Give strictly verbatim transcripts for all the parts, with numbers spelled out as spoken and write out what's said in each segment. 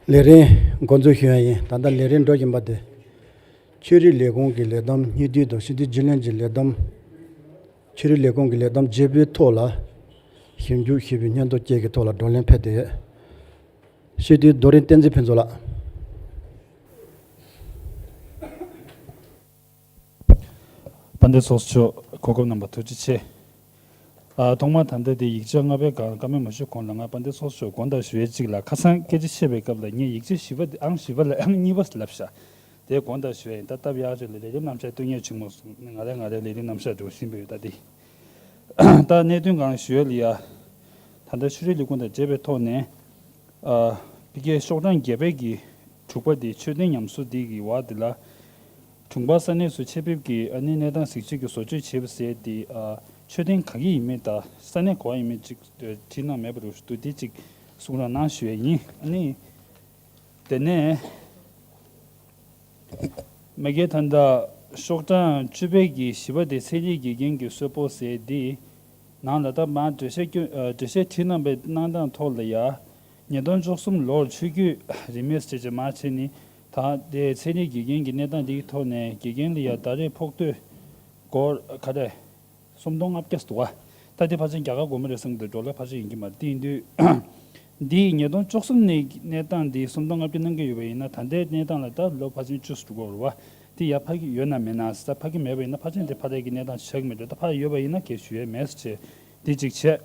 ལས་རིམ་འགོ་འཛུགས་ཞུ་ཡ་ཡིན། ད་ལྟ་ལས་རིམ་འགྲོ་བཞིན་པ་དེ། ཆོས་རིག་ལས་ཁུངས་ཀྱི་ལས་བསྡོམས་སྙིང་བསྡུས་དང་སྤྱི་འཐུས་རྒྱུན་ལས་ཀྱི་ལས་བསྡོམས། ཆོས་རིག་ལས་ཁུངས་ཀྱི་ལས་བསྡོམས་བརྗེ་པོའི་ཐོག་ལ། ཞིབ་འཇུག་ཞུས་པའི་སྙན་ཐོ་བཅས་ཀྱི་ཐོག་ལ་བགྲོ་གླེང་ཕེབས་ཏེ་ཡོད། སྤྱི་འཐུས་རྡོ་རིང་བསྟན་འཛིན་ཕུན་ཚོགས་ལགས། དཔལ་ལྡན་ཚོགས་གཙོ་མཆོག་གོ་སྐབས་གནང་བར་ཐུགས་རྗེ་ཆེ། ཨ། ཐོག་མར་ད་ལྟ་དེ་ཡིག་ཆ་ལྔ་པའི་སྒང་བཀའ་མོལ་མ་ཞུས་གོང་ལ་ང་དཔལ་ལྡན་ཚོགས་གཙོ་མཆོག་དགོངས་དག་ཞུ་ཡས་གཅིག་ལ། ཁ་སང་སྐད་ཆ་བཤད་པའི་སྐབས་ལ་ངས་ཡིག་ཆ་བཞི་པ་དེ་ཨང་བཞི་པ་ལ་ཨང་གཉིས་པ་ལབ་ཤག་དེ་དགོངས་དག་ཞུ་ཡས་ཡིན། ད་སྟབས་ཡག་ཅིག་ལ་ལས་རིམ་རྣམ་གཞག་སྟོན་ཉན་བྱུང་མ་སོང་། ང་རང་ང་རའི་ལས་རིམ་རྣམ་གཞག་འགྲོ་བཞིན་པ་ཡོད་ད་དེ། ད་གནད་དོན་སྒང་ཞུ་ཡས་ལ་ཡ། ད་ལྟ་ཆོས་རིག་ལས་ཁུངས་དང་འབྲེལ་བའི་ཐོག་ནས། ཨ། ཕ་གིའི་ཤོག་གྲངས་བརྒྱད་པའི་གི་དྲུག་པ་དེ་ཆོས་དོན་ཉམས་གསོ་དེ་གི་འོག་དེ་ལ། དྲུང་འཕར་ས་གནས་སུ་ཆེད་ཕེབས་ཀྱིས་ཨ་ནི་གནས་སྟངས་གཟིགས་ཞིབ་ཀྱི་བཟོ་བཅོས་བྱས་པ་ཟེར་དེ། ཨ། ཆོས་དོན་ག་གི་ཡིན་མིན་དང་ས་གནས་ག་པར་ཡིན་མིན་ཅིག་བྲིས་གནང་མེད་པ་རེད་འདུག་དེ་ཅིག་གསུང་རོགས་གནང་ཞུ་ཡས་ཡིན། ཨ་ནི་དེ་ནས། མ་གི་ད་ལྟ་ཤོག་གྲངས་བཅུ་པའི་གི་བཞི་པ་དེ་མཚན་ཉིད་དགེ་རྒན་གྱི་གསོལ་ཕོགས་ཟེར་དེ། ནང་ལ་ད་མར་འགྲེལ་བཤད་སྐྱོན། ཨ། འགྲེལ་བཤད་བྲིས་གནང་པའི་གནང་སྟངས་ཐོག་ལ་ཡ། ཉིས་སྟོང་བཅུ་གསུམ་ལོར་ཆོས་བརྒྱུད་རིས་མེད་ཟེར་བྱས་མར་བྱས་ནས། ད་དེ་མཚན་ཉིད་དགེ་རྒན་གྱི་གནས་སྟངས་འདིའི་ཐོག་ནས་དགེ་རྒན་ལ་ཡ་ཟླ་རེར་ཕོགས་ཐོ་སྒོར་ག་རེ། སུམ་སྟོང་ལྔ་བརྒྱ་འདུག་བ། ད་དེ་ཕལ་ཆེར་རྒྱ་གར་སྒོར་མོ་རེད་བསམ་གྱི་འདུག་ཌོ་ལར་ཕལ་ཆེར་ཡིན་གྱི་མ་རེད། དེ་ཡིན་དུས། འདི་ཉིས་སྟོང་བཅུ་གསུམ་ནས་གནས་སྟངས་འདི་སུམ་སྟོང་ལྔ་བརྒྱ་གནང་གི་ཡོད་པ་ཡིན་ན། ད་ལྟའི་གནས་སྟངས་ལ་ད་ལོ་ཕལ་ཆེར་བཅུ་ཙམ་འགྲོ་གི་རེད་བ། དེ་ཡར་འཕར་གྱི་ཡོད་ན་མེད་ན་ཟེར། ད་འཕར་གྱི་མེད་པ་ཡིན་ན་ཕལ་ཆེར་འདི་འཕར་ཡས་ཀྱི་གནས་སྟངས་ཆགས་ཀྱི་མེད་འགྲོ། ད་འཕར་ཡས་ཡོད་པ་ཡིན་ན་གལ་ཞུ་ཡས་མེད་ཟེར་བྱས། འདི་གཅིག་བྱས།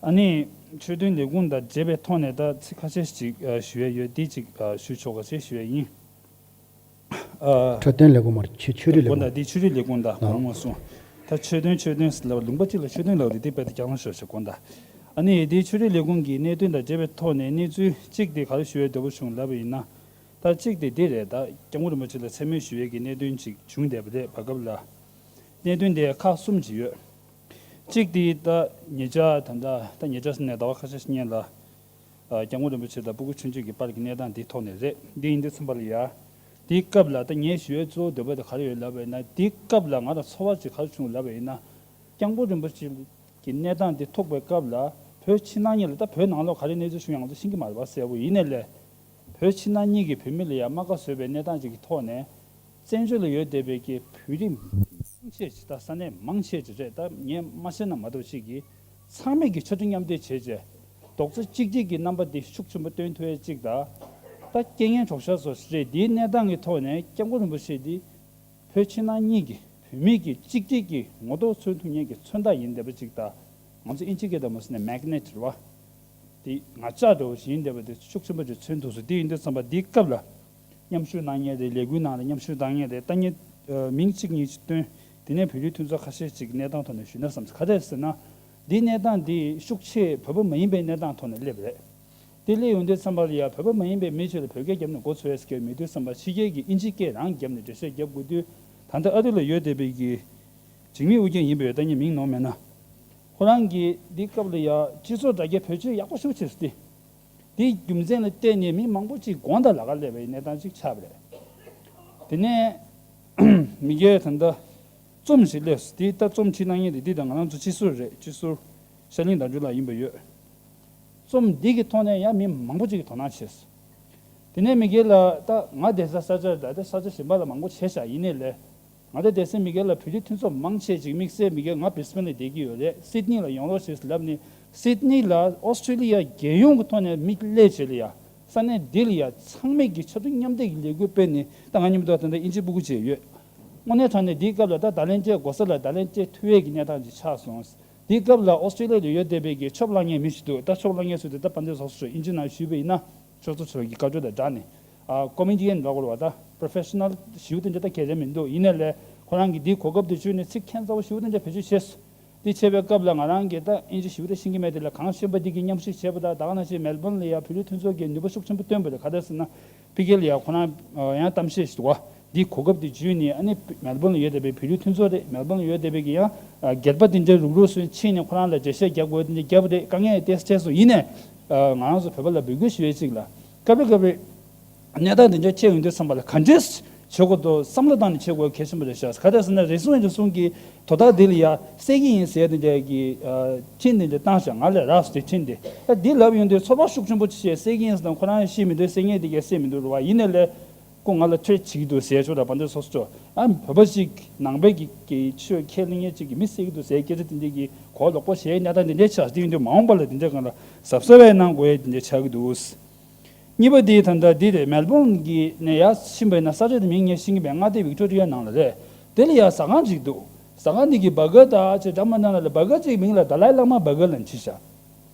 ཨ་ནི། ཆོས་དོན་ལས་ཁུངས་དང་འབྲེལ་བའི་ཐོག་ནས་ད་ཚིག་ཁ་ཤས་ཤིག་ཨ། ཞུ་ཡས་ཡོད། འདི་གཅིག་ཨ། ཞུ་ཆོག་ག་ཟེར་ཞུ་ཡས་ཡིན། ཨ། འཕྲོད་བསྟེན་ལས་ཁུངས་མ་རེད། ཆོས་ཆོས་རིག་ལས་ཁུངས་དང་། འདི་ཆོས་རིག་ལས་ཁུངས་དང་། ཨ། གོང་མ་སོང་། ད་ཆོས་དོན་ཆོས་དོན་ཟེར་ལབ་ལུང་པ་གཅིག་ལ་ཆོས་དོན་ལབ་རེད། དེ་དཔེ་ད་རྐྱང་ལ་ཤོར་ཤག་དགོངས་དག་ཨ་ནི་དེ་ཆོས་རིག་ལས་ཁུངས་ཀྱི་གནད་དོན་དང་འབྲེལ་བའི་ཐོག་ནས་གནས་ཚུལ་གཅིག་དེ་ག་རེ་ཞུ་ཡས་འདོད་པ་བྱུང་ལབ་པ་ཡིན་ན། ད་གཅིག་དེ་འདི་རེད། ད་སྐྱབས་མགོན་རིན་པོ་ཆེ་ལ་མཚན་སྨད་ཞུ་ཡས་ཀྱི་གནད་དོན་ཅིག་བྱུང་བསྡད་པ་རེད། བར་སྐབས་ལ། གནད་དོན་དེ་ཁག་གསུམ་ཅིག་ཡོད། གཅིག་དེ་ད་ཉེ་ཆར་ད་ད་ད་ཉེ་ཆར་ཟེར་ནས་ཟླ་བ་ཁ་ཤས་ཤིག་སྔོན་ལ། ཨ། སྐྱབས་མགོན་རིན་པོ་ཆེ་དང་སྤུ་གུ་ཆུང་ཆུང་གི་བར་གྱི་གནས་སྟངས་འདིའི་ཐོག་ནས་རེད། འདི་ཡིན་དུས་ཙམ་པ་ལ་ཡ། དེའི་སྐབས་ལ་ད་ངས་ཞུ་ཡས་གཙོ་བོ་འདོད་པ་དེ་ག་རེ་ཡོད་ལབ་པ་ཡིན་ན། དེའི་སྐབས་ལ་ང་ལ་ཚོར་བ་ཅིག་ག་རེ་བྱུང་ལབ་པ་ཡིན་ན། སྐྱབས་མགོན་རིན་པོ་ཆེ་གི་གནས་སྟངས་འདི་ཐུག་པའི་སྐབས་ལ། བོད་ཕྱི་ནང་གཉིས་ལ། ད་བོད་ནང་ལོགས་ག་རེ་གནས་ཚུལ་བྱུང་ཡོད་ང་ཚོ་ཤེས་ཀྱི་མ་རེད་པ་གསལ་པོ། ཡིན་ནའི་ལས། བོད་ཕྱི་ནང་གཉིས་ཀྱི་བོད་མི་ལ་ཡ་རྨ་ཁ་བཟོས་པའི་གནས་སྟངས་ཅིག་གི་ཐོག་ནས། བཙན་བྱོལ་ལ་ཡོད་བསྡད་པའི་གི་བོད་རིགས་མང་ཆེ་ཅིག་ད་ས་གནས་མང་ཆེ་ཅིག་རེད། ད་ངས་མ་བཤད་ན་མ་གཏོགས་ཅིག་གིས་ཚང་མས་ཀྱི་ཕྱར་གྲུ་མཉམ་འདེགས་བྱས་བྱས། རྡོག་རྩ་གཅིག་སྒྲིལ་གྱི་རྣམ་པ་འདི་ཤུགས་ཆེན་པོ་སྟོན་ཐུབ་ཡས་ཅིག་དང་། ད་རྐྱེན་ངན་གྲོགས་ཤར་བཟོ་ཞིག་རེད། འདིའི་གནས་སྟངས་ཀྱི་ཐོག་ནས་སྐྱབས་མགོན་རིན་པོ་ཆེ་འདི་བོད་ཕྱི་ནང་གཉིས་ཀྱི་བོད་མི་གི་གཅིག་སྒྲིལ་གྱི་ངོ་ཐོག་མཚོན་ཐུབ་མཁན་གྱི་མཚོན་རྟགས་ཡིན་བསྡད་པ་ཅིག་དང་། ང་ཚོ་ཨིན་ཇི་སྐད་དུ་མ་ཟེར་ནས་མེག་ནེ་ཊི་རེད་བ། དེ་ང་ཅག་འདྲ་བོ་ཞིག་ཡིན་བསྡད་པ་དེ་ཤུགས་ཆེན་པོ་ཅིག་མཚོན་ཐུབ་སོང་། དེ་ཡིན་དུས་ཙམ་པ་འདིའི་སྐབས་ལ་མཉམ་ཞུགས་གནང་མཁན་རེད། ལས་འགུལ་ནང་ལ་མཉམ་ཞུགས་གནང་མཁན་རེད། ད་ངས་མིང་གཅིག་གཉིས་ཤིག་བཏོན། དེ་ནས་བོད་རིགས་མཐུན་ཚོགས་ཁ་ཤས་ཅིག་གནས་སྟངས་ཐོག་ནས་ཞུས་ན་བསམ། ག་རེ་ཟེར་ན། འདིའི་གནས་སྟངས་འདི་ཤུགས་ཆེ་བོད་པ་མ་ཡིན་པའི་གནས་སྟངས་ཐོག་ནས་སླེབས་རེད། དེ་སླེབས་ཡོང་དུས་ཙམ་པ་ལ་ཡ། བོད་པ་མ་ཡིན་པའི་མི་ཚོས་ལ་བོད་སྐད་རྒྱབ་ནས་མགོ་ཚོས་ཡས་ཀྱི་མི་འདུག་བསམ་པ། ཕྱི་རྒྱལ་གྱི་ཨིན་ཇི་སྐད་རང་བརྒྱབ་ནས་འགྲེལ་བཤད་རྒྱབ་དགོས་དུས། ད་ལྟ་ཨ་རི་ལ་ཡོད་བསྡད་པའི་གི་འཇིགས་མེད་ཨུ་རྒྱན་ཡིན་པས། ད་ངས་མིང་ནོར་མེད་ན། ཁོ་རང་གིས་འདི་སྐབས་ལ་ཡ་སྤྱི་ཚོགས་དྲ་རྒྱ་བེད་སྤྱོད་ཡག་པོ་ཞེ་པོ་བྱས་སོང་སྟེ། དེའི་རྒྱུ་མཚན་ལ་བརྟེན་ནས་མི་མང་པོ་ཅིག་དགོངས་དག་ལ་ཁ་སླེབས་པའི་གནས་སྟངས་ཅིག་ཆགས་པ་རེད། དེ་ནས་མི་སྒེར་ད་ལྟ་རྩོམ་ཞིག་སླེབས་སོང་། དེ་ད་རྩོམ་བྲིས་གནང་མཁན་དེ་འདི་དང་ང་རང་ཚོ་སྤྱི་ཟུར་རེད། སྤྱི་ཟུར་ཤར་གླིང་དར་ལྕོག་ལགས་ཡིན་པ་ཡོད། རྩོམ་འདི་གི་ཐོག་ནས་ཡང་མི་མང་པོ་ཅིག་གིས་དོ་སྣང་བྱས་སོང་། དེ་ནས་མི་སྒེར་ལ་ད་ང་བསྡད་ས་ས་ཆ་ད་ལྟ་ས་ཆ་གཞན་པ་ལ་མང་པོ་བྱས་ཤག་ཡིན་ནའི་ལས། ང་ཚོ་བསྡད་སའི་མི་སྒེར་ལ་བོད་རིགས་མཐུན་ཚོགས་མང་ཆེ་ཅིག་དམིགས་བསལ་མི་སྒེར་ང་བྷི་རི་སི་བྷེན་ལ་བསྡད་ཀྱི་ཡོད་རེད། སིད་ནི་ལ་ཡོང་རོགས་བྱེད་ཟེར་ལབ་ནས། སིད་ནི་ལ་ཨོ་སི་ཀྲི་ལི་ཡ་རྒྱལ་ཡོངས་ཀྱི་ཐོག་ནས་མིག་སླེབས་བྱས་ལ་ཡ། ས་གནས་འདི་ལ་ཡ་ཚང་མས་ཀྱི་ཕྱར་གྲུ་མཉམ་འདེགས་ཀྱི་ལས་འགུལ་སྤེལ་ནས། ད་ང་མཉམ་དུ་ད་ལྟ་ཨིན་ཇི་སྤུ་གུ་བྱས་ཡོད། དངོས་གནས་དྲང་གནས་འདིའི་སྐབས་ལ་ད་བརྡ་ལན་སྤྲད་དགོས་ས་ལ་བརྡ་ལན་སྤྲད་ཐུབ་ཡས་ཀྱི་གནས་སྟངས་ཅིག་ཆགས་སོང་། འདིའི་སྐབས་ལ་ཨོ་སི་ཀྲི་ལི་ཡ་ལ་ཡོད་བསྡད་པའི་གི་ཆོབ་བསླངས་མཁན་མི་ཞིག་འདུག་ད་ཆོབ་བསླངས་མཁན་ཟེར་དུས་ད་དཔལ་ལྡན་ཚོགས་གཙོ་མཆོག་ཨིན་ཇི་ནང་ཞུས་པ་ཡིན་ན། ཆོས་ཚོགས་ཆོས་ཀྱི་བཀའ་བཀྱོན་དང་སྦྲགས་ནས། ཨ། ཀོ་མེ་ཌི་ཡན་ལབ་དགོས་རེད་བ། ད་པྲོ་ཕེ་ཤ་ནལ་ཞེ་པོ་དེ་འདྲ་ད་ག་རེ་མི་འདུག་ཡིན་ནའི་ལས་ཁོ་རང་གིས་འདིའི་གོ་སྐབས་དེ་བརྒྱུད་ནས་ཚིག་ཁྱད་མཚར་པོ་ཞེ་པོ་དེ་འདྲ་བེད་སྤྱོད་བྱས་སོང་། དེ་བྱས་པའི་སྐབས་ལ་ང་རང་གིས་ད་ཨིན་ཇི་ཞེ་པོ་དེ་ཤེས་ཀྱི་མེད་དེ་ལ། གངས་ཅན་པ་འདི་གིས་མཉམ་ཞུགས་བྱས་པ་དང་། ད་ག་ནང་བཞིན་མེལ་བོན་ལ་ཡ་བོད་རིགས་མཐུན་ཚོགས་ཀྱིས་ནུས་པ་ཤུགས་ཆེན་པོ་བཏོན་པ་རེད། ག་རེ་ཟེར་ན། ཕ་གི་ལ་ཡ་ཁོ་རང་ཡང་གཏམ་བཤད་ཞིག་འདུག་བ། འདིའི་གོ་སྐབས་དེ་བརྒྱུད་ནས། ཨ་ནི་མེལ་བོན་ལ་ཡོད་བསྡད་པའི་བོད་རིགས་མཐུན་ཚོགས་རེད། མེལ་བོན་ལ་ཡོད་བསྡད་པའི་གི་ཡང་སྒེར་པ་དེ་འདྲའི་རུག་རུག་སོང་ཕྱིན་ནས་ཁོ་རང་ལ་འགྲེལ་བཤད་རྒྱག་དགོས་དེ་འདྲ་བརྒྱབ་པ་རེད། དཀའ་ངལ་ཏོག་ཙམ་འཕྲད་སོང་། ཡིན་ནའི་ང་རང་ཚོ་བོད་པ་ལ་འབོད་སྐུལ་ཞུ་ཡས་གཅིག་ལ། སྐབས་རེ་སྐབས་རེ་གནས་སྟངས་དེ་འདྲ་འཕྲད་ཡོང་དུས་ཙམ་པ་ལ་ག་འདྲས་ བྱེད་དགོས་འདུག་བསམ་བློ་བཏང་ནས་བྱེད་དགོས་གལ་ཆེན་པོ་རེད་ཤག་ག་རེ་ཟེར་ན་རེ་ཟུང་རེ་ཟུང་གིས་དོ་བདག་འདི་ལ་ཡ་བསད་ཀྱི་ཡིན་ཟེར་དེ་འདྲ་གི་འཕྲིན་དེ་འདྲ་བཏང་ཤག་ང་ལ་རག་སོང་དེ་འཕྲིན་དེ། ད་འདི་ལབ་ཡོང་དུས་ཚོར་བ་ཤུགས་ཆེན་པོ་ཅིག་བཤད། བསད་ཀྱི་ཡིན་ཟེར་དང་ཁོ་རང་ཤི་མི་འདུག་བསད་མཁན་དེ་གས་བསད་མི་འདུག་རེད་བ། ཡིན་ནའི་ལས་ཁོ་ང་ལ་ཐྲེཊ་བྱེད་ཀྱི་འདུག་ཟེར་ཆོག་ལ་བ་འདི་སོ་སོ་ཨ་བོད་པ་ཅིག་ནང་པའི་གི་གི་ཆོས་ཁས་ལེན་མཁན་ཅིག་གིས་མི་བསད་ཀྱི་འདུག་ཟེར་སྐད་ཆ་དེ་འདྲ་གི་གོ་ལོག་པོ་བཤད་གནས་སྟངས་དེ་འདྲ་ཆགས་དེ་ཡིན་དུས་མ་འོངས་པ་ལ་དེ་འདྲ་གང་ལ་གཟབ་གཟབ་བས་གནང་དགོས་ཡ་དེ་འདྲ་ཆགས་ཀྱི་འདུག་གཉིས་པ་དེ་ད་ལྟ་འདི་རེད། མེལ་བོན་གྱི་ནས་ཡར་ཕྱིན་པ་ཡིན་ན་ས་ཆ་དེ་མིང་ངས་ཤེས་ཀྱི་མེད། མངའ་སྡེ་ཝིག་ཊོ་རི་ཡ་ནང་ལ་རེད། དེ་ལ་ཡ་ཟ་ཁང་ཅིག་འདུག་ཟ་ཁང་འདི་གི་བྷར་གར་དང་ཅེ་འདྲ་མ་འདྲ་ལ་བྷར་གར་ཅིག་མིང་ལ་དཱ་ལའི་བླ་མ་བྷར་གར་ལབ་བྲིས་ཤག་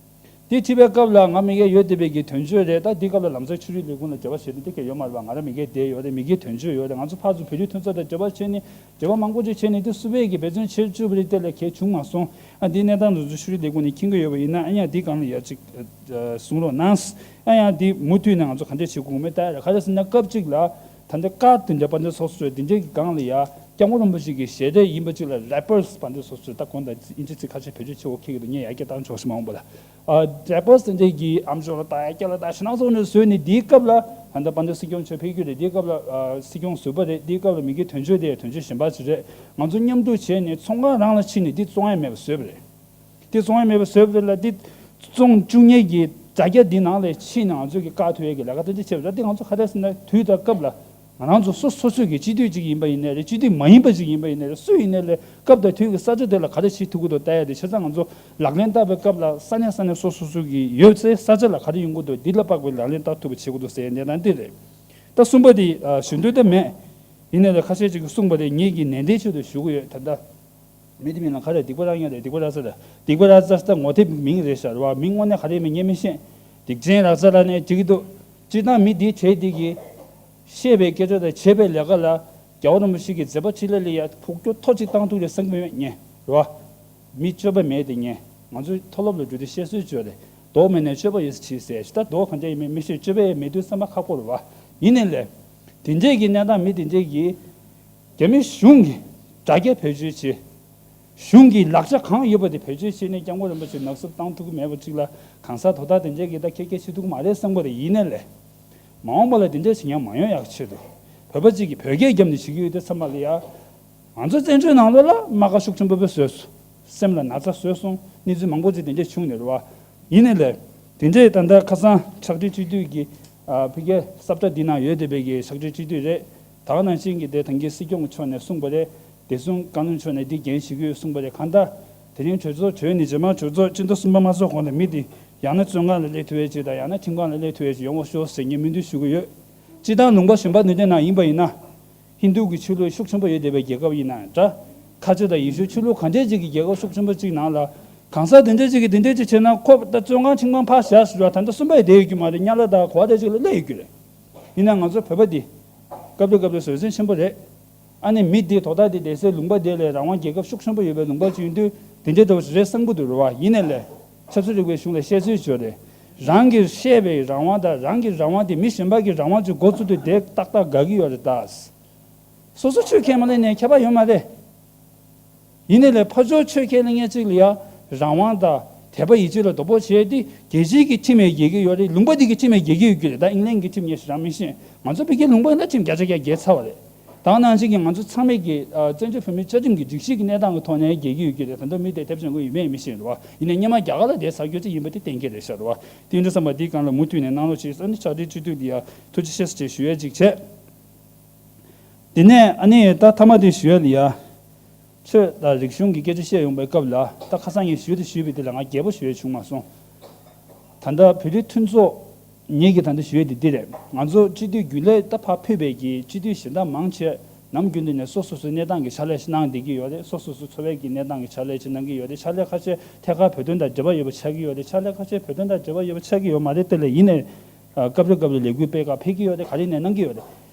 དེ་བྲིས་པའི་སྐབས་ལ་ང་མི་སྒེར་ཡོད་བསྡད་པའི་གི་དོན་གཅོད་རེད། ད་འདི་སྐབས་ལ་ལམ་སང་ཆོས་རིག་ལས་ཁུངས་ལ་འབྲེལ་བ་བྱས་ཏེ་འདི་གས་ཡོད་མ་རེད་པ། ང་རང་མི་སྒེར་བསྡད་ཡོད་རེད། མི་སྒེར་དོན་གཅོད་ཡོད་རེད། ང་ཚོ་ཕར་ཚུར་བོད་རིགས་མཐུན་ཚོགས་དང་འབྲེལ་བ་བྱས་ནས་འབྲེལ་བ་མང་པོ་ཅིག་བྱས་ནས་དེ་སུ་བས་ཀྱི་འབད་བརྩོན་བྱེད་བཅུག་པ་རེད། དེ་ལ་གལ་བྱུང་མ་སོང་། ཨ་འདི་གནས་སྟངས་དེ་ཚོ་ཆོས་རིག་ལས་ཁུངས་ནས་མཁྱེན་གྱི་ཡོད་པ་ཡིན་ན་ཨ་ཡ་འདི་སྒང་ལ་ཡ་ཅིག་གསུང་རོགས་གནང་། ཨ་ཡ་འདི་མུ་མཐུད་ནས་ང་ཚོ་ག་འདྲ་བྱེད་དགོས་མེད་ལྟ་ཡ་རེད། ག་རེ་ཟེར་ན་སྐབས་གཅིག་ལ་ད་ལྟ་ཀ་དེ་འདྲ་བ་འདི་སོ་སོ་དེ་འདྲའི་གི་སྒང་ལ་ཡ་སྐྱབས་མགོན་རིན་པོ་ཆེ་གི་ཞལ་འདེབས་ཡིན་པ་ཅིག་ལ་རེ་པར་སི་བ་འདི་སོ་སོ་ད་གོང་དང་ཨིན་ཇི་ཚིག་ཁ་ཤས་བེད་སྤྱོད་བྱེད་འོ་ཁེགས་ཀྱི་འདུག་ངས་ཡ་སྐད་བཏང་ཆོག་ཤི་མ་འོངས་པ་ལ། ཨ་རེ་པར་སི་དེ་འདྲའི་གི་ཨམ་ཅོག་ལ་ལྟ་ཡ་སྐྱ་ལ་ལྟ་ཞེ་ནང་སོགས་ནས་བཟོས་ནས་འདིའི་སྐབས་ལ་ད་ལྟ་བ་འདི་སྲིད་སྐྱོང་མཆོག་ཕེབས་རྒྱུ་རེད། འདིའི་སྐབས་ལ་ཨ་སྲིད་སྐྱོང་ཟུར་པ་རེད། འདིའི་སྐབས་ལ་མི་སྒེར་དོན་གཅོད་དེ་དོན་གཅོད་གཞན་པ་ཅིག་རེད། ང་ཚོ་མཉམ་དུ་བྱས་ནས་ཚོང་ཁང་རང་ལ་ཕྱིན་ནས་འདི་བཙོང་ཡ་མེད་པ་བཟོས་པ་རེད། དེ་བཙོང་ཡ་མེད་པ་བཟོས་པ་རེད་ལ། དེ་བཙོང་བཅུག་མཁན་གྱི་དྲ་རྒྱ་འདི་ནང་ལ་ཕྱིན་ནས་ང་ཚོས་ཀྱི་བཀག་ཐུབ་ཡས་ཀྱི་ལས་ཀ་དེ་འདྲ་བྱས་པ་རེད། དེ་ང་ཚོ་ག་རེ་ཟེར་ན་དུས་དང་སྐབས་ལ་ང་རང་ཚོ་སོ་སོ་སོ་གི་སྤྱི་འཐུས་ཅིག་ཡིན་པ་ཡིན་ནའི་རེད། སྤྱི་འཐུས་མ་ཡིན་པ་ཅིག་ཡིན་པ་ཡིན་ནའི་རེད། སུ་ཡིན་ནའི་ལས་སྐབས་དང་དུས་ཀྱི་ས་ཆ་དེ་ལ་ག་རེ་བྱེད་ཐུབ་ཀྱི་འདུག་ལྟ་ཡ་དེ། བྱས་ཙང་ང་ཚོ་ལག་ལེན་བསྟར་བའི་སྐབས་ལ་ས་གནས་ས་གནས་སོ་སོ་སོ་གི་ཡོད་ཚད་ས་ཆ་ལ་ག་རེ་ཡོང་གི་འདུག་འདི་ལ་དཔག་པའི་ལག་ལེན་བསྟར་ཐུབ་པ་བྱེད་དགོས་འདུག་ཟེར་ཡ་གནས་སྟངས་འདི་རེད། ད་གསུམ་པ་དེ་ཨ་ཞུ་འདོད་ད་མེད། ཡིན་ནའི་ལས་ཁ་ཤས་ཅིག་གིས་གསུངས་པ་རེད། ངེད་ཀྱིས་ནན་ཏན་ཆེད་དུ་ཞུ་གི་ཡོད། ད་ལྟ། མི་དེ་མིན་ལ་ག་རེ་སྡིག་པ་རག་ཡ་རེད། སྡིག་པ་རག་ས་རེད། སྡིག་པ་རག་ས་ད་ངོ་དེབ་མིང་རེད་ཤག་རེད་བ། མིང་དངོས་གནས་ག་རེ་མིན་ངས་མི་ཤེས། སྡིག་ཅན་རག་ས་ལ་ནས་བྲིས་ཀྱི་འདུག་སྤྱིར་བཏང་མི་དེའི་གྲས་དེ་གིས་བཤད་པའི་སྐད་ཆ་དང་བྱེད་པའི་ལས་ཀ་ལ་རྒྱལ་བ་རིན་པོ་ཆེ་གི་མཛད་པ་ཕྲིན་ལས་ལ་ཡ་ཕུགས་རྒྱུ་མཐོ་ཅིག་བཏང་ཐུབ་རེད་བསམ་གྱི་མེད་ངས་རེད་བ། མི་སྤྱོད་པ་མེད་དེ་ངས་ང་ཚོའི་མཐོ་སློབ་ལ་འགྲོ་དུས་བཤད་སྲོལ་བྱོས་རེད། མདོག་མེད་ནས་སྤྱོད་པ་ཡོད་ཟེར་བྱས་ད་མདོག་གང་འདྲ་ཡིན་མིན་མི་ཤེས། སྤྱོད་པ་ཡང་མེད་དུས་བསམ་པ་ཁག་པོ་རེད་བ། ཡིན་ནའི་ལས། དེ་འདྲས་ཀྱི་གནས་སྟངས་མི་དེ་འདྲས་ཀྱིས། རྒྱ་མི་གཞུང་གི་དྲ་རྒྱ་བེད་སྤྱོད་བྱེད། གཞུང་གི་ལག་ཆ་གང་ཡོད་པ་དེ་བེད་སྤྱོད་བྱས་ནས་སྐྱབས་མགོན་རིན་པོ་ཆེ་ནག་བསུབ་བཏང་ཐུབ་ཀྱི་མེད་པ་ཅིག་ལ་གང་ཟག་དོ་བདག་དེ་འདྲས་ཀྱིས་ད་ཁྱེད་ཀྱིས་བྱེད་ཐུབ་ཀྱི་མ་རེད་བསམ་གྱི་རེད། ཡིན་ནའི་ལས། མ་འོངས་པ་ལ་དེ་འདྲས་བྱེད་མཁན་མ་ཡོང་ཡག་ཆེད་དུ། བོད་པ་གཅིག་གིས་བོད་སྐད་བརྒྱབ་ནས་བྱེད་ཀྱི་ཡོད་དུས་ཙམ་པ་ལ་ཡ། ང་ཚོ་བཙན་བྱོལ་ནང་ལོགས་ལ་རྨ་ཁ་ཤུགས་ཆེན་པོ་བཟོས་སོང་། སེམས་ལ་ན་ཚ་བཟོས་སོང་། གནས་ཚུལ་མང་པོ་ཅིག་དེ་འདྲས་བྱུང་ནས་རེད་བ། ཡིན་ནའི་ལས། དེ་འདྲས་ད་ལྟ་ཁ་སང་ཕྱག་སྦྲེལ་སྤྱི་འཐུས་ཀྱི། ཨ་ཕ་གིའི་ས་བཀྲ་འདི་ནང་ཡོད་བསྡད་པའི་གི་ཕྱག་སྦྲེལ་སྤྱི་འཐུས་རེད། ད་ག་ནང་བཞིན་གྱི་དེ་ཐང་གི་སྲིད་སྐྱོང་མཆོག་ནས་གསུངས་པ་རེད། བདེ་སྲུང་བཀའ་བློན་མཆོག་ནས་འདི་འགན་བཞེས་ཀྱི་ཡོད་གསུངས་པ་རེད། གང་ལྟར། དེ་རིང་གྲོས་ཚོགས་གྲོལ་ནས་རྗེས་མ་གྲོས་ཚོགས་སྤྱི་ཟླ་གསུམ་པ་མ་ཚོགས་གོང་ལ་མི་དེ་ཡང་ན་བཙོན་ཁང་ལ་སླེབས་ཐུབ་ཡས་ཅིག་དང་ཡང་ན་ཁྲིམས་ཁང་ལ་སླེབས་ཐུབ་ཡས་ཅིག་ཡོང་བ་ཤོག་ཟེར་ངས་སྨོན་འདུན་ཞུ་གི་ཡོད། སྤྱིར་བཏང་ལུང་པ་གཞན་པ་འདི་འདྲའི་ནང་ཡིན་པ་ཡིན་ན། ཧིན་རྡུ་གི་ཆོས་ལུགས་ཤུགས་ཆེན་པོ་ཡོད་བསྡད་པའི་རྒྱལ་ཁབ་ཡིན་ན་འདྲ། ཁ་ཆེ་དང་ཡེ་ཤུའི་ཆོས་ལུགས་གང་འདྲས་ཅིག་གི་རྒྱལ་ཁབ་ཤུགས་ཆེན་པོ་ཅིག་ནང་ལ། གང་ཟག་དེ་འདྲས་ཅིག་གིས་དེ་འདྲས་ཅིག་བྱས་ན་ཁོ་ད་བཙོན་ཁང་ཁྲིམས་ཁང་ཕར་བཞག་ཟེར་བ་ད་ལྟ་གསུམ་པ་ཡི་བསྡད་ཡོད་རྒྱུ་མ་རེད། ཉ་ལ་དང་གོ་བ་དེ་ཅིག་ལ་སླེབས་ཡོད་རྒྱུ་རེད། ཡིན་ན་ང་ཚོ་བོད་པ་འདི། སྐབས་རེ་སྐབས་རེ་བཟོད་བསྲན་ཆེན་པོ་རེད། ཨ་ནི་མི་འདི་དོ་བདག་འདི་བསྡད་སའི་ལུང་པ་དེ་ལས་རང་དབང་རྒྱལ་ཁབ་ཤུགས་ཆེན་པོ་ཡོད་པའི་ལུང་པ་ཅིག་ཡིན་དུས་དེ་འདྲའི་འདྲ་བོ་ཞིག་རེད་བསམ་གྱི་འདུག་རེད་བ། ཡིན་ནའི་ལས། ཆབ་སྲིད་རིག་པའི་གཞུང་ལ་བཤད་ཚུལ་བརྗོད་རེད། རང་གིས་བཤད་པའི་རང་དབང་དང་རང་གི་རང་དབང་དེ་མི་གཞན་པ་གི་རང་དབང་ཅིག་འགོ་བཙུགས་དུས་དེ་ཏག་ཏག་དགའ་གི་ཡོད་རེད་ད། སོ་སོ་ཆོས་ཁས་མ་ལེན་ནས་ཁྱད་པར་ཡོད་མ་རེད། ཡིན་ནའི་ལས་ཕར་ཕྱོགས་ཆོས་ཁས་ལེན་མཁན་ཅིག་ལ་ཡ། རང་དབང་དང་དད་པ་ཡིད་ཆེས་ལ་དོ་ཕོག་བྱས་ཏེ་རྒྱལ་སྤྱིའི་གི་ཁྲིམས་ཡང་འགལ་གྱི་ཡོད་རེད། ལུང་པ་འདི་གི་ཁྲིམས་ཡང་འགལ་གྱི་ཡོད་རྒྱུ་རེད། ད་ཨིང་ལན་གྱི་ཁྲིམས་ངས་ཞེ་དྲག་མི་ཤེས། ང་ཚོ་བོད་ཀྱི་ལུང་པ་ཡིན་ན་ཁྲིམས་བརྒྱ་ཆ་བརྒྱ་འགལ་ཚར་བ་རེད། ད་ག་ནང་བཞིན་གྱི་ང་ཚོ་ཚང་མས་ཀྱི་ཨ་བཙན་བྱོལ་བོད་མིའི་བཅའ་ཁྲིམས་ཀྱི་སྒྲིག་གཞི་གི་གནས་སྟངས་ཀྱི་ཐོག་ནས་འགལ་གྱི་ཡོད་རྒྱུ་རེད། ད་ལྟ་མི་དེ་དེབ་སྦྱང་གི་ཡོད་མེད་མི་ཤེས་རེད་བ། ཡིན་ནའི་སྔོན་མ་རྒྱ་གར་ལ་དེ་ཟ་རྒྱུ་ཅིག་ཡིན་པ་དེ་གཏན་འཁེལ་རེད་ཤག་རེད་བ། དེ་འདྲ་བསམ་པ་འདིའི་སྒང་ལ་མུ་མཐུད་ནས་གནང་རོགས་བྱེད། ཨ་ནི་ཕྱག་སྦྲེལ་སྤྱི་འཐུས་ལ་ཡ་ཐུགས་རྗེ་ཆེ་ཟེར་ཞུ་ཡས་ཅིག་བྱས། དེ་ནས་ཨ་ནི་ད་མཐའ་མ་དེ་ཞུ་ཡས་ལ་ཡ། ཆོས་དང་རིག་གཞུང་གི་སྐད་ཆ་བཤད་ཡོང་པའི་སྐབས་ལ་ད་ཁ་སང་ངས་ཞུས་དང་ཞུས་པའི་དེ་ལ་ང་རྒྱས་པོ་ཞུ་ཡས་བྱུང་མ་སོང་། ད་ལྟ་བོད་རིགས་མཐུན་ཚོགས་ངེད་ཀྱིས་ད་ལྟ་ཞུ་ཡས་དེ་འདི་རེད། ང་ཚོ་སྤྱི་འཐུས་རྒྱུན་ལས་ད་ཕར་ཕུད་པའི་གི་སྤྱི་འཐུས་གཞན་དག་མང་ཆེ་ནམ་རྒྱུན་དུ་ནས་སོ་སོ་སོའི་གནས་སྟངས་ཀྱི་ཕྱག་ལས་ཤིག་གནང་བསྡད་ཀྱི་ཡོད་རེད། སོ་སོ་སོ་འཚོ་བའི་གི་གནས་སྟངས་ཀྱི་ཕྱག་ལས་ཅིག་གནང་གི་ཡོད་རེད། ཕྱག་ལས་ཁ་ཤས་ཐད་ཀར་བོད་དོན་དང་འབྲེལ་བ་ཡོད་པ་ཆགས་ཀྱི་ཡོད་རེད། ཕྱག་ལས་ཁ་ཤས་བོད་དོན་དང་འབྲེལ་བ་ཡོད་པ་ཆགས་ཀྱི་ཡོད་མ་རེད། དེ་ལས་ཡིན་ནའི་སྐབས་རེ་སྐབས་རེ་ལས་འགུལ་སྤེལ་ག་ཕེབས་ཀྱི་ཡོད་རེད། ག་རེ་ནས་གནང་གི་ཡོད་རེད།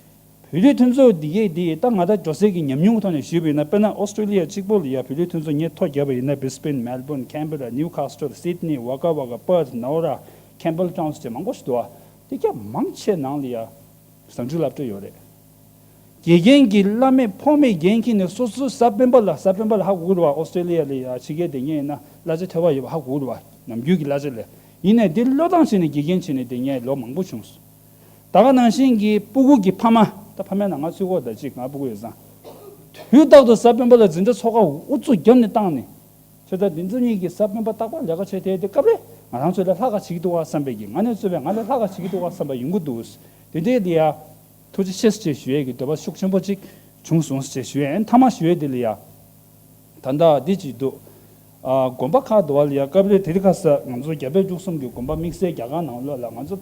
བོད་རིགས་མཐུན་ཚོགས་འདི་གས་འདི་ད་ང་ད་འགྲོ་སའི་གི་ཉམས་མྱོང་གི་ཐོག་ནས་ཞུས་པ་ཡིན་ན། དཔེར་ན་ཨོ་སི་ཀྲོ་ལི་ཡ་གཅིག་པོ་ལ་ཡ་བོད་རིགས་མཐུན་ཚོགས་ངས་ཐོ་བརྒྱབ་པ་ཡིན་ན། Brisbane, Melbourne, Canberra, Newcastle, Sydney, Wagga Wagga, Perth, Nowra, Campbelltown ཟེར་མང་པོ་ཞིག་འདུག་བ། དེ་ག་མང་ཆེ་ནང་ལ་ཡ་བཟང་སྤྱོད་སློབ་གྲྭ་ཡོད་རེད། དགེ་རྒན་གྱི་བླ་མེད་ཕོ་མེད་འགན་འཁྱེར་ནས་སོ་སོའི་གཟའ་སྤེན་པ་ལ་གཟའ་སྤེན་པ་ལ་ཧ་གོ་གི་རེད་བ། ཨོ་སི་ཀྲོ་ལི་ཡ་ལ་ཡ་ཕྱི་རྒྱལ་སྡོད་མཁན་ཡིན་ན་གླ་ཆ་ཐོབ་པ་ཡོད་པ་ཧ་གོ་གི་རེད་བ། ནམ་རྒྱུན་གྱི་གླ་ཆ་ལས། ཡིན་ནའི་འདི་བློས་བཏང་བྱས་ནས་དགེ་རྒན་བྱས་ནས་སྡོད་མཁན་ལོ་མང་པོ་བྱུང་སོང་། ད་ག་ནང་བཞིན་གྱི་སྤུ་གུ་གི་ཕ་མ། ད་ ད་ཕ་མའི་ནང་ང་ཚུད་གོ་ད་ཅིག་ང་སྤུ་གུ་ཡོད་ཙང་། དུས་རྟག་ཏུ་གཟའ་སྤེན་པ་ལ་འཛིན་གྲྭ་ཚོགས་ཁག་ཨུ་ཚུགས་བརྒྱབ་ནས་བཏང་ནས། བྱས་ཙང་འདི་ཚོ་གཉིས་ཀྱིས་གཟའ་སྤེན་པ་རྟག་པར་ལས་ཀ་བྱས་དེ་དེ་སྐབས་རེ་ང་རང་ཚོ་ལ་ལྷག་ག་བྱེད་ཀྱི་འདུག་ག་བསམ་པའི་གི་ང་ནས་གཙོས་པའི་ང་ལ་ལྷག་ག་བྱེད་ཀྱི་འདུག་ག་བསམ་པ་ཡོང་གི་འདུག་དེ་འདྲའི་ལ་ཡ། ཐུགས་རྗེ་ཆེ་ཞེས་ཞུ་ཡས་ཀྱི་འདོད་པ་ཤུགས་ཆེན་པོ་ཅིག་བྱུང་སོང་ཞེས་ཞུ་ཡས་མཐའ་མ་ཞུ་ཡས་དེ་ལ་ཡ། ད་ལྟ་འདི་ཅིག་འདུག་ཨ། དགོན་པ་ཁག་འདུག་བ་ལ་ཡ་སྐབས་རེ་དེ་རིང་ཁ་སང་ང་ཚོ་རྒྱ་བལ་འབྲུག་གསུམ་གྱི་དགོན་པ་དམིགས་བསལ་རྒྱ་གར་ནང་ལོགས་ལ་ང་ཚོ་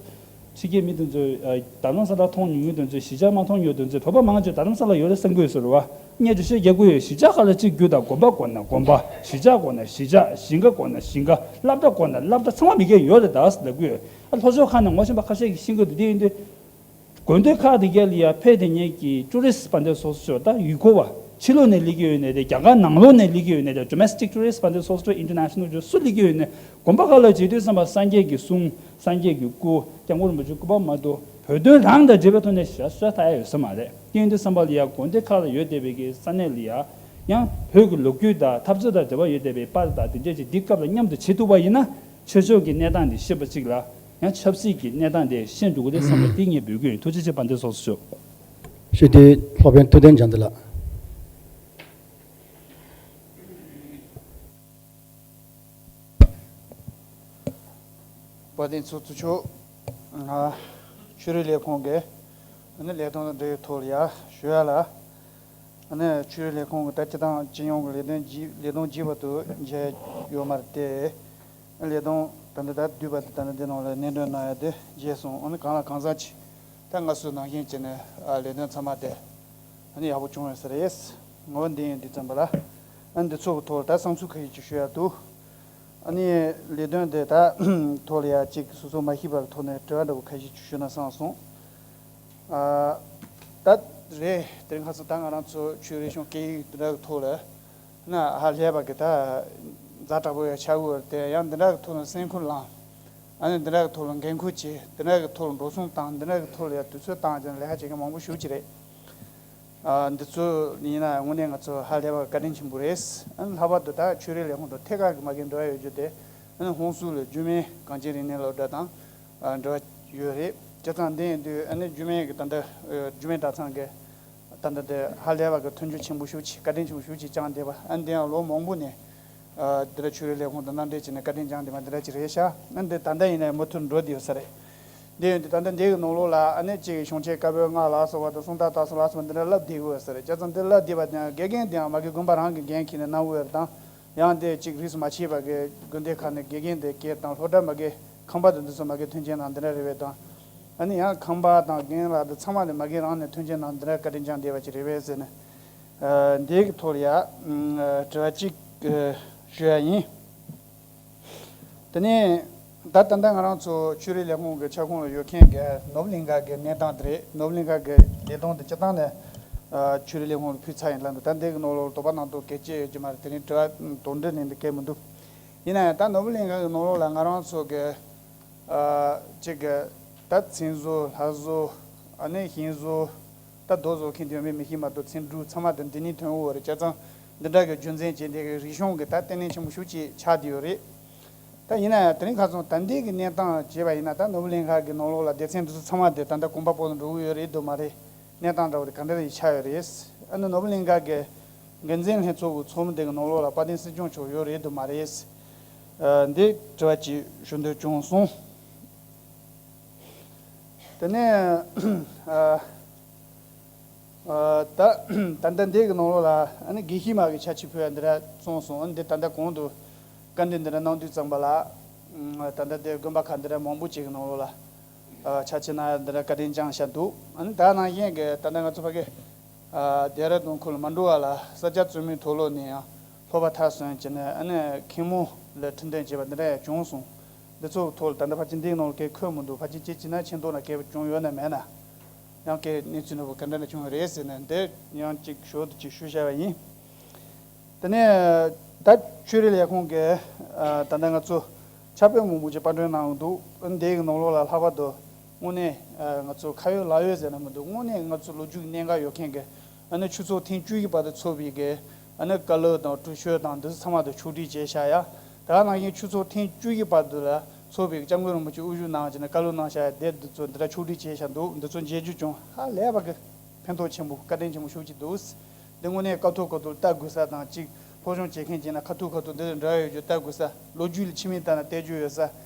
ཕྱི་རྒྱལ་མི་དེ་ཚོས་ཨ། རྡ་རམ་ས་ལ་མཐོང་མྱོང་མི་དེ་ཚོས་གཞིས་ཆགས་མ་མཐོང་མྱོང་དེ་ཚོས་བོད་པ་མང་ཆེ་རྡ་རམ་ས་ལ་ཡོད་རེད་བསམ་གྱི་ཡོད་ཟེར་བ། ངས་འགྲེལ་བཤད་རྒྱག་གི་ཡོད། གཞིས་ཆགས་ཁག་ལ་གཅིག་གྱུར་དང་དགོན་པ་དགོས་ན་དགོན་པ། གཞིས་ཆགས་དགོས་ན་གཞིས་ཆགས། ཞིང་ཁ་དགོས་ན་ཞིང་ཁ། སློབ་གྲྭ་དགོས་ན་སློབ་གྲྭ། ཚང་མ་མི་སྒེར་ཡོད་རེད་ད་ཟེར་ལབ་གི་ཡོད། ཨ། ལྷོ་ཕྱོགས་ཁག་ནས་ངོ་ཤེས་པ་ཁ་ཤས་ཀྱིས་ཤེས་ཀྱི་འདུག་དེ་ཡིན་དུས། དགོན་སྡེ་ཁག་དེ་ག་ལ་ཡ་ཕེབས་དེ་ཉིད་ཀྱི་ཊུ་རི་སི་དཔལ་ལྡན་སོ་སོ་ཆོས་ད་ཡུལ་སྐོར་བ། ཕྱི་ལོགས་ནས་སླེབས་ཀྱི་ཡོད་ནའི་རེད། རྒྱ་གར་ནང་ལོགས་ནས་སླེབས་ཀྱི་ཡོད་ནའི་རེད། ཌོ་མེ་སི་ཊིག་ཊུ་རི་སི་དཔལ་ལྡན་སོ་སོ་ཆོས་ཨིན་ཊར་ནེ་ཤ་ནལ་ཆོས་སུ་སླེབས་ཀྱི་ཡོད་ནའི་དགོན་པ་ཁག་ལ་བྱེད་དུས་ཙམ་པ་སངས་རྒྱས་ཀྱི་གསུང་། སངས་རྒྱས་ཀྱི་སྐུ། སྐྱབས་མགོན་རིན་པོ་ཆེའི་སྐུ་པར་མ་གཏོགས་བོད་དོན་རང་དང་འབྲེལ་བའི་ཐོག་ནས་ཞེ་དྲག་ལྟ་ཡ་ཡོད་ས་མ་རེད། དེ་ཡིན་དུས་ཙམ་པ་ལ་ཡ་དགོན་སྡེ་ཁག་ལ་ཡོད་བསྡད་པའི་གི་ས་གནས་ལ་ཡ། ཡང་བོད་ཀྱི་ལོ་རྒྱུས་དང་འཐབ་རྩོད་དང་འབྲེལ་བ་ཡོད་བསྡད་པའི་པར་དང་དེ་འདྲས་ཅིག་འདི་སྐབས་ལ་མཉམ་དུ་བྱེད་ཐུབ་པ་ཡིན་ན། ཆོས་ཕྱོགས་ཀྱི་གནས་སྟངས་འདི་ཤེས་པ་གཅིག་ལ། ཡང་ཆབ་སྲིད་ཀྱི་གནས་སྟངས་དེ་ཤེས་འགྲོ་གི་རེད་བསམ་པ་དེ་ངས་འབོད་ཀྱི་ཡིན། ཐུགས་རྗེ་ཆེ། དཔལ་ལྡན་སོ་སོ་ཤོག་ཞུས་ཏེ། སློབ་དཔོན་ཐུབ་བསྟན་འཇམ་བདེ་ལགས། དཔལ་ལྡན་ཚོགས་གཙོ་མཆོག་ང་ཆོས་རིག་ལས་ཁུངས་ཀྱི་ཨ་ནི་ལས་དོན་དང་འབྲེལ་བའི་ཐོག་ལ་ཡ་ཞུ་ཡ་ལ། ཨ་ནི་ཆོས་རིག་ལས་ཁུངས་ཀྱི་ད་སྤྱི་བཏང་སྤྱི་ཡོངས་ཀྱི་ལས་དོན་རྒྱས་ལས་དོན་རྒྱས་པ་དུ་མཇལ་ཡོད་མ་རེད་དེ། ལས་དོན་ད་ལྟ་ད་བསྡུས་པ་དེ་ད་ལྟ་འདི་ནང་ལ་སྣེ་སྒྲོན་གནང་ཡ་དེ་མཇལ་སོང་། ཨ་ནི་གང་ལ་གང་འཚམ་ཅིག་ད་ང་ཚོའི་ནང་བཞིན་བྱས་ནས་ཨ་ལས་དོན་ཚང་མ་དེ་ཨ་ནི་ཡག་པོ་བྱུང་ཡོད་ས་རེད། ངོ་བོ་འདི་ཡིན་དུས་ཙམ་པ་ལ་ཨ་ནི་འདི་ཚོ་གི་ཐོག་ལ་ད་བསམ་ཚུལ་ཁ་ཤས་ཅིག་ཞུ་ཡ་འདུག་ཨ་ནི་ལས་དོན་དེ་ད་ཐོག་ལ་ཡ་ཅིག་སོ་སོ་མ་ཤེས་པ་གི་ཐོག་ནས་དྲི་བ་འདྲ་བོ་ཁ་ཤས་ཅིག་ཞུ་ན་བསམ་སོང་། ཨ། ད་རེད། དེ་རིང་ཁ་སང་ད་ང་རང་ཚོ་ཆོས་རིག་གཞུང་སྐད་ཡིག་འདི་འདྲ་གི་ཐོག་ལ་ན་ཧ་ལས་པ་གི་ད་ཛ་དྲག་པོ་ཡང་ཆགས་ཀྱི་ཡོད་རེད་དེ། ཡང་འདི་འདྲ་གི་ཐོག་ནས་སེམས་ཁུར་བླངས། ཨ་ནི་འདི་འདྲ་གི་ཐོག་ལ་འགན་ཁུར་བྱས། འདི་འདྲ་གི་ཐོག་ལ་འགྲོ་སོང་བཏང་། འདི་འདྲ་གི་ཐོག་ལ་ཡང་དུས་ཚོད་བཏང་བྱས་ནས་ལས་ཀ་བྱེད་མཁན་མང་པོ་ཞེ་པོ་ཅིག་རེད། ཨ། འདི་ཚོ་ཡིན་ན་དངོས་གནས་ང་ཚོ་ཧ་ལས་པ་བཀའ་དྲིན་ཆེན་པོ་རེད། ཨ་ནི་ལྷག་པར་དུ་ད་ཆོས་རིག་ལས་ཁུངས་དང་ཐད་ཀར་གྱི་མ་གི་འབྲེལ་བ་ཡོད་རྒྱུ་དེ། ཨ་ནི་ཧོན་སུར་ལ་འཇུ་མི་གངས་ཅན་རིག་གནས་སློབ་གྲྭ་དང་། ཨ། འབྲེལ་བ་ཡོད་རེད། བྱས་ཙང་འདི་ཡིན་དུས་ཨ་ནི་འཇུ་མི་གི་ད་ལྟ་འཇུ་མི་གྲྭ་ཚང་གི་ད་ལྟ་དེ་ཧ་ལས་པ་གི་མཐུན་འགྱུར་ཆེན་པོ་ཞེ་པོ་ཅིག་བཀའ་དྲིན་ཆེན་པོ་ཞེ་པོ་ཅིག་བསྐྱངས་བསྡད་པ། ཨ་ནི་འདི་ཡང་ལོ་མང་པོ་ནས། ཨ། འདི་འདྲ་ཆོས་རིག་ལས་ཁུངས་དང་མཉམ་འབྲེལ་བྱས་ནས་བཀའ་དྲིན་བསྐྱངས་བསྡད་པ་འདི་འདྲ་ཅིག་རེད་ཤག་ཨ་ནི་འདི་ད་ལྟ་ཡིན་ན་མུ་མཐུད་འགྲོ་བསྡད་ཡོད་ས་རེད། འདི་ཡོད་དུས་ད་ལྟ་འདི་གི་ནང་ལོགས་ལ་ཨ་ནི་གཅིག་གཞུང་ཆེན་བཀའ་པོད་ལྔ་ལ་སོགས་པ་དང་གསུང་རྟ་ལ་སོགས་ལ་སོགས་པ་འདི་འདྲ་བསླབ་བསྡད་ཀྱི་ཡོད་ས་རེད། བྱས་ཙང་འདི་བསླབ་བསྡད་པ་དེ་ཡང་དགེ་རྒན་དེ་ཡང་མ་གི་དགོན་པ་རང་གི་འགན་འཁྱེར་ནས་གནང་གི་ཡོད་རེད་དང་། ཡང་དེ་གཅིག་རིས་སུ་མ་ཆད་པ་གི་དགོན་སྡེ་ཁག་ནས་དགེ་རྒན་དེ་སྐྱེལ་དང་། སློབ་གྲྭ་མ་གི་ཁང་པ་དང་འདི་ཚོ་མ་གི་མཐུན་རྐྱེན་དང་འདི་འདྲ་རེད་པས་དང་། ཨ་ནི་ཡང་ཁང་པ་དང་རྒན་ལགས་དེ་ཚང་མ་ནས་མ་གི་རང་ནས་མཐུན་རྐྱེན་དང་འདི་འདྲ་བཀའ་དྲིན་བསྐྱངས་བསྡད་པ་ཅིག་རེད་པས་ཟེར་ནས། ཨ། འདི་གི་ཐོག་ལ་ཡ། ཨ། དྲི་བ་གཅིག་ཨ། ཞུ་ཡ་ཡིན། དེ་ནས་ད་ད་ལྟ་ང་རང་ཚོ་ཆོས་རིག་ལས་ཁུངས་ཀྱི་ཁྱབ་ཁོངས་ལ་ཡོད་མཁན་གྱི་ནོར་བུ་གླིང་ག་གི་གནས་སྟངས་དེ་རེད། ནོར་བུ་གླིང་ག་གི་ལས་དོན་དེ་སྤྱིར་བཏང་ནས། ཨ། ཆོས་རིག་ལས་ཁུངས་ལ་ཕུལ་ཚར་ཡིན་ལབ་འདུག་ད་འདི་གི་ནང་ལོགས་ལ་དོགས་པ་གནང་སྟངས་གལ་ཆེ་ཡོད་ཀྱི་མ་རེད། དེ་རིང་དྲི་བ་དོགས་འདྲི་ནི་འདི་གལ་མི་འདུག་ཡིན་ན་ཡང་ད་ནོར་བུ་གླིང་ག་གི་ནང་ལོགས་ལ་ང་རང་ཚོ་གི། ཨ། གཅིག་གི་ད་མཚན་བཟོ། ལྷ་བཟོ། ཨ་ནི་ཞིང་བཟོ། ད་རྡོ་བཟོ་མཁན་དེ་ཡོད་མེད་མི་ཤེས་མ་གཏོགས་ཚན་དྲུག་ཚང་མ་དེ་འདི་ནས་ཐོན་ཡོད་རེད། བྱས་ཙང་འདི་འདྲ་གི་རྒྱུ་མཚན་བྱས་འདི་གི་རིག་གཞུང་གི་ད་ལྟེ་གནས་ཆེན་པོ་ཞེ་པོ་ཅིག་ཆགས་བསྡད་ཡོད་རེད། ད་ཡིན་ན་ཡང་དེ་རིང་ཁ་སང་ད་འདི་གི་གནས་སྟངས་བྱས་པ་ཡིན་ན། ད་ནོར་བུ་གླིང་ག་གི་ནང་ལོགས་ལ་སྡེ་ཚན་འདི་ཚོ་ཚང་མ་དེ་ད་ལྟ་གོམ་པ་སྤོ་ནས་འགྲོ་གི་ཡོད་རེད་འདུག་མ་རེད། གནས་སྟངས་འདྲ་བོ་དེ་ག་འདྲ་རེ་ཆགས་ཡོད་རེད། ཨ་ནི་ནོར་བུ་གླིང་ག་གི་འགན་འཛིན་ལྷན་ཚོགས་ཀྱི་ཚོགས་མི་དེ་གི་ནང་ལོགས་ལ་དཔལ་ལྡན་སྲིད་སྐྱོང་མཆོག་ཡོད་རེད་འདུག་མ་རེད། ཨ། འདི་དྲི་བ་ཅིག་ཞུ་འདོད་བྱུང་སོང་། དེ་ནས་ཨ། ཨ། ད་ད་ལྟ་འདི་གི་ནང་ལོགས་ལ་ཨ་ནི་དགེ་བཤེས་མ་གི་ཕྱག་ཕྱིད་ཕུལ་ཡ་འདི་འདྲ་སོང་སོང་། ཨ་ནི་འདི་ད་ལྟ་གོང་དུ་བཀའ་འདྲི་འདི་འདྲ་གནང་དུས་ཙམ་པ་ལ། ཨ། ད་ལྟ་འདི་དགོན་པ་ཁག་འདི་འདྲ་མང་པོ་ཅིག་གི་ནང་ལོགས་ལ། ཨ། ཕྱག་ཕྱིད་གནང་ཡ་འདི་འདྲ་བཀའ་དྲིན་བསྐྱངས་བཞག་འདུག་ཨ་ནི་ད་ནང་བཞིན་གི་ད་ལྟ་ང་ཚོ་ཕ་གི། ཨ། ལྡེ་ར་ལྡུན་ཁུལ་མ་འགྲོ་བ་ལ་ས་སྐྱ་བཙུན་མོའི་མཐོ་སློབ་ནས་ཡང་སློབ་པ་མཐར་སོན་བྱས་ནས་ཨ་ནི་མཁན་མོ་ལ་ཁྲིད་འདོན་བྱས་པ་འདི་འདྲ་ཡང་བྱུང་སོང་། འདི་ཚོ་ཐོག་ལ་ད་ལྟ་ཕལ་ཆེར་འདིའི་ནང་ལ་སྐད་འཁོད་མི་འདུག་ཕལ་ཆེར་ཅིག་བྱས་ན་ཆེ་མདོག་ན་སྐད་བྱུང་ཡོད་ན་མེད་ན། ཡང་སྐད་གནས་ཚུལ་འདྲ་བོ་ག་འདྲ་ན་བྱུང་ཡོད་རེད་ཟེར་ནས་འདི་ཡང་ཅིག་ཞོར་དུ་ཅིག་ཞུ་བྱ་བ་ཡིན། དེ་ནས་ད་ཆོས་རིག་ལས་ཁུངས་ཀྱི། ཨ། ད་ལྟ་ང་ཚོ་ཕྱག་དཔེ་མང་པོ་ཅིག་པར་སྐྲུན་གནང་འདུག་འདིའི་ནང་ལོགས་ལ་ལྷག་པར་དུ་དངོས་གནས། ཨ། ང་ཚོ་ཁ་ཡོད་ལག་ཡོད་ཟེར་ན་མི་འདུག་དངོས་གནས་ང་ཚོ་ལོ་རྒྱུས་ཀྱི་གནད་འགག་ཡོད་མཁན་གྱི། ཨ་ནི་ཆོས་ཚོགས་ཐེངས་བཅུ་བཞི་པ་དེ་ཚོགས་པའི་གི། ཨ་ནི་བཀའ་སློབ་དང་དྲི་ཤོད་དང་འདི་ཚོ་ཚང་མ་དེ་ཕྱོགས་སྒྲིག་བྱས་བཞག་ཡ། ད་ག་ནང་བཞིན་ཆོས་ཚོགས་ཐེངས་བཅུ་བཞི་པ་དེ་ལ་ཚོགས་པའི་སྐྱབས་མགོན་རིན་པོ་ཆེ་དབུ་བཞུགས་གནང་བྱས་ནས་བཀའ་སློབ་གནང་བཞག་ཡ་དེ་འདི་ཚོ་འདི་འདྲ་ཕྱོགས་སྒྲིག་བྱས་བཞག་འདུག་འདི་ཚོ་མཇལ་རྒྱུ་བྱུང་། ཧ་ལས་པ་གི་ ཕན་ཐོགས་ཆེན་པོ་བཀའ་དྲིན་ཆེན་པོ་ཞེ་པོ་ཅིག་འདུག། འདི་དངོས་གནས་སྐབས་ཐོག་སྐབས་ཐོག་ལ་ལྟ་དགོས་ས་དང་གཅིག་སློབ་སྦྱོང་བྱེད་མཁན་བྱས་ན་ཁ་ཐུག་ཁ་ཐུག་འདི་ལ་འབྲེལ་བ་ཡོད་རྒྱུ་ལྟ་དགོས་ས། ལོ་རྒྱུས་ལ་ཕྱི་མིག་ལྟ་ན་བལྟས་རྒྱུ་ཡོད་ས་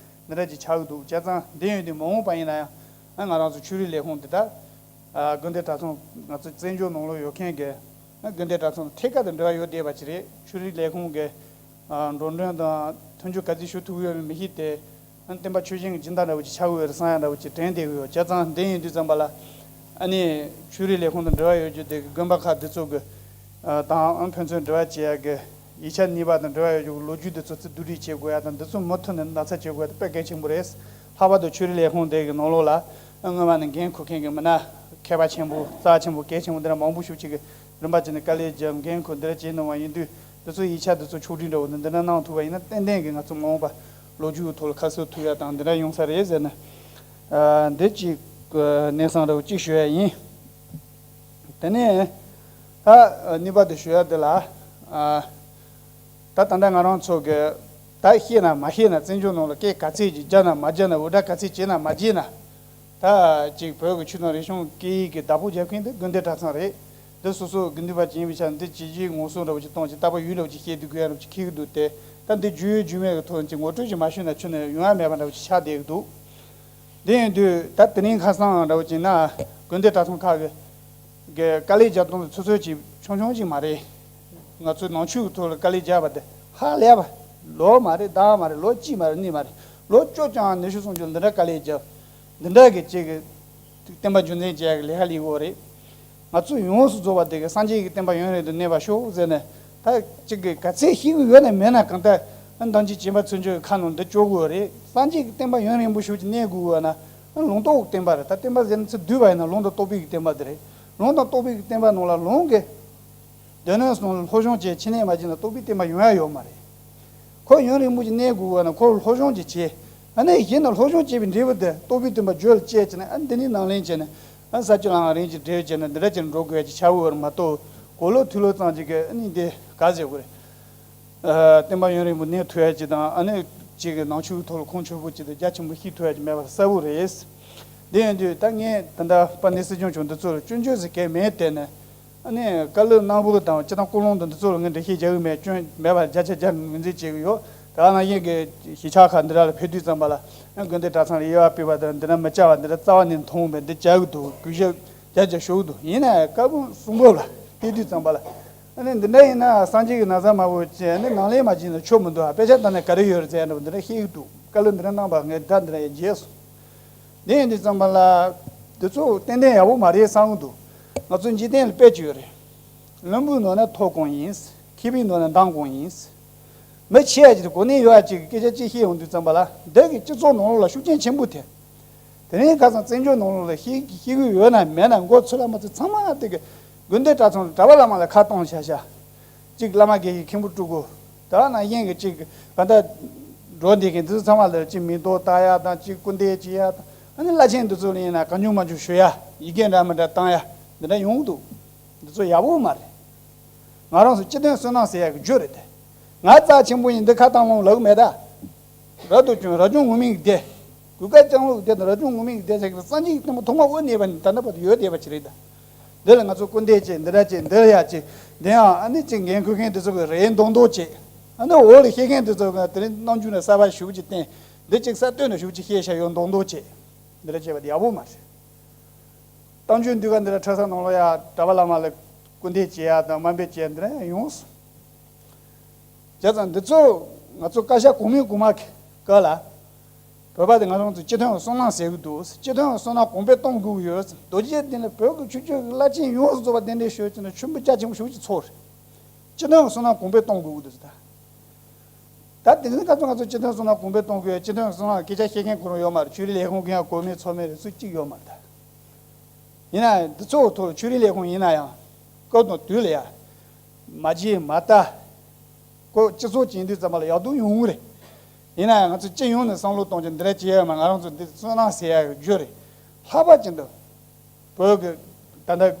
འདི་འདྲ་ཅིག་ཆགས་ཀྱི་འདུག། བྱས་ཙང་འདི་ཡོད་དུས་མ་འོངས་པ་ཡིན་ན་ཡང་ང་རང་ཚོ་ཆོས་རིག་ལས་ཁུངས་འདི་དག་དགོན་སྡེ་གྲྭ་ཚང་ང་ཚོ་བཙན་བྱོལ་ནང་ལོགས་ཡོད་མཁན་གྱི་དགོན་སྡེ་གྲྭ་ཚང་ཐད་ཀར་དུ་འབྲེལ་བ་ཡོད་བསྡད་པ་ཅིག་རེད། ཆོས་རིག་ལས་ཁུངས་ཀྱི་འགྲོ་གྲོན་དང་མཐུན་འགྱུར་ག་ཚོད་ཞུ་ཐུབ་ཡོད་མེད་མི་ཤེས་ཏེ། བསྟན་པ་ཆོས་བཞིན་གྱི་སྦྱིན་བདག་འདྲ་བོ་ཅིག་ཆགས་ཀྱི་ཡོད་རེད་བསམ་ཡག་འདྲ་བོ་ཅིག་དྲན་བསྡད་ཀྱི་ཡོད། བྱས་ཙང་འདི་ཡིན་དུས་ཙམ་པ་ལ་ཨ་ནི་ཆོས་རིག་ལས་ཁུངས་དང་འབྲེལ་བ་ཡོད་རྒྱུ་དེ་གི་དགོན་པ་ཁག་འདི་ཚོ་གི་དང་ཨ་ཕན་ཚུན་འབྲེལ་བ་བྱེད་ཡག་གི་ཡིག་ཆ་གཉིས་པ་དང་འབྲེལ་བ་ཡོད་རྒྱུ་གི་ལོ་རྒྱུས་འདི་ཚོ་ཚུར་བསྡུ་སྒྲིག་བྱེད་དགོས་ཡག་དང་འདི་ཚོ་མུ་མཐུད་ནས་ན་ཚ་བྱེད་དགོས་ཡག་དེ་དཔེ་གལ་ཆེན་པོ་རེད། ལྷག་པར་དུ་ཆོས་རིག་ལས་ཁུངས་དེ་གི་ནང་ལོགས་ལ་ཨ་སྔོན་མ་ནས་འགན་འཁུར་མཁན་གྱི་མི་སྣ་མཁས་པ་ཆེན་པོ་རྩ་ཆེན་པོ་གལ་ཆེན་པོ་འདི་འདྲ་མང་པོ་ཞིག་ཅིག་གི་རིམ་པ་བྱས་ནས་དཀའ་ལས་བརྒྱབ། འགན་འཁུར་འདི་འདྲ་བྱས་གནང་བ་ཡིན་དུས་འདི་ཚོའི་ཡིག་ཆ་འདི་ཚོ་ཕྱོགས་སྒྲིག་འདྲ་བོ་འདི་འདི་འདྲ་གནང་ཐུབ་པ་ཡིན་ན་ཏན་ཏན་གྱི་ང་ཚོ་མ་འོངས་པ་ལོ་རྒྱུས་ཀྱི་ཐོག་ལ་ཁ་གསལ་ཐུབ་ཡ་དང་འདི་འདྲ་ཡོང་ས་རེད་ཟེར་ནས་ཨ་འདི་གཅིག་གནས་སྟངས་འདྲ་བོ་གཅིག་ཞུ་ཡ་ཡིན། དེ་ནས་ད་གཉིས་པ་དེ་ཞུ་ཡ་འདི་ལ་ཨ་ད་ད་ལྟ་ང་རང་ཚོ་གི་ད་ཤེས་ན་མ་ཤེས་ན་བཙན་བྱོལ་ནང་ལ་སྐད་ག་ཚད་ཅིག་རྒྱག་ན་མ་རྒྱག་ན་འུར་སྒྲ་ག་ཚད་བྱས་ན་མ་བྱས་ན། ད་ཅིག་བོད་ཀྱི་ཆོས་དང་རིག་གཞུང་སྐད་ཡིག་གི་བདག་པོ་རྒྱབ་མཁན་དེ་དགོན་སྡེ་གྲྭ་ཚང་རེད། འདི་སོ་སོ་དགེ་འདུན་པ་ཅིག་ཡིན་པའི་ཆ་ནས་འདི་བྱས་རྗེས་ངོ་སོ་འདྲ་བོ་ཅིག་གཏོང་ཅིག་རྟག་པར་ཡུལ་འདྲ་བོ་ཅིག་བཤད་སྡོད་དགོས་ཡ་འདྲ་བོ་ཅིག་འཁེལ་གྱི་འདུག་སྟེ། ད་འདི་རྒྱུས་ཡོད་རྒྱུས་མེད་ཀྱི་ཐོག་ནས་ཅིག་ངོ་སྤྲོད་ཅིག་མ་ཞུས་ན་ཆོས་ནས་ཡོང་ཡ་མེད་པ་འདྲ་བོ་ཅིག་ཆགས་བསྡད་ཀྱི་འདུག། འདི་ཡིན་དུས་ད་དེ་རིང་ཁ་སང་འདྲ་བོ་ཅིག་ན་དགོན་སྡེ་གྲྭ་ཚང་ཁག་གི་གི་དཀའ་ལས་རྒྱག་སྟངས་དེ་ཚོད་ཚོད་ཅིག་ཆུང་ཆུང་ཅིག་མ་རེད། ང་ཚོའི་ནང་ཆོས་ཀྱི་ཐོག་ལ་དཀའ་ལས་རྒྱག་པ་དེ་ཧ་ལས་པ། ལོ་མ་རེད་ཟླ་མ་རེད་ལོ་གཅིག་མ་རེད་གཉིས་མ་རེད། ལོ་བཅུ་བཅོ་ལྔ་ཉི་ཤུ་སུམ་ཅུ་འདི་འདྲ་དཀའ་ལས་རྒྱབ། འདི་འདྲ་གི་ཅིག་གི་བསྟན་པ་རྒྱུན་འཛིན་བྱེད་ཡག་གི་ལས་ཀ་ལས་དགོས་རེད། ང་ཚོ་ཡོངས་སུ་རྫོགས་པ་དེ་གི་སངས་རྒྱས་ཀྱི་བསྟན་པ་ཡུན་རིང་དུ་གནས་པར་ཤོག་ཟེར་ནས་ད་ཅིག་གི་ག་ཚད་ཤེས་ཀྱི་ཡོད་ན་མེད་ན་གང་ལྟར་ཨ་འདང་ཅིག་བྱིན་པ་ཚུན་ཆད་ཀྱི་ཁ་ནང་འདི་བཅོ་དགོས་རེད། སངས་རྒྱས་ཀྱི་བསྟན་པ་ཡུན་རིང་པོ་ཞིག་ཅིག་གནས་དགོས་ཡོད་ན་ཨ་ལུང་རྟོགས་བསྟན་པ་རེད། ད་བསྟན་པ་ཟེར་ན་ཚུར་བསྡུས་པ་ཡིན་ན་ལུང་དང་རྟོགས་པའི་གི་བསྟན་པ་དེ་རེད། ལུང་དང་རྟོགས་པའི་གི་བསྟན་པ་ནང་ལ་ལུང་གི་སྡེ་སྣོད་གསུམ་ལ་སློབ་སྦྱོང་བྱས་ཕྱི་ནས་མ་བྱས་ན་རྟོགས་པའི་བསྟན་པ་ཡོང་ཡ་ཡོད་མ་རེད། ཁོ་ཡུན་རིང་པོ་ཅིག་གནས་དགོས་པ་ན་ཁོ་སློབ་སྦྱོང་ཅིག་བྱས། ཨ་ནི་གཞི་ནས་སློབ་སྦྱོང་བྱས་པའི་འབྲས་བུ་དེ་རྟོགས་པའི་བསྟན་པ་རྒྱུད་ལ་སྐྱེས་བྱས་ནས་ཨ་ནི་འདི་ནས་ནང་ལེན་བྱས་ནས་ཨ་ས་བཅུ་ལའང་རིང་ཅིག་འབྲེལ་བྱས་ནས་འདི་འདྲ་ཅིག་འགྲོ་དགོས་ཡ་ཅིག་ཆགས་ཡོད་རེད་མ་གཏོགས་གོ་ལོ་ཐོས་ལོ་ཙམ་ཅིག་གིས་ཨ་ནི་འདི་ག་ཟེར་དགོས་རེད། ཨ་བསྟན་པ་ཡུན་རིང་པོ་གནས་ཐུབ་ཡ་ཅིག་དང་ཨ་ནི་ཅིག་གི་ནང་ཆོས་ཀྱི་ཐོག་ལ་ཁུངས་འཁྱོལ་པོ་ཅིག་དང་རྒྱ་ཆེན་པོ་ཤེས་ཐུབ་ཡ་ཅིག་མེད་པ་གསལ་པོ་རེད། འདི་ཡིན་དུས་ད་ངས་ད་ལྟ་དཔལ་ལྡན་སྲིད་སྐྱོང་མཆོག་འདི་ཚོ་ལ་སྐྱོན་བརྗོད་ཟེར་མཁན་མེད་དེ་ནས། ཨ་ནི་བཀའ་སློབ་གནང་བོ་དང་སྤྱི་བཏང་ཀུན་སློང་དང་འདི་ཚོ་ལ་ངས་འགྲེལ་བཤད་རྒྱག་གི་མེད། སྐྱོན་མེད་པར་བརྒྱ་ཆ་བརྒྱ་ངོས་འཛིན་བྱེད་ཀྱི་ཡོད། ད་ནང་བཞིན་གྱི་གཞིས་ཆགས་ཁག་འདི་ར་ལ་ཕེབས་དུས་ཙམ་པ་ལ་ཨ་དགོན་སྡེ་གྲྭ་ཚང་ལ་དབྱེ་བ་ཕྱེ་བ་དང་འདི་འདྲ་མི་བྱ་བ་འདི་འདྲ་རྩ་བ་ནས་མཐོང་བས་འདི་བྱ་གི་འདུག་གུས་ཞབས་བརྒྱ་ཆ་ཞུ་གི་འདུག་ཡིན་ན་ཡང་བཀའ་དགོངས་གསུང་བབ་ལ་བལྟས་དུས་ཙམ་པ་ལ་ཨ་ནི་འདི་འདྲ་ཡིན་ན་སངས་རྒྱས་ཀྱི་ན་བཟའ་མ་བོ་བཅས་ནི་ནང་ལས་མ་བྱིན་ན་ཆོ་མི་འདུག་ཨ་དཔེ་ཆ་ལྟ་ན་ག་རེ་ཡོད་རེད་ཟེར་ཡ་འདྲ་བོ་འདི་འདྲ་བཤད་ཀྱི་འདུག་བཀའ་སློབ་འདི་འདྲ་གནང་བ་ངས་ད་འདི་འདྲ་ཡང་མཇལ་སོང་། འདི་ཡིན་དུས་ཙམ་པ་ལ། འདི་ཚོ་ཏན་ཏན་ཡག་པོ་མ་རེད་བསམ་གི་འདུག་ང་ཚོ་འཇིག་རྟེན་ལ་དཔེ་ཅིག་ཡོད་རེད། བླུན་པོའི་ནང་ན་མཐོ་གང་ཡིན། མཁས་པའི་ནང་ན་འདང་གང་ཡིན། མི་ཆེ་ཡ་ཅིག་གོ་གནས་ཡོད་ཡ་ཅིག་གི་སྐད་ཆ་ཅིག་བཤད་ཡོང་དུས་ཙམ་པ་ལ་འདི་གི་སྤྱི་ཚོགས་ནང་ལོགས་ལ་ཤུགས་རྐྱེན་ཆེན་པོ་ཐེབས། དེ་རིང་ཁ་སང་བཙན་བྱོལ་ནང་ལོགས་ལ་ཤེས་ཤེས་ཀྱི་ཡོད་ན་མེད་ན་མགོ་ཚོས་ལ་མ་ཚོས་ཚང་མ་དེ་གི་དགོན་སྡེ་གྲྭ་ཚང་གྲྭ་པ་བླ་མ་ལ་ཁ་གཏོང་བྱ་བྱ། གཅིག་བླ་མ་དགེ་བའི་མཁན་པོ་སྤྲུལ་སྐུ། ད་ནང་བཞིན་གྱི་གཅིག་ག་ད་འགྲོ་འདི་གི་འདི་ཚོ་ཚང་མ་ལ་གཅིག་མིང་འདོགས་བཏགས་ཡ་དང་གཅིག་སྐུར་འདེབས་བྱེད་ཡ་དང་ཨ་ནི་བླ་ཆེན་འདི་ཚོ་ལ་ཡིན་ན་གང་བྱུང་མང་བྱུང་ཞུ་ཡ་ཡི་གེ་འདྲ་མི་འདྲ་བཏང་ཡ་འདི་འདྲ་ཡོང་གི་འདུག། འདི་ཚོ་ཡག་པོ་མ་རེད། ང་རང་ཚོ་སྤྱི་དོན་བསོད་ནམས་ཟེར་ཡ་གི་རྒྱུ་རེད་དེ། ང་རྩ་ཆེན་པོ་ཡིན་འདི་ཁ་བཏང་ལོང་ལབ་གི་མེད་ད། རབ་ཏུ་བྱུང་རབ་བྱུང་ངུར་སྨྲིག་སྡེ། གོས་དཀར་ལྕང་ལོའི་སྡེ་དང་རབ་བྱུང་ངུར་སྨྲིག་སྡེ་ཟེར་གྱི་སངས་རྒྱས་ཀྱི་བསྟན་པ་ཐོག་མ་དབུ་གནས་པ་ནས་ད་ལྟ་བར་དུ་ཡོད་བསྡད་པ་ཅིག་རེད་ད། འདི་ལ་ང་ཚོ་སྐུར་འདེབས་བྱེད་འདི་འདྲ་བྱེད་འདི་ལ་ཡ་བྱེད་འདི་ཡང་ཨ་ནི་ཅིག་འགན་འཁུར་མཁན་འདི་ཚོ་གི་རེ་མདོག་མདོག་བྱེད། ཨ་ནི་འོག་ལ་བཤད་མཁན་འདི་ཚོ་གི་དེ་རིང་རྣམ་འགྱུར་ནས་གསར་པ་ཞུ་ཅིག་བསྟན། འདི་ཅིག་གསར་གཏོད་ནས་ཞུ་ཅིག་བཤད་བྱ་ཡོད་མདོག་མདོག་བྱེད། འདི་འདྲ་བྱེད་པ་དེ་ཡག་པོ་མ་རེད། རྟ་མཆོག་འདུས་ཁ་འདི་ལ་གྲྭ་ས་ནང་ལོགས་ཡ་གྲྭ་པ་བླ་མ་ལ་སྐུར་འདེབས་བྱེད་ཡ་དང་དམའ་འབེབས་བྱེད་ཡ་འདི་འདྲ་ཡང་ཡོང་སོང་། བྱས་ཙང་འདི་ཚོ་ང་ཚོ་བཀའ་ཤག་གོང་མའི་གོང་མ་གི་སྐབས་ལ། བོད་པ་དེ་ང་རང་ཚོ་སྤྱི་མཐུན་གྱི་བསོད་ནམས་ཟེར་གི་འདུག། སྤྱི་མཐུན་གྱི་བསོད་ནམས་གོང་འཕེལ་གཏོང་དགོས་ཀྱི་ཡོད། རྡོ་རྗེ་གདན་ལ་བོད་ཀྱི་ཆོས་བརྒྱུད་ཀྱི་བླ་ཆེན་ཡོངས་སུ་རྫོགས་པ་གདན་འདྲེན་ཞུས་ཀྱི་ན་མཆོད་འབུལ་རྒྱ་ཆེན་པོ་ཞེ་པོ་ཅིག་ཚོགས་རེད། སྤྱི་མཐུན་གྱི་བསོད་ནམས་གོང་འཕེལ་གཏོང་དགོས་ཀྱི་འདུག་ཟེར་ད། ད་དེ་རིང་ཁ་སང་ང་ཚོ་སྤྱི་མཐུན་བསོད་ནམས་གོང་འཕེལ་གཏོང་དགོས། སྤྱི་མཐུན་བསོད་ནམས་སྐད་ཆ་བཤད་མཁན་ཁོ་རང་ཡོད་མ་རེད། ཆོས་རིག་ལས་ཁུངས་ཀྱི་ཡང་གོ་མེད་ཚོར་མེད་རེད། སུ་གཅིག་ཡོད་མ་རེད་ད། ཡིན་ན་འདི་ཚོ་ཐོག་ལ་ཆོས་རིག་ལས་ཁུངས་ཡིན་ན་ཡང་སྐབས་དང་དུས་ལ་ཡ་མ་བརྗེད་མ་ལྟ། ཁོ་སྤྱི་ཚོགས་ཅིག་ཡིན་དུས་ཙམ་པ་ལ་ཡག་སྡུག་ཡོང་གི་རེད། ཡིན་ན་ཡང་ང་ཚོ་སྤྱི་ཡོངས་ནས་བསམ་བློ་གཏོང་རྒྱུ་འདི་འདྲ་བྱེད་ཡ་མ་ང་རང་ཚོ་འདི་བསོད་ནམས་ཟེར་ཡ་གི་རྒྱུ་རེད། ལྷག་པར་ཅན་དུ། བོད་ཀྱི་ད་ལྟ་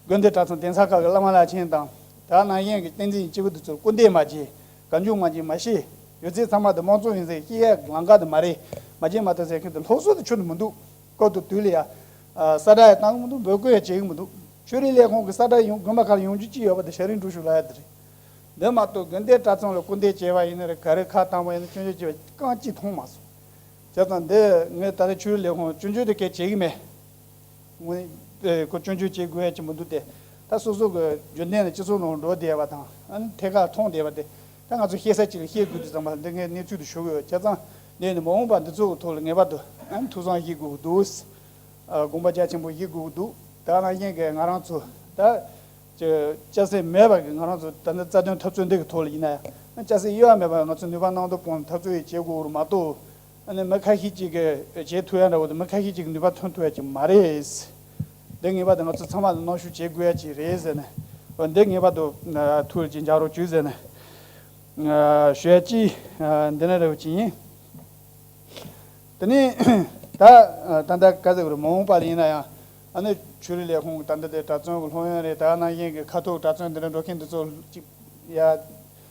དགོན་སྡེ་གྲྭ་ཚང་གདན་ས་ཁག་གི་བླ་མ་བླ་ཆེན་དང་ད་ནང་བཞིན་གྱི་བསྟན་འཛིན་སྐྱེས་བུ་འདི་ཚོར་སྐུར་འདེབས་མ་བྱེད། གང་བྱུང་མ་བྱེད་མ་བཤད། ཡོད་ཚད་ཚང་མ་དེ་དམངས་གཙོ་ཡིན་ཟེར་བཤད་ཡ་ལམ་ཁ་དེ་མ་རེད། མ་བྱེད་མ་ཐུབ་ཟེར་མཁན་དེ་སློབ་གསོ་དེ་ཆུང་དུ་མི་འདུག། སྐབས་དང་དུས་ལ་ཡ། ས་བསྒྲགས་ཡ་བཏང་གི་མི་འདུག། འབོད་སྐུལ་ཡ་བྱེད་ཀྱི་མི་འདུག། ཆོས་རིག་ལས་ཁུངས་ཀྱི་གསལ་བསྒྲགས་ཡོང་དགོན་པ་ཁག་ལ་ཡོང་རྒྱུ་ཅི་ཡོད་པ་དེ་ཞབས་རིམ་འགྲོ་ཞུ་ལ་ཡ་དེ་རེད། འདི་མ་གཏོགས་དགོན་སྡེ་གྲྭ་ཚང་ལ་སྐུར་འདེབས་བྱས་པ་ཡིན་ན་རེད། ག་རེ་ཁ་བཏང་བ་ཡིན་ན་སྐྱོན་བརྗོད་བྱས་པ་རྐང་གཅིག་མཐོང་མ་སོང་། བྱས་ཙང་འདི་ངས་ད་ལྟ་ཆོས་རིག་ལས་ཁུངས་སྐྱོན་བརྗོད་དེ་སྐད་བྱེད་ཀྱི་མེད། ངོས་ནས་ཁོ་སྐྱོན་བརྗོད་བྱེད་དགོས་ཡ་ཅིག་མི་འདུག་སྟེ། ད་སོ་སོ་གི་རྒྱུན་ལྡན་ལ་སྤྱི་ཚོགས་ནང་འགྲོ་བསྡད་པ་དང་ཨ་ནི་ཐད་ཀར་མཐོང་བསྡད་པ་དེ་ད་ང་ཚོ་བཤད་ས་ཅིག་ལ་བཤད་དགོས་དུས་ཙམ་པ་འདི་ངས་གནས་ཚུལ་དུ་ཞུ་གི་ཡོད། བྱས་ཙང་འདི་ནི་མ་འོངས་པ་འདི་ཚོ་གི་ཐོག་ལ་ངེས་པར་དུ་ཨ་ནི་ཐུགས་བསམ་བཞེས་དགོས་ཀྱི་འདུག་ཨ། དགོངས་པ་རྒྱ་ཆེན་པོ་བཞེས་དགོས་ཀྱི་འདུག་ད་ག་ནང་བཞིན་གྱི་ང་རང་ཚོ་ད་ཅི་སྐྱ་སེར་མེད་པ་གི་ང་རང་ཚོ་ད་ནི་རྩ་དོན་འཐབ་རྩོད་འདི་གི་ཐོག་ལ་ཡིན་ན་ཡང་སྐྱ་སེར་དབྱེ་བ་མེད་པར་ང་ཚོ་ནུས་པ་སྣ་ཚོགས་སྤུངས་འཐབ་རྩོད་ཡི་བྱེད་དགོས་རུ་མ་གཏོགས། ཨ་ནི་མི་ཁ་ཤས་ཅིག་གིས་བྱེད་ཐུབ་ཡ་འདྲ་བོ་དང་མི་ཁ་ཤས་ཅིག་གིས་ནུས་པ་ཐོན་ཐུབ་ཡ་ཅིག་མ་རེད། འདི་ངེས་པར་དུ་ང་ཚོ་ཚང་མ་ལ་གནོན་ཤུགས་བྱེད་དགོས་ཡ་ཅིག་རེད་ཟེར་ནས། འོ་འདི་ངེས་པར་དུ་ཐུགས་རྗེ་འཇགས་རོགས་བྱོས་ཟེར་ནས་ཞུ་ཡ་ཅིག་འདི་ནས་རེད་བ་ཅིག་ཡིན། དེ་ནས་ད་ད་ལྟ་ག་ཟེར་དགོས་རེད། མ་འོངས་པ་ལ་ཡིན་ན་ཡང་ཨ་ནི་ཆོས་རིག་ལས་ཁུངས་ད་ལྟ་དེ་གྲྭ་བཙུན་གྱི་སློབ་ཡོན་རེད། ད་ག་ནང་བཞིན་གྱི་ཁ་ཐུག་གྲྭ་བཙུན་འདི་འདྲ་འགྲོ་མཁན་འདི་ཚོ་ཅིག་ཡ།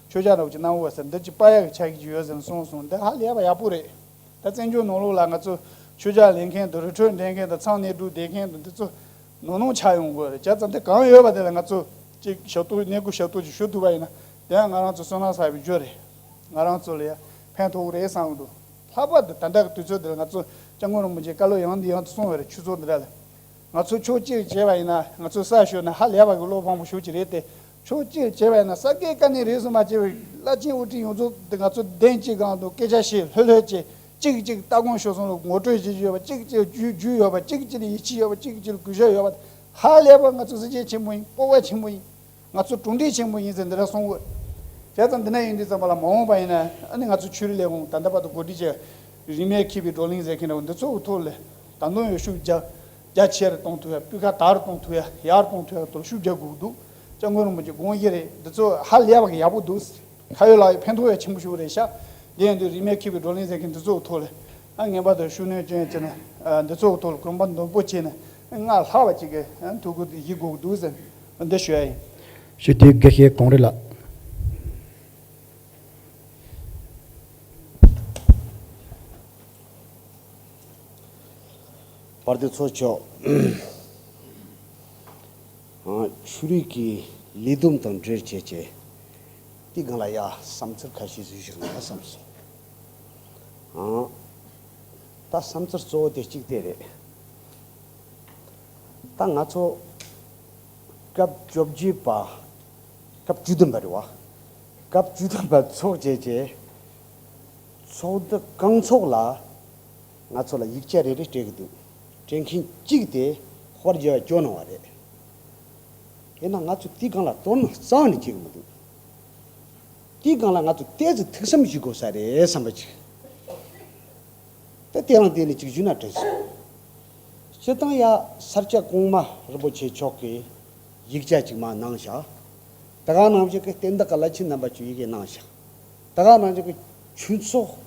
མཆོད་བརྗོད་འདྲ་བོ་ཅིག་གནང་འོ་ཟེར་འདི་ཅིག་པ་ཡག་གི་ཆ་ཤས་ཅིག་ཡོད་ཟེར་ནས་གསུངས་སོང་། འདི་ཧ་ལས་པ་ཡག་པོ་རེད། ད་བཙན་བྱོལ་ནང་ལོགས་ལ་ང་ཚོ་མཆོད་བརྗོད་ལེན་མཁན་དང་རི་ཁྲོད་འགྲེང་མཁན་དང་ཚང་གནས་སྒྲུབ་བསྡད་མཁན་དང་འདི་ཚོ་ནོར་ནོར་ཆགས་ཡོང་གི་རེད། བྱས་ཙང་འདི་གང་ཡོད་པ་དེ་ལ་ང་ཚོ་ཅིག་ཞབས་ཏོག་གནས་སྐོར་ཞབས་ཏོག་ཅིག་ཞུ་ཐུབ་པ་ཡིན་ན་དེ་ཡང་ང་རང་ཚོ་བསོད་ནམས་བསགས་པའི་རྒྱུ་རེད། ང་རང་ཚོ་ལ་ཡང་ཕན་ཐོགས་རེད་བསམ་གི་འདུག་ལྷག་པར་དུ་ད་ལྟ་གི་དུས་ཚོད་འདི་ལ་ང་ཚོ་སྐྱབས་མགོན་རིན་པོ་ཆེ་བཀའ་སློབ་ཡང་ནས་ཡང་དུ་གསུངས་པ་རེད། ཆོས་ཚོགས་འདི་འདྲ་ལ། ང་ཚོ་ཕྱོགས་གཅིག་བྱས་པ་ཡིན་ན་ང་ཚོ་ས་ཞོད་ན་ཧ་ལས་པ་གི་བློ་ཕངས་པོ་ཞུ་གི་རེད་དེ། ཕྱོགས་གཅིག་བྱས་པ་ཡིན་ན་ས་དགེ་བཀའ་རྙིང་རིས་སུ་མ་ཆད་པའི་བླ་ཆེན་དབུ་ཁྲིད་ཡོངས་རྫོགས་དེ་ང་ཚོ་གདན་གཅིག་སྒང་དུ་སྐད་ཆ་བཤད་ལྷོད་ལྷོད་བྱས་གཅིག་གིས་གཅིག་ལྟ་དགོངས་ཞུ་སོང་ལ་ངོ་སྤྲོད་བྱེད་རྒྱུ་ཡོད་པ། གཅིག་གིས་གཅིག་རྒྱུས་རྒྱུས་ཡོད་པ། གཅིག་གིས་གཅིག་ལ་ཡིད་ཆེས་ཡོད་པ། གཅིག་གིས་གཅིག་ལ་གུས་ཞབས་ཡོད་པ། ཧ་ལས་པ་ང་ཚོ་གཟི་བརྗིད་ཆེན་པོ་ཡིན། སྤོབས་པ་ཆེན་པོ་ཡིན། ང་ཚོ་གྲུབ་འབྲས་ཆེན་པོ་ཡིན་ཟེར་འདི་འདྲ་གསུང་གི་ཡོད། བྱས་ཙང་འདི་འདྲ་ཡིན་དུས་ཙམ་པ་ལ་མ་འོངས་པ་ཡིན་ན་ཨ་ནི་ང་ཚོ་ཆོས་རིག་ལས་ཁུངས་ད་ལྟ་བར་དུ་གོ་སྒྲིག་བྱས་རིས་མེད་མཁས་པའི་བགྲོ་གླེང་ཟེར་མཁན་འདྲ་བོ་འདི་ཚོ་གི་ཐོག་ལ་ད་དུང་ཡང་ཤུགས་རྒྱ་རྒྱ་ཆེ་རུ་གཏོང་ཐུབ་ཡ། སྤུས་ཀ་དར་རུ་གཏོང་ཐུབ་ཡ། ཡར་གཏོང་ཐུབ་ཡ་ཐོག་ལ་ཤུགས་རྒྱག་དགོས་ཀྱི་འདུག་སྐྱབས་མགོན་རིན་པོ་ཆེ་དགོངས་གཞི་རེད། འདི་ཚོ་ཧ་ལས་པ་གི་ཡག་པོ་འདུག་ཁ་ཡོད་ལག་ཡོད་ཕན་ཐོགས་ཡ་ཆེན་པོ་ཞིག་རེད་ཤག་འདི་ཡིན་དུས་རིས་མེད་མཁས་པའི་བགྲོ་གླེང་ཟེར་མཁན་འདི་ཚོ་གི་ཐོག་ལ་ཨ་ངེས་པར་དུ་ཤུགས་སྣོན་སྐྱོན་བྱས་ནས་ཨ་འདི་ཚོ་གི་ཐོག་ལ་གོམ་པ་མདུན་སྤོ་བྱས་ནས་སྔར་ལྷག་པ་ཅིག་གི་ཨ་ཐུགས་ཁུར་དེ་བཞེས་དགོས་ཀྱི་འདུག་ཟེར་འདི་ཞུ་ཡ་ཡིན། ཞུ་དེ་དགེ་བཤེས་གངས་རི་ལགས། བར་དུ་ཚོགས་ཆོག་ཆོས་རིག་གི་ལས་བསྡོམས་དང་འབྲེལ་བྱས་བྱས་དེ་སྒང་ལ་ཡ་བསམ་ཚུལ་ཁ་ཤས་ཤིག་བཞག་ན་བསམ་སོང་། ཨང་། ད་བསམ་ཚུལ་གཙོ་བོ་དེ་གཅིག་དེ་རེད། ད་ང་ཚོ་སྐབས་བཅོ་བརྒྱད་པ། སྐབས་བཅུ་བདུན་པ་རེད་བ། སྐབས་བཅུ་བདུན་པ་ཚོགས་བྱས་བྱས། ཚོགས་འདུ་གང་ཚོགས་ལ་ང་ཚོ་ལ་ཡིག་ཆ་རེ་རེ་སྤྲད་ཀྱི་འདུག་སྤྲད་མཁན་གཅིག་དེ་དཔལ་རྒྱལ་བ་སྐྱོ་སྣང་བ་རེད། ཡིན་ན་ང་ཚོས་དེའི་སྒང་ལ་དོ་སྣང་རྩ་བ་ནས་བྱེད་ཀྱི་མི་འདུག་དེའི་སྒང་ལ་ང་ཚོ་ཏོག་ཙམ་ཐུགས་བསམ་ཞིག་དགོས་ས་རེད་བསམ་པ་ཅིག་ད་དེ་རང་དེ་ནས་ཅིག་ཞུས་ན་དྲན་སོང་། སྤྱིར་བཏང་ཡ་ས་སྐྱ་གོང་མ་རིན་པོ་ཆེ་མཆོག་གིས་ཡིག་ཆ་ཅིག་མར་གནང་བཞག་ད་ག་ནང་བཞིན་གྱི་བསྟན་བདག་གི་བླ་ཆེན་རྣམ་པ་ཚོས་ཡི་གེ་གནང་བཞག་ད་ག་ནང་བཞིན་གྱི་ཆོས་ཚོགས།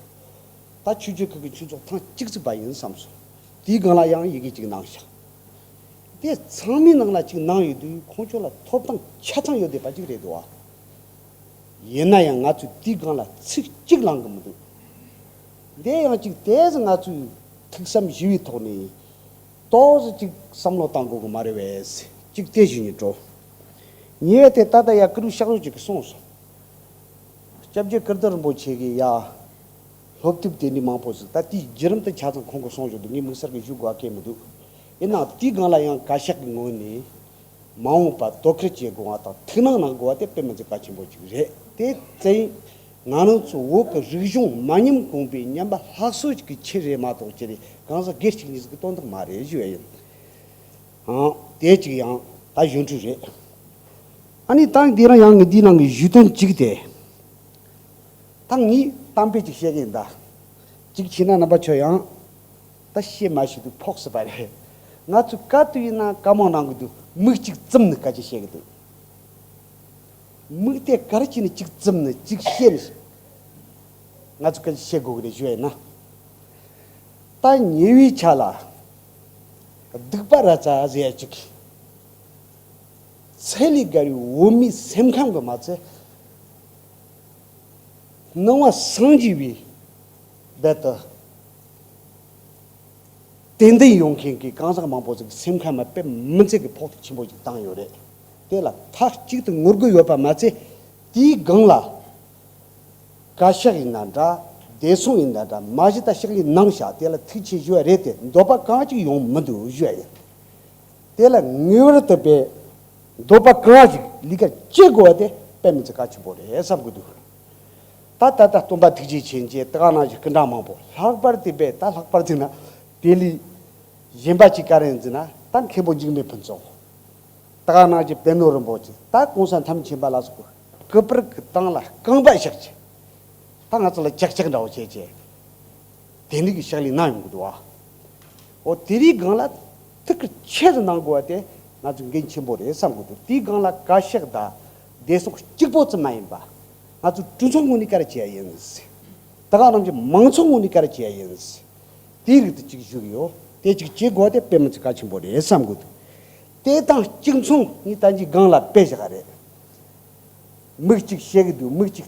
ད་ཆོས་བརྒྱུད་ཁག་གི་ཆོས་ཚོགས་ཐེངས་གཅིག་བརྩིས་པ་ཡིན་བསམ་སོང་། དེའི་སྒང་ལ་ཡང་ཡི་གེ་གཅིག་གནང་བཞག་དེ་ཚང་མའི་ནང་ལ་གཅིག་གནང་ཡོད་དུས་ཁོང་ཚོ་ལ་ཐོབ་ཐང་ཆ་ཚང་ཡོད་བསྡད་པ་གཅིག་རེད་འདུག་ཨ། ཡིན་ན་ཡང་ང་ཚོས་དེའི་སྒང་ལ་ཚིག་གཅིག་བླང་གི་མི་འདུག་དེ་ཡང་གཅིག་དེ་ཚོ་ང་ཚོས་ཐུགས་བསམ་བཞེས་པའི་ཐོག་ནས་ཏོག་ཙམ་གཅིག་བསམ་བློ་བཏང་དགོས་ཀྱི་མ་རེད་པས། གཅིག་དེ་ཞུ་སྙིང་བྲོ། ཉེ་བའི་དེ་ད་ལྟ་ཡ་ཀུ་རུ་ཤག་རོགས་ཅིག་གིས་གསུངས་སོང་། སྐྱབས་རྗེ་ཀིརྟི་རིན་པོ་ཆེ་གིས་ཡ། སློབ་དེབ་དེ་འདྲའི་མང་པོ་ཟིག་ད་དེའི་བརྒྱུད་རིམ་དེ་ཆ་ཚང་ཁོང་གིས་གསུངས་བཞག་འདུག་ངས་དམིགས་བསལ་གྱི་ཞུ་དགོས་པ་གང་ཡང་མི་འདུག་ཡིན་ནའང་དེའི་སྒང་ལ་ཡང་བཀའ་ཤག་གི་ངོས་ནས་མ་འོངས་པ་དོ་ཁུར་བྱེད་དགོས་པ་དང་ཐུགས་སྣང་གནང་དགོས་པ་དེ་དཔེ་མི་སྲིད་གལ་ཆེན་པོ་ཅིག་རེད། དེ་ཙང་ང་རང་ཚོ་བོད་ཀྱི་རིག་གཞུང་མ་ཉམས་གོང་འཕེལ་ཉམས་པ་སླར་གསོ་ཅིག་གི་ཆེད་རེད་མ་གཏོགས་ཅི་རེད་གང་ཟག་སྒེར་གཅིག་གཉིས་ཟིག་གི་དོན་དག་མ་རེད་ཞུ་ཡ་ཡིན། ཨང་། དེ་གཅིག་ཡང་ད་གཞོན་དྲུག་རེད། ཨ་ནི་ད་འདི་རང་ཡང་ངས་འདིའི་ནང་གི་ཞུ་དོན་གཅིག་དེ། ད་ངས་གཏམ་དཔེ་ཅིག་བཤད་གི་ཡིན་ད། གཅིག་བྱས་ན་རྣམ་པ་ཚོ་ཡང་ད་བཤད་མ་ཤེས་དུས་ཕོག་སྲིད་པ་རེད། ང་ཚོས་ག་དུས་ཡིན་ན་བཀའ་མོལ་གནང་གི་འདུག་མིག་གཅིག་བཙུམ་ནས་སྐད་ཆ་བཤད་གི་འདུག་མིག་དེ་ག་རེ་བྱས་ནས་གཅིག་བཙུམ་ནས་གཅིག་བཤད་ནས་ང་ཚོ་སྐད་ཆ་བཤད་དགོས་གི་རེད་ཞུ་ཡ་ཡིན་ན། ད་ཉེ་བའི་ཆ་ལ་སྡིག་པ་ར་ཙ་ཟེར་ཡ་ཅིག་ཚད་ལས་བརྒལ་བའི་འོ་མའི་སེམས་ཁམས་ཀྱི་མ་ཚད། སྣང་བ་སངས་རྒྱས་པའི་རྦད་དེ། ཏན་ཏན་ཡོང་མཁན་གྱི་གང་ཟག་མང་པོ་ཟིག་གི་སེམས་ཁམས་ལ་དཔེ་མི་སྲིད་ཀྱི་ཕོག་ཐུག་ཆེན་པོ་ཞིག་བཏང་ཡོད་རེད། དེ་ལ་མཐའ་གཅིག་ཏུ་ངོ་རྒོལ་ཡོད་པ་མ་ཚད། དེའི་སྒང་ལ་བཀའ་ཤག་ཡིན་ན་འདྲ། བདེ་སྲུང་ཡིན་ན་འདྲ། མ་གཞི་ད་ཕྱག་ལས་གནང་བཞག་དེ་ལ་ཐུགས་རྗེ་ཆེ་ཞུ་བ་རེད་དེ། འདོད་པ་གང་ཅིག་ཡོང་མི་འདུག་ཞུ་བ་ཡིན། དེ་ལ་ངེས་པར་དུ་དཔེ་འདོད་པ་གང་ཞིག་ལས་ཀ་བྱེད་དགོས་པ་དེ་དཔེ་མི་སྲིད་གལ་ཆེན་པོ་རེད་བསམ་གྱི་འདུག་ད་ད་ལྟ་སྟོན་པ་ཐུགས་རྗེ་ཆེན་གྱི་ད་ག་ནང་བཞིན་སྐུ་འདྲ་མང་པོ། ལྷག་པར་དུ་དཔེ་ད་ལྷག་པར་དུ་ན་དེ་ལས་གཞན་པ་ཅིག་ག་རེ་ཡིན་ཟེར་ན། ད་མཁན་པོ་འཇིགས་མེད་ཕུན་ཚོགས། ད་ག་ནང་བཞིན་པད་ནོར་རིན་པོ་ཆེ། ད་གོང་ས་ཐམས་ཅད་མཁྱེན་པ་ལ་སོགས་པའི་སྐུ་པར་གྱི་སྟེང་ལ་རྐང་པ་བཞག་བྱས། ད་ང་ཚོ་ལ་ཅག་ཅག་འདྲ་བོ་བྱས་བྱས། དེ་འདྲ་གི་ཕྱག་ལས་གནང་ཡོང་གི་འདུག་ཨ། འོ་དེ་རིང་སྒང་ལ་ཐུགས་ཁུར་ཆེ་རུ་གནང་དགོས་པ་དེ་ང་ཚོ་འགན་ཆེན་པོ་རེད་བསམ་གྱི་འདུག་དེའི་སྒང་ལ་བཀའ་ཤག་དང་བདེ་སྲུང་གཅིག་པོ་ཙམ་མ་ཡིན་པ། ང་ཚོ་གྲོས་ཚོགས་ངོས་ནས་ག་རེ་བྱེད་ཡ་ཡིན། ད་ག་རང་གི་མང་ཚོགས་ངོས་ནས་ག་རེ་བྱེད་ཡ་ཡིན། དེའི་རིགས་དེ་གཅིག་ཞུ་གི་ཡོད། དེ་གཅིག་བྱེད་དགོས་དེ་དཔེ་མི་སྲིད་གལ་ཆེན་པོ་རེད་བསམ་གྱི་འདུག་དེ་དང་གཅིག་མཚུངས་ངས་ད་གིན་སྒང་ལ་དཔེ་བཞག་རེད། མི་གཅིག་བཤད་གི་འདུག་མི་གཅིག་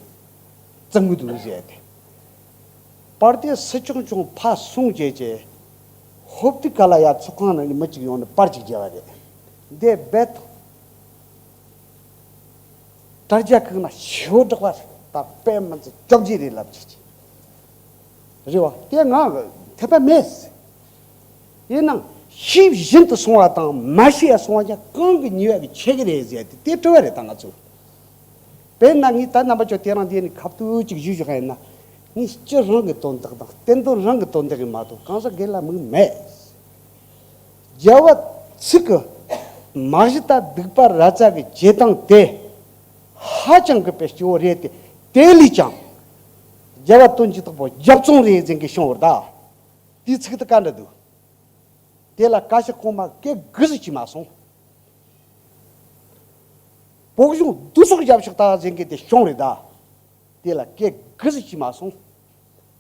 བཙུམ་གི་འདུག་ཟེར་ཏེ། པར་དེ་སུ་ཆུང་ཆུང་ཕར་སོང་བྱས་བྱས། ཧོབ་ཏེ་ག་ལ་ཡ་ཚོགས་ཁང་ནང་གི་མི་གཅིག་ཡོང་ནས་པར་གཅིག་བརྒྱབ་པ་རེད། འདི་རྦད་དེ་དྲ་རྒྱ་ཁག་ན་ཞེ་པོ་དྲག་པ་རེད། ད་དཔེ་མི་སྲིད་བཅོ་བརྒྱད་རེད་ལབ་བྱས་བྱས། རེད་བ། དེ་ང་འཐད་པ་མེད། ཡིན་ནའང་ཤེས་བཞིན་དུ་སོང་བ་དང་མ་ཤེས་ཡ་སོང་བ་ཀྱང་གང་གི་ཉེས་པ་གི་ཆེ་གི་རེད་ཟེར་ཏེ་དེ་དྲི་བ་རེད་ད་ང་ཚོ། དཔེར་ན་ངས་ད་རྣམ་པ་ཚོ་དེ་རིང་འདི་ནས་ཁ་ཐུག་ཅིག་ཞུས་ཞུ་ག་ཡིན་ན། ངས་སྤྱི་རང་གི་དོན་དག་དང་བསྟན་དོན་རང་གི་དོན་དག་ཡིན་མ་གཏོགས་གང་ཟག་སྒེར་ལ་དམིགས་མེད། རྒྱལ་བ་ཚིག་གི་མ་གཞི་ད་སྡིག་པ་ར་ཙ་གི་བྱེད་སྟངས་དེ་ཧ་ཅང་གི་དཔེ་སྐྱིད་པོ་རེད་དེ། དེ་ལས་ཀྱང་རྒྱལ་བ་དོན་གྱི་བདག་པོ་རྒྱབ་ཙོང་རེད་ཟེར་མཁན་བྱུང་བར་གདའ། དེའི་ཚིག་དེ་ག་འདྲ་འདུག་དེ་ལ་བཀའ་ཤག་གོང་མ་སྐད་དགུ་ཟིག་གིས་མ་སོང་། བོད་གཞུང་བསྡུ་གསོག་རྒྱབ་ཤོག་ད་ཟེར་མཁན་དེ་བྱུང་རེད་གདའ། དེ་ལ་སྐད་དགུ་ཟིག་གིས་མ་སོང་།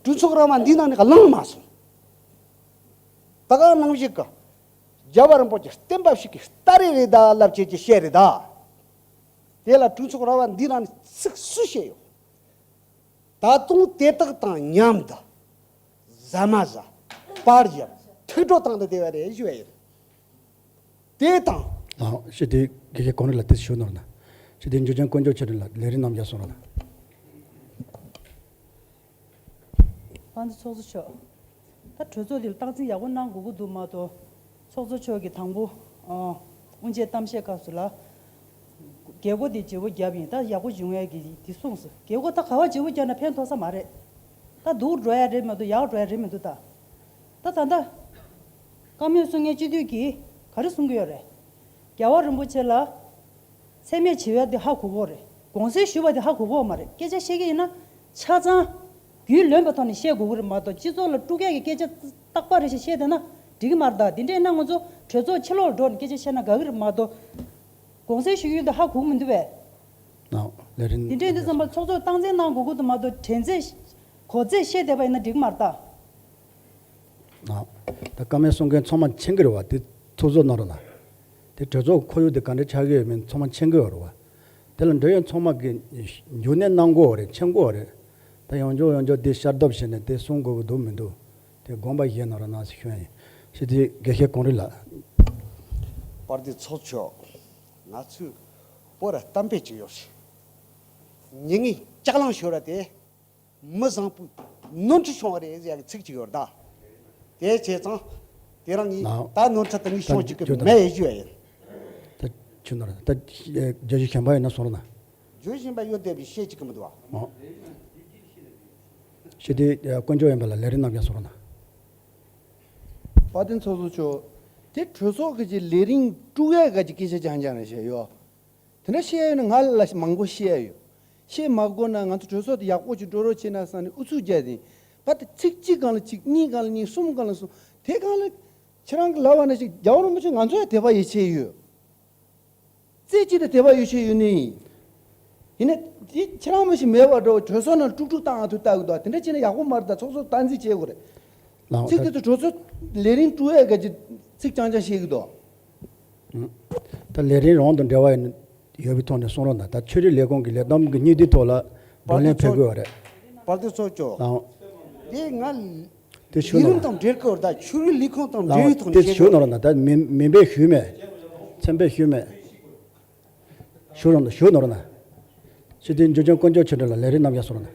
གྲོས་ཚོགས་ར་བ་འདིའི་ནང་ནས་གླེང་མ་སོང་། ད་ག་ནང་བཞིན་གི་རྒྱལ་བ་རིན་པོ་ཆེ་བསྟན་པ་ཞིག་གི་སྟ་རེ་རེད་གདའ་ལབ་བྱས་ཀྱི་བཤད་རེད་གདའ། དེ་ལ་གྲོས་ཚོགས་ར་བ་འདིའི་ནང་ནས་ཚིག་སུས་བཤད་ཡོད། ད་དུང་དེ་དག་དང་མཉམ་དུ་ཟ་མ་ཟ། པར་བརྒྱབ། ཐུགས་སྤྲོ་བཏང་དུ་བསྡད་པ་རེད་ཞུ་བ་ཡིན། དེ་དང་། ཨ། ཞི་བདེ་དགེ་བཤེས་གོང་རིམ་ལགས་དེ་ཞུ་ནོར་ན། ཞི་བདེ་འཇུ་ཆེན་དཀོན་མཆོག་ཆོས་སྒྲོན་ལགས་ལས་རིམ་རྣམས་ཀྱང་གསུང་རོགས་གནང་། དཔལ་ལྡན་ཚོགས་གཙོ་མཆོག་ད་གྲོས་ཚོགས་འདིར་སྟངས་འཛིན་ཡག་པོ་གནང་དགོས་ཀྱི་འདུག་མ་གཏོགས། ཚོགས་གཙོ་མཆོག་གིས་དང་པོ། ཨ། དབུ་འབྱེད་གཏམ་བཤད་སྐབས་སུ་ལ། རྒྱལ་སྒོ་དེ་བརྗེ་པོ་བརྒྱབ་ཡིན། ད་ཡག་པོ་བྱུང་ཡས་ཀྱི་དེ་གསུངས་སོང་། རྒྱལ་སྒོ་ད་ག་བ་བརྗེ་པོ་བརྒྱབ་ན་ཕན་ཐོགས་ས་མ་རེད། ད་སྡུག་འགྲོ་ཡ་རེད་མ་གཏོགས་ཡག་འགྲོ་ཡ་རེད་མི་འདུག་ད། ད་ད་ད། བཀའ་མོལ་གསུང་མཁན་སྤྱི་འཐུས་ཀྱིས་ག་རེ་གསུང་གི་ཡོད་རེད། རྒྱལ་བ་རིན་པོ་ཆེ་ལ། མཚན་སྨད་བྱེད་ཡ་དེ་ཧ་གོ་གོ་རེད། དགོངས་སེལ་ཞུས་པ་དེ་ཧ་གོ་གོ་མ་རེད། སྐད་ཆ་བཤད་ཀྱི་ཡིན་ན། ཆ་ཚང་། རྒྱུས་ལོན་པའི་ཐོག་ནས་བཤད་དགོས་ཀྱི་རེད་མ་གཏོགས། སྤྱི་ཚོགས་ལ་དཀྲུག་ཡ་གི་སྐད་ཆ་རྟག་པ་རེ་ཞིག་བཤད་བསྡད་ན་འགྲིག་གི་མ་རེད་ད། དེ་འདྲ་ཡིན་ན་ང་ཚོ་གྲོས་ཚོགས་ཕྱི་ལོགས་ལ་འགྲོ་ནས་སྐད་ཆ་བཤད་ན་དགའ་གི་རེད་མ་གཏོགས། དགོངས་སེལ་ཞུ་རྒྱུ་དེ་ཧ་གོ་གི་མི་འདུག་པས། ཨོ། ལས་རིམ། དེ་འདྲ་ཡིན་དུས་ཙམ་པ་ཚོགས་གཙོས་སྟངས་འཛིན་གནང་དགོས་ཀྱི་འདུག་མ་གཏོགས། དྲན་ཚད་གོ་ཚད་བཤད་བསྡད་པ་ཡིན་ན་འགྲིག་གི་མ་རེད་ད། ཨ། ད་བཀའ་མོལ་གསུང་མཁན་ཚང་མ་མཁྱེན་གྱི་རེད་བ། དེ་ཚོགས་གཙོ་གནང་རོགས་གནང་། དེ་གྲོས་ཚོགས་ཁོར་ཡུག་དེ་ག་འདྲ་ཆགས་ཀྱི་ཡོད་མེད་ཚང་མ་མཁྱེན་གྱི་ཡོད་རེད་བ། དེ་ལ་འབྲེལ་ཡོད་ཚང་མ་གིས་འགྱུར་སྣེ་གནང་དགོས་རེད། མཁྱེན་དགོས་རེད། ད་ཡང་བསྐྱར་ཡང་བསྐྱར་དེ་ཤར་བསྡོམས་བྱས་ནས་དེ་གསུང་དགོས་ཀྱི་འདུག་མི་འདུག་དེ་དགོངས་པ་བཞེས་གནང་རོགས་གནང་ཞེས་ཞུ་ཡ་ཡིན། ཞི་བདེ་དགེ་བཤེས་གོང་རིམ་ལགས། དཔལ་ལྡན་ཚོགས་གཙོ་མཆོག་ང་ཚོའི་བོད་ལ་གཏམ་དཔེ་ཅིག་ཡོད་རེད། མྱི་ངན་ལྕགས་གླང་ཤོར་བ་དེ། མི་བཟང་པོའི་ནོར་འཁྲུལ་བྱུང་བ་རེད་ཟེར་ཡག་གི་ཚིག་ཅིག་ཡོད་རེད་ད། དེ་བྱས་ཙང་དེ་རིང་ངས། ཨ། ད་ནོར་འཁྲུལ་དེ་ངས་ད་བྱུང་བཅུག་གི་ཇོ་མེད་ཞུ་ཡ་ཡིན། ད་ཁྱོད་ནོར་ད་བརྗོད་གཞི་གཞན་པ་ཡོད་ན་གསུང་རོགས་གནང་། བརྗོད་གཞི་གཞན་པ་ཡོད་བསྡད་པའི་བཤད་ཅིག་གི་མི་འདུག་ཨ། ཨོ། ཞི་བདེ་དཀོན་མཆོག་ཡིན་པ་ལ་ལས་རིམ་རྣམས་ཀྱང་གསུང་རོགས་གནང་། དཔལ་ལྡན་ཚོགས་གཙོ་མཆོག་དེ་གྲོས་ཚོགས་ཀྱི་ལས་རིམ་དཀྲུག་ཡག་གི་སྐད་ཆ་རྐྱང་རྐྱང་རེད་བཤད་ཡོད། དེ་འདྲ་བཤད་ཡོད་ན་ང་ལ་མང་པོ་བཤད་ཡོད། བཤད་མ་དགོས་ན་ང་ཚོ་གྲོས་ཚོགས་དེ་ཡག་པོ་ཅིག་འགྲོ་རོགས་བྱེད་ན་བསམ་ནས་ཨུ་ཚུགས་རྒྱག་དེ། ཕར་དེ་ཚིག་གཅིག་སྒང་ལ་གཅིག་གཉིས་སྒང་ལ་གཉིས་གསུམ་སྒང་ལ་གསུམ་དེ་སྒང་ལ་ཁྱེད་རང་གི་ལབ་པ་ནང་བཞིན་རྒྱལ་བ་རིན་པོ་ཆེ་ང་ཚོ་ཡང་དད་པ་ཡིད་ཆེས་ཡོད། རྩེ་གཅིག་ཏུ་དད་པ་ཡིད་ཆེས་ཡོད་ནི་ཡིན། ཡིན་ནའི་དེ་ཁྱེད་རང་མི་ཞིག་མེད་པ་འདྲ་བོ་གྲོས་ཚོགས་ནང་དཀྲུག་དཀྲུག་བཏང་ང་ཐུག་ལྟ་གི་འདུག་དེ་འདྲ་བྱས་ན་ཡག་པོ་མ་རེད་ད། ཚོགས་གཙོ་སྟངས་འཛིན་བྱེད་དགོས་རེད། ལགས། ཚིག་དེ་ད་ཚོ་གྲོས་ཚོགས་ལས་རིམ་དཀྲུག་ཡག་གི་ཚིག་རྐྱང་རྐྱང་བཤད་གི་འདུག་ད་ལས་རིམ་རང་དང་འབྲེལ་བ་ཡོད་ཡོད་པའི་ཐོག་ནས་གསུང་རོགས་གནང་། ད་ཆོས་རིག་ལས་ཁུངས་ཀྱི་ལས་བསྡོམས་ཀྱི་སྙིང་བསྡུས་ཐོག་ལ་བགྲོ་གླེང་ཕེབས་དགོས་པ་རེད། དཔལ་ལྡན་ཚོགས་གཙོ། ལགས། དེ་ང་ དེ་ཞུ་ལས་ནོར་རིམ་དང་འབྲེལ་དགོས་ད་ཆོས་རིག་ལས་ཁུངས་དང་འབྲེལ་ཡོད་ཐོག་ནས་དེ་བཤད་ཞུ་དགོས། ནོར་ན་ད་མིན་མིན་པས་ཞུས་མེད། མཚན་པས་ཞུས་མེད། ཞུ་རོགས་ཞུ་ནོར་ན། སྤྱི་འཐུས་འཇུ་ཆེན་དཀོན་མཆོག་ཆོས་སྒྲོན་ལགས་ལས་རིམ་རྣམ་གཞག་སོང་ན།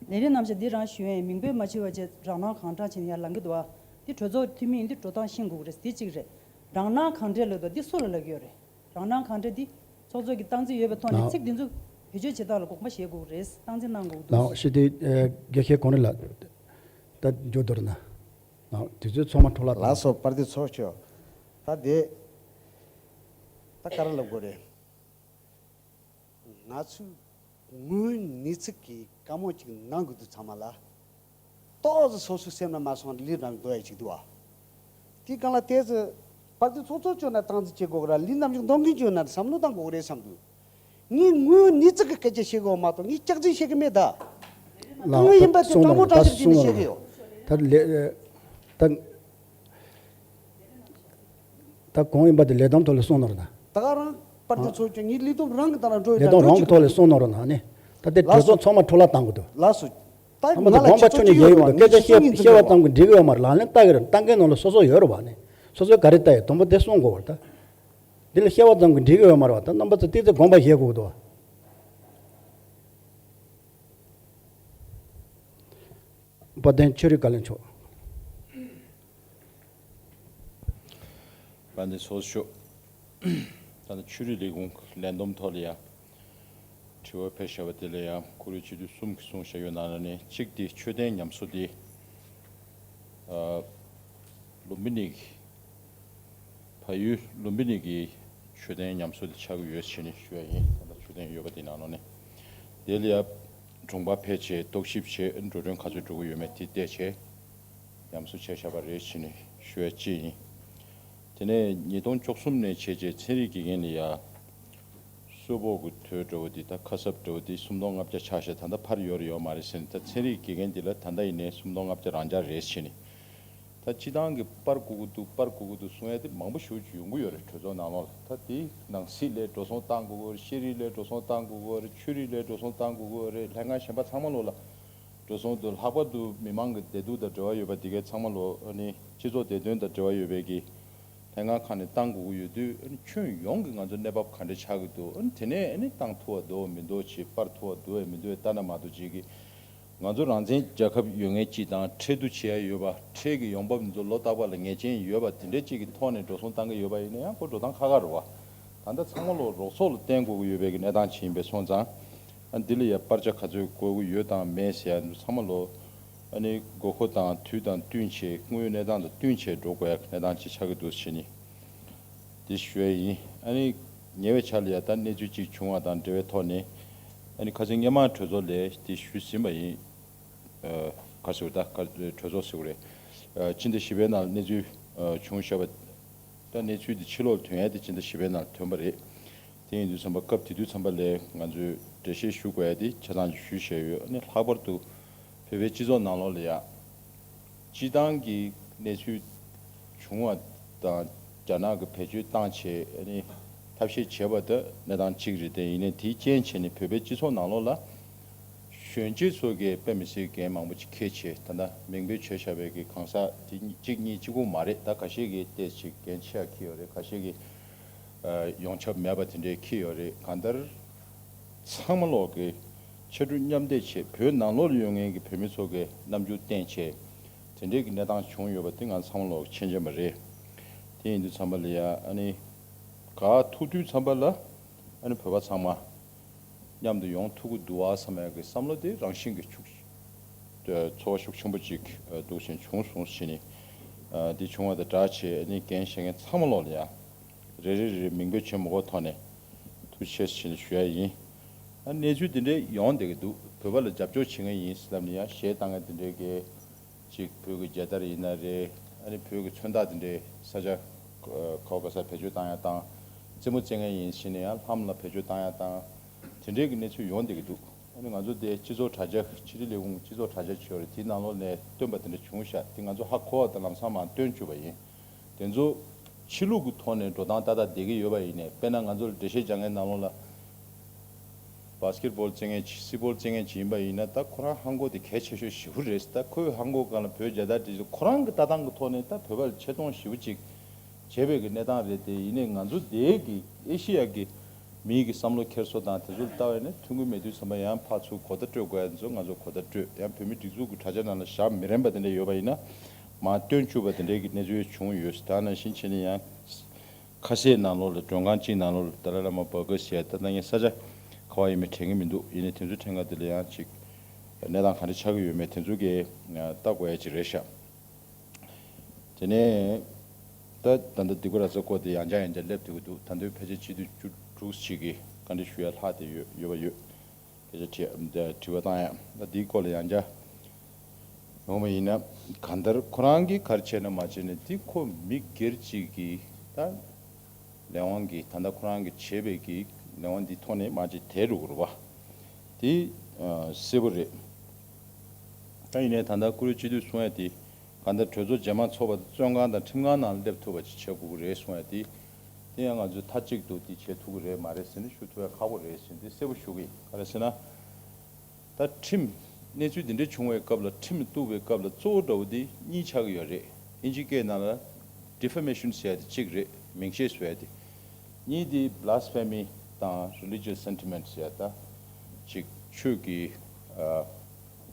ལས་རིམ་རྣམ་གཞག་འདི་རང་ཞུ་ཡས་མིང་འབོད་མ་བྱས་པ་བྱས་རང་སྣང་གང་དྲག་བྱས་ནས་ཡར་ལངས་ཀྱི་འདུག་ཨ། འདི་གྲོས་ཚོགས་འཐུས་མི་ཡིན་དུས་འགྲོ་སྟངས་ཤེས་དགོས་ཀྱི་རེད། འདི་གཅིག་རེད། རང་སྣང་གང་དྲག་ལབ་འདུག་འདི་སུ་ལ་ལབ་ཀྱི་ཡོད་རེད། རང་སྣང་གང་དྲག་འདི་ཚོགས་གཙོ་གི་སྟངས་འཛིན་ཡོད་པའི་ཐོག་ནས་ལགས། ཚིག་འདི་ཚོ་བེད་སྤྱོད་བྱེད་སྟངས་ལ་དགོངས་པ་བཞེས་དགོས་ཀྱི་རེད། སྟངས་འཛིན་གནང་དགོས་ཀྱི་འདུག་ལགས། སྤྱི་འཐུས་ཨེ་དགེ་བཤེས་གོང་རིམ་ལགས། ད་མཇུག་བསྡུ་རུ་ན། ལགས། དུས་ཚོད་ཚང་མ་འཕྲོ་བརླག་ལགས་སོ། པར་དེ་ཚོགས་ཆོག་ད་དེ་ད་ག་རེ་ལབ་དགོས་རེད། ང་ཚོས་དངོས་ཡོད་གནས་ཚུལ་གྱི་བཀའ་མོལ་ཅིག་གནང་དགོས་དུས་ཚང་མ་ལ། ཏོག་ཙམ་སོ་སོའི་སེམས་ལ་མ་སོང་ལི་རང་འདོད་ཡ་ཅིག་འདུག་ཨ། དེའི་སྒང་ལ་དེ་ཚོ་པར་དེ་ཚོགས་གཙོ་བཅོས་ན་སྟངས་འཛིན་བྱེད་དགོས་གི་ར། ལི་རྣམ་གཞུང་འདོན་མཁན་བཅོས་ན་བསམ་བློ་བཏང་དགོས་གི་རེད་བསམ་འདུག་ངས་དངོས་ཡོད་གནས་ཚུལ་གྱི་སྐད་ཆ་བཤད་དགོས་མ་གཏོགས་ངས་སྐྱག་རྫུན་བཤད་གི་མེད་ད། ལགས། དངོས་ཡིན་པ་དེ་དྲང་མོ་དྲང་གསལ་དེ་ནས་བཤད་གི་ཡོད། ད་ལས་ད། ད་གང་ཡིན་པ་དེ་ལས་བསྡོམས་ཐོག་ལ་གསུངས་ནོར་ན། ད་ག་རང་པར་དེ་ཚོགས་ཀྱང་ངའི་ལས་བསྡོམས་རང་གི་ད་རང་འགྲོ་ཡོད། ལས་བསྡོམས་རང་གི་ཐོག་ལ་གསུངས་ནོར་ན་ནི། ད་ལྟའི་གྲོས་ཚོགས་ཚང་མ་འཕྲོ་བརླག་བཏང་དགོས་འདུག་ལགས་སོ། ད་ང་ལ་དགོངས་པ་ཁྱེད་ཚོ་ཆོད་ནས་ཡོད་ཡོད་འདུག་སྐད་ཆ་བཤད་བཤད་པ་ཙམ་གྱིས་འགྲིག་གི་ཡོད་མ་རེད། ལག་ལེན་བསྟར་གི་རེད། བསྟར་མཁན་ནང་ལ་སོ་སོ་ཡོད་རེད་བ་ནི། སོ་སོའི་ག་རེ་བལྟ་ཡོད་དང་པོ་དེ་གསུང་དགོས་བ་རེད་ད། འདི་ལ་བཤད་པ་ཙམ་གྱིས་འགྲིག་གི་ཡོད་མ་རེད་བ། ད་རྣམ་པ་ཚོ་ཏོག་ཙམ་དགོངས་པ་བཞེས་དགོས་འདུག་བ། དཔལ་ལྡན་ཆོས་རིག་བཀའ་བློན་མཆོག་དཔལ་ལྡན་ཚོགས་གཙོ། ད་ནི་ཆོས་རིག་ལས་ཁུངས་ལས་བསྡོམས་ཐོག་ལ་ཡང་དྲི་བ་ཕེབས་བཞག་པ་དེ་ལ་ཡང་ཁོ་རའི་སྤྱི་འཐུས་གསུམ་གྱིས་གསུངས་བཞག་ཡོད་ནང་ལ་ནི། གཅིག་དེ་མཆོད་རྟེན་ཉམས་གསོ་དེ་ཨ་ལུམ་བི་ནིའི་བལ་ཡུལ་ལུམ་བི་ནི་གི་མཆོད་རྟེན་ཉམས་གསོ་དེ་ཆགས་ཀྱི་ཡོད་ཟེར་ནས་ཞུ་ཡ་ཡིན། ད་ལྟ་མཆོད་རྟེན་ཡོད་པ་དེ་ནང་ལོགས་ནས། དེ་ལ་ཡ་དྲུང་འཕར་ཕེབས་བྱས་རྟོག་ཞིབ་བྱས། འགྲོ་གྲོན་ག་ཚོད་འགྲོ་གི་ཡོད་མེད་དེ་བལྟས་བྱས་ཉམས་གསོ་བྱས་བཞག་པ་རེད་ཟེར་ནས་ཞུ་ཡ་གཅིག་ཡིན། དེ་ནས་ཉིས་སྟོང་བཅུ་གསུམ་ནས་བྱས་བྱས་ཚན་རིག་དགེ་རྒན་ལ་ཡ་གསོལ་ཕོགས་ཀྱི་དོད་འདྲ་བོ་འདི་ད་ཁ་གསབ་འདྲ་བོ་འདི་སུམ་སྟོང་ལྔ་བརྒྱ་ཆགས་ཤག་ད་ལྟ་འཕར་ཡོད་རེད་ཡོད་མ་རེད་ཟེར་ནས། ད་ཚན་རིག་དགེ་རྒན་འདི་ལ་ད་ལྟ་ཡིན་ནའི་སུམ་སྟོང་ལྔ་བརྒྱ་རང་འཇགས་རེད་ཟེར་ནས། ད་སྤྱི་བཏང་གི་པར་བསྐུར་གི་འདུག་པར་བསྐུར་གི་འདུག་གསུང་ཡ་དེ་མང་པོ་ཞེ་པོ་ཅིག་ཡོང་གི་ཡོད་རེད། གྲོས་ཚོགས་ནང་ལོགས་ལ། ད་དེ་ནང་སྲིད་ལ་འགྲོ་སོང་བཏང་དགོས་ཀྱི་ཡོད་རེད། ཤེས་རིག་ལ་འགྲོ་སོང་བཏང་དགོས་ཀྱི་ཡོད་རེད། ཆོས་རིག་ལ་འགྲོ་སོང་བཏང་དགོས་ཀྱི་ཡོད་རེད། ལྷན་ཁང་གཞན་པ་ཚང་མ་ལོགས་ལ་འགྲོ་སོང་འདུག་ལྷག་པར་དུ་མི་མང་གི་བདེ་སྡུག་དང་འབྲེལ་བ་ཡོད་པ་དེ་གའི་ཚང་མ་ལོགས་ཨ་ནི་སྤྱི་ཚོགས་བདེ་དོན་དང་འབྲེལ་བ་ཡོད་པའི་གི་ལྷན་ཁང་ཁག་ནས་བཏང་དགོས་ཀྱི་ཡོད་དུས། ཨ་ནི་ཁྱོན་ཡོངས་ཀྱི་ང་ཚོ་གནས་བབ་ག་འདྲ་ཆགས་ཀྱི་འདུག་ཨ་ནི་དེ་ནས་ཨ་ནི་བཏང་ཐུབ་པ་འདུག་མི་འདུག་ཅེས། པར་ཐུབ་པ་འདུག་མི་འདུག་ལྟ་ན་མ་གཏོགས་ཅིག་གི། ང་ཚོ་རང་བཙན་རྒྱལ་ཁབ་ཡོད་མཁན་གཅིག་དང་། ཁྲལ་བསྡུ་བྱེད་ཡ་ཡོད་པ། ཁྲལ་གྱི་ཡོང་འབབ་འདི་ཚོ་ལོ་རྟག་པར་ལ་ངེས་ཅན་ཡོད་པ་དེ་འདྲའི་གཅིག་གི་ཐོག་ནས་འགྲོ་སོང་བཏང་གི་ཡོད་པ་ཡིན་ན་ཡང་ཁོ་འགྲོ་སྟངས་ཁག་ཁག་རེད་བ། ད་ལྟ་ཚང་མ་ལོག་རོགས་ཚོགས་ལ་བརྟེན་དགོས་ཀྱི་ཡོད་པའི་གི་གནས་སྟངས་ཅིག་ཡིན་པས་སོང་ཙང་། ཨ་འདི་ལ་ཡ་པར་ཆ་ག་ཚོད་དགོས་ཀྱི་ཡོད་དང་མེད་ཟེར་ཡ་འདི་ཚང་མ་ལོག་ཨ་ནི་དགོས་མཁོ་དང་དུས་དང་བསྟུན་བྱས། དངོས་ཡོད་གནས་སྟངས་དང་བསྟུན་བྱས་འགྲོ་དགོས་ཡ་གི་གནས་སྟངས་ཅིག་ཆགས་ཀྱི་འདུག་ཟེར་ནས། དེ་ཞུ་ཡ་ཡིན། ཨ་ནི་ཉེ་བའི་ཆར་ལ་ཡ་ད་གནས་ཚུལ་གཅིག་བྱུང་བ་དང་འབྲེལ་བའི་ཐོག་ནས། ཨ་ནི་ཁ་སང་སྔོན་མ་གྲོས་ཚོགས་ལ་དེ་ཞུས་ཟིན་པ་ཡིན། ཨ་ག་ཟེར་ད་ག་གྲོས་ཚོགས་ཟེར་དགོས་རེད། ཨ་སྤྱི་ཟླ་བཞི་པའི་ནང་གནས་ཚུལ་ཨ་བྱུང་བཞག་པ། ད་གནས་ཚུལ་དེ་ཕྱི་ལོགས་ཐོན་ཡ་དེ་སྤྱི་ཟླ་བཞི་པའི་ནང་ཐོན་པ་རེད། དེ་ཡིན་དུས་ཙམ་པ་སྐབས་དེ་དུས་ཙམ་པ་ལ་ང་ཚོས་འགྲེལ་བཤད་ཞུ་དགོས་ཡ་དེ་ཆ་ཚང་ཞིག་ཞུས་བཞག་ཡོད། ཨ་ནི་ལྷག་པར་དུ་བོད་པའི་སྤྱི་ཚོགས་ནང་ལོགས་ལ་ཡ། སྤྱི་བཏང་གི་གནས་ཚུལ་བྱུང་བ་དང་། རྒྱ་ནག་གིས་བེད་སྤྱོད་བཏང་བྱས་ཨ་ནི་ཐབས་ཤེས་བྱས་པ་དེ་གནས་སྟངས་གཅིག་རེད་དེ། ཡིན་ནའི་དེའི་རྐྱེན་བྱས་ནས་བོད་པའི་སྤྱི་ཚོགས་ནང་ལོགས་ལ་གཞོན་སྐྱེས་ཚོ་གིས་དཔེ་མི་སྲིད་འགན་མང་པོ་ཅིག་འཁྱེར་བྱས། ད་ལྟ་མིང་འབོད་བྱས་བཞག་པའི་གི་གང་ཟག་དེ་གཅིག་གཉིས་གཅིག་པུ་མ་རེད། ད་ཁ་ཤས་ཀྱིས་ཏོག་ཙམ་འགན་ཆེ་བ་འཁྱེར་ཡོད་རེད། ཁ་ཤས་ཀྱིས་ཨ་ཡོངས་ཁྱབ་མེད་པ་དེ་འདྲའི་འཁྱེར་ཡོད་རེད། གང་ལྟར། ཚང་མ་ལོག་གི་ཕྱར་གྲུ་མཉམ་འདེགས་བྱས། བོད་ནང་ལོགས་ལ་ཡོད་མཁན་གྱི་བོད་མི་ཚོ་གི་རྣམ་འགྱུར་བསྟན་བྱས། དེ་འདྲའི་གི་གནས་སྟངས་བྱུང་ཡོད་པ་དེ་ང་ཚང་མ་ལོག་མཁྱེན་མཁྱེན་པ་རེད། དེ་ཡིན་དུས་ཙམ་པ་ལ་ཡ་ཨ་ནི་ག་ཐུག་དུས་ཙམ་པ་ལ་ཨ་ནི་བོད་པ་ཚང་མ་མཉམ་དུ་ཡོང་ཐུབ་ཀྱི་འདུག་བ་བསམ་ཡ་གི་བསམ་བློ་དེ་རང་བཞིན་གྱི་ཤུགས་ཚོར་བ་ཤུགས་ཆེན་པོ་ཅིག་འདུག་བཞིན་བྱུང་སོང་ཟེར་ནས། དེ་བྱུང་བ་དང་སྦྲགས་བྱས་ཨ་ནི་འགན་བཞེས་མཁན་ཚང་མ་ལོག་ལ་ཡ། རེ་རེ་རེ་རེ་མིང་འབོད་བྱེད་མ་དགོས་ཐོག་ནས་ཐུགས་རྗེ་ཆེ་ཞེས་ཞུ་ཡ་ཡིན། ཨ་གནས་ཚུལ་འདི་འདྲའི་ཡོང་བསྡད་ཀྱི་འདུག་བོད་པ་ལ་རྒྱབ་སྐྱོར་བྱེད་མཁན་ཡིན་ཟེར་ལབ་ནས་ཡང་གཞས་བཏང་མཁན་འདི་འདྲའི་གི་ཅིག་བོད་ཀྱི་རྒྱལ་དར་ཡིན་ན་རེད། ཨ་ནི་བོད་ཀྱི་མཚོན་རྟགས་འདི་འདྲའི་ས་ཆ་ག་བ་ག་ས་བེད་སྤྱོད་བཏང་ཡ་དང་། རྩེད་མོ་རྩེ་མཁན་ཡིན་ཟེར་ནས་ཡང་ལྷམ་ལ་བེད་སྤྱོད་བཏང་ཡ་དང་། དེ་འདྲའི་གི་གནས་ཚུལ་ཡོང་བསྡད་ཀྱི་འདུག་ཨ་ནི་ང་ཚོ་དེ་སྤྱི་ཚོགས་དྲ་རྒྱ་ཕྱི་དྲིལ་ལས་ཁུངས་ཀྱི་སྤྱི་ཚོགས་དྲ་རྒྱ་ཅིག་ཡོད་རེད། དེའི་ནང་ལོགས་ནས་བཏོན་པ་དེ་འདྲ་བྱུང་ཤག་དེ་ང་ཚོ་ཧ་གོ་བ་དང་ལམ་སང་མར་བཏོན་བཅུག་པ་ཡིན། དེ་ཚོ་ཕྱི་ལུགས་ཀྱི་ཐོག་ནས་འགྲོ་སྟངས་ཏག་ཏག་བསྡད་ཀྱི་ཡོད་པ་ཡིན་ནའི། དཔེར་ན་ང་ཚོ་ལ་འགྲེལ་བཤད་རྒྱག་མཁན་ནང་ལོགས་ལ་ བྷ་སི་ཀེད་བྷོལ་རྩེད་མཁན་ཅིག་སི་པོར་རྩེད་མཁན་ཅིག་ཡིན་པ་ཡིན་ན། ད་ཁོ་རང་ཧང་གོ་དེ་གལ་ཆེ་ཤོས་ཞེ་པོ་རེད། ད་ཁོའི་ཧང་གོ་སྒང་ལ་བོད་རྒྱལ་དར་དེ་ཚོ་ཁོ་རང་གི་ལྟ་སྟངས་ཀྱི་ཐོག་ནས་ད་བོད་པར་ཆེ་མཐོང་ཞེ་པོ་ཅིག་བྱས་པའི་གི་གནས་སྟངས་རེད་དེ། ཡིན་ནའི་ང་ཚོ་དེའི་གི་ཨེ་ཤེ་ཡ་གི་མིའི་གི་བསམ་བློ་འཁྱེར་སོ་དང་དེ་ཚོ་ལ་ལྟ་བ་ཡིན་ན། ཐོན་གི་མེད་དུས་ཙམ་པ་ཡང་ཕར་ཚུར་གོ་བརྡ་སྤྲོད་དགོས་ཡ་ཚོ་ང་ཚོ་གོ་བརྡ་སྤྲོད། ཡང་བོད་མིའི་སྒྲིག་འཛུགས་ཀྱི་དྲ་རྒྱ་ནང་ལ་ཞབས་མི་རན་པ་དེ་འདྲ་ཡོད་པ་ཡིན་ན་མར་སྟོན་བཅུག་པ་དེ་འདྲའི་གི་གནས་ཚུལ་བྱུང་ཡོད། ད་ནང་བཞིན་བྱས་ནས་ཡང་ཁ་ཤས་ནང་ལོགས་ལ་མགྲོན་ཁང་གཅིག་ནང་ལོགས་ལ་ཏཱ་ལའི་བླ་མ་བྷར་གར་ཟེར་ཡ། ད་ལྟ་ངས་ས་ཆ་ག་བ་ཡིན་མིན་དྲན་གི་མི་འདུག་ཡིན་ནའི་དེ་ཚོའི་ཕྲན་ཁ་དེ་ལ་ཡང་ཅིག་གནས་སྟངས་ག་འདྲ་ཆགས་ཀྱི་ཡོད་མེད་དེ་ཚོ་གི་ལྟ་དགོས་ཡ་ཅིག་རེད་ཤག་དེ་ནས་ད་ད་ལྟ་སྡིག་པ་ར་ཚ་སྐོར་དེ་ཡང་བསྐྱར་ཡང་བསྐྱར་སླེབས་ཐུབ་ཀྱི་འདུག་ད་དུང་ཕལ་ཆེར་སྤྱི་འཐུས་བཅུ་དྲུག་ཅིག་གིས་བཀའ་འདྲི་ཞུ་ཡ་ལྷག་བསྡད་ཡོད་ཡོད་པ་ཡོད། སྐད་ཆ་དྲི་དྲི་བ་བཏང་ཡ། ད་འདིའི་སྐོར་ལ་ཡང་བསྐྱར་ཡོང་བ་ཡིན་ན། གང་ལྟར་ཁོ་རང་གིས་ག་རེ་བྱས་ན་མ་བྱས་ན་འདི་ཁོ་མི་སྒེར་གཅིག་གིས་ད་ལས་དབང་གིས་ད་ལྟ་ཁོ་རང་གིས་བྱས་པའི་གི་ལས་དབང་འདི་ཐོག་ནས་མ་བྱས་དེ་རུ་རུ་བ་དེ་གསལ་པོ་རེད། ད་ཡིན་ནའི་ད་ལྟ་བཀུར་འོས་སྤྱི་འཐུས་གསུང་ཡ་དེ་གང་ལྟར་གྲོས་ཚོགས་རྗེས་མ་ཚོགས་པ་དང་བཙོན་ཁང་དང་ཁྲིམས་ཁང་ནང་སླེབས་ཐུབ་པ་ཅིག་བྱེད་དགོས་ཀྱི་རེད་གསུང་ཡ་དེ། དེ་ཡང་ང་ཚོས་མཐའ་གཅིག་ཏུ་དེ་བྱེད་ཐུབ་ཀྱི་རེད་མ་རེད་ཟེར་ནས་ཞུ་ཐུབ་ཡ་ཁག་པོ་རེད་ཟེར་ནས་དེ་གསལ་པོ་ཞུ་གི་ཡིན། ག་རེ་ཟེར་ན། ད་ཁྲིམས་གནས་ཚུལ་འདི་འདྲ་བྱུང་བའི་སྐབས་ལ་ཁྲིམས་གཏུག་པའི་སྐབས་ལ་གཙོ་བོ་འདྲ་བོ་འདི་གཉིས་ཆགས་ཀྱི་ཡོད་རེད། ཨིན་ཇི་སྐད་ནང་ལ་defamation་ཟེར་ཡ་དེ་གཅིག་རེད། མིང་བཤད་བཟོ་ཡ་དེ། གཉིས་དེ་blasphemy་དང་religious sentiment་ཟེར་ཡ། ད་ཅིག་ཆོས་ཀྱི་ཨ་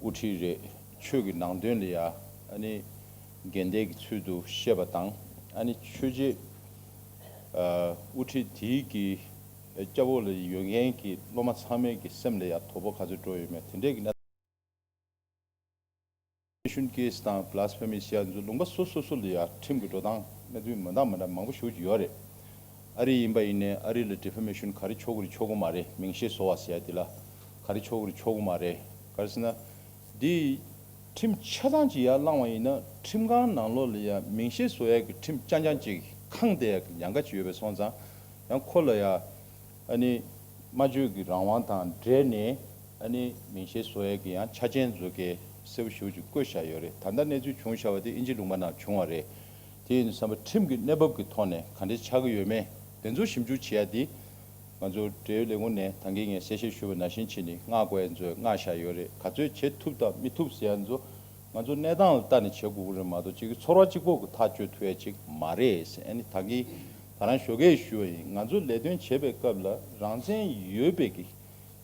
དབུ་ཁྲིད་རེད། ཆོས་ཀྱི་ནང་དོན་ལ་ཡ་ཨ་ནི་འགལ་ཟླའི་གི་ཚུལ་དུ་བཤད་པ་དང་། ཨ་ནི་ཆོས་བྱེད་ཨ་དབུ་ཁྲིད་དེའི་གི་སྐྱབས་འོག་ལ་ཡོད་མཁན་གྱི་སློབ་མ་ཚང་མའི་གི་སེམས་ལ་ཡ་དོ་ཕོག་ག་ཚོད་འགྲོ་ཡོད་མེད་དེ་འདྲའི་གི་གནས། Defamation case་དང་blasphemy་ཟེར་ཡ་ཚོ་ལུང་པ་སོ་སོ་སོ་ལ་ཡ་ཁྲིམས་ཀྱི་འགྲོ་སྟངས་གནས་ཚུལ་མི་འདྲ་མི་འདྲ་མང་པོ་ཞེ་པོ་ཅིག་ཡོད་རེད། ཨ་རི་ཡིན་པ་ཡིན་ནའི་ཨ་རི་ལ་defamation་ག་རེ་ཆོག་གི་རེད་ཆོག་གི་མ་རེད། མིང་བཤད་བཟོ་བ་ཟེར་ཡ་དེ་ལ་ག་རེ་ཆོག་གི་རེད་ཆོག་གི་མ་རེད། ག་རེ་ཟེར་ན། འདི་ཁྲིམས་ཆ་ཚང་ཅིག་ཡར་བླངས་པ་ཡིན་ན་ཁྲིམས་ཁང་ནང་ལོགས་ལ་ཡ་མིང་བཤད་བཟོ་ཡ་གི་ཁྲིམས་རྐྱང་རྐྱང་ཅིག་ཁེངས་བསྡད་ཡ་གི་ཉེན་ཁ་ཅིག་ཡོད་པ་སོང་ཙང་། ཡང་ཁོ་ལ་ཡ་ཨ་ནི་སྨྲ་བརྗོད་ཀྱི་རང་དབང་དང་འབྲེལ་ནས་ཨ་ནི་མིང་བཤད་བཟོ་ཡ་གི་ཡང་ཆ་རྐྱེན་ཚོ་གི་གསལ་པོ་ཞེ་པོ་ཅིག་བཀོད་བཞག་ཡོད་རེད། ད་ལྟ་གནས་ཚུལ་བྱུང་བཞག་པ་དེ་ཨིན་ཇི་ལུང་པ་ནང་བྱུང་བ་རེད། དེ་ཡིན་དུས་ཙམ་པ་ཁྲིམས་ཀྱི་གནས་བབ་ཀྱི་ཐོག་ནས་ག་འདྲས་ཆགས་ཀྱི་ཡོད་མེད་དེ་ཚོ་ཞིབ་འཇུག་བྱེད་ཡ་དེ། ང་ཚོ་འབྲེལ་ཡོད་ལས་ཁུངས་ནས་ད་གིན་ངས་གསལ་བཤད་ཞུས་པ་ནང་བཞིན་བྱས་ནས་མངགས་དགོས་ཡ་ཚོ་མངགས་བཞག་ཡོད་རེད། ག་ཚོད་བྱེད་ཐུབ་དང་མི་ཐུབ་ཟེར་ཡ་ཚོ་ང་ཚོ་གནས་སྟངས་ལ་ལྟ་ནས་བྱེད་དགོས་ཀྱི་རེད་མ་གཏོགས་གཅིག་གི་ཚོར་བ་གཅིག་པོ་གི་ཐག་གཅོད་ཐུབ་ཡ་ཅིག་མ་རེད་ཟེར། ཨ་ནི་ད་གིན་ད་རང་ཞོགས་ཀས་ཞུས་པ་ཡིན། ང་ཚོ་ལས་དོན་བྱེད་པའི་སྐབས་ལ་རང་བཙན་ཡོད་པའི་གི་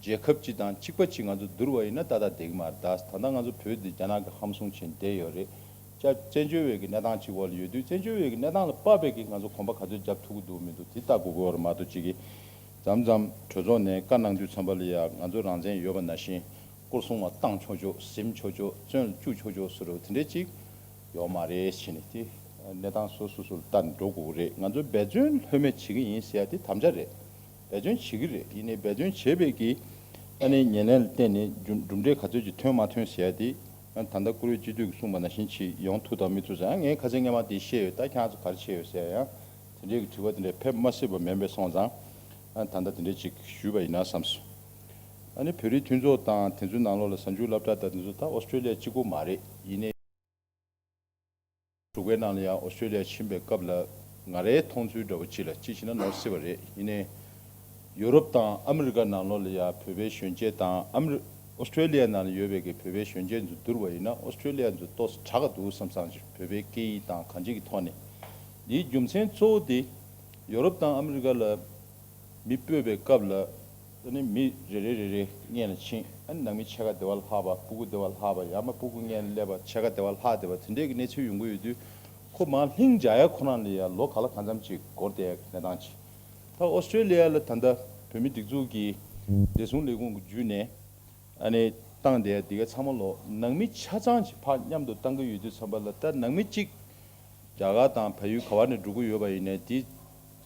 རྒྱལ་ཁབ་ཅིག་དང་གཅིག་པ་ཅིག་ང་ཚོ་བསྡུར་བ་ཡིན་ན་ཏག་ཏག་བསྡད་ཀྱི་མ་རེད། ད་ད་ལྟ་ང་ཚོ་བོད་འདི་རྒྱ་ནག་གི་ཧམ་བཟུང་བྱས་བསྡད་ཡོད་རེད། ཅག་བཙན་བྱོལ་བའི་གི་གནས་སྟངས་ཅིག་འོག་ལ་ཡོད་དུས་བཙན་བྱོལ་བའི་གི་གནས་སྟངས་ལ་དཔག་པའི་གི་ང་ཚོ་གོམ་པ་ག་ཚོད་རྒྱབ་ཐུབ་ཀྱི་འདུག་མི་འདུག་དེ་ལྟ་དགོས་ཀྱི་ཡོད་རེད་མ་གཏོགས་གཅིག་གི་མཚམས་མཚམས་གྲོས་ཚོགས་ནས་བཀའ་གནང་དུས་ཙམ་པ་ལ་ཡ་ང་ཚོ་རང་བཙན་ཡོད་པ་ནང་བཞིན་སྐོར་སྲུང་བ་བཏང་ཆོག་ཆོག་ཟིན་ཆོག་ཆོག་བཙོན་ལ་བཅུག་ཆོག་ཆོག་ཟེར་རོ་དེ་འདྲས་ཅིག་ཡོད་མ་རེད་ཟེར་ནས་དེ་གནས་སྟངས་སོ་སོ་སོ་ལ་ལྟ་ནས་འགྲོ་དགོས་ཀྱི་རེད། ང་ཚོ་འབད་བརྩོན་ལྷོད་མེད་བྱེད་ཀྱི་ཡིན་ཟེར་ཡ་དེ་དམ་བཅའ་རེད། འབད་བརྩོན་བྱེད་ཀྱི་རེད། ཡིན་ནའི་འབད་བརྩོན་བྱས་པའི་གི་ཨ་ནི་ཉེར་ལེན་ལ་བརྟེན་ནས་གྲུབ་འབྲས་ག་ཚོད་ཅིག་ཐོན་མ་ཐོན་ཟེར་ཡ་དེ་ད་ལྟ་བཀུར་འོས་སྤྱི་འཐུས་ཀྱིས་གསུངས་པ་ནང་བཞིན་ཅིག་ཡོང་ཐུབ་དང་མི་ཐུབ་ཟེར་ཡང་ངས་ཁ་སང་སྔོན་མ་དེ་བཤད་ཡོད། ད་ཁྱེད་རང་ཚོ་ག་རེ་བཤད་ཡོད་ཟེར་ཡ་ཡང་དེ་འདྲའི་གི་དྲི་བ་དེ་འདྲ་ཕེབས་མ་སྲིད་པ་མིན་པས་སོང་ཙང་ཨ་ད་ལྟ་དེ་འདྲ་ཅིག་ཞུས་པ་ཡིན་ན་བསམས་སོང་། ཨ་ནི་བོད་རིགས་མཐུན་ཚོགས་དང་དེ་ཚོའི་ནང་ལོགས་ལ་གཟའ་མཇུག་སློབ་གྲྭ་དང་དེ་ཚོ་ད་ཨོ་སི་ཀྲོ་ལི་ཡ་གཅིག་པོ་མ་རེད། ཡིན་ནའི། འབྲུག་པའི་ནང་ལ་ཡང་ཨོ་སི་ཀྲོ་ལི་ཡ་ཕྱིན་པའི་སྐབས་ལ་ང་རའི་མཐོང་ཚུལ་འདྲ་བོ་ཅིག་ལ་ཅིག་བྱས་ན་ནོར་སྲིད་པ་རེད། ཡིན་ནའི་ཡུ་རོབ་དང་ཨ་མི་རི་ཀ་ནང་ལོགས་ལ་ཡང་བོད་པའི་གཞོན་སྐྱེས་དང་ཨ་མི་རི་ཨོ་སི་ཀྲོ་ལི་ཡ་ནང་ལ་ཡོད་པའི་གི་བོད་པའི་གཞོན་སྐྱེས་ཚོ་བསྡུར་བ་ཡིན་ན་ཨོ་སི་ཀྲོ་ལི་ཡ་ཚོ་ཏོག་ཙམ་དྲག་ག་འདུག་བསམ་བསམ་ཅིག་བོད་པའི་སྐད་ཡིག་དང་གང་ཅིའི་གི་ཐོག་ནས། འདིའི་རྒྱུ་མཚན་གཙོ་བོ་དེ་ཡུ་རོབ་དང་ཨ་མི་རི་ཀ་ལ། མི་སྤོས་པའི་སྐབས་ལ་ཨ་ནི་མི་རེ་རེ་རེ་རེ་སྔོན་ལ་ཕྱིན། ཨ་ནི་ནང་མི་ཕྱེད་ཀ་སྡེ་བ་ལྷག་པ་སྤུ་གུ་སྡེ་བ་ལྷག་པ་ཡང་མ་སྤུ་གུ་སྔོན་ལ་སླེབས་པ་ཕྱེད་ཀ་སྡེ་བ་ལྷག་སྡེ་བ་དེ་འདྲའི་གི་གནས་ཚུལ་ཡོང་གི་ཡོད་དུས་ཁོ་མར་ལྷིང་འཇགས་ཡ་ཁོ་རང་ལ་ཡ་ལོ་ག་ལ་གང་འཚམ་ཅིག་འགོར་བསྡད་ཡ་གི་གནས་སྟངས་ཅིག་ད་ཨོ་སི་ཀྲོ་ལི་ཡ་ལ་ད་ལྟ་བོད་མི་སྒྲིག་འཛུགས་ཀྱི་བདེ་སྲུང་ལས་ཁུངས་ཀྱི་བརྒྱུད་ནས་ཨ་ནི་བཏང་བསྡད་ཡ་འདི་ག་ཚང་མ་ལོ་ནང་མི་ཆ་ཚང་ཅིག་ཕར་མཉམ་དུ་བཏང་གི་ཡོད་དུས་ཙམ་པ་ལ་ད་ནང་མི་གཅིག་རྒྱ་གར་དང་བལ་ཡུལ་ག་བ་ནས་འགྲོ་གི་ཡོད་པ་ཡིན་ནའི་དེ་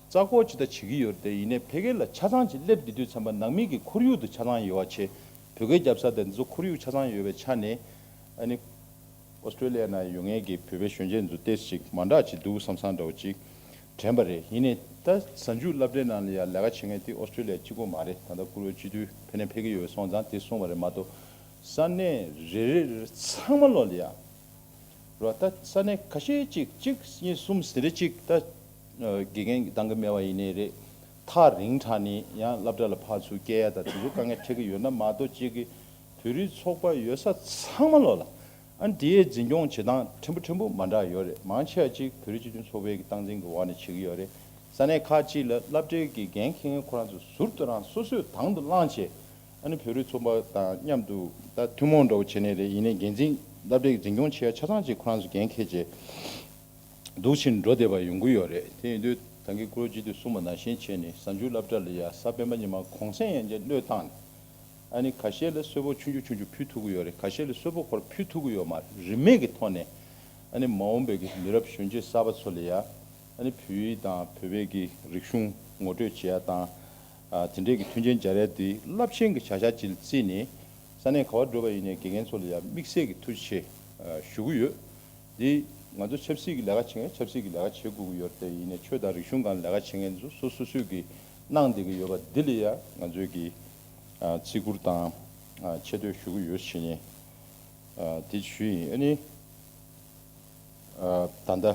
རྩ་འགོག་ཅི་ལྟ་བྱེད་ཀྱི་ཡོད་རེད་དེ། ཡིན་ནའི་ཕ་གི་ལ་ཆ་ཚང་ཅིག་སླེབས་བསྡད་དུས་ཙམ་པ་ནང་མི་གི་ཁོར་ཡུག་དེ་ཆ་ཚང་ཡོད་པ་བྱས། བོད་སྐད་རྒྱབ་ས་དེ་ཚོ་ཁོར་ཡུག་ཆ་ཚང་ཡོད་པའི་ཆ་ནས་ཨ་ནི་ཨོ་སི་ཀྲོ་ལི་ཡ་ནང་ཡོད་མཁན་གྱི་བོད་པའི་གཞོན་སྐྱེས་ཚོ་ཏོག་ཙམ་ཅིག་མ་འདྲ་ཅིག་འདུག་བསམ་བསམ་འདྲ་བོ་ཅིག་དྲན་པ་རེད། ཡིན་ནའི་ད་གཟའ་མཇུག་སློབ་གྲྭའི་ནང་ལ་ཡ་ལས་ཀ་བྱེད་མཁན་དེ་ཨོ་སི་ཀྲོ་ལི་ཡ་གཅིག་པོ་མ་རེད། ད་ལྟ་བཀུར་འོས་སྤྱི་འཐུས་ཕེབས་ནས་ཕེབས་ཀྱི་ཡོད་པ་སོང་ཙང་དེ་གསུངས་པ་རེད་མ་གཏོགས་ས་གནས་རེ་རེ་རེ་ཚང་མ་ལོག་ལ་ཡ། རོ། ད་ས་གནས་ཁ་ཤས་ཅིག་གཅིག་གཉིས་གསུམ་ཟེར་རེ་ཅིག་ད་དགེ་རྒན་གདང་གི་མེད་པ་ཡིན་ནའི་རེད། ཐག་རིང་དྲགས་ནས་ཡང་སློབ་གྲྭ་ལ་ཕར་ཚུར་སྐྱེལ་ཡ་དང་དེ་ཚོ་དཀའ་ངལ་འཕྲད་ཀྱི་ཡོད་ན་མ་གཏོགས། གཅིག་གི་བོད་རིགས་ཚོགས་པ་ཡོད་ས་ཚང་མ་ལོག་ལ་ཨ་ནི་དེའི་འཛིན་སྐྱོང་བྱེད་སྟངས་ཕྲན་བུ་ཕྲན་བུ་མ་འདྲ་ཡོད་རེད། མང་ཆེ་བ་གཅིག་བོད་རིགས་སྤྱི་མཐུན་ཚོགས་པའི་གི་སྟངས་འཛིན་གྱི་འོག་ནས་བྱེད་ཀྱི་ཡོད་རེད། ས་གནས་ཁག་ཅིག་ལ་སློབ་གྲྭའི་གི་འགན་འཁྱེར་མཁན་ཁོ་རང་ཚོ་ཟུར་དུ་རང་སོ་སོས་དང་དུ་བླངས་བྱས། ཨ་ནི་བོད་རིགས་ཚོགས་པ་དང་མཉམ་དུ་ད་ཐུན་མོང་འདྲ་བོ་བྱས་ནས་རེད། ཡིན་ནའི་འགན་འཛིན་སློབ་གྲྭའི་འཛིན་སྐྱོང་བྱེད་ཡ་ཆ་ཚང་ཅིག་ཁོ་རང་ཚོ་འགན་འཁྱེར་བྱས་འདུག་ཕྱིན་འགྲོ་བསྡད་པ་ཡོང་གི་ཡོད་རེད། དེ་ཡིན་དུས་ད་གིན་སྐུ་རོགས་སྤྱི་འཐུས་གསུངས་པ་ནང་བཞིན་བྱས་ནས་གཟའ་མཇུག་སློབ་གྲྭ་ལ་ཡ་གཟའ་སྤེན་པ་ཉི་མ་གུང་སེང་ཡན་ཆད་བློས་བཏང་ནས། ཨ་ནི་ཁ་ཤས་ལ་གསོལ་ཕོགས་ཆུང་ཆུང་ཆུང་ཆུང་ཕུལ་ཐུབ་ཀྱི་ཡོད་རེད། ཁ་ཤས་ལ་གསོལ་ཕོགས་ཁོ་རང་ཕུལ་ཐུབ་ཀྱི་ཡོད་མ་རེད། རིན་མེད་ཀྱི་ཐོག་ནས་ཨ་ནི་མ་འོངས་པའི་གི་མི་རབས་གཞོན་སྐྱེས་གསར་པ་ཚོ་ལ་ཡ་ཨ་ནི་བོད་ཡིག་དང་བོད་པའི་གི་རིག་གཞུང་ངོ་སྤྲོད་བྱེད་ཡ་དང་། ཨ་དེ་འདྲའི་གི་མཐུན་རྐྱེན་སྦྱར་ཡ་དེ་རླབས་ཆེན་གྱི་བྱ་གཞག་ཅིག་ལ་བརྩིས་ནས། ས་གནས་ག་བར་འགྲོ་བ་ཡིན་ནའི་དགེ་རྒན་ཚོ་ལ་ཡང་དམིགས་བསལ་གྱི་ཐུགས་རྗེ་ཆེ་ཨ་ཞུ་གི་ཡོད། འདི་ང་ཚོ་ཆབ་སྲིད་ཀྱི་ལས་ཀ་བྱེད་མཁན་ཆབ་སྲིད་ཀྱི་ལས་ཀ་བྱེད་དགོས་ཀྱི་ཡོད་རེད་དེ། ཡིན་ནའི་ཆོས་དང་རིག་གཞུང་སྒང་ལ་ལས་ཀ་བྱེད་མཁན་ཚོ་སོ་སོ་སོས་ཀྱི་གནང་བསྡད་ཀྱི་ཡོད་པ་འདི་ལ་ཡང་ང་ཚོས་ཀྱི་ཨ་བརྩི་བཀུར་དང་ཨ་ཆེ་བསྟོད་ཞུ་གི་ཡོད་ཞེས་ནས་ཨ་འདི་ཞུས་ཡིན། ཨ་ནི། ཨ་ད་ལྟ་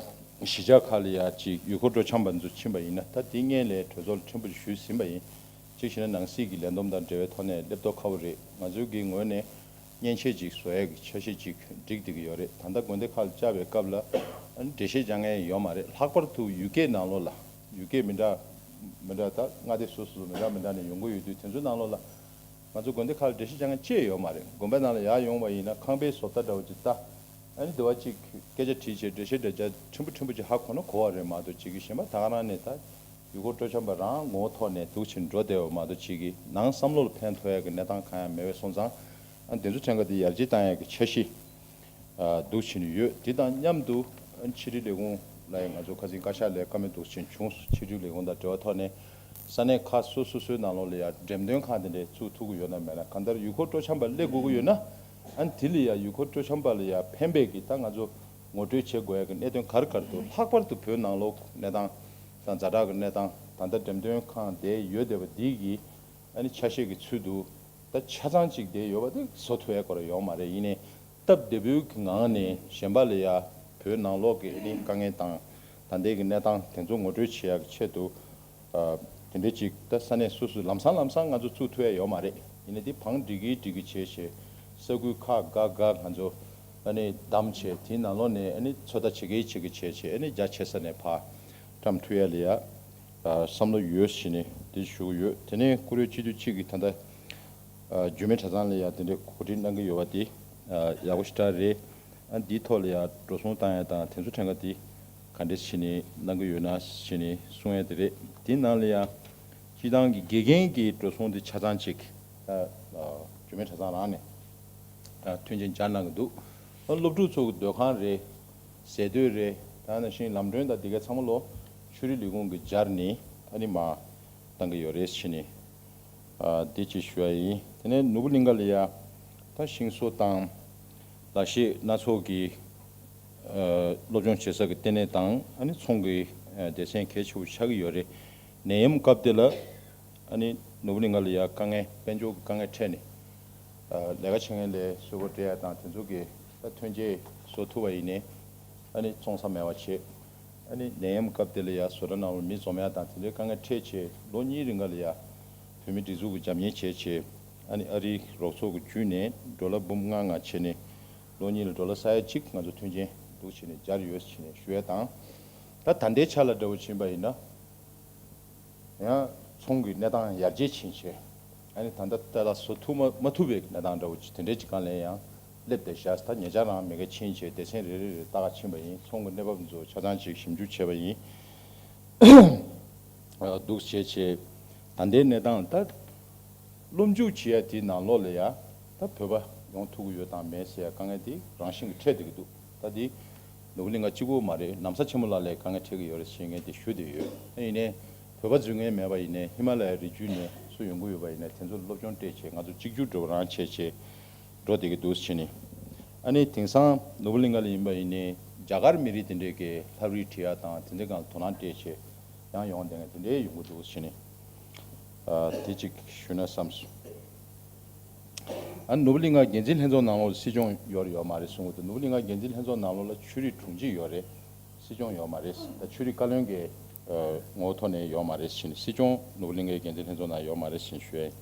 གཞིས་ཆགས་ཁག་ལ་ཡ་ཅིག་ཡུལ་སྐོར་སྤྲོ་འཆམ་པ་ཚོ་ཕྱིན་པ་ཡིན་ན། ད་དེ་སྔོན་ལས་གྲོས་ཚོགས་ལ་ཕྲན་བུ་ཞུས་ཟིན་པ་ཡིན། གཅིག་བྱས་ན་ནང་སྲིད་ཀྱི་ལས་བསྡོམས་དང་འབྲེལ་བའི་ཐོག་ནས་སླེབས་མདོག་ཁ་པོ་རེད། ང་ཚོའི་གི་ངོས་ནས་མཉེན་ཆས་ཅིག་བཟོ་ཡས་ཀྱི་འཆར་གཞི་ཅིག་སྒྲིག་བསྡད་ཀྱི་ཡོད་རེད། ད་ལྟ་དགོན་སྡེ་ཁག་ལ་བཅར་བའི་སྐབས་ལ་ཨ་ནི་འགྲེལ་བཤད་རྒྱག་མཁན་ཡོད་མ་རེད། ལྷག་པར་དུ་ཡུལ་སྐད་ནང་ལོགས་ལ་ཡུལ་སྐད་མི་འདྲ་མི་འདྲ་ད་མངའ་སྡེ་སོ་སོ་མི་འདྲ་མི་འདྲ་ནས་ཡོང་གི་ཡོད་དུས། དེ་ཚོའི་ནང་ལོགས་ལ་ང་ཚོ་དགོན་སྡེ་ཁག་ལ་འགྲེལ་བཤད་རྒྱག་མཁན་ཅིག་ཡོད་མ་རེད། དགོན་པའི་ནང་ལ་ཡར་ཡོང་བ་ཡིན་ན་ཁང་པའི་བཟོ་ལྟ་འདྲ་བོ་ཅིག་ལྟ། ཨ་ནི་དེ་བ་ཅིག་སྐད་ཆ་དྲིས་བྱས་འགྲེལ་བཤད་འདྲ་བྱ་ཕྲན་བུ་ཕྲན་བུ་ཅིག་ཧ་གོ་ན་གོ་བ་རེད་མ་གཏོགས། ཅིག་གི་གཞན་པ་ད་ག་རང་ནས་ད་ཡུལ་སྐོར་སྤྲོ་འཆམ་པ་རང་ངོ་བོ་ཐོག་ནས་འདུག་ཕྱིན་འགྲོ་བསྡད་པ་མ་གཏོགས། ཅིག་གི་ནང་བསམ་བློ་ལ་ཕན་ཐོགས་ཡ་གི་གནས་སྟངས་གང་ཡང་མེད་པའི་སོང་ཙང་། ཨ་དེ་ཚོ་ཕྲན་ཁ་དེ་ཡར་རྒྱས་བཏང་ཡ་གི་འཆར་གཞི་ཨ་འདུག་ཕྱིན་ཡོད། དེ་དང་མཉམ་དུ་ཨ་ཕྱི་དྲིལ་ལས་ཁུངས་ལ་ཡང་ང་ཚོ་ཁ་སང་བཀའ་ཤག་ལ་བཀའ་མོལ་འདུག་ཕྱིན་བྱུང་། ཕྱི་དྲིལ་ལས་ཁུངས་དང་འབྲེལ་བ་ཐོག་ནས་ས་གནས་ཁག་སོ་སོ་སོའི་ནང་ལོགས་ལ་ཡང་འགྲེམས་སྟོན་ཁང་དེ་འདྲས་བཙུགས་ཐུབ་ཀྱི་ཡོད་ན་མེད་ན། གང་ལྟར་ཡུལ་སྐོར་སྤྲོ་འཆམ་པ་སླེབས་དགོས་ཀྱི་ཡོད་ན། ཨ་ནི་དེ་ལ་ཡང་ཡུལ་སྐོར་སྤྲོ་འཆམ་པ་ལ་ཡང་ཕན་པའི་གི་ད་ང་ཚོ་ངོ་སྤྲོད་བྱེད་དགོས་ཡ་གི་གནད་དོན་ག་རེ་ག་རེ་འདུག་ལྷག་པར་དུ་བོད་ནང་ལོགས་གནས་སྟངས་དང་ཛ་དྲག་གི་གནས་སྟངས། ད་ལྟ་འགྲེམས་སྟོན་ཁང་དེ་ཡོད་བསྡད་པ་འདི་གི་ཨ་ནི་ཆ་ཤས་ཀྱི་ཚུལ་དུ་ད་ཆ་ཚང་གཅིག་དེ་ཡོད་པ་དེ་བཟོ་ཐུབ་ཡ་སྐོར་ཡོད་མ་རེད། ཡིན་ནའི་སྟབས་བདེ་པོའི་གི་ངང་ནས་གཞན་པ་ལ་ཡ་བོད་ནང་ལོགས་ཀྱི་ཨ་ནི་དཀའ་ངལ་དང་ད་ལྟའི་གི་གནས་སྟངས་དེ་ཚོ་ངོ་སྤྲོད་བྱེད་ཡ་གི་ཆེད་དུ་ཨ་དེ་འདྲའི་ཅིག་ད་ས་གནས་སོ་སོ་ལམ་སང་ལམ་སང་ང་ཚོ་བཙུགས་ཐུབ་ཡ་ཡོད་མ་རེད། ཡིན་ནའི་དེ་བང་སྒྲིག་གི་སྒྲིག་གི་བྱས་བྱས་ས་ཁུལ་ཁག་འགའ་འགའ་ང་ཚོ་ཨ་ནི་བདམས་བྱས་དེའི་ནང་ལོགས་ནས་ཨ་ནི་ཚོད་ལྟ་བྱེད་ཀྱི་བྱེད་ཀྱི་བྱས་བྱས་ཨ་ནི་རྒྱ་ཆེ་ས་ནས་ཕར་བཀྲམ་ཐུབ་ཡ་ལ་ཡ། ཨ་བསམ་བློ་ཡོད་ཞེས་ནས་འདི་ཞུ་གི་ཡོད། དེ་ནས་བཀུར་འོས་སྤྱི་འཐུས་གཅིག་གིས་ད་ལྟ་ཨ་འཇུ་མི་གྲྭ་ཚང་ལ་ཡང་དེ་འདྲའི་གོ་སྒྲིག་གནང་གི་ཡོད་པ་དེ་ཨ་ཡག་པོ་ཞེ་དྲག་རེད། ཨ་འདིའི་ཐོག་ལ་ཡང་འགྲོ་སོང་བཏང་ཡ་དང་དེ་ཚོ་ཕྲན་ཁ་དེ་ག་འདྲས་བྱས་ནས་གནང་གི་ཡོད་ན་ཞེས་ནས་གསུང་ཡ་དེ་རེད། དེའི་ནང་ལ་ཡང་སྤྱི་བཏང་གི་དགེ་རྒན་གྱི་འགྲོ་སོང་དེ་ཆ་ཚང་གཅིག་ཨ་ཨ་འཇུ་མི་གྲྭ་ཚང་རང་ནས་ཨ་མཐུན་རྐྱེན་སྦྱར་གནང་གི་འདུག་ཨ་སློབ་ཕྲུག་ཚོ་གི་སྡོད་ཁང་རེད། ཟས་དུས་རེད། ད་ནང་བཞིན་ལམ་གྲོན་དང་དེ་གའི་ཚང་མ་ལོ་ཆོས་རིག་ལས་ཁུངས་ཀྱིས་སྦྱར་ནས་ཨ་ནི་མར་བཏང་གི་ཡོད་རེད་ཟེར་ནས་ཨ་དེ་ཅིག་ཞུ་ཡ་ཡིན། དེ་ནས་ནོར་བུ་གླིང་ཁ་ལ་ཡ་ད་ཤིང་བཟོ་དང་ལག་ཤེས་སྣ་ཚོགས་ཀྱི་ཨ་སློབ་སྦྱོང་བྱེད་ས་ཀྱི་ལྟེ་གནས་དང་ཨ་ནི་ཚོང་གི་ཨ་སྡེ་ཚན་གལ་ཆེ་བོ་ཆགས་ཀྱི་ཡོད་རེད། ནད་ཡམས་སྐབས་དེ་ལ་ཨ་ནི་ནོར་བུ་གླིང་ཁ་ལ་ཡ་དཀའ་ངལ་དཔལ་འབྱོར་གྱི་དཀའ་ངལ་འཕྲད་ནས་ཨ་ལས་ཀ་བྱེད་མཁན་ལ་གསོལ་ཕོགས་སྤྲད་ཡ་དང་དེ་ཚོ་གི་ད་ཐོན་སྐྱེད་བཟོ་ཐུབ་པ་ཡིན་ནའི་ཨ་ནི་བཙོང་ས་མེད་པ་བྱས། ཨ་ནི་ནད་ཡམས་སྐབས་དེ་ལ་ཡ་བཟོ་གྲྭ་ནང་ལ་མི་འཛོམས་ཡ་དང་དེ་འདྲའི་དཀའ་ངལ་འཕྲད་བྱས། ལོ་གཉིས་རིང་ག་ལ་ཡ་བོད་མི་སྒྲིག་འཛུགས་ཀྱི་རྒྱབ་གཉེར་བྱས་བྱས། ཨ་ནི་ཨ་རིའི་རོགས་ཚོགས་ཀྱི་བརྒྱུད་ནས་ཌོ་ལར་འབུམ་ལྔ་ལྔ་བྱས་ནས་ལོ་གཉིས་ལ་ཌོ་ལར་ས་ཡ་གཅིག་ང་ཚོ་མཐུན་རྐྱེན་འདུག་བྱས་ནས་སྦྱར་ཡོད་ཟེར་ནས་ཞུ་ཡ་དང་། ད་ད་ལྟའི་ཆ་ལ་འདྲ་བོ་ཕྱིན་པ་ཡིན་ན། ཡང་ཚོང་གི་གནས་སྟངས་ཡར་རྒྱས་ཕྱིན་བྱས། ཨ་ནི་ད་ལྟ་ལྟ་ལ་བཟོ་ཐུབ་མ་མ་ཐུབ་པའི་གནས་སྟངས་འདྲ་བོ་ཅིག་དེ་འདྲའི་ཅིག་སྒང་ལ་ཡང་སླེབས་བསྡད་བཞག་ད་ཉེ་ཆར་རང་མེ་མཁལ་ཕྱིན་བྱས་སྡེ་ཚན་རེ་རེ་རེ་ལྟ་ག་ཕྱིན་པ་ཡིན། ཚོང་གི་གནས་བབ་ཚོ་ཆ་ཚང་ཅིག་ཞིབ་འཇུག་བྱས་པ་ཡིན། འདུག་བྱས་བྱས་ད་ལྟའི་གནས་སྟངས་ད། སློབ་འཇུག་བྱེད་ཡ་དེའི་ནང་ལོགས་ལ་ཡ་ད་བོད་པ་ཡོང་ཐུབ་ཀྱི་ཡོད་དང་མེད་ཟེར་ཡ་དཀའ་ངལ་དེ་རང་བཞིན་གྱིས་འཕྲད་བསྡད་ཀྱི་འདུག་ད་དེ་ནོར་བུ་གླིང་ཁ་གཅིག་པོ་མ་རེད། ན་བཟའ་ཆེན་མོ་ལགས་ལ་དཀའ་ངལ་འཕྲད་ཀྱི་ཡོད་རེད་ཟེར་མཁན་དེ་ཞུ་བསྡད་ཡོད། ཡིན་ནའི་བོད་པ་འཛུལ་མཁན་མེད་པ་ཡིན་ནའི་ཧི་མ་ལ་ཡའི་རི་རྒྱུད་ནས་སུ་ཡོང་གི་ཡོད་པ་ཡིན་ནའི་དེ་ཚོ་སློབ་སྦྱོང་སྤྲད་བྱས་ང་ཚོ་གཅིག་གྱུར་འགྲོ་བ་རང་བྱས་བྱས་འགྲོ་བསྡད་ཀྱི་འདུག་ཟེར་ནས། ཨ་ནི་དེང་སང་ནོར་བུ་གླིང་ཁ་ལ་ཡིན་པ་ཡིན་ནའི་རྒྱ་གར་མི་རིགས་དེ་འདྲས་ཀྱི་ལྷ་བྲིས་བྲིས་ཡ་དང་དེ་འདྲས་སྒང་ལ་དོ་སྣང་སྤྲད་བྱས་ཡང་ཡོང་བསྡད་མཁན་དེ་འདྲས་ཡོང་གི་འདུག་ཟེར་ནས། ཨ་དེ་གཅིག་ཞུས་ན་བསམས་སོང་། ཨ་ནོར་བུ་གླིང་ཁ་འགན་འཛིན་ལྷན་ཚོགས་ནང་ལོགས་ལ་སྲིད་སྐྱོང་ཡོད་རེད་ཡོད་མ་རེད་གསུང་གི་འདུག་ནོར་བུ་གླིང་ཁ་འགན་འཛིན་ལྷན་ཚོགས་ནང་ལོགས་ལ་ཆོས་རིག་དྲུང་ཆེ་ཡོད་རེད། སྲིད་སྐྱོང་ཡོད་མ་རེད། ད་ཆོས་རིག་བཀའ་བློན་གྱི་ ངོ་བོ་ཐོག་ནས་ཡོད་མ་རེད་ཟེར་ནས། སྲིད་སྐྱོང་ནོར་བུ་གླིང་གའི་འགན་འཛིན་ལྷན་ཚོགས་ནང་ཡོད་མ་རེད་ཟེར་ནས་ཞུ་ཡ་ཡིན།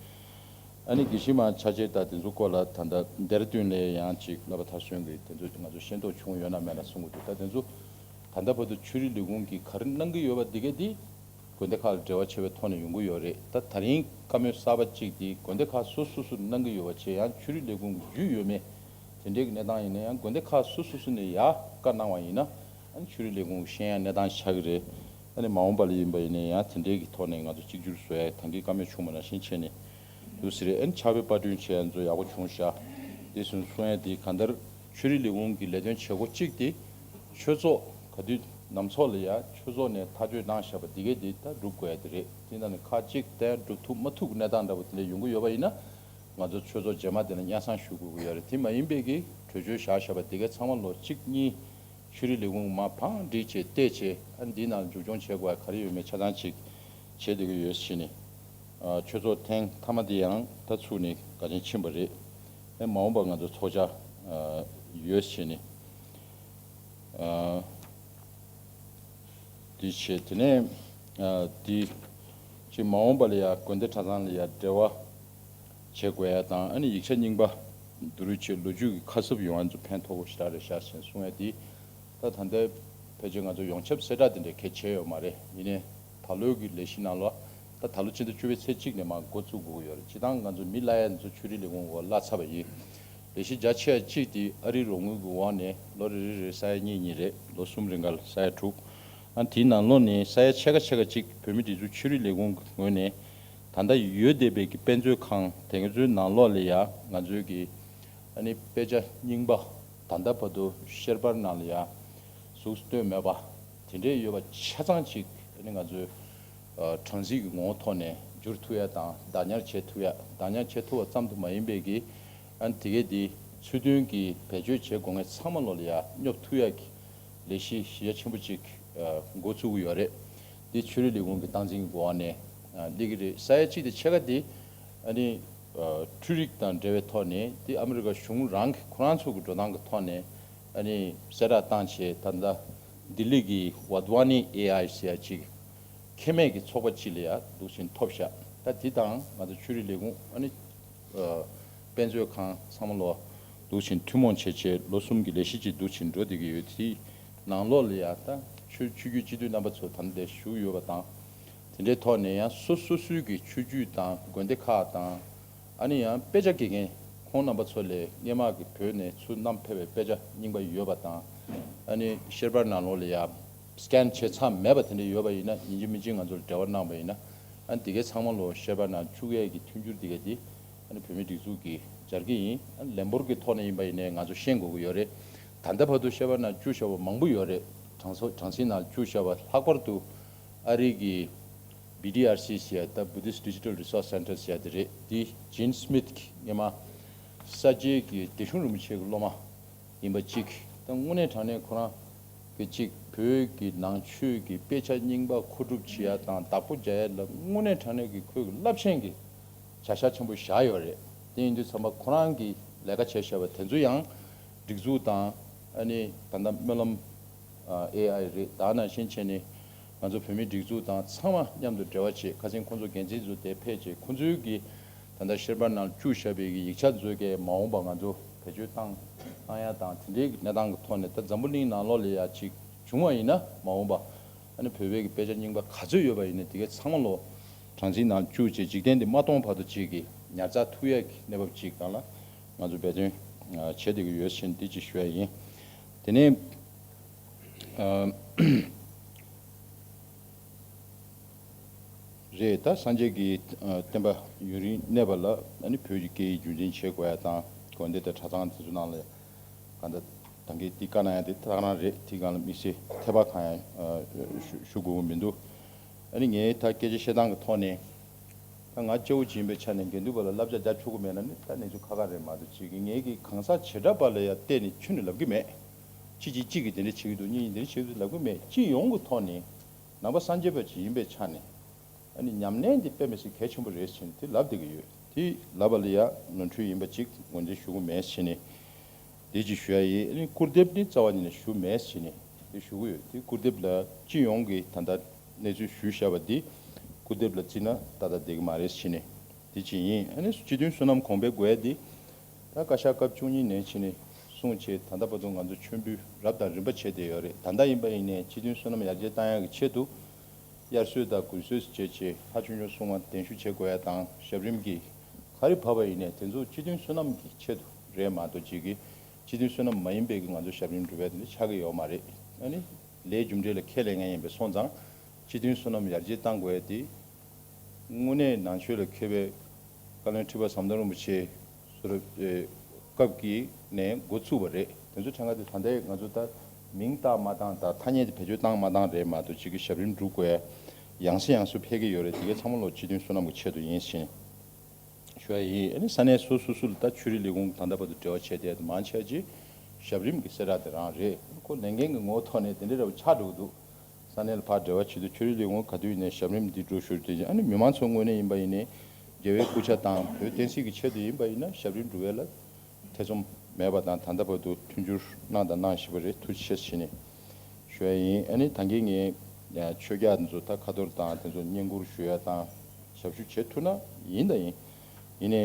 ཨ་ནི་དགེ་བཤེས་མ་ཆ་ཆེ་དང་དེ་ཚོ་སྐོར་ལ་ད་ལྟ་ལྡེ་ར་ལྡུན་ལ་ཡང་ཅིག་བསླབ་པ་མཐར་སོན་གྱི་དེ་ཚོ་ང་ཚོ་ཤེས་རྟོགས་བྱུང་ཡོད་ན་མེད་ན་གསུང་གི་འདུག་ད་དེ་ཚོ་ད་ལྟ་བར་དུ་ཆོས་རིག་ལས་ཁུངས་ཀྱིས་ག་རེ་གནང་གི་ཡོད་པ་འདི་གས་འདི་དགོན་སྡེ་ཁག་ལ་འབྲེལ་བ་བྱས་པའི་ཐོག་ནས་ཡོང་གི་ཡོད་རེད། ད་ད་རིང་བཀའ་མོལ་གསར་པ་གཅིག་འདི་དགོན་སྡེ་ཁག་སོ་སོ་སོ་ནས་གནང་གི་ཡོད་པ་བྱས། ཡང་ཆོས་རིག་ལས་ཁུངས་ཀྱི་རྒྱུས་ཡོད་མེད་དེ་འདྲའི་གི་གནས་སྟངས་ཡིན་ན་ཡང་དགོན་སྡེ་ཁག་སོ་སོ་སོ་ནས་ཡར་བཀའ་གནང་བ་ཡིན་ན། ཨ་ནི་ཆོས་རིག་ལས་ཁུངས་ཤེས་ཡ་གནས་སྟངས་ཆགས་ཀྱི་རེད། ཨ་ནི་མ་འོངས་པ་ལ་ཡིན་པ་ཡིན་ན་ཡང་དེ་འདྲའི་གི་ཐོག་ནས་ང་ཚོ་གཅིག་གྱུར་བཟོ་ཡ་ད་གིན་བཀའ་མོལ་བྱུང་བ་ནང་བཞིན་བྱས་ནས་འདུག་ཟེར་རེད། ཨ་ནི་ཕྱག་དཔེ་པར་སྐྲུན་བྱས་ཡ་ཚོ་ཡག་པོ་བྱུང་ཤག་དེ་སོང་གསུང་ཡ་དེ་གང་ལྟར་ཆོས་རིག་ལས་ཁུངས་ཀྱི་ལས་དོན་བྱེད་སྒོ་གཅིག་དེ་ཆོས་ཚོགས་ག་དུས་ནམ་ཚོགས་ལ་ཡ་ཆོས་ཚོགས་ནས་ཐག་གཅོད་གནང་བཞག་པ་འདི་གས་དེ་ད་སྒྲུབ་དགོས་ཡ་དེ་རེད། དེ་ནང་ནས་ཁག་གཅིག་ད་ཡང་སྒྲུབ་ཐུབ་མ་ཐུབ་གནས་སྟངས་འདྲ་པོ་དེ་འདྲ་ཡོང་གི་ཡོད་པ་ཡིན་ན། ང་ཚོ་ཆོས་ཚོགས་རྗེས་མ་དེ་ལ་སྙན་སེང་ཞུ་དགོས་ཀྱི་ཡོད་རེད། དེ་མ་ཡིན་པའི་གི་གྲོས་ཆོད་བཞག་བཞག་པ་དེ་གའི་ཚང་མ་ལོ་གཅིག་གཉིས་ཆོས་རིག་ལས་ཁུངས་མར་བང་སྒྲིག་བྱས་བལྟས་བྱས། ཨ་འདིའི་ནང་འཛུགས་སྐྱོང་བྱེད་དགོས་ཡ་ག་རེ་ཡོད་མེད་ཆ་ཚང་ཅིག་བྱེད་བསྡད་ཀྱི་ཡོད་ཟེར་ནས། ཨ་ཆོས་ཚོགས་ཐེངས་མཐའ་མ་དེ་ཡང་ད་ཚུགས་ནས་དགའ་ཆེན་ཕྱིན་པ་རེད། ཨེ་མ་འོངས་པ་ང་ཚོ་ཚོགས་བཅར་ཨ་ཡོད་ཟེར་ནས། ཨ། དེ་བྱས་དེ་ནས་ཨ་དེ་ཅིག་མ་འོངས་པ་ལ་ཡ་དགོན་སྡེ་གྲྭ་ཚང་ལ་ཡ་འབྲེལ་བ་བྱེད་དགོས་ཡ་དང་། ཨ་ནི་ཡིག་ཆ་རྙིང་པ་བསྡུ་རུབ་བྱས་ལོ་རྒྱུས་ཀྱི་ཁ་གསབ་ཡོང་ཡ་ཚོ་ཕན་ཐོགས་པོ་ཞེ་དྲག་རེད་ཤག་ཟེར་གསུང་ཡ་དེ། ད་ད་ལྟའི་ཕལ་ཆེར་ང་ཚོ་ཡོངས་ཁྱབ་གསལ་བསྒྲགས་དེ་འདྲ་གལ་ཆེ་ཡོད་མ་རེད། ཡིན་ནའི་ད་ལོའི་གི་ལས་གཞི་ནང་ལོགས་ད་ད་ལོ་ཕྱི་ཟླ་བཅུ་པའི་ཚེས་གཅིག་ནས་མར་འགོ་བཙུགས་དགོས་ཀྱི་ཡོད་རེད། སྤྱིར་བཏང་ང་ཚོ་མི་གླ་ཡ་ཚོ་ཆོས་རིག་ལས་ཁུངས་འོག་གླ་ཚར་བ་ཡིན། ལས་གཞི་རྒྱ་ཆེ་བ་གཅིག་དེ་ཨ་རིའི་རོགས་དངུལ་གྱི་འོག་ནས་ལོ་རེ་རེ་རེ་ས་ཡ་གཉིས་གཉིས་རེད། ལོ་གསུམ་རིང་ག་ལ་ས་ཡ་དྲུག་ཨ་དེའི་ནང་ལོགས་ནས་ས་ཡ་ཕྱེད་ཀ་ཕྱེད་ཀ་གཅིག་བོད་མིའི་སྒྲིག་འཛུགས་ཆོས་རིག་ལས་ཁུངས་ཀྱི་ངོས་ནས་ད་ལྟ་ཡོད་བསྡད་པའི་གི་དཔེ་མཛོད་ཁང་དེ་ཚོའི་ནང་ལོགས་ལ་ཡ་ང་ཚོའི་གི་ཨ་ནི་དཔེ་ཆ་རྙིང་པ་ད་ལྟ་བར་དུ་ཤེར་པར་ནང་ལ་ཡ་གཟུགས་སུ་བཏོན་མེད་པ་དེ་འདྲས་ཡོད་པ་ཆ་ཚང་ཅིག་ཨ་ནི་ང་ཚོའི་ཨ་གྲངས་རྩིས་ཀྱི་ངོ་བོ་ཐོག་ནས་བསྒྱུར་ཐུབ་ཡ་དང་བདག་ཉར་བྱེད་ཐུབ་ཡ། བདག་ཉར་བྱེད་ཐུབ་པ་ཙམ་དུ་མ་ཡིན་པའི་གི་ཨ་ནི་དེ་གས་དེ་ཚུལ་མཐུན་གྱིས་བེད་སྤྱོད་བྱེད་དགོས་མཁན་ཚང་མ་ལོ་ལ་ཡ་སྙོབ་ཐུབ་ཡ་གི་ལས་གཞི་གཞི་རྒྱ་ཆེན་པོ་ཅིག་ཨ་འགོ་ཚུགས་ཀྱི་ཡོད་རེད། འདི་ཆོས་རིག་ལས་ཁུངས་ཀྱི་སྟངས་འཛིན་གྱི་འགོ་བ་ནས་ཨ་སླེབས་ཀྱི་རེད། ས་ཡ་གཅིག་དང་ཕྱེད་ཀ་དེ་ཨ་ནི་ཨ་འཕྲུལ་རིག་དང་འབྲེལ་བའི་ཐོག་ནས་དེ་ཨ་མི་རི་ཀ་གཞུང་རང་གི་ཁོ་རང་ཚོ་གི་འགྲོ་སྟངས་ཀྱི་ཐོག་ནས་ཨ་ནི་གསལ་བསྒྲགས་བཏང་བྱས། ད་ལྟ་ལྡི་ལི་གི་ཝཱ་དྷ་ཝ་ནི་ཨེ་ཨའི་ཟེར་ཡ་ཅིག་ཁེ་མེད་ཀྱི་ཚོགས་པ་ཅིག་ལ་ཡ་འདུག་བཞིན་ཐོབ་ཤག་ད་དེ་དང་ང་ཚོ་ཆོས་རིག་ལས་ཁུངས་ཨ་ནི་ཨ་དཔེ་མཛོད་ཁང་ཚང་མ་ལོ་འདུག་བཞིན་ཐུན་མོང་བྱས་བྱས་ལོ་གསུམ་གྱི་ལས་གཞི་ཅིག་འདུག་བཞིན་འགྲོ་བསྡད་ཀྱི་ཡོད། དེའི་ནང་ལོགས་ལ་ཡ་ད་ཆོས་ཆོས་བརྒྱུད་སྤྱི་འཐུས་རྣམ་པ་ཚོ་ད་ལྟ་བཞུགས་ཡོད་པ་དང་། དེ་འདྲའི་ཐོག་ནས་ཡང་སོ་སོ་སོའི་གི་ཆོས་བརྒྱུད་དང་དགོན་སྡེ་ཁག་དང་། ཨ་ནི་ཡང་དཔེ་ཆ་དགེ་རྒན་ཁོང་རྣམ་པ་ཚོ་ལས་སྔས་མ་གི་བོད་ནས་ཚུར་བསྣམས་ཕེབས་པའི་དཔེ་ཆ་རྙིང་པ་ཡོད་པ་དང་། ཨ་ནི་ཤེར་པར་ནང་ལོགས་ལ་ཡ་སི་ཀེན་བྱས་ཚར་མེད་པ་དེ་འདྲ་ཡོད་པ་ཡིན་ན་ཡིན་གཅིག་མིན་གཅིག་ང་ཚོར་འབྲེལ་བ་གནང་བ་ཡིན་ན། ཨ་ནི་དེ་གའི་ཚང་མ་ལོ་ཤེར་པར་ནང་བཅུག་ཡས་ཀྱི་མཐུན་འགྱུར་དེ་ག་དེ་ཨ་ནི་བོད་མིའི་སྒྲིག་འཛུགས་ཀྱིས་སྦྱར་གྱི་ཡིན། ཨ་ནི་ལན་འབོར་གྱི་ཐོག་ནས་ཡིན་པ་ཡིན་ནའི་ང་ཚོ་ཤེས་དགོས་ཀྱི་ཡོད་རེད། ད་ལྟ་བར་དུ་ཤེར་པར་ནང་བཅུག་བཞག་པ་མང་པོ་ཡོད་རེད། གྲངས་སོ་གྲངས་ཚིག་ནང་བཅུག་བཞག་པ་ལྷག་པར་དུ་ཨ་རི་གི་བི་ཌི་ཨར་སི་ཟེར་ཡ་ད་Buddhist Digital Resource Center ཟེར་ཡ་དེ་རེད། དེ་ཇིན་སི་མིད་ཀྱི་སྔས་མ་ས་སྐྱའི་གི་བདེ་གཤོངས་རིན་པོ་ཆེ་གི་སློབ་མ་ཡིན་པ་གཅིག་ད་དངོས་གནས་དྲང་གནས་ཁོ་རང་གི་གཅིག་བོད་ཀྱི་ནང་ཆོས་ཀྱི་དཔེ་ཆ་རྙིང་པ་མཁོ་སྒྲུབ་བྱེད་ཡ་དང་བདག་པོ་རྒྱག་ཡ་ལ་དངོས་གནས་དྲང་གནས་ཀྱི་ཁོས་ཀྱི་རླབས་ཆེན་གྱི་བྱ་གཞག་ཆེན་པོ་བཞག་ཡོད་རེད། དེ་ཡིན་དུས་ཚང་མ་ཁོ་རང་གི་ལས་ཀ་བྱས་བཞག་པ་དེ་ཚོ་ཡང་སྒྲིག་འཛུགས་དང་ཨ་ནི་ད་ལྟ་སྨོན་ལམ་ཨ་ཨེ་ཨའི་རེད། ད་ནང་བཞིན་བྱས་ནས་ང་ཚོ་བོད་མིའི་སྒྲིག་འཛུགས་དང་ཚང་མ་མཉམ་དུ་འབྲེལ་བ་བྱེད། ཁ་སང་ཁོང་ཚོ་འགན་འཛིན་ཚོ་དེ་ཕེབས་བྱས་ཁོང་ཚོའི་གི་ད་ལྟ་ཤེར་པར་ནང་བཅུག་བཞག་པའི་གི་ཡིག་ཆ་ཚོ་གས་མ་འོངས་པ་ང་ཚོ་བེད་སྤྱོད་བཏང་བཏང་ཡ་དང་དེ་འདྲའི་གི་གནས་སྟངས་ཀྱི་ཐོག་ནས་ད་འཛམ་བུ་གླིང་ནང་ལོགས་ལ་ཡ་ཅིག་བྱུང་བ་ཡིན་ན་མ་འོངས་པ་ཨ་ནི་བོད་པའི་གི་དཔེ་ཆ་རྙིང་པ་ག་ཚོད་ཡོད་པ་ཡིན་ན་དེ་གས་ཚང་མ་ལོ་གྲངས་ཚིག་ནང་བཅུག་བྱས་འཇིག་རྟེན་འདི་མ་སྟོངས་བར་དུ་ཅིག་གི་ཉར་ཚགས་ཐུབ་ཡ་གི་གནས་བབ་ཅིག་སྒང་ལ་ང་ཚོ་འབད་བརྩོན་ཨ་བྱེད་བསྡད་ཀྱི་ཡོད་ཟེར་འདི་ཅིག་ཞུ་ཡ་ཡིན། དེ་ནས་ཨ་རེད། ད་སངས་རྒྱས་ཀྱི་ཨ་བསྟན་པ་ཡུན་རིང་གནས་པ་ལ་ཨ་ནི་བོད་ཀྱི་སྐད་ཡིག་རྒྱུན་འཛིན་བྱེད་དགོས་ཡ་དང་དགོན་སྡེ་དང་གྲྭ་ཚང་དེ་ཚོ་ནང་ལ་གང་ལྟར་ད་གིན་འདི་བཀའ་གནང་ཡ་དེ་ད་ག་རང་རེད། དེ་སྒང་ལ་དམིགས་བསལ་ཐད་པ་གང་ཡང་ཨ་ཞུ་ཞུ་དགོས་མི་འདུག་ཨ་ནི་ངས་ད་སྐད་ཆ་བཤད་སྟངས་ཀྱི་ཐོག་ནས་ད་ང་སྐྱེ་བོ་ཅིག་ཡིན་པའི་ཆ་ནས་དགེ་འདུན་པ་ལ་བསླབ་བྱ་རྒྱབ་ཆོག་གི་མེད་ན་ནི་ད་གནས་ཚུལ་ཁག་ཁག་རེད་མ་གཏོགས་ཅིག་གི་ངས་ཀྱི་གང་ཟག་བྱེ་བྲག་པ་ལ་ཡ་བལྟས་ནས་ཁྱོན་ནས་ལབ་ཀྱི་མེད། གཅིག་གིས་གཅིག་གིས་དེ་འདྲ་བྱེད་ཀྱི་འདུག་གཉིས་ཀྱིས་དེ་འདྲ་བྱེད་ཀྱི་འདུག་ལབ་ཀྱི་མེད། སྤྱི་ཡོངས་ཀྱི་ཐོག་ནས་ནང་པ་སངས་རྒྱས་པ་ཅིག་ཡིན་པའི་ཆ་ནས་ཨ་ནི་ཉམས་ལེན་དེ་དཔེ་མི་སྲིད་གལ་ཆེན་པོ་རེད་ཟེར་ནས་དེ་ལབ་བསྡད་ཀྱི་ཡོད། དེ་ལབ་པ་ལ་ཡ་ནོར་འཁྲུལ་ཡིན་པ་ཅིག་ངོས་འཛིན་ཞུ་གི་མེད་ཟེར་ནས་དེ་ཅིག་ཞུ་ཡ་ཡིན། ཨ་ནི་སྐུར་འདེབས་ནི་རྩ་བ་ཉིད་ནས་ཞུ་མེད་ཟེར་ནས་དེ་ཞུ་གི་ཡོད། དེ་སྐུར་འདེབས་ལ་སྤྱི་ཡོངས་ཀྱི་ད་ལྟ་ གནས་ཚུལ་ཞུས་བཞག་པ་འདི་སྐུར་འདེབས་ལ་བརྩིས་ན་ཏག་ཏག་བསྡད་ཀྱི་མ་རེད་ཕྱིན་ནས་འདི་གཅིག་ཡིན། ཨ་ནི་སྤྱི་མཐུན་བསོད་ནམས་གོང་འཕེལ་དགོས་ཡ་འདི་ད་བཀའ་ཤག་སྐབས་བཅུ་གཉིས་ནས་ཕྱིན་ནས་གསུངས་བྱས། ད་ལྟ་བར་དུ་ང་ཚོ་མཆོད་འབུལ་རབ་དང་རིམ་པ་བྱས་བསྡད་ཡོད་རེད། ད་ལྟ་ཡིན་པ་ཡིན་ནའི་སྤྱི་མཐུན་བསོད་ནམས་ཡར་རྒྱས་བཏང་ཡ་གི་ཆེད་དུ་དབྱར་གསོལ་དང་དགུན་གསོལ་བྱས་བྱས་ལྷ་ཆོས་འབྱོར་སྲུང་བ་གདན་ཞུ་བྱེད་དགོས་ཡ་དང་ཞབས་རིམ་གྱི་ག་རེ་བབས་པ་ཡིན་ནའི་དེ་ཚོ་སྤྱི་མཐུན་བསོད་ནམས་ཀྱི་ཆེད་དུ་རེད་མ་གཏོགས་ཅིག་གི་སྤྱི་མཐུན་བསོད་ནམས་མ་ཡིན་པའི་གི་ང་ཚོ་ཞབས་རིམ་སྒྲུབ་ཡ་དེ་འདྲ་ཆགས་ཀྱི་ཡོད་མ་རེད། ཨ་ནི་ལས་རྒྱུ་འབྲས་ལ་ཁས་ལེན་མཁན་ཡིན་པས་སོང་ཙང་སྤྱི་མཐུན་བསོད་ནམས་ཡར་རྒྱས་བཏང་དགོས་ཡ་དེ་དངོས་གནས་ནང་ཆོས་ལ་མཁས་པའི་བཀའ་བློན་ཁྲི་པ་ཟམ་གདོང་རིན་པོ་ཆེ་སོ་སོ་སྐབས་ཀྱི་ནས་འགོ་ཚུགས་པ་རེད། དེ་ཚོ་ཕྲན་ག་དེ་ད་ལྟའི་ང་ཚོ་ད་མིང་བཏགས་མ་བཏང་དང་ཐ་སྙད་དེ་བེད་སྤྱོད་བཏང་མ་བཏང་རེད་མ་གཏོགས་ཅིག་གི་ཞབས་རིམ་སྒྲུབ་དགོས་ཡ་ཡང་སེ་ཡང་སེ་འཕེལ་གྱི་ཡོད་རེད། དེ་གའི་ཚང་མ་ལོ་སྤྱི་མཐུན་བསོད་ནམས་ཀྱི་ཆེད་དུ་ཡིན་ཕྱིན། ཞུ་ཡ་ཡིན། ཨ་ནི་ས་གནས་སོ་སོ་སོ་ལ་ད་ཆོས་རིག་ལས་ཁུངས་ད་ལྟ་བར་དུ་འབྲེལ་བ་བྱས་བསྡད་དེ་མང་ཆེ་ཅིག་ཞབས་རིམ་གྱི་གསལ་བསྒྲགས་དེ་རང་རེད། ཁོ་ལས་འགན་གྱི་ངོ་བོ་ཐོག་ནས་དེ་འདྲའི་འདྲ་བོ་ཆགས་འགྲོ་གི་འདུག་ས་གནས་ལ་ཕར་འབྲེལ་བ་བྱེད་དུས་ཆོས་རིག་ལས་ཁུངས་ག་དུས་ཡིན་ནའི་ཞབས་རིམ་འདི་འགྲོ་ཞུ་དེ་ཨ་ནི་མི་མང་ཚོ་ངོས་ནས་ཡིན་པ་ཡིན་ནའི་རྒྱལ་བའི་སྐུ་ཕྱྭ་དང་བོད་བསྟན་སྲིད་ཀྱི་ཆེད་དུ་ཡིན་པ་ཡིན་ན་ཞབས་རིམ་སྒྲུབ་ཡས་ལ་ཐེ་ཚོམ་མེད་པ་དང་ད་ལྟ་བར་དུ་མཐུན་འགྱུར་གནང་དང་གནང་བཞིན་པ་རེད། ཐུགས་རྗེ་ཆེ་ཞུ་ནས། ཞུ་ཡ་ཡིན། ཨ་ནི་ད་གིན་ངས་ཆོས་རྒྱགས་འདི་ཚོ་ད་ཁ་ཐོར་དང་དེ་ཚོ་བསྙེན་བཀུར་ཞུ་ཡ་དང་ཞབས་ཞུ་བྱེད་ཐུབ་ན་ཡིན་དང་ཡིན། ཡིན་ནའི་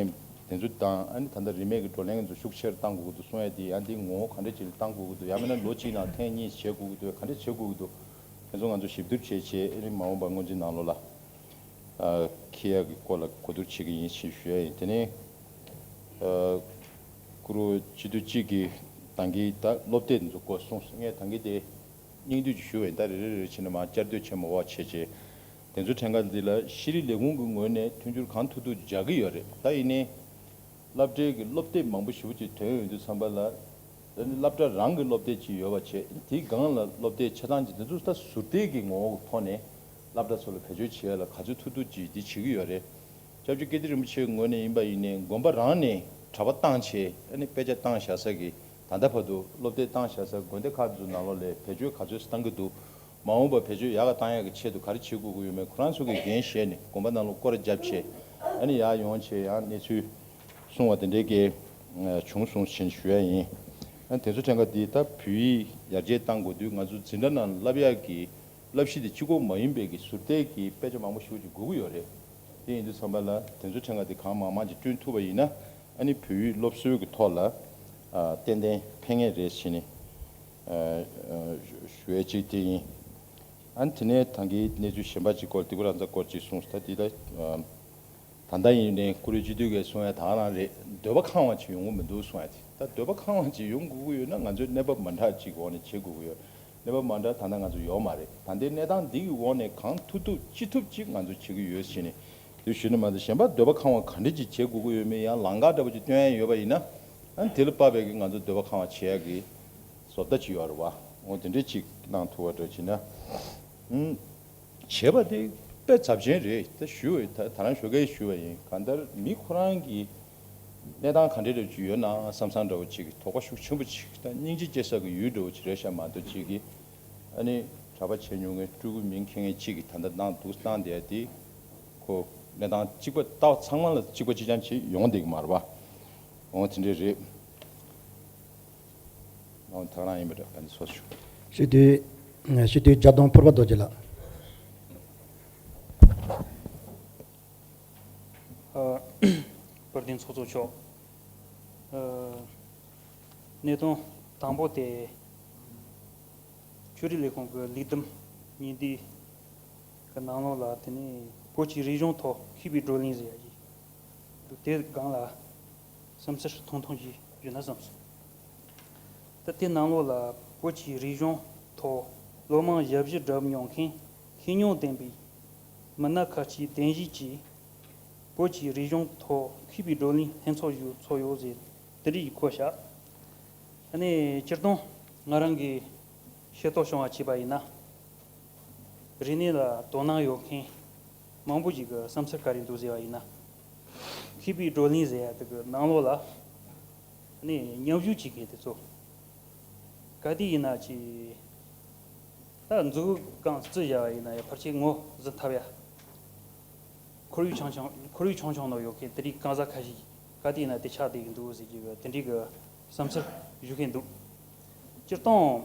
དེ་ཚོ་དང་ཨ་ནི་ད་ལྟ་རིན་མེད་ཀྱི་བགྲོ་གླེང་འདི་ཚོ་ཤུགས་ཆེར་གཏང་དགོས་ཀྱི་འདུག་གསུང་ཡ་དེ་ཡང་འདི་ངོ་བོ་ག་འདྲ་ཅིག་ལ་གཏང་དགོས་ཀྱི་འདུག་ཡང་མིན་ན་ལོ་གཅིག་ནང་ཐེངས་གཉིས་བྱེད་དགོས་ཀྱི་འདུག་ག་འདྲ་བྱེད་དགོས་ཀྱི་འདུག་དེ་ཚོ་ང་ཚོ་ཞིབ་བསྡུར་བྱས་བྱས་ཨ་ནི་མ་འོངས་པ་སྔོན་རྩིས་ནང་ལོགས་ལ། ཨ་འཁྱེར་ཡག་གི་སྐོར་ལ་གོ་བསྡུར་བྱེད་ཀྱི་ཡིན་ཞེས་ཞུ་ཡ་ཡིན། དེ་ནས་ཨ་སྐུ་རུ་སྤྱི་འཐུས་གཅིག་གིས་ད་གིན་ད་སློབ་དེབ་འདི་ཚོ་སྐོར་གསུངས་སོང་། ངས་ད་གིན་དེ་སྙིང་བསྡུས་ཀྱིས་ཞུ་བ་ཡིན། ད་རེ་རེ་རེ་བྱས་ནས་མར་བསྐྱར་ཟློས་བྱེད་མ་དགོས་པ་བྱས་བྱས་དེ་ཚོ་ཕྲན་ག་འདི་ལ་ཤེས་རིག་ལས་ཁུངས་ཀྱི་ངོས་ནས་མཐུན་འགྱུར་གང་ཐུབ་ཐུབ་རྒྱག་གི་ཡོད་རེད། ད་ཡིན་ནའི་སློབ་གྲྭའི་གི་སློབ་དེབ་མང་པོ་ཞེ་པོ་ཅིག་ཐོན་ཡོང་དུས་ཙམ་པ་ལ། ད་ནི་སློབ་གྲྭ་རང་གི་སློབ་དེབ་ཅིག་ཡོད་པ་བྱས། དེའི་སྒང་ལ་སློབ་དེབ་ཆ་ཚང་ཅིག་དེ་ཚོ་ད་ཟུར་བལྟས་ཀྱི་ངོ་བོ་ཐོག་ནས་སློབ་གྲྭ་ཚོ་ལ་བེད་སྤྱོད་བྱེད་ཡ་ལ་ག་ཚོད་ཐུབ་ཐུབ་ཅིག་འདི་བྱེད་ཀྱི་ཡོད་རེད། སྐྱབས་རྗེ་ཀིརྟི་རིན་པོ་ཆེའི་ངོས་ནས་ཡིན་པ་ཡིན་ནའི་དགོན་པ་རང་ནས་གྲྭ་པ་བཏང་བྱས་ཨ་ནི་དཔེ་ཆ་བཏང་བཞག་ས་གི་ད་ལྟ་བར་དུ་སློབ་དེབ་བཏང་བཞག་ས་དགོན་སྡེ་ཁག་ཚོའི་ནང་ལོགས་ལ་བེད་སྤྱོད་ག་ཚོད་བཏང་གི་འདུག་མ་འོངས་པར་བེད་སྤྱོད་ཡག་ག་བཏང་ཡག་གི་ཆེད་དུ་ག་རེ་བྱེད་དགོས་ཀྱི་ཡོད་མེད་ཁོ་རང་ཚོ་གིས་འགན་བཞེས་ནས་དགོན་པ་ནང་ལ་སྐོར་ར་བརྒྱབ་བྱས་ཨ་ནི་ཡར་ཡོང་བྱས་ཡང་གནས་ཚུལ་གསུང་བ་དེ་འདྲའི་གི་བྱུང་སོང་ཞེས་ཞུ་ཡ་ཡིན། ཨ་དེ་ཚོ་ཕྲན་ག་འདི་ད་བོད་ཡིག་ཡར་རྒྱས་བཏང་དགོས་དུས་ང་ཚོ་འཛིན་གྲྭ་ནང་བསླབ་ཡག་གི་བསླབ་གཞི་དེ་གཅིག་པོ་མ་ཡིན་པའི་གི་ཟུར་བལྟས་ཀྱི་དཔེ་ཆ་མང་པོ་ཞིག་ཅིག་དགོས་ཀྱི་ཡོད་རེད། དེ་ཡིན་དུས་ཙམ་པ་ལ་དེ་ཚོ་ཕྲན་ག་འདི་གང་མང་མང་ཅིག་བསྐྲུན་ཐུབ་པ་ཡིན་ན་ཨ་ནི་བོད་ཡིག་སློབ་གསོའི་གི་ཐོག་ལ་ཨ་ཏན་ཏན་ཕན་ངེས་རེད་ཞེས་ནས། ཨ་ཨ་ཞུ་ཡས་གཅིག་དེ་ཡིན། ཨ་ནི་དེ་ནས་ད་གིན་གནས་ཚུལ་གཞན་པ་གཅིག་སྐོར་ཏི་ཀུ་ར་ཛ་སྐོར་གཅིག་གསུངས་སོང་། ད་འདི་ལ་ཨ་ད་ལྟ་ཡིན་ནའི་ཀུ་རེ་སྤྱི་འཐུས་ཀྱིས་གསུང་ཡ་ད་ག་རང་རེད། འདོད་པ་ཁེངས་པ་ཅིག་ཡོང་གི་མི་འདུག་གསུང་ཡ་དེ། ད་འདོད་པ་ཁེངས་པ་ཅིག་ཡོང་དགོས་ཀྱི་ཡོད་ན་ང་ཚོས་གནས་བབ་མ་འདྲ་ཅིག་འོག་ནས་བྱེད་དགོས་ཀྱི་ཡོད། གནས་བབ་མ་འདྲ་ད་ལྟ་ང་ཚོ་ཡོད་མ་རེད། ད་ལྟའི་གནས་སྟངས་འདི་གི་འོག་ནས་གང་ཐུབ་ཐུབ་ཅི་ཐུབ་ཅིག་ང་ཚོ་བྱེད་ཀྱི་ཡོད་ཟེར་ནས་དེ་ཞུས་ནས་མ་གཏོགས་གཞན་པ་འདོད་པ་ཁེངས་པ་ག་འདྲ་ཅིག་བྱེད་དགོས་ཀྱི་ཡོད་མེད་ཡང་ལམ་ཁ་འདྲ་པོ་ཅིག་སྟོན་ཡ་ཡོད་པ་ཡིན་ན་ཨ་ནི་དེ་ལ་དཔག་པའི་གི་ང་ཚོ་འདོད་པ་ཁེངས་པ་བྱེད་ཡ་གི་བཟོ་ལྟ་ཅིག་ཡོད་རེད་བ། འོ་དེ་འདྲ་ཅིག་གནང་ཐུབ་པ་འདྲ་བྱས་ན། ཨུམ། བྱས་པ་དེ་དཔེ་ཚབས་ཆེན་རེད། ད་ཞུ་བའི་ད་ད་རང་ཞོགས་ཀས་ཞུ་བ་ཡིན། གང་ལྟར་མི་ཁོ་རང་གི་གནས་སྟངས་ག་འདྲ་འདྲ་ཅིག་ཡོད་ན་བསམ་བསམ་འདྲ་བོ་ཅིག་གི་དོགས་པ་ཤུགས་ཆེན་པོ་ཅིག་ད་སྙིང་རྗེ་སྐྱེ་ས་གི་ཡུལ་འདྲ་བོ་ཅིག་རེད་ཤག་མ་གཏོགས་ཅིག་གི་ཨ་ནི་གྲྭ་པ་བྱས་མྱོང་མཁན་སྤྲུལ་སྐུ་མིང་འཁྱེར་མཁན་ཅིག་གིས་ད་ལྟ་གནང་འདུག་བཏང་བསྡད་དེ་ཁོ་གནས་སྟངས་གཅིག་པ་ལྟ་བ་ཚང་མ་ལ་གཅིག་པ་གཅིག་རྐྱང་ཅིག་ཡོང་བསྡད་ཀྱི་མ་རེད་བ། འོ་དེ་འདྲ་རེད། ཨོ་ཐག་རང་ཡིན་པ་འདྲ། ཨ་ནི་སོ་སོ། སྤྱི་འཐུས་སྤྱི་འཐུས་རྒྱ་གདོང་ཕུར་པ་རྡོ་རྗེ་ལགས། ཨ། དཔལ་ལྡན་ཚོགས་གཙོ་མཆོག་ཨ། གནད་དོན་དང་པོ་དེ་ཆོས་རིག་ལས་ཁུངས་ཀྱི་ལས་བསྡོམས་ཉིན་བསྡུས་ཀྱི་ནང་ལོགས་ལ་དེ་ནས་བོད་ཀྱི་རིག་གཞུང་ཐོག་མཁས་པའི་བགྲོ་གླེང་ཟེར་ཡ་ཞིག་འདུག་དེའི་སྒང་ལ་བསམ་ཚུལ་ཐུང་ཐུང་ཞིག་ཞུས་ན་བསམ་སོང་། ད་དེ་ནང་ལོགས་ལ་བོད་ཀྱི་རིག་གཞུང་ཐོག་ལོ་མང་ཞབས་ཞུ་བསྒྲུབས་མྱོང་མཁན་ཤེས་མྱོང་ལྡན་པའི་མི་སྣ་ཁག་ཅིག་གདན་ཞུས་ཀྱིས་བོད་ཀྱི་རིག་གཞུང་ཐོག་མཁས་པའི་བགྲོ་གླེང་ལྷན་ཚོགས་ཞིག་ཚོགས་ཡོད་ཟེར་དེ་འདྲ་ཞིག་གོ་བཞག་ཨ་ནི་སྤྱིར་བཏང་ང་རང་གི་ཤེས་རྟོགས་བྱུང་བ་བྱས་པ་ཡིན་ན། རིག་གནས་ལ་དོ་སྣང་ཡོད་མཁན་མང་པོ་ཞིག་གི་བསམ་ཚུལ་ག་རེ་འདུག་ཟེར་བ་ཡིན་ན། མཁས་པའི་བགྲོ་གླེང་ཟེར་ཡ་དེ་གི་ནང་ལོགས་ལ་ནི་མཉམ་ཞུགས་བྱེད་མཁན་དེ་ཚོ་ག་དུས་ཡིན་ན་ཅི་ད་མཛུབ་གུ་རྐང་བརྩི་བཞག་པ་ཡིན་ན་ཡང་ཕལ་ཆེར་ངོས་ཟིན་ཐུབ་ཡ། ཁོར་ཡུག་ཆུང་ཆུང་ཁོར་ཡུག་ཆུང་ཆུང་ནང་ཡོད་མཁན་དེ་རིགས་གང་ཟག་ཁ་ཤས་ག་དུས་ཡིན་ན་དེ་ཆགས་བསྡད་ཀྱི་འདུག་ཟེར་གྱི་དེ་འདྲའི་གི་བསམ་ཚུལ་ཞུ་མཁན་འདུག་སྤྱིར་བཏང་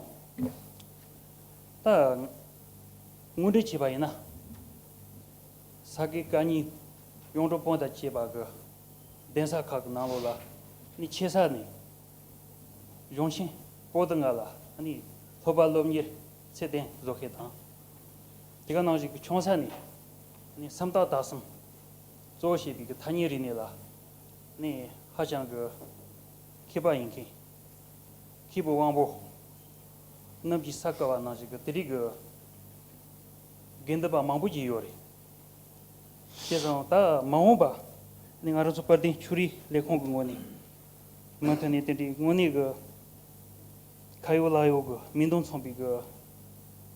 ད། དངོས་འབྲེལ་བྱས་པ་ཡིན་ན། ས་དགེ་བཀའ་རྙིང་གཡུང་དྲུང་བོན་དང་བཅས་པ་གི་གདན་ས་ཁག་གི་ནང་ལོགས་ལ་ནི་ཆེ་ས་ནས་གཞུང་ཆེན་པོ་ཏི་ལྔ་ལ་ནི་སློབ་པ་སློབ་གཉེར་ཚད་ལྡན་བཟོ་མཁན་དང་། དེ་ག་ནང་བཞིན་གྱི་ཆུང་ས་ནས་ནི་སུམ་རྟགས་དག་གསུམ་གཙོ་བོ་བྱས་པའི་གི་ཐ་སྙད་རིག་གནས་ལ་ནི་ཧ་ཅང་གི་མཁས་པ་ཡིན་མཁན། མཁས་པའི་དབང་པོ་གནམ་གྱི་ས་ཀ་བ་ནང་བཞིན་གྱི་དེ་རིགས་ཀྱི་དགེ་འདུན་པ་མང་པོ་ཅིག་ཡོད་རེད། བྱས་ཙང་ད་མ་འོངས་པ་ནི་ང་རང་ཚོ་དཔལ་ལྡན་ཆོས་རིག་ལས་ཁུངས་ཀྱི་ངོས་ནས་མུ་མཐུད་ནས་དེ་འདྲའི་དངོས་གནས་ཀྱི་ཁ་ཡོད་ལག་ཡོད་ཀྱི་མིང་དོན་མཚུངས་པའི་གི་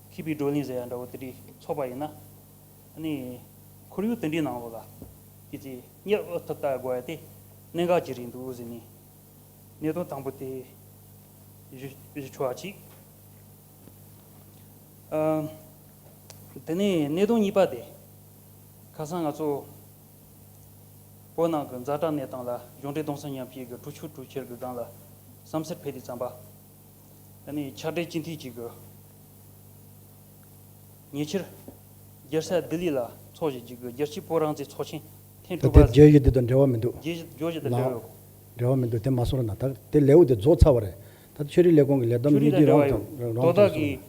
མཁས་པའི་བགྲོ་གླེང་ཟེར་ཡ་འདྲ་བོ་དེ་འདྲའི་ཚོགས་པ་ཡིན་ན། ནི་ཁོར་ཡུག་དེ་འདྲའི་ནང་ལོགས་ལ་དེ་ཚེ་གཉེར་ཨུ་ཐུབ་ལྟ་དགོས་ཡ་དེ་གནད་འགག་ཅིག་རེད་འདུག་ཟེར་ནས། གནད་དོན་དང་པོ་དེ་ཞུ་ཞུ་ཆོག་པ་ཅིག་ཨ། དེ་ནས་གནད་དོན་གཉིས་པ་དེ། ཁ་སང་ང་ཚོ་བོད་ནང་གི་ཛ་དྲག་གནས་སྟངས་ལ་གཞུང་འབྲེལ་གདུང་སེམས་མཉམ་སྐྱེད་ཀྱི་གྲོས་ཆོད་གྲོས་འཆར་གྱི་སྒང་ལ་བསམ་ཚུལ་ཕེབས་དུས་ཙམ་པ། ཨ་ནི་ཕྱག་སྦྲེལ་སྤྱི་འཐུས་གཅིག་གི་ཉེ་ཆར་རྒྱལ་ས་ལྡི་ལི་ལ་འཚོགས་བཞིན་བརྒྱུད་དགོས་རྒྱལ་གཅེས་བོད་རང་བཙན་ཚོགས་ཆེན་ཐེངས་ད་དྲུག་དེ་པ་བརྗོད་གཞི་དེ་དང་འབྲེལ་བ་མི་འདུག་བརྗོད་གཞི་བརྗོད་གཞི་དང་ལགས། འབྲེལ་བ་ཡོད། འབྲེལ་བ་མི་འདུག་དེ་མ་སོང་ར་ན་ད་དེ་ལེའུ་དེ་རྫོགས་ཚར་བ་རེད། ད་ཆོས་རིག་ལས་ཁུངས་ཀྱི་ལས་བསྡོམས་ཆོས་རིག་དངོས་དང་འབྲེལ་བ་ཡོད། དོ་བདག་གིས་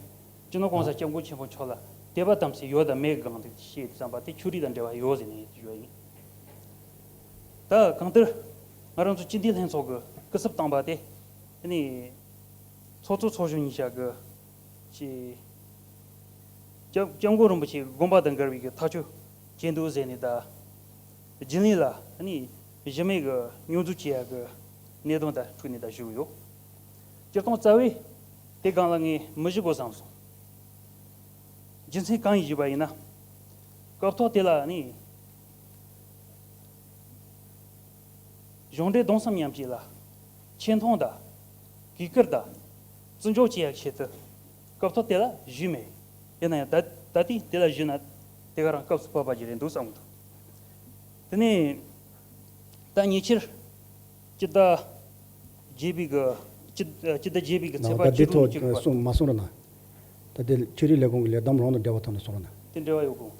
སྤྱི་ནོར་༸གོང་ས་༸སྐྱབས་མགོན་ཆེན་པོ་མཆོག་ལ་དད་པ་དམ་ཚིག་ཡོད་དང་མེད་སྒང་དེ་བཤད་དུས་ཙམ་པ་དེ་ཆོས་རིག་དང་འབྲེལ་བ་ཡོད་ཟེར་ནས་ཞུ་བ་ཡིན། ད་གང་ལྟར་ང་རང་ཚོ་སྤྱི་འཐུས་ལྷན་ཚོགས་ཀྱི་སྐུ་ཚབ་བཏང་པ་དེ་ནི། ཚོགས་གཙོ་ཚོགས་གཞོན་གཉིས་ཆ་གི་ཅིག་སྐྱབས་སྐྱབས་མགོན་རིན་པོ་ཆེའི་དགོངས་པ་དང་འགལ་བའི་གི་ཐག་གཅོད་བྱས་འདུག་ཟེར་ནས་ད། རྒྱུན་ལས་ལ་ནི་གཞི་མེད་གི་སྙོན་འཛུགས་བྱེད་ཡ་གི་གནད་དོན་དང་འཁྲུལ་ནས་ད་ཞུ་གི་ཡོད། སྤྱིར་བཏང་རྩ་བའི་དེ་སྒང་ལ་ངས་མི་ཞུ་དགོས་བསམ་སོང་། རྒྱུ་མཚན་གང་ཡིན་ཞུས་པ་ཡིན་ན། སྐབས་ཐོག་དེ་ལ་ནི། གཞུང་འབྲེལ་གདུང་སེམས་མཉམ་སྐྱེད་ལ་ཆེ་མཐོང་དང་གུས་བཀུར་དང་བརྩི་འཇོག་བྱེད་ཡག་ཆེད་དུ་སྐབས་ཐོག་དེ་ལ་ཞུས་མེད། ཡིན་ན་ཡང་ད་ད་ལྟའི་དེ་ལ་ཞུས་ན་དེ་ག་རང་སྐབས་སུ་བབས་པ་ཅིག་རེད་འདུག་བསམ་གྱི་འདུག་དེ་ནས་ད་ཉེ་ཆར་སྤྱི་ཟླ་བརྒྱད་པའི་གི་སྤྱི་སྤྱི་ཟླ་བརྒྱད་པའི་གི་ཚེས་པ་ད་བཅུ་དྲུག་ཉིན་གྱི་བར་གསུངས་མ་གསུངས་ར་ན། ད་དེ་ཆོས་རིག་ལས་ཁུངས་ཀྱི་ལས་བསྡོམས་རང་དང་འབྲེལ་བ་ཐོག་ནས་སོང་ན། དེ་འབྲེལ་བ་ཡོད་དགོས།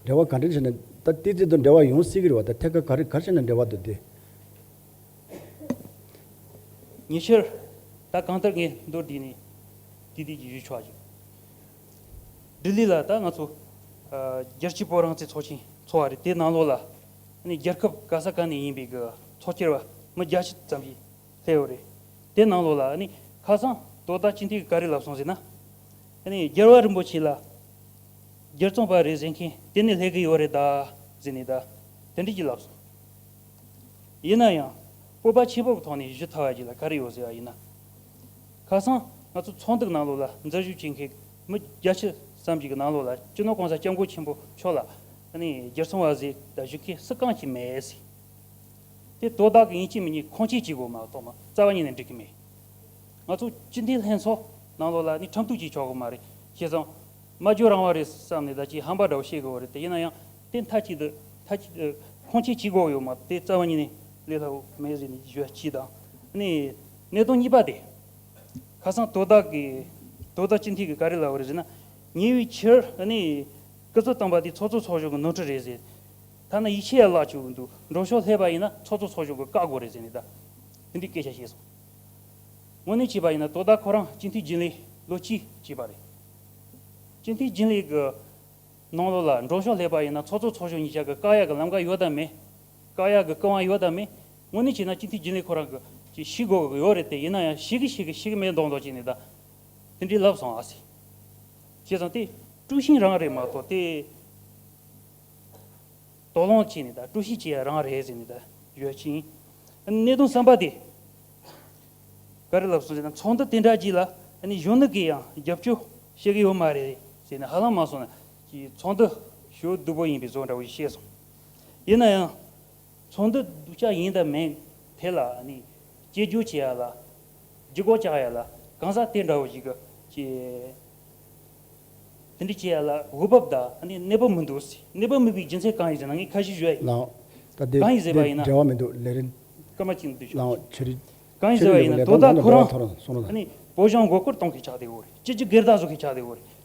འབྲེལ་བ་ག་འདྲ་བྱས་ན་ད་ཏི་ཙི་དང་འབྲེལ་བ་ཡོང་སྲིད་ཀྱི་རེད་བ། ད་ཐད་ཀར་ག་རེ་ག་རེ་བྱས་ན་འབྲེལ་བ་འདུག་དེ། ཉེ་ཆར་ད་གང་ལྟར་ངས་མདོར་བསྡུས་ནས་དེ་དེ་ཞུས་ཆོག་ཅིག་ལྡི་ལི་ལ་ད་ང་ཚོ་རྒྱལ་གཅེས་བོད་རང་བཙན་ཚོགས་ཆེན་ཚོགས་པ་རེད། དེ་ནང་ལོགས་ལ་ནི་རྒྱལ་ཁབ་ག་ས་ག་ནས་ཡིན་པའི་གི་ཚོགས་བཅར་བ་མི་བརྒྱད་ཅུ་ཙམ་ཞིག་སླེབས་ཡོད་རེད། དེ་ནང་ལོགས་ལ་ནི་ཁ་སང་དོ་བདག་སྤྱི་འཐུས་ཀྱིས་ག་རེ་ལབ་སོང་ཟེར་ན། ནི་རྒྱལ་བ་རིན་པོ་ཆེ་ལ་རྒྱལ་བཙོང་པ་རེད་ཟེར་མཁན་དེ་ནས་སླེབས་ཀྱི་ཡོད་རེད་ད་ཟེར་ནས་ད་དེ་འདྲ་ཅིག་ལབ་སོང་། ཡིན་ན་ཡང་སྤོབས་པ་ཆེན་པོ་གི་ཐོག་ནས་ཞུ་ཐུབ་པ་ཅིག་ལ་ག་རེ་ཡོད་ཟེར་བ་ཡིན་ན། ཁ་སང་ང་ཚོ་ཚོགས་འདུ་ནང་ལོགས་ལ་འཛུལ་ཞུགས་བྱེད་མཁན་མི་བརྒྱད་ཅུ་ཙམ་ཞིག་གི་ནང་ལོགས་ལ་སྤྱི་ནོར་༸གོང་ས་༸སྐྱབས་མགོན་ཆེན་པོ་མཆོག་ལ་ནི་རྒྱལ་བཙོང་བ་ཟེར་ད་ཞུ་མཁན་སུ་གང་ཞིག་མེད་ཟེར། དེ་དོ་བདག་གིས་ཡིན་གཅིག་མིན་གཉིས་ཁུངས་སྐྱེལ་བྱེད་དགོས་མ་གཏོགས་མ་རྩ་བ་ཉིད་ནས་འགྲིག་གི་མེད། ང་ཚོ་སྤྱི་འཐུས་ལྷན་ཚོགས་ནང་ལོགས་ལ་ནི་ཁྲིམས་གཏུག་བྱེད་ཆོག་གི་མ་རེད། བྱས་ཙང་སྨྲ་བརྗོད་རང་དབང་རེད་བསམ་ནས་ད་ཅིག་ཧམ་པ་འདྲ་བོ་བཤད་དགོས་རེད་དེ། ཡིན་ན་ཡང་དེ་མཐའ་གཅིག་ཏུ་མཐའ་གཅིག་ཏུ་ཁུངས་སྐྱེལ་བྱེད་དགོས་ཡོད་མ་གཏོགས་དེ་རྩ་བ་ཉིད་ནས་ལས་སླ་བོ་མེད་ཟེར་ནས་ཞུ་ཡ་གཅིག་དང་། ནི་གནད་དོན་གཉིས་པ་དེ། ཁ་སང་དོ་བདག་གིས་དོ་བདག་སྤྱི་འཐུས་ཀྱིས་ག་རེ་ལབ་པ་རེད་ཟེར་ན། ཉེ་བའི་ཆར་ནི་སྐུ་ཚབ་བཏང་པ་དེ་ཚོགས་གཙོ་ཚོགས་གཞོན་གྱི་ནོར་འཁྲུལ་རེད་ཟེར། ཐ་ན་ཡིད་ཆེས་ཡ་བརླག་བཅུག་གི་འདུག་མགྲོན་ཤོག་སླེབས་པ་ཡིན་ན་ཚོགས་གཙོ་ཚོགས་གཞོན་གྱིས་བཀག་དགོས་རེད་ཟེར་ནས་ད་དེ་འདྲའི་སྐད་ཆ་བཤད་སོང་། དངོས་གནས་བྱས་པ་ཡིན་ན་དོ་བདག་ཁོ་རང་སྤྱི་འཐུས་རྒྱུན་ལས་ལོ་གཅིག་བྱས་པ་རེད། སྤྱི་འཐུས་རྒྱུན་ལས་ཀྱི་ནང་ལོགས་ལ་མགྲོན་ཤོག་སླེབས་པ་ཡིན་ན་ཚོགས་གཙོ་ཚོགས་གཞོན་གཉིས་ཆ་གི་བཀག་ཡག་གི་ལམ་ཁ་ཡོད་དམ་མེད། བཀག་ཡག་གི་སྐུ་དབང་ཡོད་དམ་མེད། དངོས་གནས་བྱས་ན་སྤྱི་འཐུས་རྒྱུན་ལས་ཁོ་རང་གི་ཅིག་ཤེས་དགོས་ཀྱི་ཡོད་རེད་དེ། ཡིན་ན་ཡང་ཤེས་ཀྱི་ཤེས་ཀྱི་ཤེས་ཀྱི་མེད་མདོག་མདོག་བྱས་ནས་ད་དེ་འདྲའི་ལབ་སོང་ཨ་སི། བྱས་ཙང་དེ་དཀྲུག་ཤིང་རང་རེད་མ་གཏོགས་དེ། དོགས་སློང་བྱས་ནས་ད་དཀྲུག་ཤིང་བྱེད་ཡ་རང་རེད་ཟེར་ནས་ད་ཡོད་ཕྱིན། གནད་དོན་གསུམ་པ་དེ་ག་རེ་ལབ་སོང་ཟེར་ན། ཚོགས་འདུ་དེ་འདྲ་ཅིག་ལ་ནི་གཞོན་ནུ་གིས་ཡང་རྒྱབ་སྐྱོར་བྱེད་ཀྱི་ཡོད་མ་རེད་ཟེར་ནས་ཧ་ལམ་མ་སོང་ན་ཅིག་ཚོགས་འདུ་ཞེ་པོ་སྡུག་པོ་ཡིན་པའི་བཟོ་འདྲ་བོ་ཞིག་བཤད་སོང་། ཡིན་ན་ཡང་། ཚོགས་འདུ་སྡུག་ཅག་ཡིན་དང་མིན་དེ་ལ་ནི་སྐྱེལ་རྒྱུ་བྱེད་ཡ་ལ་ལྗིད་ཁོག་བཅག་ཡ་ལ་གང་ཟག་དེ་འདྲ་བོ་ཞིག་གི་ཅི་དེ་འདྲ་བྱེད་ཡ་ལ་འོས་བབ་དང་ནི་གནས་བབ་མི་འདུག་ཟེར། གནས་བབ་མེད་པའི་རྒྱུ་མཚན་གང་ཡིན་ཟེར་ན་ངས་ཁ་ཤས་ཞུ་ཡ་ཡིན། ལགས། ད་དེ་གང་ཡིན་ཟེར་བ་ཡིན་ན། འབྲེལ་བ་མི་འདུག་ལས་རིམ། སྐར་མ་གཅིག་འདུག་ཤོག་ལགས་ཆུ་རིགས། གང་ཡིན་ཟེར་བ་ཡིན་ན་དོ་བདག་ཁོ་རང་ཨ་ནི་བོད་གཞུང་མགོ་སྐོར་གཏོང་མཁན་ཆགས་བསྡད་ཡོད་རེད། སྤྱི་རྒྱུ་སྒེར་བདག་བཟོ་མཁན་ཆགས་བསྡད་ཡོད་རེད།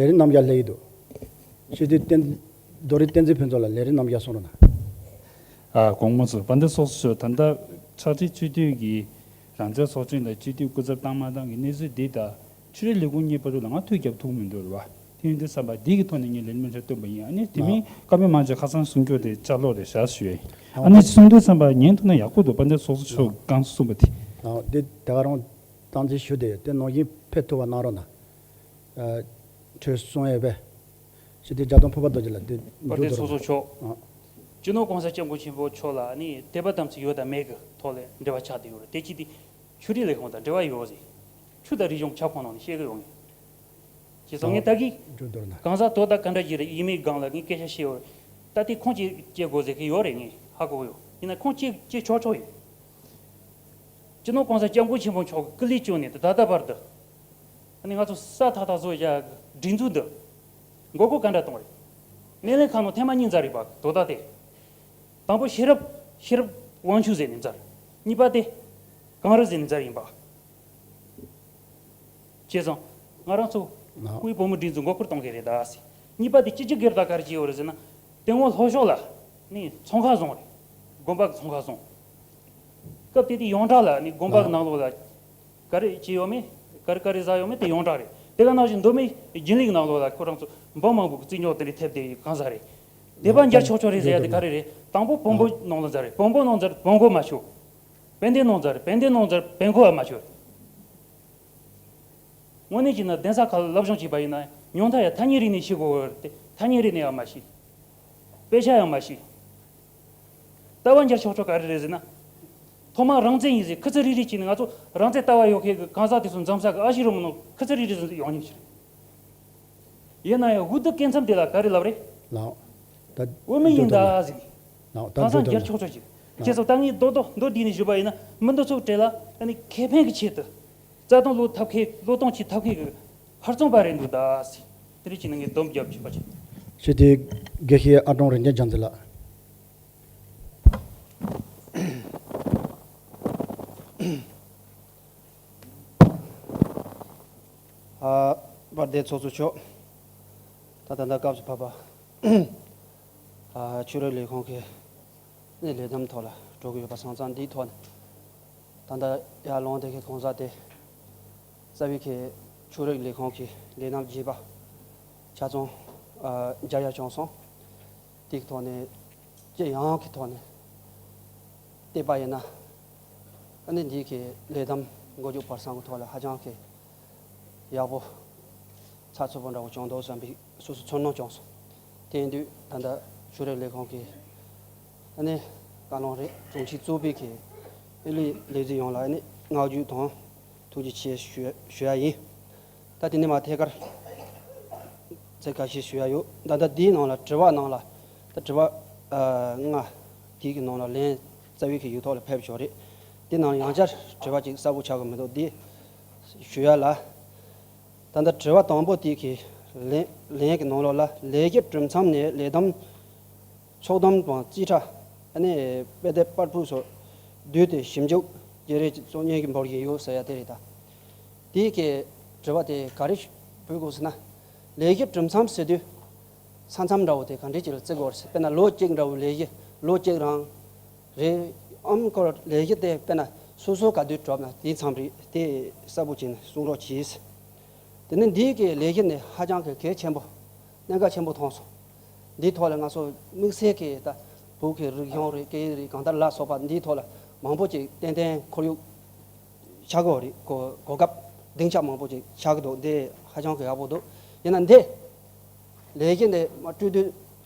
ལས་རིམ་རྣམ་གཞག་སླེབས་ཀྱི་འདུག་སྤྱི་འཐུས་བསྟན་རྡོ་རིང་བསྟན་འཛིན་ཕུན་ཚོགས་ལགས་ལས་རིམ་རྣམ་གཞག་གསུང་རོགས་གནང་། ཨ། དགོངས་པ་མ་ཚོམ། དཔལ་ལྡན་ཚོགས་གཙོ་མཆོག་ད་ལྟ་ཕྱག་སྦྲེལ་སྤྱི་འཐུས་ཀྱི་རང་བཙན་ཚོགས་ཆེན་ལ་སྤྱི་འཐུས་སྐུ་ཚབ་བཏང་མ་བཏང་གི་གནས་ཚུལ་འདི་དང་ཆོས་རིག་ལས་ཁུངས་གཉིས་བར་དུ་ལ་ང་ཐུག་རྒྱབ་ཐུབ་མི་འདུག་རེད་བ། དེ་ཡིན་དུས་ཙམ་པ་འདི་གི་ཐོག་ནས་ངས་ལན་མི་འཆར་བཏོན་པ་ཡིན། ཨ་ནི་དེ་མིན་བཀའ་མོལ་མང་ཆེ་ཁ་སང་གསུང་རྒྱུ་དེ་ལྕགས་ལོག་རེད་བཞག་ཞུ་ཡ་ཡིན། ཨ་ནི་གསུང་དུས་ཙམ་པ་ཉན་ཐུབ་ན་ཡག་པོ་འདུག་དཔལ་ལྡན་ཚོགས་གཙོ་མཆོག་གང་གསུངས་པ་དེ། ཨ། འདི་ད་ག་རང་སྟངས་འཛིན་ཞུ་བསྡད་ཡོད། དེ་ནང་བཞིན་ཕེབས་ཐུབ་པ་གནང་རོགས་གནང་། ཨ། གྲོས་གསུང་ཡས་པས། སྤྱི་འཐུས་འཇམ་དབྱངས་ཕུར་པ་རྡོ་རྗེ་ལགས་འདི་དཔལ་ལྡན་ཚོགས་གཙོ་མཆོག་ཨ། སྤྱི་ནོར་༸གོང་ས་༸སྐྱབས་མགོན་ཆེན་པོ་མཆོག་ལ་ནི་དད་པ་དམ་ཚིག་ཡོད་དང་མེད་ཀྱི་ཐོག་ལ་འབྲེལ་བ་ཆགས་བསྡད་ཡོད་རེད། དེ་གཅིག་དེ་ཆོས་རིག་ལས་ཁུངས་དང་འབྲེལ་བ་ཡོད་ཟེར། ཆོས་དང་རིག་གཞུང་ཁྱབ་ཁོངས་ནང་ནས་བཤད་གི་ཡོད་ངེས། བྱས་ཙང་ངས་ད་གི་འགྲོ་འདོར་ན། གང་ཟག་དོ་བདག་ག་འདྲ་ཞིག་རེད། ཡིན་མིན་སྒང་ལ་ངས་སྐད་ཆ་བཤད་ཡོད་རེད། ད་དེ་ཁུངས་སྐྱེལ་སྐྱེལ་དགོས་ཟེར་གི་ཡོད་རེད། ངས་ཧ་གོ་གི་ཡོད། ཡིན་ན་ཁུངས་སྐྱེལ་སྐྱེལ་ཆོག་ཆོག་ཡིན། སྤྱི་ནོར་༸གོང་ས་༸སྐྱབས་མགོན་ཆེན་པོ་མཆོག་གི་སྐུ་ལུས་བསྐྱངས་ནས་ད་ལྟ་བར་དུ། ཨ་ནི་ང་ཚོ་ས་ཐག་ཐག་བཟོ་ཡ་སྒྲིག་འཛུགས་འདི་མགོ་སྐོར་ག་འདྲ་གཏོང་རེད། སྣེ་ལེན་ཁང་ནང་ཐེངས་མ་གཉིས་མཛད་རེད་པ། དོ་བདག་དེ། དང་པོ་ཤེས་རབ་ཤེས་རབ་དབང་ཕྱུག་ཟེར་ནས་མཛད། གཉིས་པ་དེ་གངས་རི་ཟེར་ནས་མཛད་ཡིན་པ། བྱས་ཙང་ང་རང་ཚོ་ལགས། སྐུའི་བུ་མོ་སྒྲིག་འཛུགས་མགོ་སྐོར་གཏོང་གི་རེད་ད་ཟེར། གཉིས་པ་དེ་སྤྱི་སྤྱོད་སྒེར་དང་ག་རེ་བྱས་ཡོད་རེད་ཟེར་ན། དེ་སྔོན་ལྷོ་ཕྱོགས་ལ་ནི་ཚོང་ཁང་བཟུང་རེད། དགོན་པ་གི་ཚོང་ཁང་བཟུང་། སྐབས་དེ་དུས་ཡོངས་གྲགས་ལ་ནི་དགོན་པ་གི་ནང་ལོགས་ལ་ག་རེ་བྱས་ཡོད་མེད། ག་རེ་ག་རེ་ཟ་ཡོད་མེད་དེ་ཡོངས་གྲགས་རེད། དེ་ག་ནང་བཞིན་མདོ་སྨད་རྒྱུན་ལས་ཀྱི་ནང་ལོགས་ལ་ཁོ་རང་ཚོ་འབུམ་མང་པོ་གི་རྩིས་རྙོག་དེ་འདྲ་ཐེབས་བསྡད་ཡོད། གང་ཟག་རེད། དད་པ་འཇལ་ཆོག་ཆོག་རེད་ཟེར་ཡ་དེ་ག་རེ་རེད། དང་པོ་བོན་པོ་ནང་ལ་མཛད་རེད། བོན་པོ་ནང་མཛད་བོན་པོ་མ་ཆོག་དཔལ་ལྡན་ནང་མཛད་རེད། དཔལ་ལྡན་ནང་མཛད་བོན་པོ་ཡང་མ་ཆོག་དངོས་གནས་ཀྱི་ན་གདན་ས་ཁག་ལ་སློབ་སྦྱོང་བྱས་པ་ཡིན་ན་ཉུང་མཐའ་ཡང་ཐ་སྙད་རིག་གནས་ཤེས་དགོས་ཏེ། ཐ་སྙད་རིག་གནས་ཡང་མ་ཤེས། དཔེ་ཆ་ཡང་མ་ཤེས། ལྟ་བ་འགྱུར་ཆོག་ཆོག་ག་རེ་རེད་ཟེར་ན། ཐོག་མར་རང་བཙན་ཡིན་ཟེར། ཁུ་ཚུར་རིལ་རིལ་བྱས་ནས་ང་ཚོ་རང་བཙན་ལྟ་བ་ཡོད་མཁན་གྱི་གང་ཟག་དེ་ཚོ་འཛོམས་ས་གི་ཨ་ཤི་རི་མོ་ནང་ཁུ་ཚུར་རིལ་རིལ་ཡོང་མཁན་ཞིག་རེད། ཡིན་ན་ཡང་འུ་ཐུག་སྐད་མཚམས་དེ་ལ་ག་རེ་ལབ་རེད། ལགས། ད་འོས་མི་ཡིན་ད་ཟེར། ལགས། ད་གང་ཟག་འགྱུར་ཆོག་ཆོག་ཅིག་ལགས། བྱས་ཙང་ད་ངས་རྡོག་རྡོག་མདོར་བསྡུས་ནས་ཞུས་པ་ཡིན་ན། མི་འདི་ཚོའི་གྲས་ལ་ཨ་ནི་ཁེ་ཕན་གྱི་ཆེད་དུ་རྩ་དོན་བློས་ཐབས་མཁས། བློས་གཏོང་བྱེད་ཐབས་མཁས་ཀྱི་ཧུར་བརྩོན་པ་རེད་འདུག་ད་ཟེར། དེ་རིགས་ཀྱི་ནང་ངས་སྡོམ་རྒྱབ་ཅིག་པ་ཅིག་སྤྱི་འཐུས་དགེ་བཤེས་ཨ་ཀྲོང་རིག་འཛིན་རྒྱལ་མཚན་ལགས། ཨ། དཔལ་ལྡན་ཚོགས་གཙོ་མཆོག་ད་ད་ལྟ་སྐབས་སུ་བབས་པ། ཨ། ཆོས་རིག་ལས་ཁུངས་ཀྱི་ནས་ལས་བསྡོམས་ཐོག་ལ་འགྲོ་གི་ཡོད་པ་སོང་ཙང་། འདིའི་ཐོག་ནས་ད་ལྟ་ཡར་ལངས་བསྡད་མཁན་གང་ཟག་དེ་རྩ་བའི་གི་ཆོས་རིག་ལས་ཁུངས་ཀྱི་ལས་རྣམ་རྒྱས་པ་ཆ་ཚང་། ཨ། མཇལ་ཡ་བྱུང་སོང་། དེའི་ཐོག་ནས་སྤྱི་ཡོངས་ཀྱི་ཐོག་ནས་བལྟས་པ་ཡིན་ན། ཨ་ནི་འདིའི་གི་ལས་བསྡོམས་མགོ་མཇུག་བར་གསུམ་གྱི་ཐོག་ལ་ཧ་ཅང་གི་ཡག་པོ་ཚགས་ཚུད་པོ་འདྲ་བོ་བྱུང་འདུག་བསམ་པའི་སོ་སོ་ཚོར་སྣང་བྱུང་སོང་། དེ་ཡིན་དུས་ད་ལྟ་ཆོས་རིག་ལས་ཁུངས་ཀྱི་ཨ་ནི་བཀའ་བློན་རེད། དྲུང་ཆེ་གཙོས་པའི་གི་ཨ་ནི་ལས་བྱེད་ཡོངས་ལ་ཨ་ནི་བསྔགས་བརྗོད་དང་ཐུགས་རྗེ་ཆེ་ཞུ་ཞུ་ཡ་ཡིན། ད་དེ་ནས་མར་ཐད་ཀར་ཚིག་ཁ་ཤས་ཞུ་ཡ་ཡོད། ད་ལྟ་འདིའི་ནང་ལ་དྲི་བ་ནང་ལ། ད་དྲི་བ་ཨ་ལྔ་དེའི་གི་ནང་ལ་ལན་རྩ་བའི་གི་ཡིག་ཐོག་ལ་ཕེབས་ཆོག་རེད། དེ་ནང་ཡང་བསྐྱར་དྲི་བ་ཅིག་གསལ་པོ་ཆགས་ཀྱི་མི་འདུག་འདི་ཞུ་ཡ་ལ། ད་ལྟ་དྲི་བ་དང་པོ་དེ་གི་ལན་ལན་གྱི་ནང་ལོགས་ལ། ལས་བྱེད་གྲུབ་མཚམས་ནས་ལས་བསྡོམས་ཕྱོགས་བསྡོམས་དང་རྩིས་ཁྲ། ཨ་ནི་དཔེ་དེབ་པར་ཕུད་སོགས་བསྡུས་ཏེ་ཞིབ་འཇུག་བརྗེ་རེས་ཀྱི་གཙོ་གནད་ཀྱི་འབོར་གཞི་ཡོད་ཟེར་ཡ་དེ་རེད་ད། དེའི་གི་དྲི་བ་དེ་ག་རེ་ཕུལ་དགོས་ཟེར་ན། ལས་གཞི་གྲུབ་མཚམས་ཟེར་དུས་ས་མཚམས་འདྲ་བོ་དེ་ག་འདྲས་ཅིག་ལ་བརྩི་དགོས་རེད། དཔེར་ན་ལོ་གཅིག་འདྲ་བོའི་ལས་གཞི་ལོ་གཅིག་རང་རེད། ཨམ་ཁོ་ལས་གཞི་དེ་དཔེར་ན་སོ་སོ་ག་དུས་གྲུབ་ན་དེའི་མཚམས་རེད། དེ་གསལ་པོ་བྱས་ནས་གསུང་རོགས་གྱིས། དེ་ནས་འདིའི་གི་ལས་གཞི་ནི་ཧ་ཅང་གི་གལ་ཆེན་པོ། གནད་འགག་ཆེན་པོ་མཐོང་སོང་། འདིའི་ཐོག་ལ་ང་ཚོ་དམིགས་བསལ་གྱི་ད་བོད་ཀྱི་རིག་གཞུང་རེད། སྐད་ཡིག་རེད། གང་ལྟར་ལ་སོགས་པ་འདིའི་ཐོག་ལ་མང་པོ་ཅིག་ཏན་ཏན་ཁོར་ཡུག་ཆགས་ཀྱི་ཡོད་རེད། གོ་གོ་སྐབས་སྡིངས་ཆ་མང་པོ་ཅིག་ཆགས་ཀྱི་འདུག་འདི་ཧ་ཅང་གི་ཡག་པོ་འདུག་ཡིན་ན་འདི་ལས་གཞི་འདི་མ་སྤྲོད་དུས་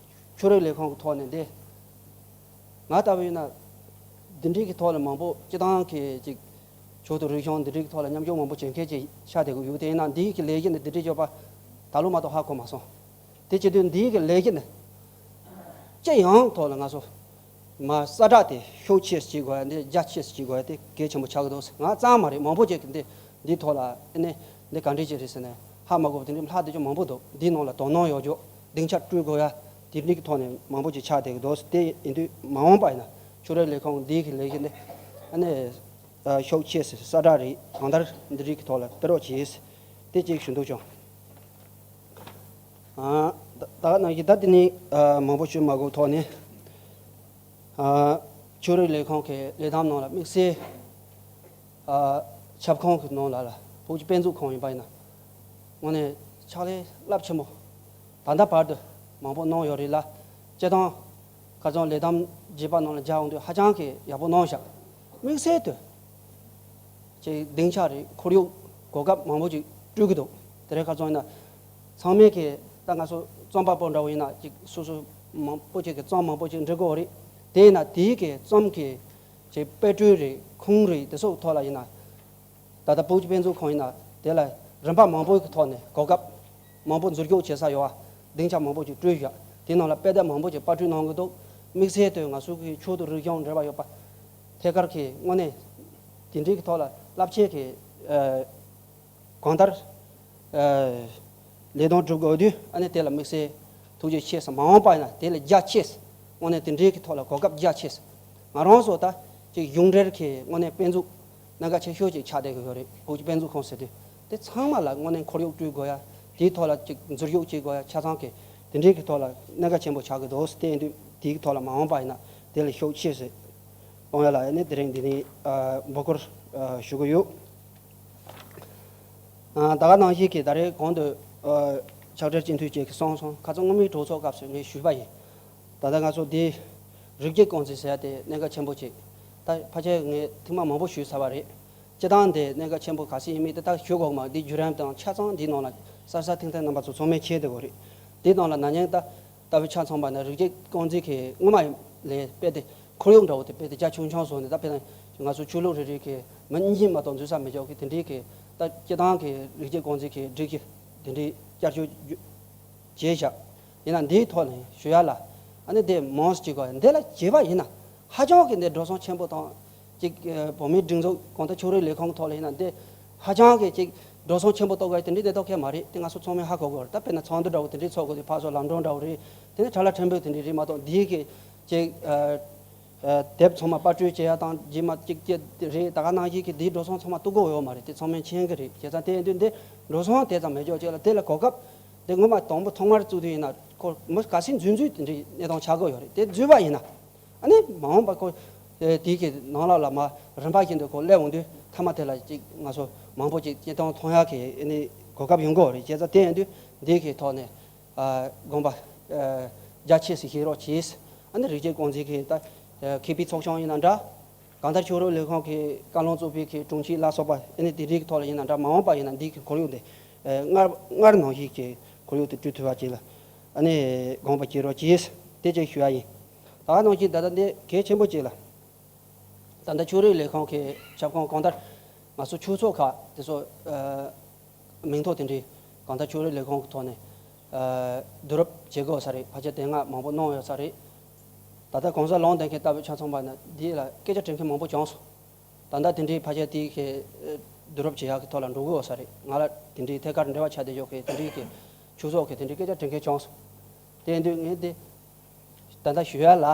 ཆོས་རིག་ལས་ཁུངས་ཀྱི་ཐོག་ནས་འདི། ང་ལྟ་བུ་ཡིན་ན་འདི་འདྲའི་གི་ཐོག་ལ་མང་པོ་སྤྱི་བཏང་གི་ཅིག་ཆོས་དང་རིག་གཞུང་འདི་འདྲའི་གི་ཐོག་ལ་མཉམ་ཞུགས་མང་པོ་བྱེད་མཁན་ཅིག་ཆགས་བསྡད་ཀྱི་ཡོད། དེ་ཡིན་ན་འདིའི་གི་ལས་གཞི་འདི་འདི་འདྲའི་ཡོད་པ་ད་ལོ་མ་གཏོགས་ཧ་གོ་མ་སོང་། དེ་བྱེད་དུས་འདིའི་གི་ལས་གཞི་འདི་སྤྱི་ཡོངས་ཐོག་ལ་ང་ཚོ་མ་ས་བསྒྲགས་དེ་ཤུགས་ཆེ་བྱེད་དགོས་ཡ་འདི་རྒྱ་ཆེ་བྱེད་དགོས་ཡ་དེ་གལ་ཆེན་པོ་ཆགས་ཀྱི་འདུག་ང་ཙང་མ་རེད། མང་པོ་ཅིག་གིས་འདི་འདིའི་ཐོག་ལ་ཨ་ནི་འདི་ག་འདྲས་ཅིག་རེད་ཟེར་ནས་ཧ་མ་གོ་བ་དེ་འདྲའི་ལྷག་བསྡད་ཀྱི་མང་པོ་འདུག་འདིའི་ནང་ལ་དོ་སྣང་ཡོད་རྒྱུ། སྡིངས་ཆ་སྤྲོད་དགོས་ཡ། སྡེབ་སྒྲིག་གི་ཐོག་ནས་མང་པོ་ཅིག་ཆགས་བསྡད་ཀྱི་འདུག་དེ་ཡིན་དུས་མ་འོངས་པ་ཡིན་ན་ཕྱུགས་རིགས་ལས་ཁུངས་འདིའི་གི་ལས་ཀ་འདི་ཨ་ནི་ཨ་ཤུགས་ཆེ་སེ་གསལ་བསྒྲགས་རེད། གང་ལྟར་འདི་རིགས་ཀྱི་ཐོག་ལ་སྤེལ་རོགས་གྱིས། དེ་གཅིག་ཞུ་འདོད་བྱུང་། ཨ་ད་ད་ག་ནང་བཞིན་ད་དེ་ནི་ཨ་མང་པོ་ཞུ་མ་དགོས་ཐོག་ནས། ཨ་ཕྱུགས་རིགས་ལས་ཁུངས་ཀྱི་ལས་ཐམ་ནང་ལ་དམིགས་བསལ་ཨ་ཁྱབ་ཁོངས་ཀྱི་ནང་ལ་ལ་བོད་ཀྱི་དཔེ་མཛོད་ཁང་ཡིན་པ་ཡིན་ན་དངོས་གནས་ཕྱག་ལས་རླབས་ཆེན་པོ་ད་ལྟ་བར་དུ་མང་པོ་གནང་ཡོད་རེད་ལ། སྤྱིར་བཏང་ཁ་སང་ལས་ཐམ་རྒྱས་པ་ནང་ལ་མཇལ་འོང་དུས་ཧ་ཅང་གི་ཡག་པོ་གནང་བཞག་དམིགས་བསལ་དུ་ཅིག་སྡིངས་ཆ་རེད། ཁོར་ཡུག་གོ་སྐབས་མང་པོ་ཅིག་སྤྲོད་ཀྱི་འདུག་དེ་རིང་ཁ་སང་ཡིན་ན་ཚང་མས་ཀྱི་ད་ང་ཚོ་རྩོམ་པ་པོ་འདྲ་བོ་ཡིན་ན་ཅིག་སོ་སོ་མང་པོ་ཅིག་གི་རྩོམ་མང་པོ་ཅིག་འབྲི་དགོས་རེད། དེ་ཡིན་ན་དེའི་གི་རྩོམ་གྱི་ཅིག་དཔེ་སྐྲུན་རེད། ཁུངས་རེད། དེ་སོགས་ཐོག་ལ་ཡིན་ན་ད་ལྟ་བོད་ཀྱི་དཔེ་མཛོད་ཁང་ཡིན་ན་དེ་ལ་རིམ་པ་མང་པོའི་གི་ཐོག་ནས་གོ་སྐབས་མང་པོ་འཛུལ་སྐྱོད་བྱེད་ས་ཡོད་པ། སྡིངས་ཆ་མང་པོ་ཅིག་སྤྲོད་བཞག་དེ་ནང་ལ་དཔེ་དེབ་མང་པོ་ཅིག་པར་སྐྲུན་གནང་གི་འདུག་དམིགས་བསལ་དུ་ང་ཚོ་གི་ཆོས་དང་རིག་གཞུང་འབྲེལ་བ་ཡོད་པ་ཐད་ཀར་གྱི་དངོས་གནས་དེ་འདྲའི་གི་ཐོག་ལ་རླབས་ཆེན་གྱི་ཨ་གང་ལྟར་ཨ་ལས་དོན་སྒྲུབ་དགོས་དུས་ཨ་ནི་དེ་ལ་དམིགས་བསལ་ཐུགས་རྗེ་ཆེ་ཟེར། མ་འོངས་པ་ཡིན་ན་དེ་ལས་རྒྱ་ཆེ་ཟེར། དངོས་གནས་དེ་འདྲའི་གི་ཐོག་ལ་གོ་སྐབས་རྒྱ་ཆེ་ཟེར། ང་རང་ཚོ་ད་ཅིག་གཞུང་འབྲེལ་གྱི་དངོས་གནས་དཔེ་མཛོད་གནད་འགག་ཆེ་ཤོས་ཅིག་ཆགས་བསྡད་ཀྱི་ཡོད་རེད། བོད་ཀྱི་དཔེ་མཛོད་ཁང་ཟེར་དུས་དེ་ཚང་མ་ལ་དངོས་གནས་ཁོར་ཡུག་སྤྲོད་དགོས་ཡ། དེའི་ཐོག་ལ་ཅིག་འཛུལ་ཞུགས་བྱེད་དགོས་ཡ་ཆ་ཚང་གི་དེ་འདྲའི་གི་ཐོག་ལ་གནད་འགག་ཆེན་པོ་ཆགས་ཀྱི་འདུག་དེ་ཡིན་དུས་དེའི་ཐོག་ལ་མ་འོངས་པ་ཡིན་ན་དེ་ལ་ཤུགས་ཆེ་སེ་གཏོང་ཡ་ལ་ཨ་ནི་དེ་རིང་འདི་ནས་ཨ་འབོད་སྐུལ་ཨ་ཞུ་གི་ཡོད། ཨ་ད་ག་ནང་བཞིན་གྱི་ད་རེས་གོང་དུ་ཨ་ཕྱག་སྦྲེལ་སྤྱི་འཐུས་ཅིག་གིས་གསུངས་སོང་། ཁ་སང་སྔོན་མའི་གྲོས་ཚོགས་སྐབས་སུ་ངས་ཞུས་པ་ཡིན། ད་ལྟ་ང་ཚོ་འདི་རིགས་གཅིག་རྐང་འཛིན་ཟེར་ཡ་དེ་གནད་འགག་ཆེན་པོ་ཅིག་ད་ཕལ་ཆེར་ངས་ཐེངས་མ་མང་པོ་ཞུས་ཚར་བ་རེད། སྤྱིར་བཏང་འདི་གནད་འགག་ཆེན་པོ་ག་ཚོད་ཡིན་མིན་དེ་དག་ཞུ་དགོས་མ། འདི་བརྒྱུད་རིམ་དང་ཆ་ཚང་འདིའི་ནང་ལ་གསལ་གསལ་ཐིང་ཐིང་རྣམ་པ་ཚོ་ཚང་མས་མཁྱེན་བསྡད་ཡོད་རེད། འདིའི་ནང་ལ་ན་ནིང་ད་ལྟ་བུ་ཆ་ཚང་པ་ནི་རིགས་གཅིག་རྐང་འཛིན་གྱི་སྔོན་མ་ལས་དཔེ་དེ་ཁོར་ཡུག་འདྲ་བོ་དེ་དཔེ་དེ་རྒྱ་ཆུང་ཆུང་བཟོས་ནས། ད་དཔེར་ན་ང་ཚོ་ཆོས་ལུགས་རེ་རེ་གི་མི་གཉིས་མ་གཏོགས་འཛུལ་ས་མི་འཇོག་གི་དེ་འདྲའི་གི་ད་སྤྱིར་བཏང་གི་རིགས་གཅིག་རྐང་འཛིན་གྱི་སྒྲིག་གཞི་དེ་འདྲའི་བསྐྱར་བཅོས་བྱས་བཞག་ཡིན་ན་འདིའི་ཐོག་ནས་ཞུ་ཡ་ལ་ཨ་ནི་དེ་མང་སུ་བྱེད་དགོས། འདི་ལ་བྱས་པ་ཡིན་ན་ཧ་ཅང་གི་འདི་འགྲོ་སོང་ཆེན་པོ་དང་ཅིག་ཨ་བོད་མིའི་སྒྲིག་འཛུགས་གང་ལྟར་ཕྱོགས་རིས་ལས་ཁུངས་ཐོག་ལ་ཡིན་ན་འདི་ཧ་ཅང་གི་ཅིག་འགྲོ་སོང་ཆེན་པོ་གཏོང་དགོས་དེ་འདྲའི་གནས་སྟངས་གང་ཡང་མ་རེད། དེ་ང་ཚོ་ཚང་མས་ཧ་གོ་དགོས་རེད། ད་དཔེར་ན་ཚོགས་འདུ་འདྲ་བོ་དེ་འདྲའི་ཚོགས་དགོས་དུས་ཕར་ཚུར་ལམ་འགྲོ་འདྲ་བོ་རེད། དེ་ནས་ཁྲ་ལ་ཕྲན་བུ་དེ་འདྲའི་རེད་མ་གཏོགས་འདིའི་གི་ཅིག་ཨ་ཨ་དེབ་ཚང་མ་པར་སྐྲུན་བྱེད་ཡ་དང་རྗེས་མ་གཅིག་སྐྱེལ་དེ་རེད། ད་ག་ནང་བཞིན་གྱི་འདིའི་འགྲོ་སོང་ཚང་མ་གཏོང་དགོས་ཡོད་མ་རེད། དེ་ཚང་མས་མཁྱེན་གྱི་རེད། བྱས་ཙང་དེ་ཡིན་དུས་འདི་འགྲོ་སོང་དེ་ཙམ་མེད་ཅོག་ཅིག་ལ་དེ་ལ་གོ་སྐབས་དེ་སྔོན་མ་དང་པོ་ཐོག་མར་བཙུགས་དུས་ཡིན་ན་ཁོ་མི་ག་ཚོད་འཛུལ་འཛུལ་དེ་འདྲའི་གནས་སྟངས་ཆགས་ཀྱི་ཡོད་རེད། དེ་འཛུལ་བ་ཡིན་ན་ཨ་ནི་མ་འོངས་པ་ཁོ་དེའི་གི་ནང་ལོགས་ལ་མ་རིམ་པ་བཞིན་དུ་ཁོ་སླེབས་འོང་དུས་མཐའ་མ་དེ་ལ་ཅིག་ང་ཚོ་མང་པོ་ཅིག་སྐྱིད་ཐང་མཐོང་ཡག་གི་ཨ་ནི་གོ་སྐབས་ཡོང་གི་ཡོད་རེད། བྱས་ཙང་དེ་ཡིན་དུས་འདི་གི་ཐོག་ནས་ཨ་དགོངས་པ་ཨ་རྒྱ་ཆེ་སེ་བཞེས་རོགས་གྱིས། ཨ་ནི་རིགས་གཅིག་རྐང་འཛིན་གྱི་ད་ཨ་མཁས་པའི་ཚོགས་ཆུང་ཡིན་ན་འདྲ། གང་ལྟར་ཕྱོགས་རིས་ལས་ཁུངས་ཀྱི་བཀའ་བློན་གཙོས་པའི་གི་དྲུང་ཆེ་ལ་སོགས་པ་ཨ་ནི་དེ་རིགས་ཐོག་ལ་ཡིན་ན་འདྲ། མ་འོངས་པ་ཡིན་ན་འདི་གི་ཁོར་ཡུག་འདི་ཨ་སྔར་སྔར་ནང་བཞིན་གྱི་ཁོར་ཡུག་དེ་སྤྲོད་ཐུབ་པ་ཅིག་ལ་ཨ་ནི་དགོངས་པ་བཞེས་རོགས་གྱིས། དེ་ཅིག་ཞུ་ཡ་ཡིན། ད་ག་ནང་བཞིན་ད་ལྟ་འདི་གལ་ཆེན་པོ་ཅིག་ལ་ད་ལྟ་ཕྱོགས་རིས་ལས་ཁུངས་ཀྱི་ཁྱབ་ཁོངས་གང་ལྟར་ང་ཚོ་ཆོས་ཚོགས་ཁག་དེ་ཚོ་ཨ་མིང་ཐོ་དེ་འདྲའི་གང་ལྟར་ཕྱོགས་རིས་ལས་ཁུངས་ཀྱི་ཐོག་ནས་ཨ་བསྡུ་རུབ་བྱེད་དགོས་ས་རེད། ཕལ་ཆེར་དེ་སྔ་མང་པོ་གནང་ཡོད་ས་རེད། ད་ལྟ་གོང་ས་ལུང་བསྟན་མཁན་ལྟ་བུ་ཆ་ཚང་པ་ན་འདི་ལ་སྐད་ཆ་དྲི་མཁན་མང་པོ་བྱུང་སོང་། ད་ལྟ་དེ་འདྲའི་ཕལ་ཆེར་དེའི་གི་བསྡུ་རུབ་བྱེད་ཡག་གི་ཐོག་ལ་འགྲོ་གི་ཡོད་ས་རེད། ང་ལ་དེ་འདྲའི་ཐད་ཀར་འབྲེལ་བ་ཆགས་བསྡད་ཡོད་མཁན་དེ་འདྲའི་གི་ཆོས་ཚོགས་ཀྱི་དེ་འདྲའི་སྐད་ཆ་དྲི་མཁན་བྱུང་སོང་། དེ་ཡིན་དུས་ངས་འདི་ད་ལྟ་ཞུ་ཡ་ལ།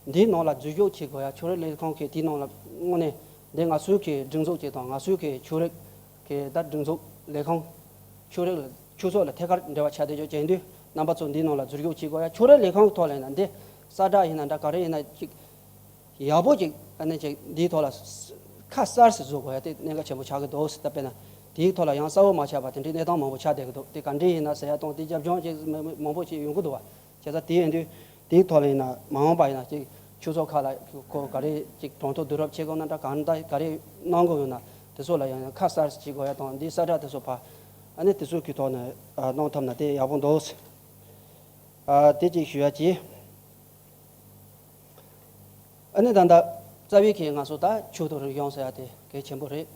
འདིའི་ནང་ལ་འཛུལ་ཞུགས་བྱེད་དགོས་ཡ། ཕྱོགས་རིས་ལས་ཁུངས་ཀྱི་དེའི་ནང་ལ་དངོས་གནས་འདི་ང་ཚོའི་གི་སྒྲིག་འཛུགས་ཅིག་དང་ང་ཚོའི་གི་ཕྱོགས་རིས་ཀྱི་ད་སྒྲིག་འཛུགས་ལས་ཁུངས་ཕྱོགས་རིས་ལ་ཆོས་ཚོགས་ལ་ཐད་ཀར་འབྲེལ་བ་ཆགས་བསྡད་ཡོད་ཅན་དུས་རྣམ་པ་ཚོ་འདིའི་ནང་ལ་འཛུལ་ཞུགས་བྱེད་དགོས་ཡ། ཕྱོགས་རིས་ལས་ཁུངས་ཀྱི་ཐོག་ལ་ཡིན་ན་འདི་གསལ་བསྒྲགས་ཡིན་ན་འདྲ་ག་རེ་ཡིན་ན་ཅིག་ཡག་པོ་ཅིག་ཨ་ནི་ཅིག་འདིའི་ཐོག་ལ་ཁ་གསལ་སེ་བཟོ་དགོས་ཡ་དེ་གནད་འགག་ཆེན་པོ་ཆགས་ཀྱི་འདུག་ཟེར། ད་དཔེར་ན་དེའི་ཐོག་ལ་ཡང་གསལ་བོ་མ་ཆགས་པ་དེ་འདྲའི་གནས་སྟངས་མང་པོ་ཆགས་བསྡད་ཀྱི་འདུག་དེ་ག་འདྲ་ཡིན་ན་ཟེར་ཡ་དང་དེ་རྒྱབ་ལྗོངས་ཅིག་མང་པོ་ཅིག་ཡོང་གི་འདུག་བ། བྱས་ཙང་དེ་ཡིན་དུས་དེའི་ཐོག་ལ་ཡིན་ན་མ་འོངས་པ་ཡིན་ན་ཅིག་ཆོས་ཚོགས་ཁག་ལ་ཁོ་ག་རེ་ཅིག་གྲོས་ཐོག་བསྡུ་རུབ་བྱེད་དགོས་ན་འདྲ་གང་འདྲ་ག་རེ་གནང་དགོས་ཡོད་ན་དེ་ཚོ་ལ་ཡང་ཡང་ཁ་གསལ་བྱེད་དགོས་ཡ་དང་འདི་གསལ་བསྒྲགས་དེ་ཚོ་ཕར་ཨ་ནི་དེ་ཚོ་གི་ཐོག་ནས་ཨ་གནང་ཐུབ་ན་དེ་ཡག་པོ་འདུག་ཟེར། ཨ་དེ་གཅིག་ཞུ་ཡ་གཅིག་ཨ་ནི་ད་ལྟ་རྩ་བའི་གི་ང་ཚོ་ད་ཆོས་དང་རིག་གཞུང་ཟེར་ཡ་དེ་གལ་ཆེན་པོ་རེད།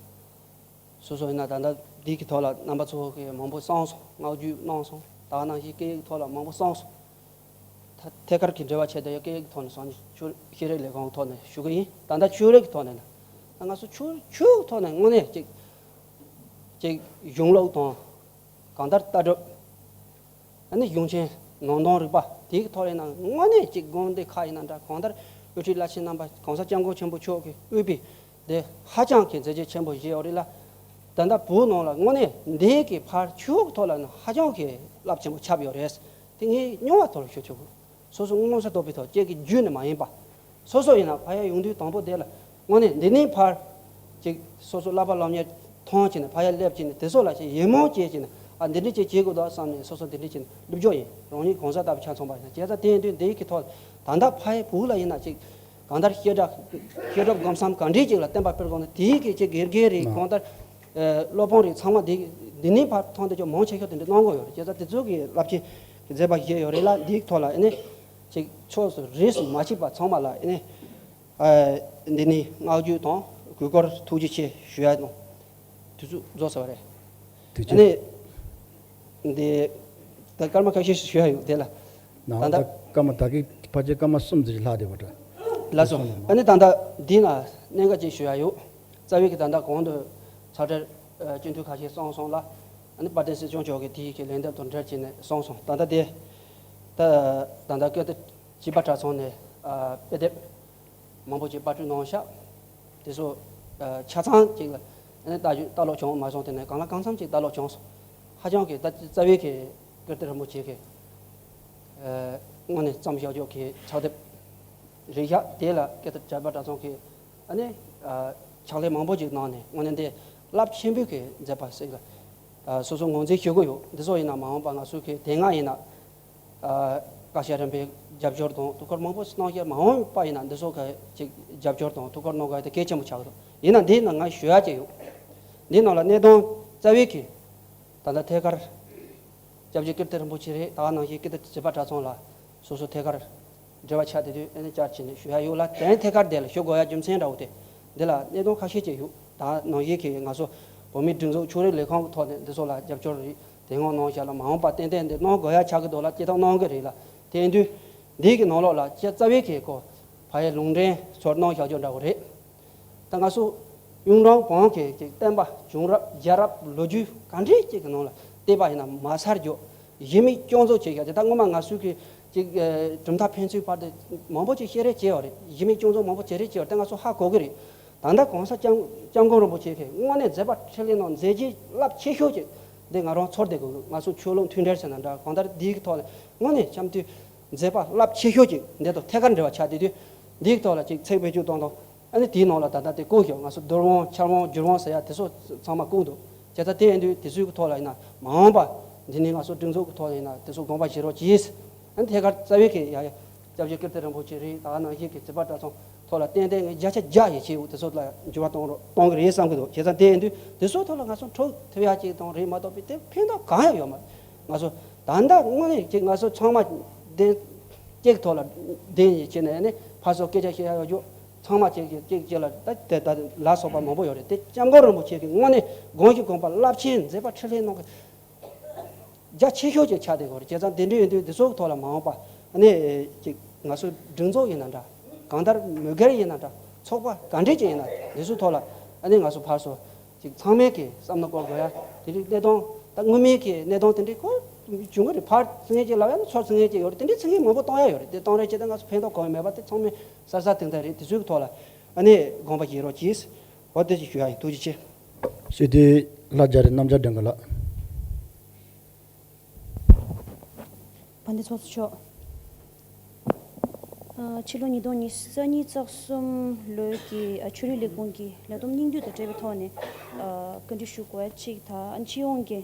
སོ་སོ་ཡིན་ན་ད་ལྟ་འདི་གི་ཐོག་ལ་རྣམ་པ་ཚོ་གི་མང་པོ་གསུངས་སོང་། བསྔགས་བརྗོད་གནང་སོང་། ད་ག་ནང་བཞིན་སྐད་ཡིག་ཐོག་ལ་མང་པོ་གསུངས་སོང་། ད་ཐད་ཀར་གྱི་འབྲེལ་བ་བྱས་ཏེ་སྐད་ཡིག་ཐོག་ནས་སོང་ནས་ཆོས་ཤེས་རིག་ལས་ཁུངས་ཐོག་ནས་ཞུ་གི་ཡིན། ད་ལྟ་ཆོས་རིག་གི་ཐོག་ནས་ན་ང་ཚོ་ཆོས་ཆོས་ཐོག་ནས་དངོས་གནས་ཅིག་ཅིག་གཞུང་ལུགས་དང་གང་ལྟར་ལྟ་གྲུབ། ཨ་ནི་གཞུང་ཆེན་ནང་དོན་རིག་པ། དེའི་ཐོག་ལ་ཡིན་ན་དངོས་གནས་ཅིག་དགོན་སྡེ་ཁག་ཡིན་ན་འདྲ། གང་ལྟར་དབུ་ཁྲིད་བླ་ཆེན་རྣམ་པ་གོང་ས་སྐྱབས་མགོན་ཆེན་པོ་མཆོག་གིས་དབུས་པའི་དེ་ཧ་ཅང་གི་མཛད་རྗེས་ཆེན་པོ་བཞེས་ཡོད་རེད་ལ། ད་ལྟ་བོད་ནང་ལ་དངོས་གནས་འདི་གི་ཕར་ཆོས་ཀྱི་ཐོག་ལ་ནི་ཧ་ཅང་གི་རླབས་ཆེན་པོ་ཁྱབ་ཡོད་རེད། དེ་ངས་རྙོག་པ་ཐོག་ལ་ཞུ་ཆོག་གི། སོ་སོ་མངོན་གསལ་དོད་པོའི་ཐོག་ཁྱེད་ཀྱི་རྒྱུད་ནས་མ་ཡིན་པ། སོ་སོ་ཡིན་ན་ཕ་ཡུལ་ཡོང་དུས་དང་པོ་དེ་ལ་དངོས་གནས་འདི་ནས་ཕར་ཅིག་སོ་སོ་བསླབ་པ་སློབ་གཉེར་མཐོང་བྱས་ནས་ཕ་ཡུལ་སླེབས་བྱས་ནས་དེ་ཚོ་ལ་ཅིག་ཡིད་སྨོན་སྐྱེས་བྱས་ནས། ཨ། འདི་འདྲ་ཅིག་བྱེད་དགོས་འདུག་བསམ་ནས་སོ་སོ་འདི་འདྲ་བྱས་ནས་སློབ་སྦྱོང་ཡིན། རང་ཉིད་གང་ཟག་ལྟ་བུ་ཆ་མཚུངས་པ་ཡིན་ན། བྱས་ཙང་དེ་ཡིན་དུས་འདི་གི་ཐོག་ད་ལྟ་ཕ་ཡུལ་བོད་ལ་ཡིན་ན་ཅིག་གང་ལྟར་བཤད་གྲྭ་བཤད་སྒྲུབ་སྒོམ་གསུམ་ག་འདྲས་ཅིག་ལ་བསྟན་པ་སྤེལ་དགོས་ན། དེའི་གི་ཅིག་དགེ་རྒན་རེད། གང་ལྟར་ཨ་སློབ་དཔོན་རེད། ཚང་མ་འདི་འདི་ནས་ཕར་ཐོན་ཏེ་ཅིག་མང་ཆེ་ཤོས་དེ་འདྲ་གནང་དགོས་ཡོད་རེད། བྱས་ཙང་དེ་ཚོ་གི་རླབས་ཆེན་གྱི་མཛད་པ་བཞེས་ཡོད་རེད་ལ། འདིའི་ཐོག་ལ་ཨ་ནི་ཅིག་ཕྱོགས་སུ་རིས་སུ་མ་ཆད་པ་ཚང་མ་ལ་ཨ་ནི་ཨ་འདི་ནས་བསྔགས་བརྗོད་དང་གུས་བཀུར་ཐུགས་རྗེ་ཆེ་ཞུ་ཡ་དང་དུས་ཚོད་རྫོགས་ཚར་བ་རེད། དུས་ཨ་ཚོད། ནི་འདི་ད་སྐར་མ་ཁ་ཤས་ཤིག་ཞུ་ཡ་ཡོད་དེ་ལ། ནང་ད་ལ་ལྟ། ད་སྐར་མ་ད་གི་ཕལ་ཆེར་སྐར་མ་གསུམ་ཙམ་ཞིག་ལྷག་བསྡད་པ་འདྲ། ལགས་སོ། ཨ་ནི་ད་ལྟ་འདི་ན་གནད་འགག་ཅིག་ཞུ་ཡ་ཡོད། རྩ་བའི་གི་ད་ལྟ་གོང་དུ་ཕྱག་སྦྲེལ་སྤྱི་འཐུས་ཁ་ཤས་གསུངས་སོང་ལ། ཨ་ནི་དཔལ་ལྡན་སྲིད་སྐྱོང་མཆོག་གིས་དེའི་གི་ལན་འདེབས་དང་འབྲེལ་བྱས་ནས་གསུངས་སོང་། ད་ལྟ་དེ་ད་ད་ལྟ་སྐད་དེ་བྱིས་པ་གྲྭ་ཚང་ནས་ཨ་དཔེ་དེབ་མང་པོ་ཅིག་པར་སྐྲུན་གནང་ཤག་དེ་ཚོ་ཨ་ཆ་ཚང་ཅིག་ལ་ཨ་ནི་ལྟ་རྒྱུ་ལྟ་ཀློག་བྱུང་མ་སོང་། དེ་ནས་གང་ལ་གང་འཚམ་ཅིག་ལྟ་ཀློག་བྱུང་སོང་། ཧ་ཅང་གི་ད་རྩ་བའི་གི་ཀིརྟི་རིན་པོ་ཆེ་གི་ཨ་དངོས་གནས་བརྩམས་བཞག་ཆོག་གི་ཕྱག་དེབ་རེད་ཤག་དེ་ལ་སྐད་དེ་བྱིས་པ་གྲྭ་ཚང་གི་ཨ་ནི་ཨ་ཕྱག་ལས་མང་པོ་ཅིག་གནང་ནས་དངོས་གནས་འདི་རླབས་ཆེན་པོའི་གི་མཛད་པ་ཞིག་ལ་ཨ་སོ་སོ་ངོས་འཛིན་ཞུ་གི་ཡོད། འདི་ཚོ་ཡིན་ན་མ་འོངས་པ་ང་ཚོའི་གི་དེ་སྔ་ཡིན་ན་ཨ་བཀའ་ཤག་རིམ་པའི་རྒྱབ་སྐྱོར་དང་ཐུགས་ཁུར་མང་པོ་གནང་བཞག་མ་འོངས་པ་ཡིན་ན་འདི་ཚོ་གི་ཅིག་རྒྱབ་སྐྱོར་དང་ཐུགས་ཁུར་གནང་དགོས་དེ་གལ་ཆེན་པོ་ཆགས་འདུག་ཡིན་ན་འདི་ནང་ང་ཞུ་ཡ་ཅིག་ཡོད། འདི་ནང་ལ་གནད་དོན་རྩ་བའི་གི་ད་ལྟ་ཐད་ཀར་སྐྱབས་རྗེ་ཀིརྟི་རིན་པོ་ཆེ་རེད། ད་ག་ནང་བཞིན་ཀིརྟི་བྱིས་པ་གྲྭ་ཚང་ལ་སོ་སོ་ཐད་ཀར་འབྲེལ་བ་ཆགས་བསྡད་དུས་ཨ་ནི་བཅར་བྱས་ནས་ཞུ་ཡ་ཡོད་ལ། དེ་ཐད་ཀར་དེ་ལ་ཞུ་དགོས་ཡ་རྒྱུ་མཚན་འདྲ་བོ་དེ་འདི་ལ་གནད་དོན་ཁ་ཤས་ཅིག་ཡོད། ད་ག་ནང་བཞིན་གྱི་ང་ཚོ་བོད་མིའི་སྒྲིག་འཛུགས་ཕྱོགས་རིས་ལས་ཁུངས་ཀྱི་ཐོག་ནས་འདི་ཚོ་ལ་རྒྱབ་སྐྱོར་རེད། དེ་སྔོན་གནང་བཞག་ལ་མ་འོངས་པ་ཏན་ཏན་འདི་གནང་དགོས་ཡ་ཆགས་ཀྱི་འདུག་ལ། སྤྱིར་བཏང་གནང་གི་རེད་ལ། དེ་ཡིན་དུས་འདི་གི་ནང་ལོགས་ལ་ཅིག་རྩ་བའི་གི་གོ་ཕ་ཡི་ལུང་འདྲེན་ཚོར་གནང་བཞག་རྒྱུ་འདྲ་བོ་རེད། ད་ང་ཚོ་གཡུང་དྲུང་བོན་གྱི་ཅིག་བསྟན་པ་བྱུང་རབས་རྒྱལ་རབས་ལོ་རྒྱུས་ག་འདྲས་ཅིག་གི་ནང་ལ་བལྟས་པ་ཡིན་ན་མ་ཚར་རྒྱུ་གཞི་མེད་སྐྱོན་འཛུགས་བྱས་ཤག་དེ་ད་སྔོན་མ་ང་ཚོའི་གི་ཅིག་ཨེ་གྲུབ་མཐའ་ཕན་ཚུན་བར་དུ་མང་པོ་ཅིག་བཤད་རེས་བྱས་ཡོད་རེད། གཞི་མེད་སྐྱོན་འཛུགས་མང་པོ་བྱས་རེས་བྱས་ཡོད་རེད། དེ་ང་ཚོ་ཧ་གོ་གི་རེད། ད་ལྟ་གོང་ས་སྐྱབས་སྐྱབས་མགོན་རིན་པོ་ཆེ་གིས་དངོས་གནས་མཛད་པ་འཕྲིན་ལས་ནང་མཛད་རྗེས་རླབས་ཆེ་ཤོས་ཅིག་འདི་ང་རང་ཚོར་བསྡད་དགོས། ང་ཚོ་ཆོས་ལུགས་མཐུན་སྒྲིལ་ཟེར་ན་འདྲ། གང་ལྟར་འདིའི་ཐོག་ལ་དངོས་གནས་འཆམ་མཐུན་མཛད་པ་རླབས་ཆེ་ཤོས་ཅིག་འདི་དང་ཐད་ཀར་འབྲེལ་བ་ཆགས་བསྡད་དུས། འདིའི་ཐོག་ལ་ཅིག་ཚེགས་བེད་སྤྱོད་གཏོང་དང་། ཨ་ནི་དེའི་ནང་ལ་ད་ལྟ་དེ་བཀོད་ཤག་ང་ཚོ་རྡོར་དབང་ཆར་དབང་བསྒྱུར་དབང་ཟེར་ཡ་དེ་ཚོ་ཚང་མ་བཀོད་འདུག་བྱས་ཙང་དེ་ཡིན་དུས་དེ་ཚོའི་ཐོག་ལ་ཡིན་ན་མ་འོངས་པ་འདི་ནས་ང་ཚོ་སྒྲིག་འཛུགས་ཀྱི་ཐོག་ལ་ཡིན་ན་དེ་ཚོ་དགོངས་པ་བཞེས་རོགས་གྱིས། ཨ་ནི་ཐད་ཀར་རྩ་བའི་གི་ཡ་ཡ་སྐྱབས་རྗེ་ཀིརྟི་རིན་པོ་ཆེ་རེད། ད་ག་ནང་བཞིན་གྱི་བྱིས་པ་གྲྭ་ཚང་ཐོག་ལ་ཏན་ཏན་ངས་བརྒྱ་ཆ་བརྒྱ་ཡིད་ཆེས་ཡོད། དེ་ཚོ་ལ་འགྱུར་བ་གཏོང་རོགས་གཏོང་གི་རེད་བསམ་གྱི་འདུག་བྱས་ཙང་དེ་ཡིན་དུས་དེ་ཚོའི་ཐོག་ལ་ང་ཚོ་འཕྲོད་ཐུབ་ཡ་ཅིག་དང་རེད་མ་གཏོགས་པའི་དེ་ཕན་ཐོགས་གང་ཡང་ཡོད་མ་རེད། ང་ཚོ་ད་ལྟ་དངོས་གནས་ཅིག་ང་ཚོ་ཚང་མ་བདེན་གཅིག་ཐོག་ལ་བདེན་ཡིད་ཆེས་ནས་ནི་ཕར་ཚུར་སྐད་ཆ་བཤད་ཡ་ཡོད་རྒྱུ། ཚང་མ་གཅིག་གིས་གཅིག་གཅིག་ལ་ད་དེ་ད་ལ་སོགས་པ་མང་པོ་ཡོད་རེད། དེ་སྐྱབས་མགོན་རིན་པོ་ཆེ་གིས་དངོས་གནས་དགོངས་ཞིང་དགོངས་པ་རླབས་ཆེན་མཛད་པ་འཕྲིན་ལས་གནང་གི་རྒྱ་ཆེ་ཤོས་ཅིག་ཆགས་བསྡད་ཡོད་རེད། བྱས་ཙང་དེ་འདྲ་ཡིན་དུས་འདི་ཚོ་གི་ཐོག་ལ་མ་འོངས་པ་ཨ་ནི་ཅིག་ང་ཚོ་སྒྲིག་འཛུགས་ཡིན་ན་འདྲ། གང་ལྟར་མི་སྒེར་ཡིན་ན་འདྲ། ཚོགས་པ་ག་འདྲས་ཅིག་ཡིན་ན་འདི་ཚོའི་ཐོག་ལ་ཨ་ནི་ང་ཚོ་ཕར་ཚུར་ཅིག་ཚང་མས་ཀྱི་བསམ་བློ་འཁོར་དགོས་ཡ། དེ་རིགས་གནད་དོན་ད་སྔོན་མའི་གི་གནད་དོན་དེ་འདྲས་ཁོ་བྱུང་གི་རེད། ཕར་ཚུར་ངེས་ཅིག་ལབ་ཡ་ན་ཚུར་ཚུར་ངེས་ཅིག་ཡོད་རེད། དེ་འདྲས་ཚུར་ངེས་མང་པོ་གཏོང་ཡ་ཡོད་རེད། དེ་གཏོང་རེས་བྱས་ཏེ་ང་ཚོ་ཕན་ཐོགས་གང་ཡང་མེད་པ་དེ་ཚང་མས་གསལ་གསལ་ཐིང་ཐིང་རེད། དེ་ཚོའི་གི་ཐོག་ལ་ཨ་ནི་དགོངས་པ་བཞེས་རོགས་གྱིས། འོ་དེ་ཅིག་ཞུ་ཡ་ཡིན། ཐུགས་རྗེ་ཆེ། སྲིད་དེ་ལྷ་རྒྱ་རི་རྣམ་རྒྱལ་སྒྲོན་ག་ལགས། དཔལ་ལྡན་ཚོགས་གཙོ་མཆོག་ཨ། ཕྱི་ལོ་ཉིས་སྟོང་ཉི་ཤུ་རྩ་གཉིས་རྩ་གསུམ་ལོའི་གི་ཨ་ཆོས་རིག་ལས་ཁུངས་ཀྱི་ལས་བསྡོམས་སྙིང་བསྡུས་དང་འབྲེལ་བའི་ཐོག་ནས་ཨ་བཀའ་འདྲི་ཞུ་དགོས་ཡ་གཅིག་དང་། ཨ་སྤྱི་ཡོངས་ཀྱི་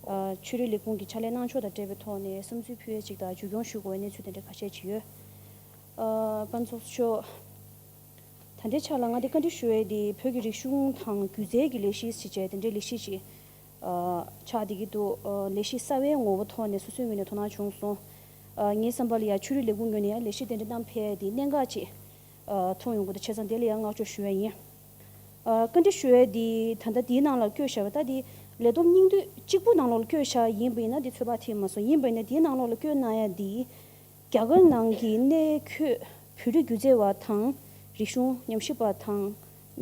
ཨ་ཆོས་རིག་ལས་ཁུངས་ཀྱི་ཕྱག་ལས་གནང་ཕྱོགས་དང་འབྲེལ་བའི་ཐོག་ནས་བསམ་ཚུལ་ཕུལ་ཡ་གཅིག་དང་། བརྒྱུད་སྐྱོང་ཞུ་དགོས་ཡ་གནས་ཚུལ་དེ་འདྲ་ཁ་ཤས་ཅིག་ཡོད། ཨ་དཔལ་ལྡན་ཚོགས་གཙོ་མཆོག་ད་ལྟའི་ཆ་ལ་ང་འདི་བཀའ་འདྲི་ཞུ་ཡས་འདི་བོད་ཀྱི་རིག་གཞུང་དང་སྒྱུ་རྩལ་གྱི་ལས་གཞི་ཞེས་བྱས་དེ་འདྲའི་ལས་གཞི་ཞིག་ཨ་ཆགས་བསྡད་ཀྱི་འདུག་ཨ་ལས་གཞི་གསར་བའི་ངོ་བོ་ཐོག་ནས་སོ་སོའི་ངོས་ནས་དོ་སྣང་བྱུང་སོང་། ཨ་ངའི་བསམ་པ་ལ་ཡང་ཆོས་རིག་ལས་ཁུངས་ངོས་ནས་ཡང་ལས་གཞི་དེ་འདྲ་བསྣམས་ཕེབས་ཡས་འདི་གནད་འགག་ཅིག་ཨ་མཐོང་ཡོང་གི་འདུག་བྱས་ཙང་དེ་ལ་ཡང་བསྔགས་བརྗོད་ཞུ་ཡས་ཡིན། ཨ་བཀའ་འདྲི་ཞུ་ཡས་འདི་ད་ལྟ་འདིའི་ནང་ལ་བཀོད་བཞག་པ་ད་འདི་ལས་བསྡོམས་སྙིང་བསྡུས་གཅིག་པུ་ནང་ལོགས་ལ་བཀོད་བཞག་ཡིན་པ་ཡིན་ན་འདི་ཚོད་དཔག་ཐིག་མ་སོང་། ཡིན་པ་ཡིན་ན་འདིའི་ནང་ལོགས་ལ་བཀོད་གནང་ཡ་འདི། རྒྱ་གར་ནང་གི་གནས་འཁོད་བོད་རིགས་སྒྱུ་རྩལ་བ་དང་། རིག་གཞུང་ཉམས་ཞིབ་པ་དང་།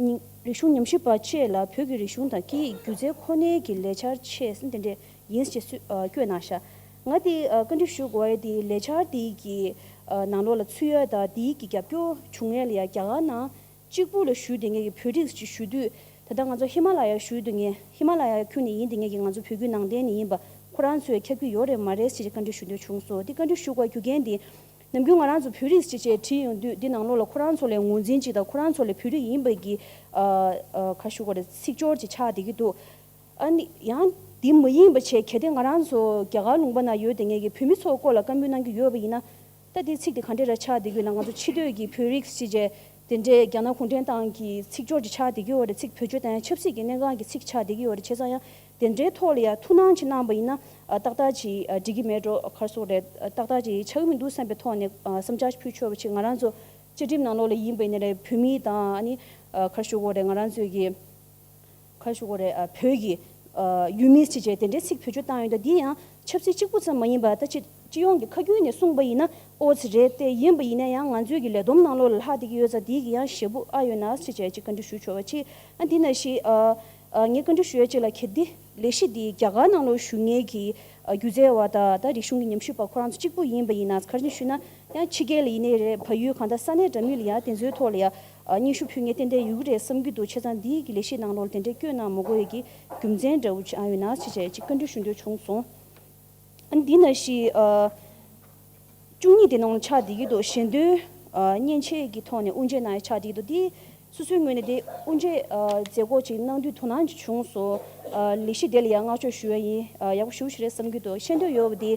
ཉི་རིག་གཞུང་ཉམས་ཞིབ་པ་བཅས་ལ་བོད་ཀྱི་རིག་གཞུང་དང་སྐད་ཡིག་སྒྱུ་རྩལ་ཁོ་ནའི་གི་ལས་འཆར་ཆེད་དེ་འདྲས་ཡིན་ཞེས་སུ་ཨ་བཀོད་གནང་ཤག་ང་དེ་ཨ་བཀའ་འདྲི་ཞུ་དགོས་ཡ་དེ་ལས་འཆར་དེ་གི་ཨ་ནང་ལོགས་ལ་ཚུད་ཡ་དང་དེ་གི་རྒྱབ་སྐྱོར་བྱུང་ཡ་ལ་ཡ་རྒྱ་གར་ནང་གཅིག་པུ་ལ་ཞུ་བསྡད་མཁན་གྱི་བོད་རིགས་ཅིག་ཞུ་དུས། ད་ལྟ་ང་ཚོ་ཧི་མ་ལ་ཡ་ཞུ་བསྡད་མཁན་ཧི་མ་ལ་ཡ་ཁུལ་ནས་ཡིན་བསྡད་མཁན་གྱི་ང་ཚོ་བོད་བརྒྱུད་ནང་བསྟན་ནས་ཡིན་པ་ཁོ་རང་ཚོས་ཁྱབ་ཀྱི་ཡོད་རེད་མ་རེད་ཟེར་བཀའ་འདྲི་ཞུ་འདོད་བྱུང་སོང་། དེ་བཀའ་འདྲི་ཞུ་དགོས་རྒྱུ་རྐྱེན་དེ། ནམ་རྒྱུན་ང་རང་ཚོ་བོད་རིགས་ཅིག་བྱས་བྲིས་ཡོང་དུས་འདི་ནང་ལོགས་ལ་ཁོ་རང་ཚོ་ལ་ངོས་འཛིན་ཅིག་དང་ཁོ་རང་ཚོ་ལ་བོད་རིགས་ཡིན་པ་གི་ཨ་ཨ་ག་ཞུ་དགོས་རེད། ཚིག་སྦྱོར་ཅིག་ཆགས་བསྡད་ཀྱི་འདུག་ཨ་ནི་ཡང་འདི་མ་ཡིན་པ་བྱས་གལ་ཏེ་ང་རང་ཚོ་རྒྱ་གར་ལུང་པ་ན་ཡོད་བསྡད་མཁན་གྱི་བོད་མི་ཚོའི་སྐོར་ལ་བཀའ་མོལ་གནང་གི་ཡོད་པ་ཡིན་ན། ད་དེ་ཚིག་དེ་ག་འདྲས་ར་ཆགས་བསྡད་ཀྱི་ཡོད་ན། ང་ཚོ་ཕྱི་སྡོད་ཀྱི་བོད་རིགས་ཅིག་བྱས་དེ་འདྲས་རྒྱ་ནག་གུང་ཁྲན་ཏང་གི་ཚིག་སྦྱོར་ཅིག་ཆགས་བསྡད་ཀྱི་ཡོད་རེད། ཚིག་བེད་སྤྱོད་བཏང་ཡ་ཆབ་སྲིད་ཀྱི་གནད་འགག་གི་ཚིག་ཆགས་བསྡད་ཀྱི་ཡོད་རེད། བྱས་ཙང་ཡང་དེ་འདྲའི་ཐོག་ལ་ཡ་ཐུགས་སྣང་ཅིག་གནང་པ་ཡིན་ན་ཨ་ཏག་ཏག་ཅིག་ཨ་འགྲིག་གི་མེད་འགྲོ་ག་རེ་ཟེར་དགོས་རེད། ཨ་ཏག་ཏག་ཅིག་ཆགས་ཀྱི་མི་འདུག་བསམ་པའི་ཐོག་ནས་ཨ་བསམ་འཆར་ཞིག་ཕུལ་ཆོག་པ་ཅིག་ང་རང་ཚོ་བཅའ་ཁྲིམས་ནང་ལོགས་ལ་ཡིན་པ་ཡིན་ན་རེད། བོད་མི་དང་ཨ་ནི་ཨ་ག་རེ་ཞུ་དགོས་རེད། ང་རང་ཚོའི་གི་ག་རེ་ཞུ་དགོས་རེད། ཨ་བོད་ཀྱི་ཨ་ཡུལ་མི་ཅིག་བྱས་དེ་འདྲའི་ཚིག་བེད་སྤྱོད་བཏང་ཡོད་འདུག་འདི་ཡང་ཆབ་སྲིད་གཅིག་པུ་ཙམ་མ་ཡིན་པར་ད་ཅི་སྤྱི་ཡོངས་ཀྱི་ཁ་རྒྱུན་ནས་གསུངས་པ་ཡིན་ན་ཨོ་ཙི་རེད་དེ། ཡིན་པ་ཡིན་ན་ཡང་ང་ཚོའི་གི་ལས་བསྡོམས་ནང་ལོགས་ལ་ལྷག་བསྡད་ཀྱི་ཡོད་ཙང་འདི་གི་ཡང་ཞེ་པོ་ཨ་ཡོད་ན་ཅིག་བྱས་ཅིག་བཀའ་འདྲི་ཞུ་ཆོག་པ་ཅིག་ཨ་འདི་ནང་བཞིན་ཨ་ཨ་ངས་བཀའ་འདྲི་ཞུ་ཡ་ཅིག་ལ་གལ་ཏེ་ལས་གཞི་འདི་རྒྱ་གར་ནང་ལོགས་བཞུགས་མཁན་གྱི་ཨ་སྒྱུ་རྩལ་བ་དང་ད་རིག་གཞུང་གི་ཉམས་ཞིབ་པ་ཁོ་རང་ཚོ་གཅིག་པུ་ཡིན་པ་ཡིན་ན། ག་རེ་ཞུས་ན་ཡང་ཕྱི་རྒྱལ་ལ་ཡིན་ནའི་རེད། བལ་ཡུལ་གང་ལྟར་ས་གནས་འདྲ་མིན་ལ་ཡང་དེ་ཚོའི་ཐོག་ལ་ཡང་ཨ་སྙན་ཞུ་ཕུལ་མཁན་ཏན་ཏན་ཡོད་ཀྱི་རེད་བསམ་གྱི་འདུག་བྱས་ཙང་འདིའི་གི་ལས་གཞི་ནང་ལོགས་ལ་དེ་འདྲའི་བསྐྱོད་གནང་མ་དགོས་ཡ་གི་རྒྱུ་མཚན་འདྲ་བོ་ཅིག་ཨ་ཡོད་ན་ཅེས་བྱས་ཅིག་བཀའ་འདྲི་ཞུ་འདོད་བྱུང་སོང་། ཨ་འདི་ནང་བཞིན་ཨ་བཅུ་གཉིས་དེ་ནང་ལ་ཆགས་བསྡད་ཀྱི་འདུག་ཞལ་འདོན་ཨ་མཉེན་ཆས་ཀྱི་ཐོག་ནས་དབུ་འབྱེད་གནང་ཡ་ཆགས་བསྡད་ཀྱི་འདུག་འདི་སོ་སོའི་ངོས་ནས་དེ་དབུ་འབྱེད་ཨ་མཛད་སྒོ་ཅིག་གནང་དུས་དོ་སྣང་ཅིག་བྱུང་སོང་། ཨ་ལས་གཞི་དེ་ལ་ཡང་བསྔགས་བརྗོད་ཞུ་ཡ་ཡིན། ཨ་ཡག་པོ་ཞེ་པོ་ཞིག་རེད་བསམ་གྱི་འདུག་ཤེས་འདོད་ཡོད་པ་དེ་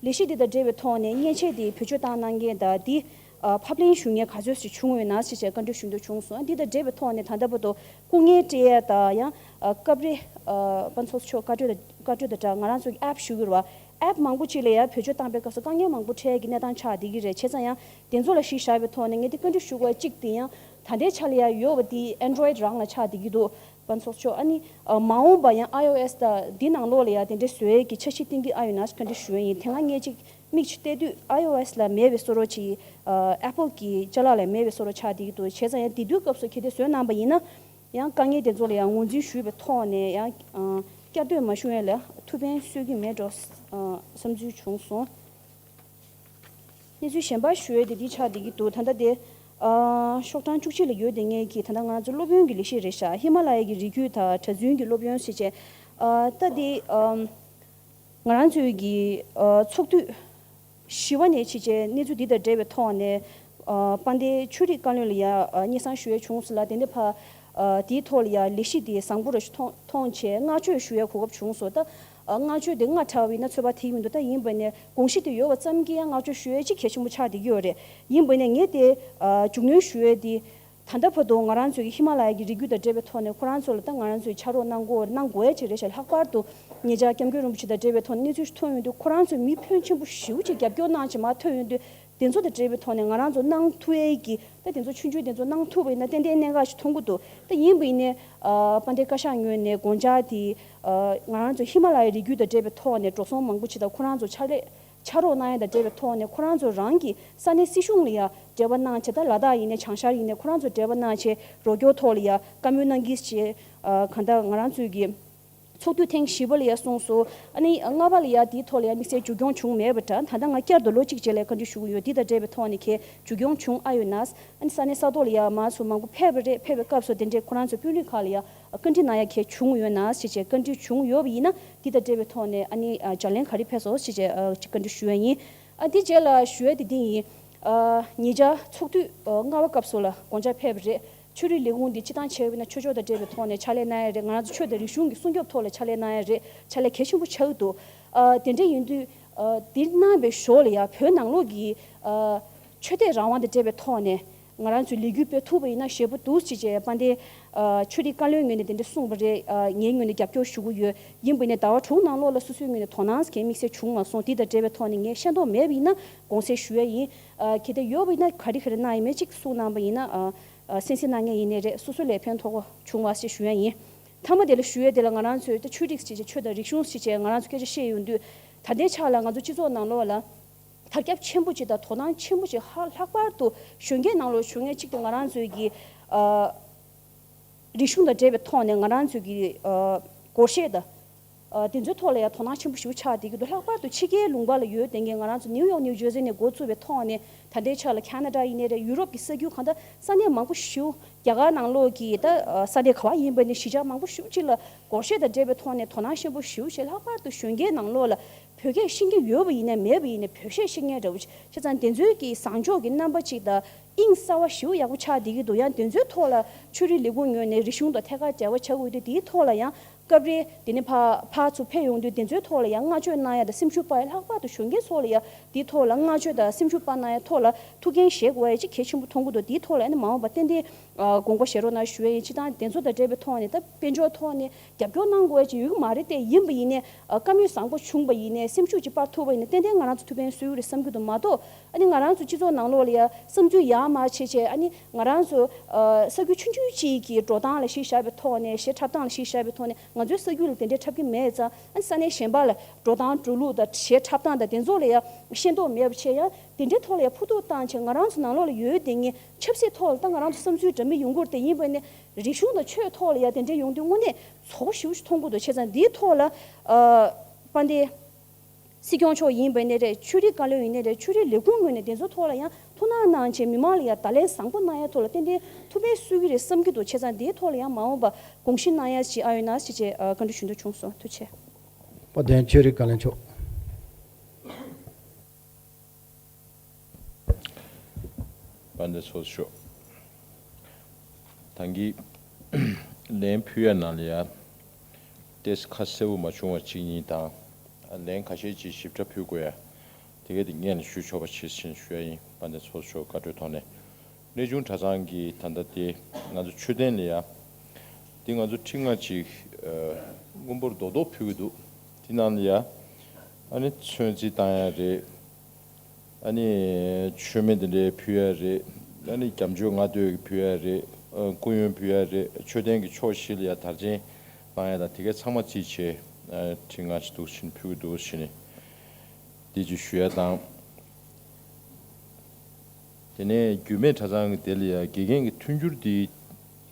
ལས་གཞི་དེ་དང་འབྲེལ་བའི་ཐོག་ནས་མཉེན་ཆས་དེ་བེད་སྤྱོད་བཏང་གནང་མཁན་དང་དེ་ཨ་ཕབ་ལེན་ཞུ་མཁན་ག་ཚོད་ཅིག་བྱུང་ཡོད་ན་ཞེས་བྱས་བཀའ་འདྲི་ཞུ་འདོད་བྱུང་སོང་། ཨ་འདི་དང་འབྲེལ་བའི་ཐོག་ནས་ད་ལྟ་བར་དུ་སྐུ་ངལ་སྤྲད་ཡ་དང་ཡང་ཨ་སྐབས་རེ་ཨ་དཔལ་ཚོགས་མཆོག་བཀའ་འཁྲོལ་དང་བཀའ་འཁྲོལ་དང་སྦྲགས་ང་རང་ཚོ་གི་ཨེབ་ཞུ་གི་རེད་བ། ཨེབ་མང་པོ་ཅིག་ལ་ཡང་བེད་སྤྱོད་བཏང་པའི་སྐབས་སུ་དཀའ་ངལ་མང་པོ་འཕྲད་ཀྱི་གནས་སྟངས་ཆགས་བསྡད་ཀྱི་རེད། བྱས་ཙང་ཡང་དེ་ཚོ་ལ་གཞི་བཞག་པའི་ཐོག་ནས་ངས་དེ་བཀའ་འདྲི་ཞུ་དགོས་གཅིག་དེ་ཡང་ད་ལྟའི་ཆ་ལ་ཡང་ཡོད་པ་དེ་ཨན་ཌོ་རོ་ཡིཌ་རང་ལ་ཆགས་བསྡད་ཀྱི་འདུག་དཔལ་ཚོགས་མཆོག་ཨ་ནི་ཨ་མ་འོངས་པ་ཡང་ཨའི་ཨོ་ཨེས་དང་འདི་ནང་ལོགས་ལ་ཡང་དེ་འདྲའི་བཟོ་ཡས་ཀྱི་འཆར་གཞི་བཏིང་གི་ཨ་ཡོད་ན་བཀའ་འདྲི་ཞུ་ཡ་ཡིན། དེ་སྔ་ངས་ཅིག་མིག་ཅིག་བལྟས་དུས་ཨའི་ཨོ་ཨེས་ལ་མེད་པའི་བཟོ་འདྲ་ཅིག་ཨ་ཨེ་པལ་གྱི་ཅ་ལག་ལ་མེད་པའི་བཟོ་འདྲ་ཆགས་བསྡད་ཀྱི་འདུག་བྱས་ཙང་ཡང་དེ་དུས་སྐབས་སུ་གལ་ཏེ་བཟོས་གནང་པ་ཡིན་ན། ཡང་དཀའ་ངལ་དེ་ཚོ་ལ་ཡང་ངོས་འཛིན་ཞུས་པའི་ཐོག་ནས་ཡང་ཨ་བསྐྱར་ཟློས་མ་བྱུང་ཡ་ལ་ཐུགས་ཕན་གསོས་ཀྱི་མེད་འགྲོ་ཨ་བསམ་ཚུལ་བྱུང་སོང་། གནས་ཚུལ་གཞན་པ་ཞུ་ཡ་དེ་འདི་ཆགས་བསྡད་ཀྱི་འདུག་ད་ལྟ་དེ་ཨ་ཤོག་གྲངས་བཅུ་གཅིག་ལ་ཡོད་བསྡད་མཁན་གྱི་ད་ལྟ་ང་ཚོ་སློབ་ཡོན་གྱི་ལས་གཞི་རེད་ཤག་ཧི་མ་ལ་ཡ་གི་རི་རྒྱུད་དང་གྲྭ་བཙུན་གྱི་སློབ་ཡོན་ཟེར་བྱས་ཨ་ད་དེ་ཨ་ང་རང་ཚོའི་གི་ཨ་ཚོགས་འདུས་བཞི་པ་ནས་ཕྱིན་བྱས་གནས་ཚུལ་འདི་དང་འབྲེལ་བའི་ཐོག་ནས་ཨ་དཔལ་ལྡན་ཆོས་རིག་བཀའ་བློན་ལ་ཡ་ཨ་སྙན་སེང་ཞུ་ཡ་བྱུང་སོང་ལ། དེ་འདྲ་ཕ་ཨ་དེའི་ཐོག་ལ་ཡ་ལས་གཞི་དེ་བཟང་པོ་ར་ཞིག་མཐོང་མཐོང་བྱས་བསྔགས་བརྗོད་ཞུ་ཡ་གོ་སྐབས་བྱུང་སོང་། ད་ཨ་བསྔགས་བརྗོད་དེ་སྔ་དྲགས་པ་ཡིན་ན་ཚོད་དཔག་ཐིག་མི་འདུག་ད་ཡིན་པ་ནས་དགོངས་གཞི་དེ་ཡོད་པ་ཙམ་གྱིས་ཡང་བསྔགས་བརྗོད་ཞུ་ཡ་གཅིག་གལ་ཆེན་པོ་ཆགས་བསྡད་ཀྱི་ཡོད་རེད། ཡིན་པ་ནས་ངས་དེ་ཨ་མཇུག་སྣོན་ཞུ་ཡ་དེ་ད་ལྟ་བར་དུ་ང་རང་ཚོའི་ཧི་མ་ལ་ཡ་གི་རི་རྒྱུད་དང་འབྲེལ་བའི་ཐོག་ནས་ཁོ་རང་ཚོ་ལ་ད་ང་རང་ཚོའི་ཕྱག་རོགས་གནང་དགོས་གནང་དགོས་ཡ་ཅིག་རེད་ཤག་ལྷག་པར་དུ་ཉེ་ཆར་སྐྱབས་མགོན་རིན་པོ་ཆེ་དང་འབྲེལ་བའི་ཐོག་ནས་གནས་ཚུལ་ཞིག་ཐོན་ཡོང་དུས་ཁོ་རང་ཚོས་མི་ཕོན་ཆེན་པོ་ཞེ་པོ་ཅིག་རྒྱབ་སྐྱོར་གནང་བྱས་མར་ཐོན་ཡོང་དུས། དེ་ཚོ་དང་འབྲེལ་བའི་ཐོག་ནས་ང་རང་ཚོ་གནང་ཐུབ་ཡས་ཀྱི་ད་དེ་ཚོ་ཆུང་ཆུང་དེ་ཚོ་གནང་ཐུབ་པ་ཡིན་ན་ཏན་ཏན་གནད་འགག་ཞིག་མཐོང་གི་འདུག་ད་ཡིན་པ་ཡིན་ནའི་ཨ་དཔལ་ལྡན་བཀའ་ཤག་ངོས་ནས་དགོངས་འཆར་དེ་ཨ་ང་རང་ཚོ་ཧི་མ་ལ་ཡའི་རི་རྒྱུད་དང་འབྲེལ་བའི་ཐོག་ནས་འགྲོ་སོང་མང་པོ་ཅིག་དང་ཁོ་རང་ཚོ་ཕྱག་ལས་ཕྱག་རོགས་གནང་ཡ་དང་འབྲེལ་བའི་ཐོག་ནས་ཁོ་རང་ཚོ་རང་གི་ས་གནས་སྲིད་གཞུང་ལ་ཡ་འབྲེལ་བ་གནང་བྱས། ད་ལ་དྭགས་ཡིན་ནའི་བྱང་ཤར་ཡིན་ནའི་ཁོ་རང་ཚོ་འབྲེལ་བ་གནང་བྱས་རོགས་སྐྱོར་ཐོག་ལ་ཡ་བཀའ་མོལ་གནང་གི་ཅེས་ཨ་གང་ལྟར་ང་རང་ཚོའི་གི་ཚོགས་འདུ་ཐེངས་བཞི་པ་ལ་ཡ་གསུངས་སོང་། ཨ་ནི་ལྔ་པ་ལ་ཡ་དེའི་ཐོག་ལ་ཡ་དམིགས་བསལ་མཇུག་སྐྱོང་བྱུང་མེད་པ་འདྲ། ད་ལྟ་ང་བསྐྱར་དུ་ལོ་གཅིག་རྗེས་ལ་བཀའ་འདྲི་ཞུ་གི་ཡོད། དེ་དང་འབྲེལ་བའི་ཐོག་ནས་གལ་མཇུག་སྐྱོང་བྱུང་ཨ་ཡོད་ན། ཨ་ནི་ས་གནས་ས་ཐོག་ལ་ཡ་མང་སུ་མང་པོ་ཕེབས་པ་རེད། ཕེབས་པའི་སྐབས་སུ་དེ་འདྲའི་ཁོ་རང་ཚོའི་དཔོན་རིགས་ཁག་ལ་ཡ་བཀའ་འདྲི་གནང་ཡ་གལ་བྱུང་ཡོད་ན་ཞེས་བྱས་བཀའ་འདྲི་བྱུང་ཡོད་པ་ཡིན་ན། དེ་དང་འབྲེལ་བའི་ཐོག་ནས་ཨ་ནི་ཨ་བརྗེ་ལེན་ག་རེ་ཕེབས་སོང་ཞེས་བྱས་ཨ་ཅིག་བཀའ་འདྲི་ཞུ་ཡ་ཡིན། ཨ་དེ་རྗེས་ལ་ཞུ་ཡ་དེ་འདི་ཡིན། ཨ་ཉེ་ཆར་ཚོགས་དུས་ཨ་ལྔ་པ་སྐབས་སུ་ལ་དགོངས་འཆར་ཕེབས་པ་རེད། ཆོས་རིག་ལས་ཁུངས་འདི་སྤྱི་བཏང་བྱས་པ་ཡིན་ན་ཆོས་ཕྱོགས་དང་འབྲེལ་བའི་ཐོག་ནས་ཕྱག་ལས་གནང་ཡ་རེད། ང་རང་ཚོ་ཆོས་དང་རིག་གཞུང་གི་སྲུང་སྐྱོབ་ཐོག་ལ་ཕྱག་ལས་གནང་ཡ་རེད། ཕྱག་ལས་གལ་ཆེན་པོ་ཆགས་ཀྱི་འདུག་ཨ་དེ་འདྲ་ཡིན་དུས་ཨ་འདི་གནང་བའི་ཞོར་ལ་ཡ་བོད་ནང་ལོགས་ཀྱི་ཨ་ཆོས་དད་རང་དབང་དང་འབྲེལ་བའི་ཐོག་ནས་ང་རང་ཚོས་ལས་འགུལ་སྤེལ་ཐུབ་པ་ཡིན་ན་ཞེ་པོ་འདུག་ཅེས་བྱས་དཔལ་ལྡན་ཨ་ཆོས་རིག་བཀའ་བློན་ངོས་ནས་དེ་འདྲ་གསུངས་པ་རེད། ཨ་ངའི་ངོས་ནས་རྒྱབ་སྐྱོར་ཞུ་གི་ཡོད། ཡིན་པ་ཡིན་ནའི་ཟླ་བ་དྲུག་ནང་ལོགས་ལ་སོ་སོའི་ངོས་ནས་དོ་སྣང་གང་དམིགས་བསལ་བྱུང་མ་སོང་། དེ་དང་འབྲེལ་བའི་ཐོག་ནས་ངས་ཤེས་རྟོགས་མེད་པ་ཡིན་ན་དགོངས་སེལ་ཞུ་ཡ་ཡིན། ཨ་གལ་ཏེ་ཡོད་པ་ཡིན་ན་ག་རེ་ག་རེ་གནང་ཡིན་མིན་གཅིག་གསུངས་གནང་པ་ཡིན་ན་ཨ་ཨ་གསན་གཟིགས་གནང་མཁན་ཡིན་ནའི་རེད། སོ་སོ་ལ་ཕན་ཐོགས་པ་བྱུང་བ་ཞེས་ཞུ་ཡ་ཡིན། མཐའ་མ་དེ་ལ་ཞུ་ཡ་དེ་ལ་ང་རང་ཚོའི་ད་ཆོས་རིག་ཅེས་བྱས་ཆོས་དང་རིག་གཞུང་ཅེས་བྱས་ང་རང་ཚོ་སྐད་ཆ་བཤད་ཡོང་དུས་ད་ལྟའི་ཆ་ལ་ང་ཚོ་སྤྱི་ཚོགས་ནང་ལོགས་ལ་དར་ཁྱབ་ཆེན་པོ་ཅིག་དང་དོ་སྣང་ཆེན་པོ་ཅིག་ཧ་ལྷག་པར་དུ་གཞོན་སྐྱེས་ནང་ལོགས་བྱུང་མཁན་གཅིག་དེ་ང་རང་ཚོའི་གི་ཨ་རིག་གཞུང་དང་འབྲེལ་བའི་ཐོག་ནས་ང་རང་ཚོའི་གི་ཨ་སྒོར་གཞས་དང་ ཨ་དེ་ཚོའི་ཐོག་ལ་ཡང་དོ་སྣང་ཆེན་པོ་ཞེ་པོ་ཆགས་བསྡད་ཀྱི་འདུག་ལྷག་པར་དུ་ཕྱི་རྒྱལ་ལུང་པ་ལ་ཡོད་བསྡད་མཁན་ང་རང་ཚོ་ནིའུ་ཡོག་ནིའུ་ཇར་སི་ནས་འགོ་བཙུགས་པའི་ཐོག་ནས་ད་ལྟའི་ཆ་ལ་ཁ་ན་ཌ་ཡིན་ནའི་རེད། ཡུ་རོབ་ཀྱི་ས་རྒྱུད་གང་ལྟར་ས་གནས་མང་པོ་ཞེ་པོ། རྒྱ་གར་ནང་ལོགས་ཀྱི་ད་ས་གནས་ག་བ་ཡིན་པ་ནས་གཞིས་ཆགས་མང་པོ་ཞེ་པོ་ཅིག་ལ་སྒོར་གཞས་དང་འབྲེལ་བའི་ཐོག་ནས་དོ་སྣང་ཆེན་པོ་ཞེ་པོ་བྱས། ལྷག་པར་དུ་གཞོན་སྐྱེས་ནང་ལོགས་ལ་བོད་སྐད་ཤེས་ཀྱི་ཡོད་པ་ཡིན་ནའི་མེད་པ་ཡིན་ནའི་བོད་གཞས་ཤེས་མཁན་འདྲ་བོ་ཅིག་བྱས་ཙང་དེ་ཚོའི་གི་བཟང་ཕྱོགས་ཀྱི་རྣམ་པ་ཅིག་དང་། དབྱིངས་གསར་བ་ཞེ་པོ་ཡག་པོ་ཆགས་བསྡད་ཀྱི་འདུག་ཡང་དེ་ཚོའི་ཐོག་ལ་ཆོས་རིག་ལས་ཁུངས་ངོས་ནས་རིག་གཞུང་དང་ཐད་ཀར་འབྲེལ་བ་ཆགས་ཀྱི་ཡོད་དུས། དེའི་ཐོག་ལ་ཡང་སྐབས་རེ་དེ་ནས་ཕར་ཕར་ཚུར་ཕེབས་ཡོང་དུས་དེ་ཚོའི་ཐོག་ལ་ཡང་བསྔགས་བརྗོད་གནང་ཡ་དང་སེམས་ཤུགས་སྤར་ཡ། ལྷག་པར་དུ་གཞོན་སྐྱེས་ཚོ་ལ་ཡང་དེའི་ཐོག་ལ་བསྔགས་བརྗོད་དང་སེམས་ཤུགས་སྤར་གནང་ཡ་ཐོག་ལ་ཐུགས་འགན་བཞེས་དགོས་ཡ་ཅིག་གལ་ཆེན་པོ་མཐོང་གི་འདུག་དེའི་ཐོག་ལ་ཨ་ནི་མ་འོངས་པ་ཏན་ཏན་ཨ་དགོངས་པ་བཞེས་རོགས་གནང་ཞུ་ཡ་ཡིན། སྤྱིར་བཏང་དེ་ཚོ་དང་འབྲེལ་བའི་ཐོག་ནས་ད་དཔལ་འབྱོར་ཐོག་ནས་རྒྱབ་སྐྱོར་གནང་དགོས་ཡ་ཅིག་ཡོད་ཀྱི་མ་རེད་དེ། ཡིན་པ་ཡིན་ནའི་ཨ་བཀའ་མོལ་བཟང་པོ་བྱུང་བ་ཡིན་ནའི་སེམས་ཤུགས་ཅིག་སྤར་ཐུབ་པ་ཡིན་ན་ཏན་ཏན་ང་རང་ཚོ་ཐུགས་ཕན་གསོས་ཀྱི་རེད་བསམ་གྱི་འདུག་མ་གཏོགས་ཨ་ནི་ང་རང་ཚོ་སྤྱི་ཚོགས་ནང་ལོགས་ལ་ཡ་བསམ་ཚུལ་ཡར་མར་བྱས་བྱས། ཨ་ནི་ང་རང་ཚོ་ཨ་ས་ཁུལ་ཆུང་ཆུང་ཅིག་གི་འགྲོ་སྟངས་ལ་གཞི་བཞག་པའི་ཐོག་ནས། གཞས་འཁྲབ་སྟངས་ལ་གཞི་བཞག་པའི་ཐོག་ནས་ང་ཚོའི་ས་ཁུལ་ལ་དེ་འདྲའི་འཁྲབ་ཀྱི་མེད་ཙང་། ཨ་ནི་ས་གནས་གཞན་པ་ལ་འགྲོ་སྟངས་འགྲོ་ལུགས་དང་གཞས་འཁྲབ་སྟངས་དང་དེ་ཚོ་ལ་ཡ་ཤེས་རྟོགས་མེད་པ་བྱས། ཡང་དེ་འདྲའི་ཐོག་ལ་ཡ་ཕོག་ཐུག་བཏང་བྱས་ང་རང་ཚོ་ནང་ལོགས་ལ་ཡོད་བསྡད་མཁན་ཆབ་སྲིད་ཐོག་ལ་ད་ང་རང་ཚོ་བསམ་ཚུལ་འདྲ་མིན་ཡོང་གི་རེད་དེ། ཡིན་པ་ནི་རིག་གཞུང་དང་ཆོས་ཐོག་ལ་ཡ་དེ་འདྲའི་ཡོང་དུས་དངོས་གནས་ཚོར་ཞེ་པོ་ཅིག་མཐོང་གི་འདུག་བྱས་ཙང་འདིའི་ཐོག་ལ་ཨ་དཔལ་ལྡན་སྲིད་སྐྱོང་མཆོག་ཡིན་པ་ནི་རེད། ཆོས་རིག་བཀའ་བློན་ཡིན་ནི་རེད། ཆོས་རིག་ལས་ཁུངས་ངོས་ནས་དེ་ཚོའི་ཐོག་ལ་ཡང་ཐུགས་སྣང་གནང་བྱས་མི་མང་ལ་ཡང་བརྡ་ལན་བཟང་པོ་གནང་ཡ་ཐོག་ལ་ཏན་ཏན་ཐུགས་ཕན་གསོས་ཀྱི་རེད་བསམ་གྱི་འདུག་བྱས་ཙང་འདིའི་ཐོག་ལ་ཡང་མ་འོངས་པ་དགོངས་ཞུ་གནང་ཡ་ཞིག་ཨ་ཡོད་ན་ཞེས་བྱས་ཨ་བཀའ་འདྲི་ཞུ་འདོད་བྱུང་སོང་། ཐུགས་རྗེ་ཆེ། དཔལ་ལྡན་ཆོས་རིག་བཀའ་བློན་མཆོག་དཔལ་ལྡན་ཚོགས་གཙོ་མཆོག་ད་གིན་ལན་ཕུལ་ཡ་ནང་ལ་ཡ་ཏོག་ཙམ་ཁ་གསལ་པོ་མ་བྱུང་བ་གཅིག་གཉིས་དང་། ལན་ཁ་ཤས་ཅིག་ཞིབ་ཕྲ་ཕུལ་དགོས་ཡ་དེ་གས་དེ་སྔོན་ལ་ཞུ་ཆོག་པ་བྱས་ཕྱིན་ཞུ་ཡ་ཡིན། དཔལ་ལྡན་ཚོགས་གཙོ་མཆོག་བཀའ་འཁྲོལ་ཐོག་ནས། གནས་ཆུང་གྲྭ་ཚང་གི་ད་ལྟ་དེ་ང་ཚོ་མཆོད་རྟེན་ལ་ཡ་དེ་ང་ཚོ་ཁྲི་ལྔ་ཅིག་ཨ་སྔོན་པོར་རྡོག་རྡོག་ཕུལ་གྱི་འདུག་དེ་ནང་ལ་ཡ་ཨ་ནི་ཚོན་རྩི་བཏང་ཡ་རེད། ཨ་ནི་མཆོད་མེ་དེ་འདྲའི་ཕུལ་ཡ་རེད། ཨ་ནི་རྒྱ་མཆོད་ལྔ་བསྟོད་ཀྱི་ཕུལ་ཡ་རེད། ཨ་སྐུ་ཡོན་ཕུལ་ཡ་རེད། མཆོད་རྟེན་གྱི་ཕྱོགས་བཞི་ལ་ཡ་དར་ཆེན་བཏང་ཡ་དང་དེ་གས་ཚང་མ་རྩིས་བྱས་ཨ་ཁྲི་ལྔ་ཅིག་འདུག་ཕྱིན་ཕུལ་གྱི་འདུག་ཕྱིན་ནས་དེ་ཅིག་ཞུ་ཡ་དང་། དེ་ནས་རྒྱུད་སྨད་གྲྭ་ཚང་གི་དེ་ལ་ཡ་དགེ་རྒན་གྱི་མཐུན་འགྱུར་འདི་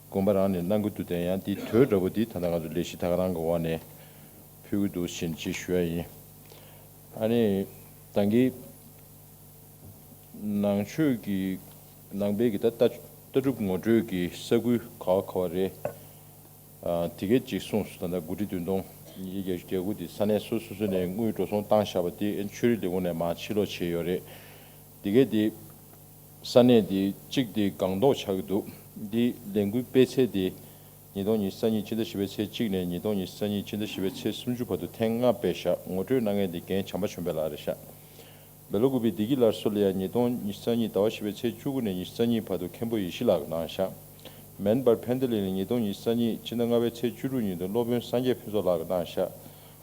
དགོན་པ་རང་ནས་གནང་གི་འདུག་དེ་ཡང་འདི་དོད་འདྲ་པོ་འདི་ད་ལྟ་ང་ཚོ་ལས་གཞི་ད་ག་རང་གི་འོག་ནས་ཕུལ་གྱི་འདུག་ཕྱིན་ཅིག་ཞུ་ཡ་ཡིན། ཨ་ནི་ད་གིན་ནང་ཆོས་ཀྱི་ནང་པའི་གི་ད་ལྟ་ལྟ་གྲུབ་ངོ་སྤྲོད་ཀྱི་ས་ཁུལ་ག་བ་ག་བ་རེད། ཨ་དེ་གས་ཅིག་གསུངས་སོང་། ད་ལྟ་དགུ་ཁྲི་བདུན་སྟོང་ཉིས་བརྒྱ་བརྒྱད་དགུ་དེ་ས་གནས་སོ་སོ་སོ་ནས་དངུལ་འགྲོ་སོང་བཏང་བཞག་པ་དེ་ཆོས་རིག་ལས་ཁུངས་ནས་མར་ཕྱིར་སློག་བྱས་ཡོད་རེད། དེ་གས་དེ་ས་གནས་དེ་གཅིག་དེ་སྒང་ཏོག་ཆགས་ཀྱི་འདུག་དེ་ལས་འགུལ་སྤེལ་ཚད་དེ་ཉིས་སྟོང་ཉི་ཤུ་རྩ་གཉིས་ཕྱི་ཟླ་བཞི་པའི་ཚེས་གཅིག་ནས་ཉིས་སྟོང་ཉི་ཤུ་རྩ་གཉིས་ཕྱི་ཟླ་བཞི་པའི་ཚེས་སུམ་ཅུ་བར་དུ་ཐེངས་ལྔ་སྤེལ་བཞག་ངོ་སྤྲོད་གནང་མཁན་དེ་རྒན་བྱམས་པ་ཆོས་འཕེལ་ལགས་རེད་ཤག་སྦེལ་ཀོབ་བདེ་སྐྱིད་སླར་གསོ་ལ་ཡང་ཉིས་སྟོང་ཉི་ཤུ་རྩ་གཉིས་ཟླ་བ་བཞི་པའི་ཚེས་བཅུ་དགུ་ནས་ཉི་ཤུ་རྩ་གཉིས་བར་དུ་མཁན་པོ་ཡེ་ཤེས་ལགས་ཀྱིས་གནང་བཞག་མེན་པར་ཕན་བདེ་གླིང་ལ་ཉིས་སྟོང་ཉི་ཤུ་རྩ་གཉིས་ཕྱི་ཟླ་ལྔ་པའི་ཚེས་བཅུ་དྲུག་ཉིན་དུ་སློབ་དཔོན་སངས་རྒྱས་ཕུན་ཚོགས་ལགས་ཀྱིས་གནང་བཞག་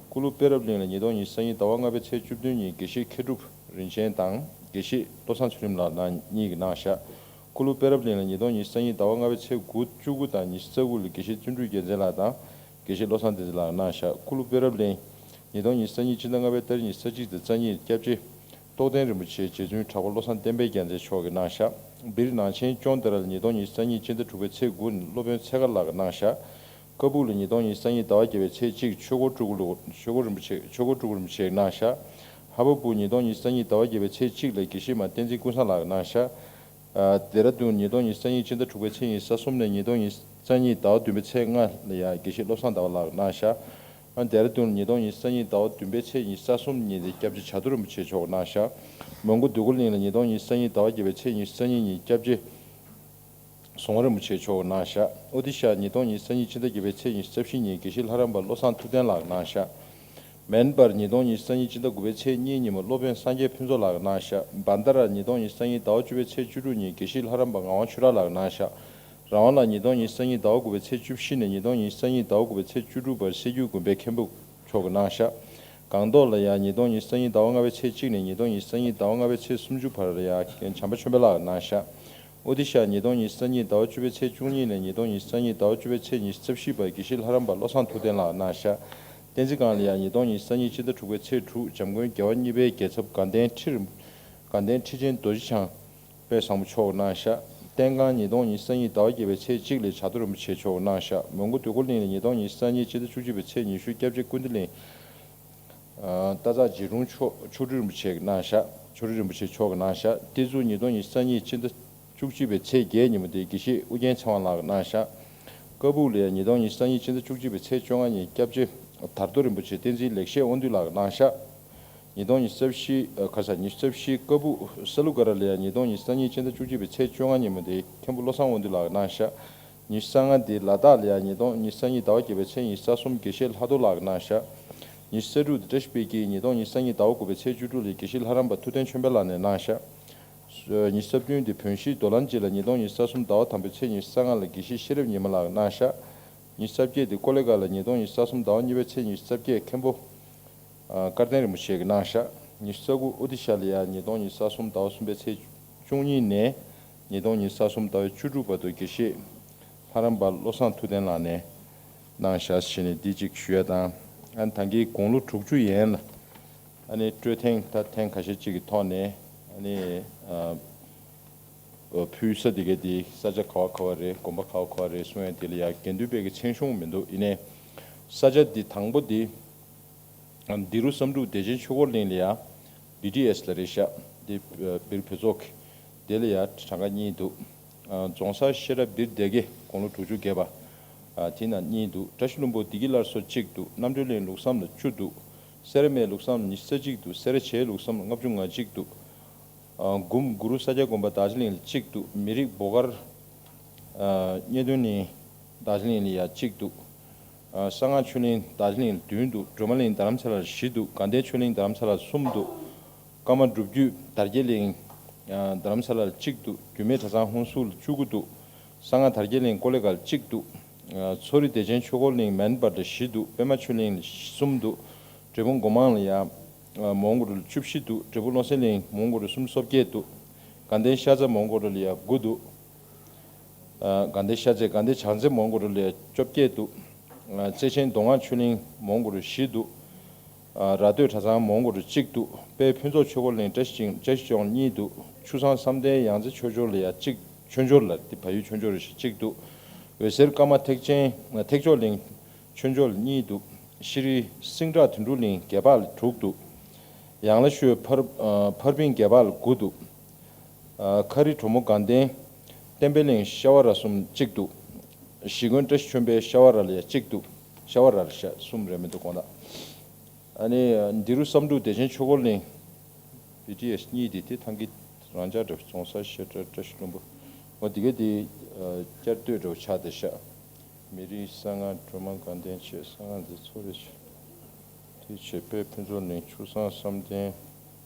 སྐུ་ལུ་དཔལ་རབ་གླིང་ལ་ཉིས་སྟོང་ཉི་ཤུ་རྩ་གཉིས་ཟླ་བ་ལྔ་པའི་ཚེས་བཅུ་བདུན་ཉིན་དགེ་བཤེས་མཁས་གྲུབ་རིན་ཆེན་དང་དགེ་བཤེས་བློ་བཟང་ཚུལ་ཁྲིམས་ལགས་གཉིས་ཀྱིས་གནང་བཞག་སྐུ་ལུ་དཔལ་རབ་གླིང་ལ་ཉིས་སྟོང་ཉི་ཤུ་རྩ་གཉིས་ཟླ་བ་ལྔ་པའི་ཚེས་དགུ་བཅུ་དགུ་དང་ཉི་ཤུ་རྩ་དགུ་ལ་དགེ་བཤེས་བརྩོན་འགྲུས་རྒྱལ་མཚན་ལགས་དང་། དགེ་བཤེས་བློ་བཟང་བསྟན་འཛིན་ལགས་གནང་བཞག་སྐུ་ལུ་དཔལ་རབ་གླིང་། ཉིས་སྟོང་ཉི་ཤུ་རྩ་གཉིས་ཕྱི་ཟླ་ལྔ་པའི་ཏ་རིག་ཉི་ཤུ་རྩ་གཅིག་དང་རྩ་གཉིས་སྐྱབས་རྗེ་རྟོགས་ལྡན་རིན་པོ་ཆེ་རྗེ་བཙུན་དྲག་པོ་བློ་བཟང་བསྟན་འཕེལ་རྒྱལ་མཚན་མཆོག་གིས་གནང་བཞག་བིར་ནང་ཆེན་ཅོན་ཏ་ར་ལ་ཉིས་སྟོང་ཉི་ཤུ་རྩ་གཉིས་ཕྱི་ཟླ་དྲུག་པའི་ཚེས་དགུ་ནས་སློབ་དཔོན་ཚེ་དཀར་ལགས་ཀྱིས་གནང་བཞག་ཀ་སྦུག་ལ་ཉིས་སྟོང་ཉི་ཤུ་རྩ་གཉིས་ཟླ་བ་བརྒྱད་པའི་ཚེས་གཅིག་ཆོས་འཁོར་སྤྲུལ་སྐུ་ལུ་ཆོས་འཁོར་རིན་པོ་ཆེ་ཆོས་འཁོར་སྤྲུལ་སྐུ་རིན་པོ་ཆེ་གནང་བཞག་ཧ་བ་སྦུག་ཉིས་སྟོང་ཉི་ཤུ་རྩ་གཉིས་ཟླ་བ་བརྒྱད་པའི་ཚེས་གཅིག་ལ་དགེ་བཤེས་མ་བསྟན་འཛིན་ཀུན་བཟང་ལགས་ཀྱིས་གནང་བཞག་ཨ་ལྡེ་ར་ལྡུན་ཉིས་སྟོང་ཉི་ཤུ་རྩ་གཉིས་ཕྱི་ཟླ་དྲུག་པའི་ཚེས་ཉི་ཤུ་རྩ་གསུམ་ནས་ཉིས་སྟོང་ཉི་ཤུ་རྩ་གཉིས་ཟླ་བ་བདུན་པའི་ཚེས་ལྔ་ལ་ཡང་དགེ་བཤེས་བློ་བཟང་ཟླ་བ་ལགས་ཀྱིས་གནང་བཞག་ཨ་ལྡེ་ར་ལྡུན་ཉིས་སྟོང་ཉི་ཤུ་རྩ་གཉིས་ཟླ་བ་བདུན་པའི་ཚེས་ཉི་ཤུ་རྩ་གསུམ་ཉིན་དེ་སྐྱབས་རྗེ་བྱ་དུར་རིན་པོ་ཆེ་མཆོག་གིས་གནང་བཞག་མོན་གྷོ་འདོད་རྒུ་གླིང་ལ་ཉིས་སྟོང་ཉི་ཤུ་རྩ་གཉིས་ཟླ་བ་བརྒྱད་པའི་ཚེས་ཉི་ཤུ་རྩ་གཉིས་ཉིན་སྐྱབས་རྗེ་ཟུང་རིན་པོ་ཆེ་མཆོག་གིས་གནང་བཞག་ཨོ་ཏི་ཤ་ཉིས་སྟོང་ཉི་ཤུ་རྩ་གཉིས་ཕྱི་ཟླ་བརྒྱད་པའི་ཚེས་ཉི་ཤུ་རྩ་བཞི་ཉིན་དགེ་བཤེས་ལྷ་རམས་པ་བློ་བཟང་ཐུབ་བསྟན་ལགས་ཀྱིས་གནང་བཞག་མེན་པར་ཉིས་སྟོང་ཉི་ཤུ་རྩ་གཉིས་ཕྱི་ཟླ་དགུ་པའི་ཚེས་གཉིས་ཉིན་མོ་སློབ་དཔོན་སངས་རྒྱས་ཕུན་ཚོགས་ལགས་ཀྱིས་གནང་བཞག་བན་ད་ར་ཉིས་སྟོང་ཉི་ཤུ་རྩ་གཉིས་ཟླ་བ་བཅུ་པའི་ཚེས་བཅུ་དྲུག་ཉིན་དགེ་བཤེས་ལྷ་རམས་པ་ངག་དབང་ཆོས་གྲགས་ལགས་ཀྱིས་གནང་བཞག་རང་དབང་ལགས་ཉིས་སྟོང་ཉི་ཤུ་རྩ་གཉིས་ཟླ་བ་དགུ་པའི་ཚེས་བཅུ་བཞི་ནས་ཉིས་སྟོང་ཉི་ཤུ་རྩ་གཉིས་ཟླ་བ་དགུ་པའི་ཚེས་བཅུ་དྲུག་བར་སྲད་རྒྱུད་དགོན་པའི་མཁན་པོ་མཆོག་གིས་གནང་བཞག་སྒང་ཏོག་ལ་ཡང་ཉིས་སྟོང་ཉི་ཤུ་རྩ་གཉིས་ཟླ་བ་ལྔ་པའི་ཚེས་གཅིག་ནས་ཉིས་སྟོང་ཉི་ཤུ་རྩ་གཉིས་ཟླ་བ་ལྔ་པའི་ཚེས་སུམ་ཅུ་བར་ལ་ཡང་རྒན་བྱམས་པ་ཆོས་འཕེལ་ལགས་ཀྱིས་གནང་བཞག་ཨོ་ཏི་ཤ་ཉིས་སྟོང་ཉི་ཤུ་རྩ་གཉིས་ཟླ་བ་བཅུ་པའི་ཚེས་བཅུ་གཉིས་ནས་ཉིས་སྟོང་ཉི་ཤུ་རྩ་གཉིས་ཟླ་བ་བཅུ་པའི་ཚེས་ཉི་ཤུ་རྩ་བཞི་བར་དགེ་བཤེས་ལྷ་རམས་པ་བློ་བཟང་ཐུབ་བསྟན་ལགས་ཀྱིས་གནང་བཞག་བསྟན་འཛིན་སྒང་ལ་ཡང་ཉིས་སྟོང་ཉི་ཤུ་རྩ་གཉིས་ཕྱི་ཟླ་དྲུག་པའི་ཚེས་དྲུག་འཇམ་མགོན་རྒྱལ་བ་གཉིས་པའི་རྒྱལ་ཚབ་དགའ་ལྡན་ཁྲི་རིན་དགའ་ལྡན་ཁྲི་ཆེན་རྡོ་རྗེ་འཆང་དཔལ་བཟང་པོ་མཆོག་གིས་གནང་བཞག་བསྟན་ཁང་ཉིས་སྟོང་ཉི་ཤུ་རྩ་གཉིས་ཟླ་བ་བརྒྱད་པའི་ཚེས་གཅིག་ལ་བྱ་རྡོ་རིན་པོ་ཆེ་མཆོག་གནང་བཞག་མོན་གྷོ་དུས་འཁོར་གླིང་ལ་ཉིས་སྟོང་ཉི་ཤུ་རྩ་གཉིས་སྤྱི་ཟླ་བཅུ་གཅིག་པའི་ཚེས་ཉི་ཤུ་སྐྱབས་རྗེ་ཀུན་བདེ་གླིང་། ཨ། སྟག་བྲག་རྗེ་དྲུང་མཆོག་མཆོག་སྤྲུལ་རིན་པོ་ཆེ་གིས་གནང་བཞག་མཆོག་སྤྲུལ་རིན་པོ་ཆེ་མཆོག་གིས་གནང་བཞག་བསྟན་འཛིན་ཉིས་སྟོང་ཉི་ཤུ་རྩ་གཉིས་སྤྱི་ཟླ་བཅུ་གཅིག་པའི་ཚེས་བརྒྱད་ཉིན་མོ་དེ་དགེ་བཤེས་ཨུ་རྒྱན་ཚེ་དབང་ལགས་ཀྱིས་གནང་བཞག་ཀ་སྦུག་ལ་ཡང་ཉིས་སྟོང་ཉི་ཤུ་རྩ་གཉིས་སྤྱི་ཟླ་བཅུ་གཅིག་པའི་ཚེས་བཅོ་ལྔ་ཉིན་སྐྱབས་རྗེ་དར་རྡོ་རིན་པོ་ཆེ་བསྟན་འཛིན་ལེགས་བཤད་དབང་འདུས་ལགས་ཀྱིས་གནང་བཞག་ཉིས་སྟོང་ཉི་ཤུ་རྩ་བཞི། ཨ། ཁ་ས་ཉི་ཤུ་རྩ་བཞི་ཀ་སྦུག་ས་ལུ་ག་ར་ལ་ཡང་ཉིས་སྟོང་ཉི་ཤུ་རྩ་གཉིས་སྤྱི་ཟླ་བཅུ་གཅིག་པའི་ཚེས་བཅོ་ལྔ་ཉིན་མོ་དེ་མཁན་པོ་བློ་བཟང་དབང་འདུས་ལགས་ཀྱིས་གནང་བཞག་ཉི་ཤུ་རྩ་ལྔ་དེ་ལ་དྭགས་ལ་ཡང་ཉིས་སྟོང་ཉི་ཤུ་རྩ་གཉིས་ཟླ་བ་བརྒྱད་པའི་ཚེས་ཉི་ཤུ་རྩ་གསུམ་དགེ་བཤེས་ལྷག་རྡོར་ལགས་ཀྱིས་གནང་བཞག་ཉི་ཤུ་རྩ་དྲུག་དེ་བཀྲ་ཤིས་དཔལ་སྐྱིད་ཉིས་སྟོང་ཉི་ཤུ་རྩ་གཉིས་ཟླ་བ་དགུ་པའི་ཚེས་བཅུ་དྲུག་ལ་དགེ་བཤེས་ལྷ་རམས་པ་ཐུབ་བསྟན་ཆོས་འཕེལ་ལགས་ནས་གནང་བཞག་ཉི་ཤུ་རྩ་བདུན་དེ་བོན་གཞིས་རྡོ་ལམ་སྦྱིས་ལ་ཉིས་སྟོང་ཉི་ཤུ་རྩ་གསུམ་ཟླ་བ་དང་པོའི་ཚེས་ཉི་ཤུ་རྩ་ལྔ་ལ་དགེ་བཤེས་ཤེས་རབ་ཉི་མ་ལགས་གནང་བཞག་ཉི་ཤུ་རྩ་བརྒྱད་དེ་ཀོ་ལི་གྷལ་ལ་ཉིས་སྟོང་ཉི་ཤུ་རྩ་གསུམ་ཟླ་བ་གཉིས་པའི་ཚེས་ཉི་ཤུ་རྩ་བརྒྱད་མཁན་པོ། ཨ། སྐལ་ལྡན་རིན་པོ་ཆེ་གིས་གནང་བཞག་ཉི་ཤུ་རྩ་དགུ་ཨོ་ཏི་ཤ་ལ་ཡང་ཉིས་སྟོང་ཉི་ཤུ་རྩ་གསུམ་ཟླ་བ་གསུམ་པའི་ཚེས་བཅུ་གཉིས་ནས་ཉིས་སྟོང་ཉི་ཤུ་རྩ་གསུམ་ཟླ་བའི་བཅུ་དྲུག་བར་དུ་དགེ་བཤེས་ལྷ་རམས་པ་བློ་བཟང་ཐུབ་བསྟན་ལགས་ནས་གནང་བཞག་ཞེས་ནས་འདི་གཅིག་ཞུ་ཡ་དང་། ཨ་ནི་ད་གིན་དགུང་ལོ་དྲུག་ཅུ་ཡན་ལ་ཨ་ནི་སྤྲོད་ཐེངས་ད་ཐེངས་ཁ་ཤས་ཅིག་གི་ཐོག་ནས་ཨ་ནི། ཨ། ཕུལ་ས་དེ་ག་དེ་ས་ཆ་ག་བ་ག་བ་རེད། དགོན་པ་ག་བ་ག་བ་རེད་གསུང་ཡ་དེ་ལ་ཡ་དགེ་འདུན་པའི་གི་མཚན་གཞུང་མི་འདུག་ཡིན་ནའི་ས་ཆ་འདི་དང་པོ་འདི་འདི་རུ་བསམ་འགྲུབ་བདེ་ཆེན་ཆོས་འཁོར་གླིང་ལ་ཡ་བི་ཊི་ཨེས་ལ་རེད་ཤག་འདི་སྦིར་བོད་ཚོགས་ཀྱི་དེ་ལ་ཡ་གྲངས་ཀ་གཉིས་འདུག་རྫོང་སར་ཤེས་རབ་སྦིར་སྡེ་དགེ་དགུང་ལོ་དྲུག་ཅུ་བརྒལ་བ། དེ་ན་གཉིས་འདུག་བཀྲ་ཤིས་ལྷུན་པོ་བདེ་སྐྱིད་སླར་གསོ་གཅིག་འདུག་རྣམ་གྲོལ་གླིང་ལུགས་བསམ་ལ་བཅུ་འདུག་སེ་ར་སྨད་ལུགས་བསམ་ཉི་ཤུ་རྩ་གཅིག་འདུག་སེ་ར་བྱེས་ལུགས་བསམ་ལྔ་བཅུ་ང་གཅིག་འདུག་ཨ། གུམ་གུ་རུ་ས་སྐྱ་དགོན་པ་རྡོ་རྗེ་གླིང་ལ་གཅིག་འདུག་མི་རིགས་བོ་དཀར། ཨ། གཉེན་སྟོན་གླིང་རྡོ་རྗེ་གླིང་ལ་ཡ་གཅིག་འདུག་ཨ། གསང་སྔགས་ཆོས་གླིང་རྡོ་རྗེ་གླིང་ལ་བདུན་འདུག་སྒྲོལ་མ་གླིང་རྡ་རམ་ས་ལ་ལ་བཞི་འདུག་དགའ་ལྡན་ཆོས་གླིང་རྡ་རམ་ས་ལ་ལ་གསུམ་འདུག་ཀརྨ་སྒྲུབ་བརྒྱུད་དར་རྒྱས་གླིང་། ཨ། རྡ་རམ་ས་ལ་ལ་གཅིག་འདུག་རྒྱུད་སྨད་གྲྭ་ཚང་ཧོན་སུར་ལ་བཅུ་དགུ་འདུག་གསང་སྔགས་དར་རྒྱས་གླིང་ཀོ་ལེ་གྷལ་ལ་གཅིག་འདུག་ཨ། མཚོ་རི་བདེ་ཆེན་ཆོས་འཁོར་གླིང་མན་པར་ལ་བཞི་འདུག་པད་མ་ཆོས་གླིང་ལ་གསུམ་འདུག་འབྲས་སྤུངས་སྒོ་མང་ལ་ཡ། ཨ། མོན་གྷོ་རུ་ལ་བཅུ་བཞི་འདུག་འབྲས་སྤུངས་བློ་གསལ་གླིང་མོན་གྷོ་རུ་སུམ་ཅུ་སོ་བརྒྱད་འདུག་དགའ་ལྡན་ཤར་རྩེ་མོན་གྷོ་རུ་ལ་ཡ་དགུ་འདུག་ཨ། དགའ་ལྡན་ཤར་རྩེ་དགའ་ལྡན་བྱང་རྩེ་མོན་གྷོ་རུ་ལ་ཡ་བཅོ་བརྒྱད་འདུག་ཨ། རྩེ་ཆེན་མདོ་སྔགས་ཆོས་གླིང་མོན་གྷོ་རུ་བཞི་འདུག་ཨ། ར་སྟོད་གྲྭ་ཚང་མོན་གྷོ་རུ་གཅིག་འདུག་དཔལ་ཕུན་ཚོགས་ཆོས་འཁོར་གླིང་བཀྲ་ཤིས་ལྗོངས་གཉིས་འདུག་ཆུ་བཟང་བསམ་གཏན་ཡང་རྩེ་ཆོས་འབྱོར་ལ་ཡ་གཅིག་ཆོས་འབྱོར་ལ་དེ་བལ་ཡུལ་ཆོས་འབྱོར་རུ་གཅིག་འདུག་འོད་ཟེར་ཀརྨ་ཐེག་ཆེན་ཐེག་མཆོག་གླིང་ཆོས་འབྱོར་གཉིས་འདུག་ཤྲི་སིང་བྲག་དོན་གྲུབ་གླིང་རྒྱལ་འཕགས་ལ་དྲུག་འདུག་ཡང་ལ་ཤོད་ཕར་ཨ་ཕར་ཕིང་རྒྱལ་འཕགས་ལ་དགུ་འདུག་ཨ། མཁར་རི་གྲོ་མོ་དགའ་ལྡན་བསྟན་པའི་གླིང་ཤ་བ་ར་གསུམ་གཅིག་འདུག་གཞིས་དགོན་བཀྲ་ཤིས་ཆོས་འཕེལ་ཤ་བ་ར་ལ་ཡ་གཅིག་འདུག་ཤ་བ་ར་ལ་ཤ་གསུམ་རེད་མི་འདུག་དགོངས་དག་ཨ་ནི་འདི་རུ་བསམ་འགྲུབ་བདེ་ཆེན་ཆོས་འཁོར་གླིང་བི་ཊི་ཨེས་གཉིས་དེ་དེ་ཐང་གི་རང་འཇགས་འདྲ་བོ་རྫོང་སར་ཤེས་རབ་བཀྲ་ཤིས་ལྷུན་པོ། འོ་དེ་ག་དེ་ཨ་བསྐྱར་ཟློས་འདྲ་བོ་ཆགས་བསྡད་ཤག་མི་རིགས་གསང་སྔགས་སྒྲོལ་མ་དགའ་ལྡན་ཆེ་གསང་སྔགས་འདི་ཚོ་རེ་ཆེ། དེ་ཆེ་དཔལ་ཕུན་ཚོགས་གླིང་ཆུ་བཟང་བསམ་གཏན་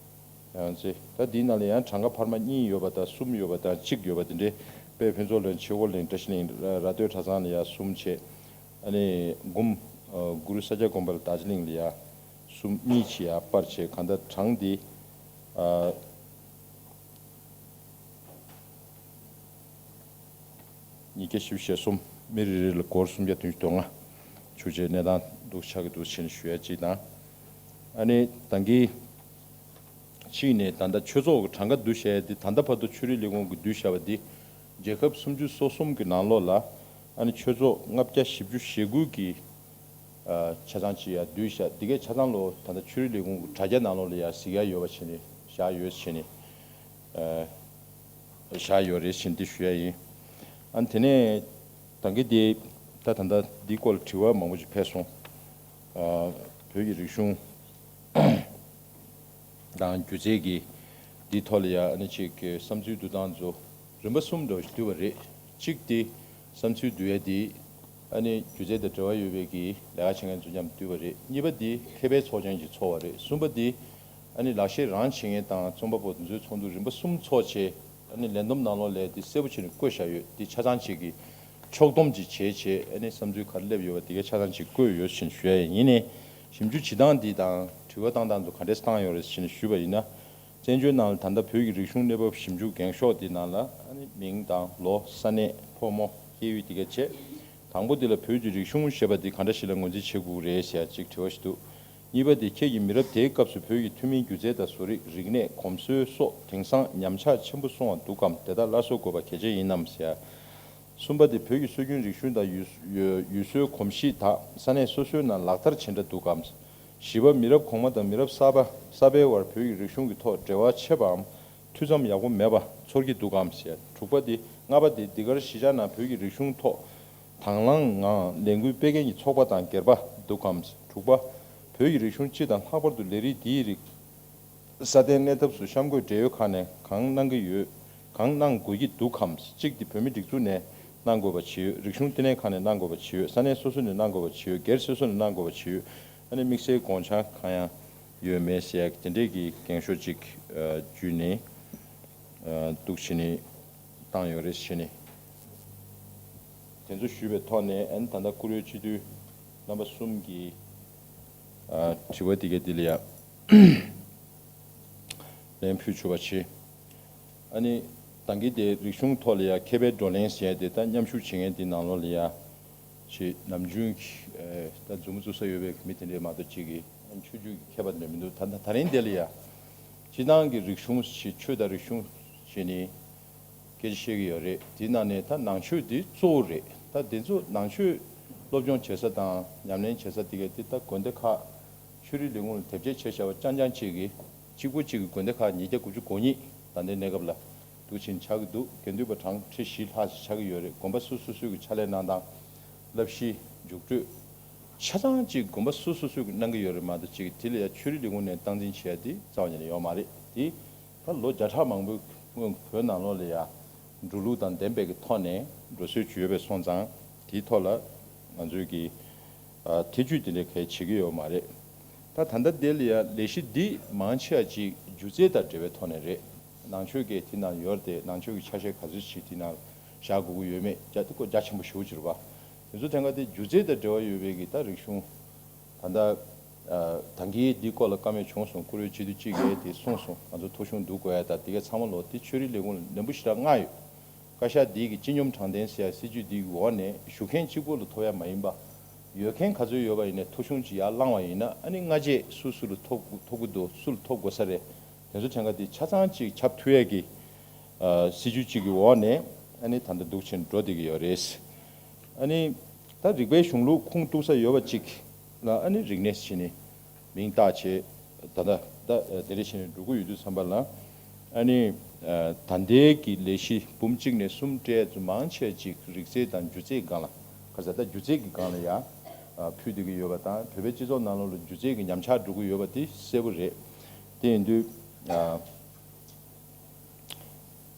ཡང་རྩེ། ད་འདིའི་ནང་ལ་ཡང་གྲངས་ཀ་འཕར་མ་གཉིས་ཡོད་པ་དང་གསུམ་ཡོད་པ་དང་གཅིག་ཡོད་པ་དེ་འདྲའི་དཔལ་ཕུན་ཚོགས་གླིང་ཆོས་འཁོར་གླིང་བཀྲ་ཤིས་གླིང་ར་སྟོད་གྲྭ་ཚང་ལ་ཡང་གསུམ་བྱས། ཨ་ནི་གུམ་ཨ་གུ་རུ་ས་སྐྱ་དགོན་པ་ལ་རྡོ་རྗེ་གླིང་ལ་ཡང་གསུམ་གཉིས་བྱས་ཡང་སྤར་བྱས་གང་ལྟར་གྲངས་འདི་ཨ། ཉིས་བརྒྱ་བཞི་བཅུ་ཞེ་གསུམ། མི་རེ་རེ་ལ་སྒོར་སུམ་བརྒྱ་བདུན་ཅུ་དོན་ལྔ། ཆུ་ཆེ་གནས་སྟངས་འདུག་ཆགས་ཀྱི་འདུག་ཕྱིན་ཞུ་ཡ་གཅིག་དང་། ཨ་ནི་ད་གིན་གཅིག་ནས་ད་ལྟ་ཆོས་ཚོགས་ཀྱི་གྲངས་ཀ་བསྡུས་བཞག་ཡ་འདི་ད་ལྟ་བར་དུ་ཆོས་རིག་ལས་ཁུངས་ཀྱིས་བསྡུས་བཞག་པ་འདི་རྒྱལ་ཁབ་སུམ་ཅུ་སོ་གསུམ་གྱི་ནང་ལོགས་ལ་ཨ་ནི་ཆོས་ཚོགས་ལྔ་བརྒྱ་བཞི་བཅུ་ཞེ་དགུ་གི་ཨ་ཆ་ཚང་གཅིག་ཡ་བསྡུས་བཞག་འདི་གའི་ཆ་ཚང་ལོ་ད་ལྟ་ཆོས་རིག་ལས་ཁུངས་ཀྱི་དྲ་རྒྱ་ནང་ལོགས་ལ་ཡ་གཟིགས་ཡ་ཡོད་པ་བྱས་ནས་བཞག་ཡོད་བྱས་ནས། ཨ། བཞག་ཡོད་རེད་ཟེར་འདི་ཞུ་ཡ་ཡིན། ཨ་ནི་དེ་ནས་ད་གིན་དེ་ད་ད་ལྟ་འདིའི་སྐོར་ལ་དྲི་བ་མང་པོ་ཞིག་ཕེབས་སོང་། ཨ། བོད་ཀྱི་རིག་གཞུང་དང་སྒྱུ་རྩལ་གྱི་འདིའི་ཐོག་ལ་ཡ་ཨ་ནི་ཅིག་གི་བསམ་ཚུལ་བསྡུ་སྟངས་ཚོ་རིམ་པ་གསུམ་འདྲ་བོ་ཞིག་བསྡུས་པ་རེད། གཅིག་དེ་བསམ་ཚུལ་བསྡུ་ཡ་དེ་ཨ་ནི་སྒྱུ་རྩལ་དང་འབྲེལ་བ་ཡོད་པའི་གི་ལས་ཀ་བྱེད་མཁན་ཚོ་མཉམ་དུ་བསྡུས་པ་རེད། གཉིས་པ་དེ་མཁས་པའི་ཚོགས་ཆེན་ཞིག་ཚོགས་པ་རེད། གསུམ་པ་དེ་ཨ་ནི་ལག་ཤེས་རང་བྱེད་མཁན་དང་རྩོམ་པ་པོ་དེ་ཚོའི་ཚོགས་འདུ་རིམ་པ་གསུམ་ཚོགས་བྱས། ཨ་ནི་ལས་བསྡོམས་ནང་ལོགས་ལ་དེ་གསལ་པོ་བྱས་ནས་བཀོད་བཞག་ཡོད། དེ་ཆ་ཚང་གཅིག་གི་ཕྱོགས་བསྡོམས་ཅིག་བྱས་བྱས་ཨ་ནི་བསམ་ཚུལ་ག་རེ་སླེབས་ཡོད་པ་དེ་གའི་ཆ་ཚང་གཅིག་བཀོད་ཡོད་ཅེས་ཞུ་ཡ་ཡིན། ཡིན་ནའི་ཞིབ་འཇུག་བྱེད་སྟངས་འདི་དང་དྲི་བ་བཏང་སྟངས་ཚོ་ག་འདྲས་བཏང་ཡོད་རེད་ཅེས་ཞུས་པ་ཡིན་ན། བཙན་བྱོལ་ནང་ལ་ད་ལྟ་བོད་ཀྱི་རིག་གཞུང་གནས་བབ་ཞིབ་འཇུག་འགེངས་ཤོག་འདི་ནང་ལ་ཨ་ནི་མིང་དང་ལོ་ས་གནས་ཕོ་མོ་སྐྱེས་ཡུལ་འདི་ག་བྱས། དང་པོ་འདི་ལ་བོད་ཀྱི་རིག་གཞུང་ཞེས་པ་འདི་ག་འདྲ་ཞིག་ལ་ངོས་འཛིན་བྱེད་དགོས་རེད་ཟེར་ཡ་གཅིག་དྲི་བ་ཞིག་འདུག་གཉིས་པ་དེ་ཁྱེད་ཀྱིས་མི་རབས་དེའི་སྐབས་སུ་བོད་ཀྱི་ཐུན་མིན་སྒྱུ་རྩལ་དང་བཟོ་རིག་རིག་གནས་གོམས་སྲོལ་སོགས་དེང་སང་ཉམས་ཆག་ཆེན་པོ་སོང་བ་འདུག་གམ། དེ་དག་སླར་གསོ་དགོས་པ་གལ་ཆེ་ཡིན་ནམ་ཟེར། གསུམ་པ་དེ་བོད་ཀྱི་སྲོལ་རྒྱུན་རིག་གཞུང་དང་ཡུལ་ཡུལ་སྲོལ་གོམས་གཤིས་དག་ས་གནས་སོ་སོའི་ནང་ལག་བསྟར་ཇི་འདྲ་འདུག་གམ། བཞི་པ་མི་རབས་གོང་མ་དང་མི་རབས་གསར་པ་གསར་པའི་དབར་བོད་ཀྱི་རིག་གཞུང་གི་ཐོག་འབྲེལ་བ་ཆེ་བའམ་འཐུས་ཚང་ཡག་པོ་མེད་པ་ཚོར་གྱི་འདུག་གམ་ཟེར། དྲུག་པ་དེ་ལྔ་པ་དེ་འདི་གར་གཞིས་ཆགས་ནང་བོད་ཀྱི་རིག་གཞུང་ཐོག་དང་བླངས་ངང་ལས་འགུལ་སྤེལ་མཁན་གྱི་ཚོགས་པ་དང་སྒེར་པ་འདུག་གམ། དྲུག་པ། བོད་ཀྱི་རིག་གཞུང་སྤྱི་དང་ལྷག་པར་དུ་ལས་རིགས་འདིའི་རིགས་སྲ་བརྟན་གནས་ཐབས་སུ་གཤམ་འཁོད་འབྲེལ་ཡོད་ཁག་ནས་གང་གནང་གི་ཡོད། གང་གནང་དགོས་ཀྱི་འདུག་གམ། གཅིག་དེ་བོད་མི་སྒྲིག་འཛུགས་ནས་གནང་དགོས་པ་ཇི་ཡོད། རིག་གཞུང་བསྟི་གནས་ཁང་ནས་གནང་དགོས་པ་ཇི་ཡོད། ས་གནས་སོ་སོ་ནས་གནང་དགོས་པ་ཇི་ཡོད། སྒེར་སོ་སོ་ནས་གནང་དགོས་པ་ཇི་ཡོད། ཨ་ནི་དམིགས་བསལ་དགོངས་འཆར་གང་ཡང་ཡོད་མེད་ཟེར་ཡག་དེ་འདྲས་ཀྱི་འགེངས་ཤོག་ཅིག་བརྒྱུད་ནས་འདུག་བྱས་ནས་བཏང་ཡོད་རེད་བྱས་ནས། དེ་ཚོ་ཞུས་པའི་ཐོག་ནས་ཨ་ནི་ད་ལྟ་བཀུར་འོས་སྤྱི་འཐུས་རྣམ་པ་གསུམ་གྱིས་དྲི་བ་དེ་གའི་དེ་ལ་ཡ་ལན་ཕུལ་ཆོག་པ་བྱེད། ཨ་ནི་ད་གིན་དེ་རིག་གཞུང་ཐོག་ལ་ཡ་མཁས་པའི་བགྲོ་གླེང་ཟེར་ཡ་དེ་ད་མཉམ་ཞུགས་བྱེད་མཁན་དེ་ནང་ལོགས་ལ་ཡ་ཞེས་ནམ་རྒྱུན་གྱི་ད་མཛུབ་མོ་བཙུགས་ས་ཡོད་པའི་མི་དེ་འདྲས་མ་གཏོགས་གཅིག་གིས་ཆོས་བརྒྱུད་ཀྱི་མཁས་པ་དེ་འདྲས་མི་འདུག་ད་ད་རིང་དེ་ལ་ཡ་སྤྱི་བཏང་གི་རིག་གཞུང་ཞེས་ཆོས་དང་རིག་གཞུང་ཞེས་ནི་སྐད་ཆ་བཤད་ཀྱི་ཡོད་རེད། དེའི་ནང་ནས་ད་ནང་ཆོས་འདི་གཙོ་བོ་རེད། ད་དེ་ཚོ་ནང་ཆོས་སློབ་སྦྱོང་བྱེད་ས་དང་ཉམས་ལེན་བྱེད་ས་དེ་གས་དེ་ད་དགོན་སྡེ་ཁག་ཆོས་རིག་ལས་ཁུངས་ལ་དེབ་སྐྱེལ་བྱས་བཞག་པ་རྐྱང་རྐྱང་གཅིག་གིས་གཅིག་པོ་གཅིག་གི་དགོན་སྡེ་ཁག་ཉིས་བརྒྱ་དགུ་བཅུ་གོ་གཉིས་ད་ལྟའི་གནས་སྐབས་ལ་འདུག་ཕྱིན་ཆགས་ཀྱི་འདུག་དགེ་འདུན་པ་གྲངས་ཁྲི་བཞི་ལྷག་ཅིག་ཆགས་ཀྱི་ཡོད་རེད། དགོན་པ་སོ་སོ་སོ་སོའི་གི་ཕྱག་ལས་གནང་སྟངས་བསླབ་གཞི་རྒྱུགས་སྤྲོད་ཆ་ཚང་གཅིག་དགོན་པ་སོ་སོ་སོ་སོས་གནང་གི་ཡོད་རེད་མ་གཏོགས་གཅིག་དེ་ལ་ཡ་ཆོས་རིག་ལས་ཁུངས་ནས་སྟངས་འཛིན་བྱེད་ཡ་དེ་རྩ་བ་ཉིད་ནས་ཡོད་མ་རེད། དེ་ད་ལོ་བརྒྱ་ཕྲག་མང་པོའི་སྔོན་བོད་ནང་ལོགས་ལ་ཡ་འགྲོ་ལུགས་དང་ལྡན་པའི་གི་ཐོག་ནས་འགྲོ་སྲོལ་ཅིག་ཡོད་པའི་སོང་ཙང་དེའི་ཐོག་ལ་ང་ཚོས་ཀྱི་ཨ་ཐེ་ཇུས་དེ་འདྲའི་གལ་བྱེད་ཀྱི་ཡོད་མ་རེད། ད་ད་ལྟ་དེ་ལ་ཡ་ལས་གཞི་འདི་མང་ཆེ་བ་ཅིག་སྒྱུ་རྩལ་དང་འབྲེལ་བའི་ཐོག་ནས་རེད། ནང་ཆོས་སྐད་དེ་ནང་ཡོད་དེ་ནང་ཆོས་ཀྱི་ཆ་ཤས་ག་ཚོད་ཅིག་དེ་ནང་བཞག་དགོས་ཀྱི་ཡོད་མེད་རྒྱ་དེ་སྐོར་རྒྱ་ཆེན་པོ་ཞེ་པོ་ཅིག་རེད་པ། དེ་ཚོ་དེང་ག་དེ་སྒྱུ་རྩལ་དང་འབྲེལ་བ་ཡོད་པའི་གི་ད་རིག་གཞུང་ད་ལྟ་ད་གིན་འདི་སྐོར་ལ་བཀའ་མོལ་བྱུང་སོང་། བཀུར་འོས་སྤྱི་འཐུས་གཅིག་གིས་དེ་གསུངས་སོང་། ང་ཚོ་ཐོ་གཞུང་བསྡུ་དགོས་ཡ་ད་དེ་ག་ཚང་མ་ལོ་དེ་ཆོས་རིག་ལས་ཁུངས་ལ་ནན་པོ་ཞེ་དྲག་མངགས་ཡོད། བཀའ་ཤག་འདི་གི་སྤྱི་སྙོམས་དྲང་བདེན་ཟེར་ཡ་སྲིད་ཇུས་འདི་གི་འོག་ནས་ཞུ་མཁན་གཅིག་པོ་ལ་ཐོབ་ཡ་མ་ཡིན་པ། ཡོད་མཁན་ག་ཚོད་ཡོད་པ་ཡིན་ནའི་ཐོ་གཞུང་ཅིག་ཡར་བླངས་པ་ཡིན་ན་ཨ་ནི་སྔ་རྗེས་སུ་སུ་ལ་ཐོབ་ཐོབ་ཀྱི་འདུག་སུ་ལ་ཐོབ་དགོས་ས་རེད། དེ་ཚོ་དྲན་ག་དེ་ཆ་ཚང་ཅིག་ཁྱབ་ཐུབ་ཡས་ཀྱི་ཨ་སྲིད་ཇུས་གཅིག་གི་འོག་ནས་ཨ་ནི་ད་ལྟ་འདུག་ཕྱིན་འགྲོ་བསྡད་ཀྱི་ཡོད་རེད། ཨ་ནི་ད་རིག་པའི་གཞུང་ལུགས་ཁུངས་གཏུགས་ས་ཡོད་པ་གཅིག་ལ་ཨ་ནི་རིག་གནས་ཟེར་ནས་མིང་བཏགས་བྱས་ད་ལྟ་ད་དེ་འདྲ་བྱས་ནས་འགྲོ་གི་ཡོད་དུས་ཙམ་པ་ལ་ཨ་ནི་ད་ལྟའི་གི་ལས་གཞི་འབུམ་གཅིག་ནས་གསུམ་སྤྲད་ཚོ་མང་ཆེ་ཅིག་རིག་རྩལ་དང་སྒྱུ་རྩལ་སྒང་ལ་ག་ས་ད་སྒྱུ་རྩལ་གྱི་སྒང་ལ་ཡ་ཕུལ་བསྡད་ཀྱི་ཡོད་པ་དང་བོད་པའི་སྤྱི་ཚོགས་ནང་ལོགས་ལ་སྒྱུ་རྩལ་གྱི་ཉམས་ཆག་འགྲོ་གི་ཡོད་པ་དེ་གསལ་པོ་རེད། དེ་ཡིན་དུས།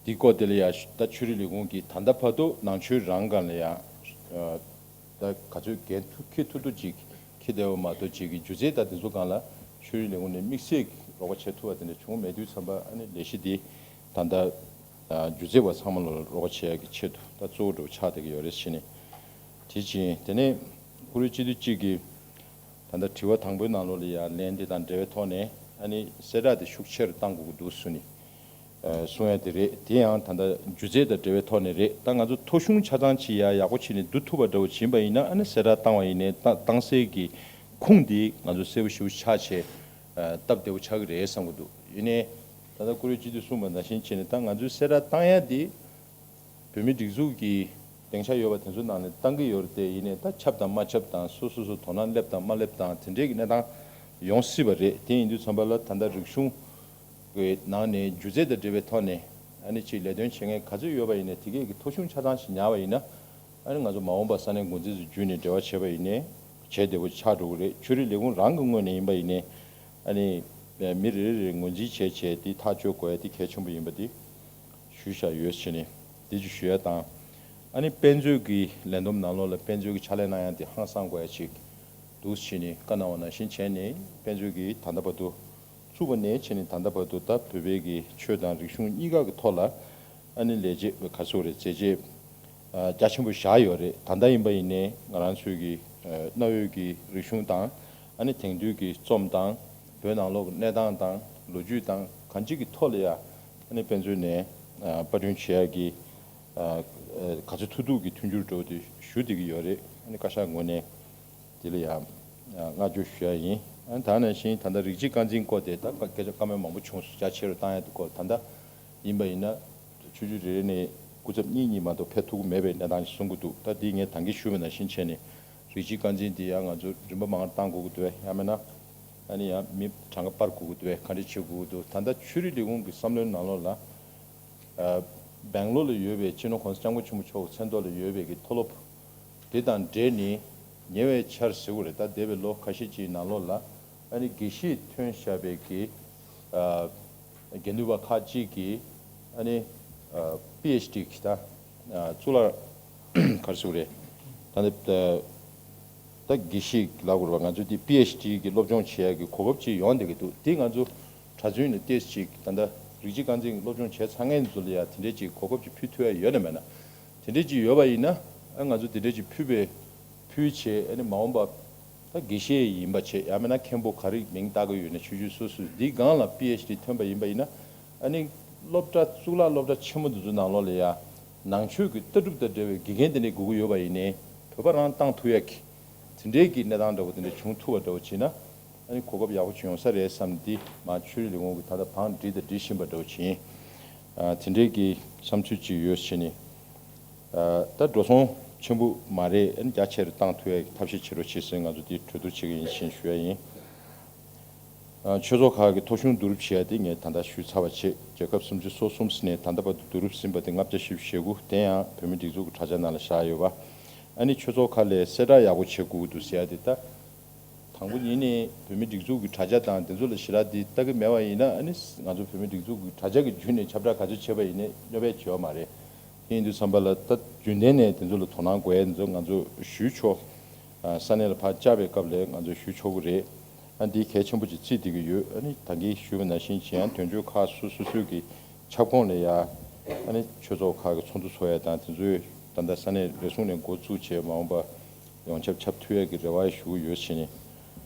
འདི་སྐོར་དེ་ལ་ཡང་ད་ཆོས་རིག་ལས་ཁུངས་ཀྱིས་ད་ལྟ་བར་དུ་ནང་ཆོས་རང་སྒང་ལ་ཡང་ད་ག་ཚོད་འགན་ཐུག་འཁྱེར་ཐུབ་ཐུབ་ཅིག་འཁྱེར་བསྡད་པ་མ་གཏོགས་ཅིག་གི་སྒྱུ་རྩལ་དང་དེ་ཚོ་སྒང་ལ་ཆོས་རིག་ལས་ཁུངས་ནས་དམིགས་བསལ་གྱི་རོགས་པ་བྱེད་ཐུབ་པ་དེ་འདྲ་བྱུང་མེད་དུས་ཙམ་པ་ཨ་ནི་ལས་གཞི་འདི་ད་ལྟ་སྒྱུ་རྩལ་བ་ཚང་མ་ལ་རོགས་པ་བྱེད་ཡག་གི་ཆེད་དུ་ད་གཙོ་བོ་འདྲ་བོ་ཆགས་བསྡད་ཀྱི་ཡོད་རེད་ཟེར་ནས་དེ་བྱས་དེ་ནས་ཀུ་རེ་སྤྱི་འཐུས་གཅིག་གིས། ད་ལྟ་དྲི་བ་དང་པོའི་ནང་ལོགས་ལ་ཡང་ལན་དེ་དང་འབྲེལ་བའི་ཐོག་ནས་ཨ་ནི་གསལ་བསྒྲགས་དེ་ཤུགས་ཆེ་རུ་གཏང་དགོས་ཀྱི་འདུག་གསུངས་ནས་གསུང་ཡ་དེ་རེད། དེ་ཡང་ད་ལྟ་སྒྱུ་རྩལ་དང་འབྲེལ་བའི་ཐོག་ནས་རེད། ད་ང་ཚོ་ཐོ་གཞུང་ཆ་ཚང་ཅིག་ཡ་ཡག་པོ་བྱས་ནས་བསྡུ་ཐུབ་པ་འདྲ་བོ་བྱིན་པ་ཡིན་ན་ཨ་ནི་གསལ་བསྒྲགས་བཏང་བ་ཡིན་ནའི་ད་བཏང་སའི་གི་ཁུངས་དེ་ང་ཚོ་གསལ་པོ་ཞེ་པོ་ཆགས་བྱས་སྟབས་བདེ་པོ་ཆགས་ཀྱི་རེད་བསམ་གྱི་འདུག་ཡིན་ནའི་ད་ལྟ་ཀུ་རེ་སྤྱི་འཐུས་གསུངས་པ་ནང་བཞིན་བྱས་ནས་ད་ང་ཚོའི་གསལ་བསྒྲགས་བཏང་ཡ་དེ། བོད་མིའི་སྒྲིག་འཛུགས་ཀྱི་སྡིངས་ཆ་ཡོད་པ་དེ་ཚོའི་ནང་ནས་བཏང་གི་ཡོད་རེད་དེ་ཡིན་ནའི་ད་ཁྱབ་དང་མ་ཁྱབ་དང་སོ་སོ་སོ་དོ་སྣང་སླེབས་དང་མ་སླེབས་དང་དེ་འདྲའི་གི་གནས་སྟངས་ཡོང་སྲིད་པ་རེད། དེ་ཡིན་དུས་ཙམ་པ་ལ་ད་ལྟ་རིག་གཞུང་གི་ནང་ནས་སྒྱུ་རྩལ་དང་འབྲེལ་བའི་ཐོག་ནས་ཨ་ནི་ཅིག་ལས་དོན་བྱེད་མཁན་ག་ཚོད་ཡོད་པ་ཡིན་ནའི་དེ་གས་ཀྱི་ཐོ་གཞུང་ཆ་ཚང་ཞིག་ཉར་བ་ཡིན་ན་ཨ་ནི་ང་ཚོ་མ་འོངས་པ་ས་གནས་འགོ་འཛིན་ཚོ་བརྒྱུད་ནས་འབྲེལ་བ་བྱས་པ་ཡིན་ནའི་བྱེད་བདེ་པོ་ཆགས་འགྲོ་གི་རེད། ཆོས་རིག་ལས་ཁུངས་རང་གི་ངོས་ནས་ཡིན་པ་ཡིན་ནའི་ཨ་ནི་མི་རེ་རེ་རེ་ངོས་འཛིན་བྱས་བྱས་དེ་ཐག་གཅོད་དགོས་ཡ་དེ་གལ་ཆེན་པོ་ཡིན་པ་དེ། ཞུས་བཞག་ཡོད་ཟེར་ནས་འདི་ཅིག་ཞུ་ཡ་དང་། ཨ་ནི་དཔེ་མཛོད་ཀྱི་ལས་བསྡོམས་ནང་ལོགས་ལ་དཔེ་མཛོད་ཀྱི་ཕྱག་ལས་གནང་ཡ་དེ་ཧང་སང་དགོས་ཡ་ཅིག་འདུག་ཟེར་ནས་བཀའ་གནང་བ་ནང་བཞིན་བྱས་ནས་དཔེ་མཛོད་ཀྱིས་ད་ལྟ་བར་དུ་བཙུགས་པ་ནས་བྱས་ནས་ད་ལྟ་བར་དུ་ད་བོད་པའི་གི་ཆོས་དང་རིག་གཞུང་གཉིས་ཀ་གི་ཐོག་ལ་ཨ་ནི་ལས་བྱེད་ག་ཚོད་རེད་མཛད་རྗེས་རྒྱ་ཆེན་པོ་བཞག་ཡོད་རེད། ད་ལྟ་ཡིན་པ་ཡིན་ནའི་ང་རང་ཚོའི་གི་གནའ་བོའི་གི་རིག་གཞུང་དང་ཨ་ནི་དེང་དུས་ཀྱི་རྩོམ་དང་བོད་ནང་ལོགས་ཀྱི་གནས་སྟངས་དང་ལོ་རྒྱུས་དང་གང་ཅི་གི་ཐོག་ལ་ཡ་ཨ་ནི་དཔེ་མཛོད་ནས་ཨ་པར་སྐྲུན་བྱེད་ཡ་གི་ཨ་ཨ་ག་ཚོད་ཐུབ་ཐུབ་ཀྱི་མཐུན་འགྱུར་འགྲོ་དེ་ཞུ་བསྡད་ཀྱི་ཡོད་རེད། ཨ་ནི་བཀའ་ཤག་ངོས་ནས་དེ་ལ་ཡ་ཨ་བསྔགས་བརྗོད་ཞུ་ཡ་ཡིན། ཨ་ད་ནང་བཞིན་ད་ལྟ་རིགས་གཅིག་རྐང་འཛིན་སྐོར་དེ་ད་སྐད་ཆ་བཀའ་མོལ་མང་པོ་བྱུང་སོང་། རྒྱ་ཆེ་རུ་བཏང་ཡ་དེ་སྐོར། ད་ལྟ་ཡིན་པ་ཡིན་ན་ཆུང་ཆུང་རེ་རེ་ནས་སྐུ་ཚབ་གཉིས་གཉིས་མ་གཏོགས་ཕེབས་ཐུབ་ཀྱི་མེད་པའི་གནས་སྟངས་ཤིག་གསུང་གི་འདུག་ད་འདི་ངས་ད་གིན་ཞུས་པ་ནང་བཞིན་བྱས་ནས་རིགས་གཅིག་རྐང་འཛིན་འདི་ཡང་ང་ཚོ་རིམ་པ་མང་བཏང་དགོས་ཀྱི་འདུག་བས། ཡང་མིན་ན་ཨ་ནི་ཡང་མི་གྲངས་ཀ་སྤར་དགོས་ཀྱི་འདུག་བས། ག་འདྲ་བྱེད་དགོས་ཀྱི་འདུག་ད་ལྟ་ཆོས་རིག་ལས་ཁུངས་ཀྱི་བསམ་བློའི་ནང་ལོགས་ལ། ཨ། སྦེང་ལོར་ལ་ཡོད་པའི་སྤྱི་ནོར་གོང་ས་སྐྱབས་མགོན་ཆེན་པོ་མཆོག་གི་མཚན་ཐོག་ལ་ཡོད་པའི་གི་མཐོ་སློབ་དེ་དང་འབྲེལ་ནས་ཉེ་བའི་ཆར་ཟེར་དགོས་རེད། ད་འདས་པའི་ལོ་ཁ་ཤས་ཀྱི་ནང་ལོགས་ལ་ཨ་ནི་དགེ་བཤེས་ཐོན་བཞག་པའི་གི། ཨ། དགེ་འདུན་པ་ཁག་ཅིག་གིས་ཨ་ནི། ཨ། པི་ཨེཆ་ཌི་གི་ད། ཨ། གཙུག་ལག་ག་རེ་ཟེར་དགོས་རེད། ད་ནི། ད་དགེ་བཤེས་ལབ་དགོས་རེད་པ། ང་ཚོ་འདི་པི་ཨེཆ་ཌི་གི་སློབ་སྦྱོང་བྱེད་ཡག་གི་གོ་སྐབས་ཅིག་ཡོང་བསྡད་ཀྱི་འདུག་འདི་ང་ཚོ་གྲྭ་བཙུན་ལ་ཏོག་ཙམ་ཅིག་ད་ལྟ་རིགས་གཅིག་རྐང་འཛིན་གྱི་སློབ་སྦྱོང་བྱས་ཚར་མཁན་ཚོ་ལ་ཡང་དེ་འདྲས་ཅིག་གོ་སྐབས་ཅིག་ཕུལ་ཐུབ་ཡ་ཡོད་ན་མེད་ན། དེ་འདྲས་ཅིག་ཡོད་པ་ཡིན་ན། ཨ། ང་ཚོ་དེ་འདྲས་ཅིག་ཕུལ་བའི་ཕུལ་བྱས། ཨ་ནི་མ་འོངས་པ་ད་དགེ་བཤེས་ཡིན་པ་བྱས། ཡང་མིན་ན་མཁན་པོ་ག་རེ་མིང་བཏགས་ཀྱི་ཡོད་ན། ཆུང་ཆུང་སོ་སོས་འདི་སྒང་ལ་པི་ཨེཆ་ཌི་ཐོན་པ་ཡིན་པ་ཡིན་ན། ཨ་ནི་སློབ་གྲྭ་གཙུག་ལག་སློབ་གྲྭ་ཆེན་མོ་འདི་ཚོ་ནང་ལོགས་ལ་ཡང་ནང་ཆོས་ཀྱི་ལྟ་གྲུབ་དང་འབྲེལ་བའི་དགེ་རྒན་དེ་འདྲས་དགོས་ཀྱི་ཡོད་པ་ཡིན་ནའི། བོད་པ་རང་བཏང་ཐུབ་ཡ་གི་དེ་འདྲའི་གི་གནས་སྟངས་འདྲ་བོ་དེ་འདྲ་བྱུང་ཐུབ་པ་འདྲ་བོ་བྱས་ན། ཨ་ནི་གོ་སྐབས་ཡག་པོ་ཅིག་ཡོང་ས་རེད་བསམ། འདི་མ་ཆོས་རིག་ལས་ཁུངས་ཀྱིས་ད་ལྟ་བང་སྒྲིག་དང་སྒྲིག་བཞིན་པ་འདྲ་བོ་ཅིག་ཡིན། ཨ། དེ་འདྲའི་གི་བསམ་ཚུལ་ཅིག་ཡོད་བྱས་ནས། ཨ། ད་འགྲོ་སོང་ཆེན་པོ་མ་རེད། ཨ་ནི་རྒྱ་ཆེ་རུ་བཏང་ཐུབ་ཡ་གི་ཐབས་ཤེས་བྱེད་རོགས་བྱེད་ཟེར་ང་ཚོ་འདི་གྲོས་བསྡུར་བྱེད་ཀྱི་ཡིན་ཞེས་ཞུ་ཡ་ཡིན། ཨ། ཆོས་ཚོགས་ཁག་གི་ཐོ་གཞུང་བསྡུ་རུབ་བྱེད་ཡ་དེ་ངས་ད་ལྟ་ཞུས་ཚར་བ་བྱས། རྒྱལ་ཁབ་སུམ་ཅུ་སོ་གསུམ་ནས་ད་ལྟ་བར་དུ་བསྡུ་རུབ་ཟིན་པ་དེ་ལྔ་བརྒྱ་བཞི་བཅུ་ཞེ་དགུ། དེ་ཡང་བོད་མིའི་སྒྲིག་འཛུགས་ཀྱི་དྲ་རྒྱ་ནང་ལ་བཞག་ཡོད་པ། ཨ་ནི་ཆོས་ཚོགས་ཁག་ལ་གསལ་བསྒྲགས་ཡག་པོ་བྱེད་དགོས་ཀྱི་འདུག་ཟེར་ཡ་དེ། ད་དང་པོ་ཉིད་ནས་བོད་མིའི་སྒྲིག་འཛུགས་ཀྱི་དྲ་རྒྱ་དང་དེ་ཚོ་ལ་ཞེ་དྲག་དེ་ལྟ་གི་མེད་པ་ཡིན་ན། ཨ་ནི་ང་ཚོ་བོད་མིའི་སྒྲིག་འཛུགས་ཀྱི་དྲ་རྒྱ་གི་བརྒྱུད་ནས་ཁྱབ་བསྒྲགས་ག་ཚོད་བྱས་པ་ཡིན་ནའི་གནོད་པ་ཅིག་ཡོད་མ་རེད། དེ་ཡིན་དུས་ཙམ་པ་ལ་ད་རྒྱུན་ལྡན་ནས་དེ་ཚོ་ལ་དོ་སྣང་དགོས་ཡ་དེ་ཚོ་ང་ཚོ་ཞུས་ཆོག་ཨ། ས་གནས་ལ་ཕར་བཅར་བའི་སྐབས་ལ་ང་ཚོས་ཞུ་ཆོག་གི་རེད། ཨ། འདི་གལ་ཆེན་པོ་ཅིག་བརྩིས་བསྡད་ཀྱི་ཡོད། ཨ་ནི་ད་གིན་ཞུས་པ་ནང་བཞིན་བྱས་ཡང་དོན་གཅོད་ཁག་སོ་སོ་སོའི་གི་ཁྱབ་ཁོངས་ལ་ཡ། ཨ་ནི་ཆོས་ཚོགས་ཁག་གི་ཚོགས་འདུ་ཚོགས་ཡ་དང་དེ་ཚོའི་ད་ལྟ་ས་གནས་རེ་ཟུང་ནས་འགོ་བཙུགས་བྱས་མ་འོངས་པ་ཡོངས་ཁྱབ་ཁྱབ་ཐུབ་ཡ་གི་རེ་བ་ཞུ་གི་ཡོད་བྱས་ནས།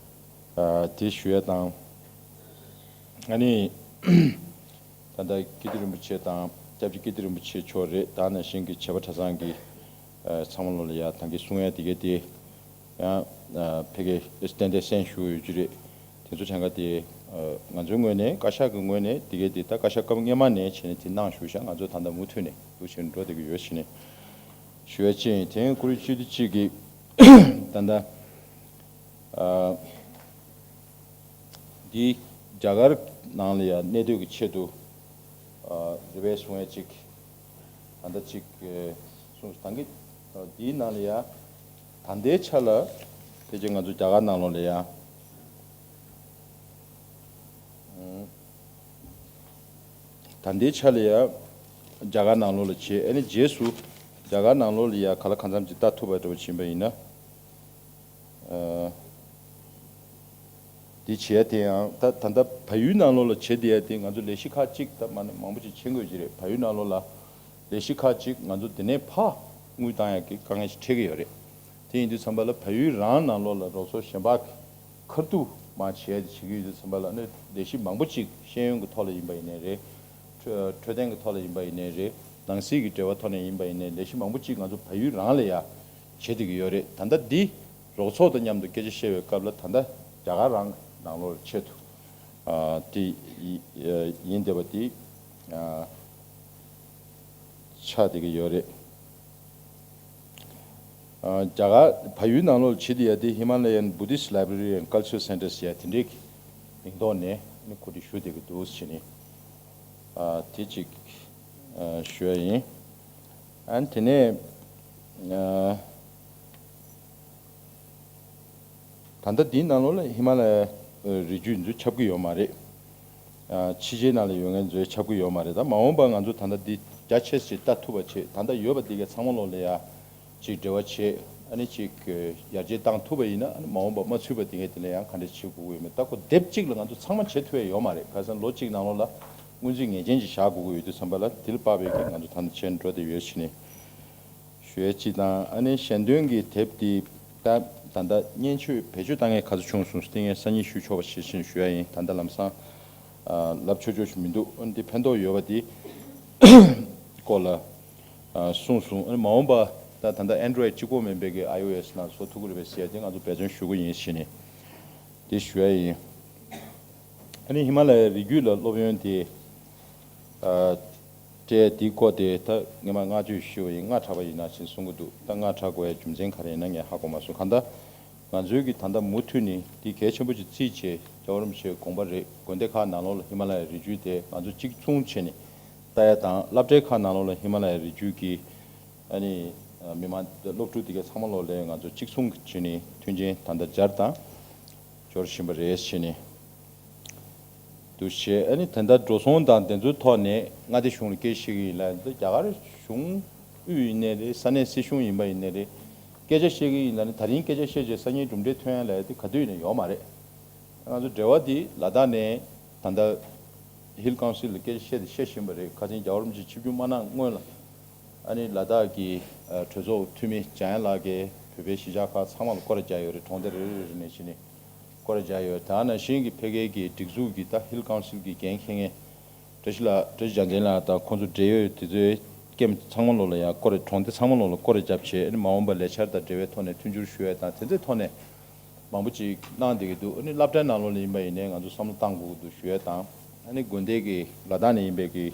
ཨ། དེ་ཞུ་ཡ་དང་། ཨ་ནི། ད་ལྟ་ཀིརྟི་རིན་པོ་ཆེ་དང་སྐྱབས་རྗེ་ཀིརྟི་རིན་པོ་ཆེ་མཆོག་རེད། ད་ནང་བཞིན་གྱི་བྱེས་པ་གྲྭ་ཚང་གི། ཨ། ཚང་མ་ལོ་ལ་ཡ་ད་གིན་གསུང་ཡ་དེ་གས་དེ་ཡང་། ཨ། ཕ་གིར་ཏན་ཏན་གསན་ཞུ་ཡོད་རྒྱུ་རེད། དེ་ཚོ་གྲངས་ཀ་དེ། ཨ། ང་ཚོའི་ངོས་ནས་བཀའ་ཤག་གི་ངོས་ནས་དེ་གས་དེ་ད་བཀའ་ཤག་སྐབས་སྔོན་མ་ནས་བྱས་ནས་དེ་གནང་བཞུགས་ཤག་ང་ཚོ་ད་ལྟ་མུ་མཐུད་ནས་འདུག་བྱས་ནས་འགྲོ་བསྡད་ཀྱི་ཡོད་བྱས་ནས་ཞུ་ཡ་ཅིག་ཡིན། དེ་ཡང་ཀུ་རེ་བཅུ་བདུན་གཅིག་གི་ད་ལྟ། ཨ། འདི་རྒྱ་གར་ནང་ལ་ཡང་གནས་སྡོད་ཀྱི་ཆེད་དུ། ཨ། རེ་བས་གསུང་ཡ་གཅིག་ད་ལྟ་གཅིག་ཨ། གསུངས་ད་གིན། ཨ། འདིའི་ནང་ལ་ཡང་ད་ལྟའི་ཆ་ལ་ཕལ་ཆེར་ང་ཚོ་རྒྱ་གར་ནང་ལོགས་ལ་ཡང་། ཨ། ད་ལྟའི་ཆ་ལ་ཡང་རྒྱ་གར་ནང་ལོགས་ལ་བྱས། ཨ་ནི་རྗེས་སུ་རྒྱ་གར་ནང་ལོགས་ལ་ཡང་ག་ལ་གང་འཚམ་ཅིག་ལྟ་ཐུབ་པ་འདྲ་བོ་ཕྱིན་པ་ཡིན་ན། ཨ། འདི་བྱས་དེ་ཡང་ད་ད་ལྟ་བལ་ཡུལ་ནང་ལོགས་ལ་བྱེད་བསྡད་ཡ་དེ་ང་ཚོ་ལས་གཞི་ཁག་ཅིག་ད་མ་ནི་མང་པོ་ཅིག་ཕྱིན་དགོས་ཀྱི་རེད། བལ་ཡུལ་ནང་ལོགས་ལ་ལས་གཞི་ཁག་ཅིག་ང་ཚོ་འདི་ནས་ཕར་དངུལ་བཏང་ཡ་གི་དཀའ་ངལ་ཞིག་འཕྲད་ཀྱི་ཡོད་རེད། དེ་ཡིན་དུས་ཙམ་པ་ལ་བལ་ཡུལ་རང་ནང་ལོགས་ལ་རོགས་ཚོགས་གཞན་པ་གི་ཁ་ཐུག་མ་བྱས་ཏེ་བྱེད་ཀྱི་ཡོད་དུས་ཙམ་པ་ལ་ནི་ལས་གཞི་མང་པོ་ཅིག་ཤེས་ཡོན་གྱི་ཐོག་ལ་ཡིན་པ་ཡིན་ནའི་རེད། འཕྲོད་འཕྲོད་བསྟེན་གྱི་ཐོག་ལ་ཡིན་པ་ཡིན་ནའི་རེད། ནང་སྲིད་ཀྱི་འབྲེལ་བ་ཐོག་ནས་ཡིན་པ་ཡིན་ནའི་ལས་གཞི་མང་པོ་ཅིག་ང་ཚོ་བལ་ཡུལ་རང་ལ་ཡ་བྱེད་བསྡད་ཀྱི་ཡོད་རེད། ད་ལྟ་འདི་རོགས་ཚོགས་དང་མཉམ་དུ་སྐད་ཆ་བཤད་པའི་སྐབས་ལ་ད་ལྟ་རྒྱ་གར་རང་གི་ནང་ལོགས་ཆེད་དུ། ཨ། དེ་ཡི་ཡིན་བསྡད་པ་དེ། ཨ། ཆགས་བསྡད་ཀྱི་ཡོད་རེད། ཨ། རྒྱ་གར་བལ་ཡུལ་ནང་ལོགས་བྱེད་བསྡད་ཡ་དེ་Himalayan Buddhist Library and Cultural Centers ཟེར་ཡ་དེ་འདྲའི་མིང་ཐོག་ནས་ནི་གོ་སྒྲིག་ཞུ་བསྡད་ཀྱི་འདུག་ཟེར་ནས། ཨ། དེ་གཅིག་ཨ། ཞུ་ཡ་ཡིན། ཨ། དེ་ནས། ཨ། ད་ལྟ་འདིའི་ནང་ལོགས་ལ་ཧི་མ་ལ་ཡའི་རི་རྒྱུད་ཚོ་ཁྱབ་ཀྱི་ཡོད་མ་རེད། ཨ། ཕྱི་རྒྱལ་ནང་ལ་ཡོད་མཁན་ཚོས་ཁྱབ་ཀྱི་ཡོད་མ་རེད། ད་མ་འོངས་པ་ང་ཚོ་ད་ལྟ་འདི་རྒྱ་ཆེ་ཙམ་ལྟ་ཐུབ་པ་བྱེད། ད་ལྟ་ཡོད་པ་འདི་གའི་ཚང་མ་ལོགས་ལ་ཡ་ཅིག་འབྲེལ་བ་བྱེད། ཨ་ནི་ཅིག་ཡར་རྒྱས་བཏང་ཐུབ་པ་ཡིན་ན། ཨ་ནི་མ་འོངས་པ་མ་ཚུད་པ་འདི་གའི་དེ་ལ་ཡང་ག་འདྲ་བྱེད་དགོས་ཀྱི་ཡོད་མེད། ད་ཁོ་དེབ་གཅིག་ལ་ང་ཚོ་ཚང་མ་བྱེད་ཐུབ་ཡ་ཡོད་མ་རེད། ཁ་སང་ལོ་གཅིག་ནང་ལོགས་ལ་སྔོན་རྩིས་ངེས་ཅན་ཅིག་བཞག་དགོས་ཀྱི་ཡོད་དུས་ཙམ་པ་ལ་དེ་ལ་དཔག་པའི་གི་ང་ཚོ་ད་ལྟ་བྱས་འགྲོ་བསྡད་ཡོད་ཕྱིན་ནས། ཞུ་ཡ་གཅིག་དང་། ཨ་ནི་ཞལ་འདོན་གྱི་དེབ་འདི་ད་ད་ལྟ་སྙན་ཆོས་བེད་སྤྱོད་བཏང་མཁན་ག་ཚོད་བྱུང་སོང་ཟེར་ཏེ་ངས་སང་ཉིན་ཞུ་ཆོག་པ་ཞིག་བཞིན་ཞུ་ཡ་ཡིན། ད་ལྟ་ལམ་སང་ཨ་ལབ་ཆོག་ཆོག་ཞིག་མི་འདུག་ཨ་ནི་འདི་ཕན་ཐོགས་ཡོད་པ་འདི་སྐོར་ལ་ཨ་གསུངས་སོང་། ཨ་ནི་མ་འོངས་པ་ད་ད་ལྟ་Android་གཅིག་པོ་མིན་པའི་གི་iOS་ནང་བཟོ་ཐུབ་ཀྱི་རེད་པས་ཟེར་ཡ་དེ་ང་ཚོ་འབད་བརྩོན་ཞུ་གི་ཡིན་ཞེས་ནས། དེ་ཞུ་ཡ་ཡིན། ཨ་ནི་ཧི་མ་ལ་ཡའི་རི་རྒྱུད་ལ་སློབ་ཡོན་དེ་ཨ་སྤྲད་དེའི་སྐོར་དེ་ད་སྔོན་མ་བསྔགས་བརྗོད་ཞུས་པ་ཡིན། སྔ་དྲགས་པ་ཡིན་ན་ཕྱིན་གསུང་གི་འདུག་ད་སྔ་དྲགས་དགོས་ཡ་རྒྱུ་མཚན་ག་རེ་ཡིན་ན་ངས་ཧ་གོ་མ་སོང་། གང་ལྟར་ང་ཚོའི་གི་ད་ལྟ་མུ་མཐུད་ནས་འདི་གལ་ཆེན་པོ་ཅིག་བརྩིས་བྱས། རྒྱལ་བ་རིན་པོ་ཆེའི་དགོངས་པ་རེད། དགོན་སྡེ་ཁག་ནང་ལོགས་ལ་ཧི་མ་ལ་ཡའི་རི་རྒྱུད་དེ་ང་ཚོ་གཅིག་མཚུངས་བྱས་ནས་ལྟ་ཡ་དང་། སློབ་གྲྭའི་ཁག་ནང་ལོགས་ལ་ཧི་མ་ལ་ཡའི་རི་རྒྱུད་ཀྱི་ཨ་ནི་མི་མང་སློབ་ཕྲུག་དེ་གའི་ཚང་མ་ལོགས་ལ་ང་ཚོ་གཅིག་མཚུངས་བྱས་ནས་མཐུན་རྐྱེན་ད་ལྟ་སྦྱར་དང་སྦྱོར་བཞིན་པ་རེད་བྱས་ནས། འདུ་བྱེད། ཨ་ནི་དེ་འདྲ་འགྲོ་སོང་དང་དེ་ཚོའི་ཐོག་ནས་མངའ་སྡེ་གཞུང་ལ་སྐད་ཆ་བཤད་ཀྱི་ཡིན་ལ། འདི་རྒྱ་གར་གཞུང་དབུས་ཡིན་ནའི་རེད། ས་གནས་སྲིད་གཞུང་ཡིན་པ་ཡིན་ནའི་རེད། སྐད་ཆ་བཤད་ཀྱི་ཡིན་ལ་ནི། ད་རིང་སྐད་ཆ་བཤད་རྗེས་སང་ཉིན་གྲུབ་འབྲས་ཐོན་ཡ་ལ་དེ་ག་དུས་ཡིན་ན་ཡོད་མ་རེད། ང་ཚོ་འབྲེལ་བ་འདི་ལ་དྭགས་ནས་ད་ལྟ་ཧིལ་ཀའུན་སིལ་ལ་སྐད་ཆ་བཤད་དེ་བཤད་བཞིན་པ་རེད། ཁ་སང་རྒྱལ་བ་རིན་པོ་ཆེ་ཆིབས་བསྒྱུར་མ་གནང་སྔོན་ལ་ཨ་ནི་ལ་དྭགས་ཀྱི་ཨ་གྲོས་ཚོགས་འཐུས་མི་འཇམ་དབྱངས་ལགས་ཀྱིས་བོད་པའི་གཞིས་ཆགས་ཁག་ཚང་མ་ལ་སྐོར་ར་བརྒྱབ་ཡོད་རེད། གྲོང་སྡེ་རེ་རེ་རེ་ནས་ཕྱིན་ནས་སྐོར་ར་བརྒྱབ་ཡོད། དེ་ནང་བཞིན་གྱི་ཕ་གིའི་གི་སྒྲིག་འཛུགས་ཀྱི་ད་ཧིལ་ཀའུན་སིལ་གྱི་འགན་འཁྱེར་མཁན་བཀྲ་ཤིས་ལགས། བཀྲ་ཤིས་རྒྱལ་མཚན་ལགས་དང་ཁོང་ཚོ་འབྲེལ་ཡོད་དེ་ཚོའི་ཀེམ་ཚང་མ་ལོགས་ལ་ཡང་སྐོར་ར། གྲོང་སྡེ་ཚང་མ་ལོགས་ལ་སྐོར་ར་བརྒྱབ་བྱས། ཨ་ནི་མ་འོངས་པ་ལས་འཆར་དང་འབྲེལ་བའི་ཐོག་ནས་མཐུན་འགྱུར་ཞུ་ཡ་དང་དེ་ཚོའི་ཐོག་ནས་མང་པོ་ཅིག་གནང་བསྡད་ཀྱི་འདུག་ཨ་ནི་སློབ་གྲྭའི་ནང་ལོགས་ལ་ཡིན་པ་ཡིན་ནའི་ང་ཚོ་བསམ་བློ་བཏང་དགོས་ཀྱི་འདུག་ཞུ་ཡ་དང་། ཨ་ནི་དགོན་སྡེ་གི་ལ་དྭགས་ནས་ཡིན་པའི་གི་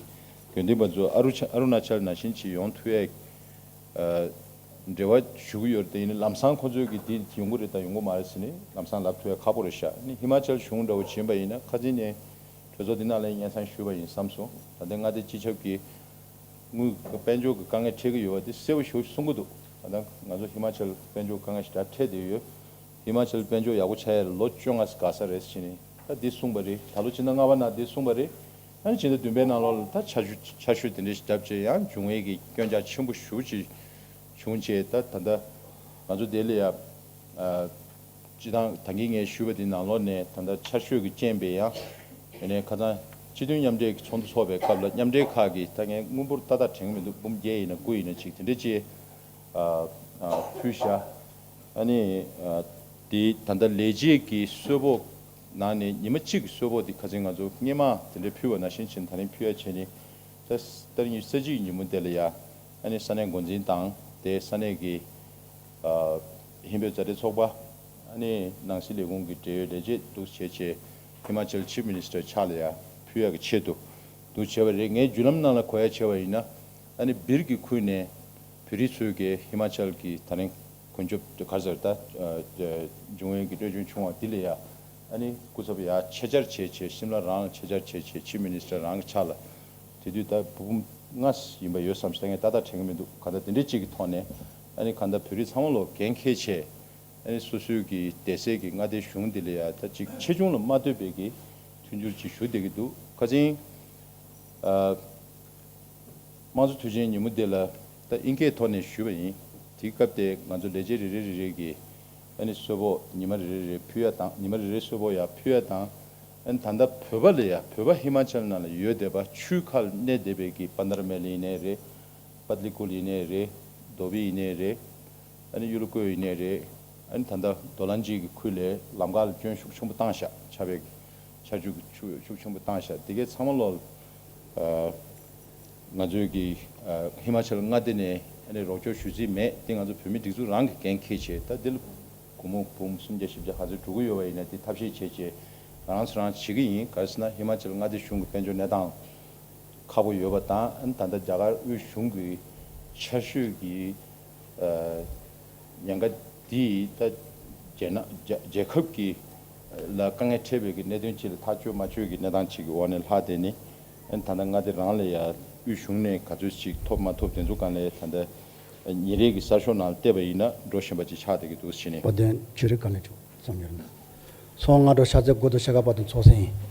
དགོན་སྡེ་པ་ཚོ་ཨ་རུ་ཆ་ཨ་རུ་ན་ཅལ་ནང་བཞིན་ཅིག་ཡོང་ཐུབ་ཡ་ཨ་འབྲེལ་བ་ཞུ་གི་ཡོད་རེད། དེ་ཡིན་ན་ལམ་སང་ཁོ་ཚོས་ཀྱི་འདི་ཡོང་གི་རེད་དང་ཡོང་གི་མ་རེད་ཟེར་ནས་ལམ་སང་ལབ་ཐུབ་ཡ་ཁག་པོ་རེད་ཤག་ཨ་ནི་ཧི་མ་ཅལ་གཞུང་འདྲ་བོ་ཕྱིན་པ་ཡིན་ན་ཁ་སང་ནས་གྲོས་ཚོགས་འདི་ནང་ལ་སྙན་སེང་ཞུས་པ་ཡིན་བསམ་སོང་། ད་ལྟའི་མངའ་སྡེ་སྤྱི་ཁྱབ་ཀྱི་དངུལ་དཔལ་འབྱོར་གྱི་དཀའ་ངལ་འཕྲད་ཀྱི་ཡོད་པ་དེ་གསལ་པོ་ཞེ་པོ་གསུང་གི་འདུག་ད་ལྟ་ང་ཚོ་ཧི་མ་ཅལ་དཔལ་འབྱོར་དཀའ་ངལ་ཞེ་དྲག་འཕྲད་བསྡད་ཡོད། ཧི་མ་ཅལ་དཔལ་འབྱོར་ཡག་པོ་ཆགས་ཡ་ལ་ལོ་བཅོ་ལྔ་འགོར་ས་རེད་ཟེར་ནས་ད་འདི་གསུངས་པ་རེད། ད་ལོ་ཕྱི་ཟླ་ལྔ་པ་ནང་འདི་གསུངས་པ་རེད། ཨ་ནི་ཕྱི་ཟླ་བདུན་པའི་ནང་ལོགས་ལ་ད་ཆར་ཆུ་ཆར་ཞོད་དེ་འདྲ་ཞིག་བརྒྱབ་བྱས་ཡང་འབྱུང་བའི་གི་སྐྱོན་ཆག་ཆེན་པོ་ཞེ་པོ་ཅིག་བྱུང་བྱས། ད་ད་ལྟ་ང་ཚོ་དེ་ལ་ཡ་ཨ་སྤྱི་བཏང་ད་གིན་ངས་ཞུས་པ་དེ་ནང་ལོགས་ནས་ད་ལྟ་ཆར་ཞོད་ཀྱི་རྐྱེན་པས་ཡང་ཡིན་ནའི་ཁ་སང་སྤྱི་མཐུན་མཉམ་འབྲེལ་གྱི་ཚོགས་འདུ་འཚོགས་པའི་སྐབས་ལ་མཉམ་འབྲེལ་ཁག་གིས་ད་ངས་དངུལ་འབོར་ཏག་ཏག་དྲན་གྱི་མི་འདུག་འབུམ་བརྒྱད་ཡིན་ན་དགུ་ཡིན་ན་ཅིག་དེ་འདྲ་ཅིག་ཨ་ཨ་ཕུལ་བཞག་ཨ་ནི་ཨ་དེ་ད་ལྟ་ལས་བྱེད་ཀྱི་གསོལ་ཕོགས་ནང་ནས་ཉི་མ་གཅིག་གི་གསོལ་ཕོགས་དེ་ཁ་སང་ང་ཚོ་སྔོན་མ་དེ་འདྲ་ཕུལ་བ་ནང་བཞིན་བྱས་ནས་ད་རིང་ཕུལ་ཡ་བྱས་ནས། ད་ད་རིང་གི་ས་གཅིག་ཉིན་མོ་དེ་ལ་ཡ་ཨ་ནི་ས་གནས་འགོ་འཛིན་དང་དེ་ས་གནས་ཀྱི་ཨ་ཧིན་བོད་མཛའ་འབྲེལ་ཚོགས་པ། ཨ་ནི་ནང་སྲིད་ལས་ཁུངས་ཀྱི་འབྲེལ་ཡོད་ལས་བྱེད་འདུག་བྱས་བྱས་ཧི་མ་ཅལ་ཆིབ་མི་ནི་སི་ཊར་ཕྱག་ལ་ཡ་ཕུལ་ཡ་གི་ཆེད་དུ་འདུག་བྱས་པ་རེད། ངའི་བརྒྱུད་ལམ་ནང་ལ་གོ་ཡ་བྱས་པ་ཡིན་ན། ཨ་ནི་སྦིར་གྱི་ཁུལ་ནས་བོད་རིགས་ཚོས་ཀྱི་ཧི་མ་ཅལ་གྱི་ད་རིང་དཀོན་མཆོག་ག་རེ་ཟེར་ད་འབྱུང་བའི་གི་གནོད་སྐྱོན་བྱུང་བ་འདི་ལ་ཡ་ཨ་ནི་སྐུ་ཚབ་ཡ་ཆེད་བཅར་བྱས་བྱས་ཤིམ་ལ་རང་ལ་ཆེད་བཅར་བྱས་བྱས་ཆིབ་མི་ནི་སི་ཊར་རང་གི་ཕྱག་ལ་དེ་དུས་ད་འབུམ་ལྔ་ཡིན་པ་ཡོད་བསམ་ཞིག་ད་ངས་ཏག་ཏག་དྲན་གྱི་མི་འདུག་གང་ལྟར་དེ་འདྲའི་གཅིག་གི་ཐོག་ནས་ཨ་ནི་གང་ལྟར་བོད་རིགས་ཚང་མ་ལོ་འགན་འཁྱེར་བྱས། ཨ་ནི་སོ་སོའི་གི་སྡེ་སྲིད་ཀྱི་མངའ་སྡེ་གཞུང་འདི་ལ་ཡ་ད་ཅིག་ཆེ་ཆུང་ལ་མ་ལྟོས་པའི་གི་མཐུན་འགྱུར་ཅིག་ཞུ་བསྡད་ཀྱི་འདུག་ཁ་སང་ཨ་དམངས་གཙོ་དུས་ཆེན་ཉིན་མོ་འདི་ལ་ད་ཨིན་སྐད་ཐོག་ནས་ཞུས་པ་ཡིན། དེའི་སྐབས་དེ་ང་ཚོ་ལས་བྱེད་རེ་རེ་རེ་རེ་གི་ཨ་ནི་གསོལ་ཕོགས་ཉི་མ་རེ་རེ་རེ་ཕུལ་ཡ་དང་། ཉི་མ་རེ་རེ་གསོལ་ཕོགས་ཡ་ཕུལ་ཡ་དང་། ཨ་ནི་ད་ལྟ་བོད་པ་ལ་ཡ་བོད་པ་ཧི་མ་ཅལ་ནང་ལ་ཡོད་བསྡད་པ་ཆུའི་ཁ་ལ་གནས་བསྡད་པའི་གི་པན་དར་མེལ་ཡིན་ནའི་རེད། པཏ་ལི་ཀུལ་ཡིན་ནའི་རེད། དྷོ་བི་ཡིན་ནའི་རེད། ཨ་ནི་གཡུ་ལོ་ཀོ་ཡིན་ནའི་རེད། ཨ་ནི་ད་ལྟ་རྡོ་ལན་ཇི་གི་ཁུལ་ལ་ལམ་ཁ་ལ་སྐྱོན་ཤུགས་ཆེན་པོ་བཏང་ཤག་ཆར་པའི་ཆར་ཆུ་ཆུ་ཤུགས་ཆེན་པོ་བཏང་ཤག་དེ་གའི་ཚང་མ་ལོ་ཨ་ང་ཚོའི་གི་ཨ་ཧི་མ་ཅལ་མངའ་སྡེ་ནས་ཨ་ནི་རོགས་སྐྱོར་ཞུ་རྩིས་མེད། དེ་ང་ཚོ་བོད་མི་སྒྲིག་འཛུགས་རང་གི་འགན་འཁྱེར་བྱས། ད་འདི་ལ་སྒོར་མོ་འབུམ་སུམ་བརྒྱ་བཞི་བརྒྱ་ག་ཚོད་འགྲོ་གི་ཡོད་པ་ཡིན་ན་དེ་ཐབས་ཤེས་བྱས་བྱས་རང་ཚོ་རང་བྱེད་ཀྱི་ཡིན། ག་རེ་ཟེར་ན་ཧི་མ་ཅལ་མངའ་སྡེ་གཞུང་གི་དཔལ་འབྱོར་གནས་སྟངས་ཁག་པོ་ཡོད་པ་དང་། ཨ་ནི་ད་ལྟ་རྒྱ་གར་དབུས་གཞུང་གི་ཆར་ཞོད་ཀྱི་ཨ་ཉེན་ཁ་འདིས་ད་རྒྱལ་ན་རྒྱ་རྒྱལ་ཁབ་ཀྱི་ལ་དཀའ་ངལ་འཕྲད་པའི་གི་གནད་དོན་ཅིག་ལ་ཐག་གཅོད་མ་གཅོད་ཀྱི་གནས་སྟངས་ཅིག་གི་འོག་ནས་ལྷག་བསྡད་ནས། ཨ་ནི་ད་ལྟ་མངའ་སྡེ་རང་ལ་ཡ་དབུས་གཞུང་ནས་ག་ཚོད་ཅིག་ཐོབ་མ་ཐོབ་དེ་ཚོ་སྒང་ལ་ད་ལྟ་ཉིན་རེ་གི་གསར་ཤོག་ནང་བལྟས་པ་ཡིན་ན་འགྲོ་བཞིན་པ་ཅིག་ཆགས་བསྡད་ཀྱི་འདུག་ཟེར་ནས། དཔལ་ལྡན་ཆོས་རིག་བཀའ་བློན་མཆོག་གསུང་སྙན་སྒྲོན། སོང་སྔ་དྲོ་ཤར་རྩེ་དགུ་དང་ཤར་ཁ་བར་དུ་ཚོགས་ཟིན་ཡིན།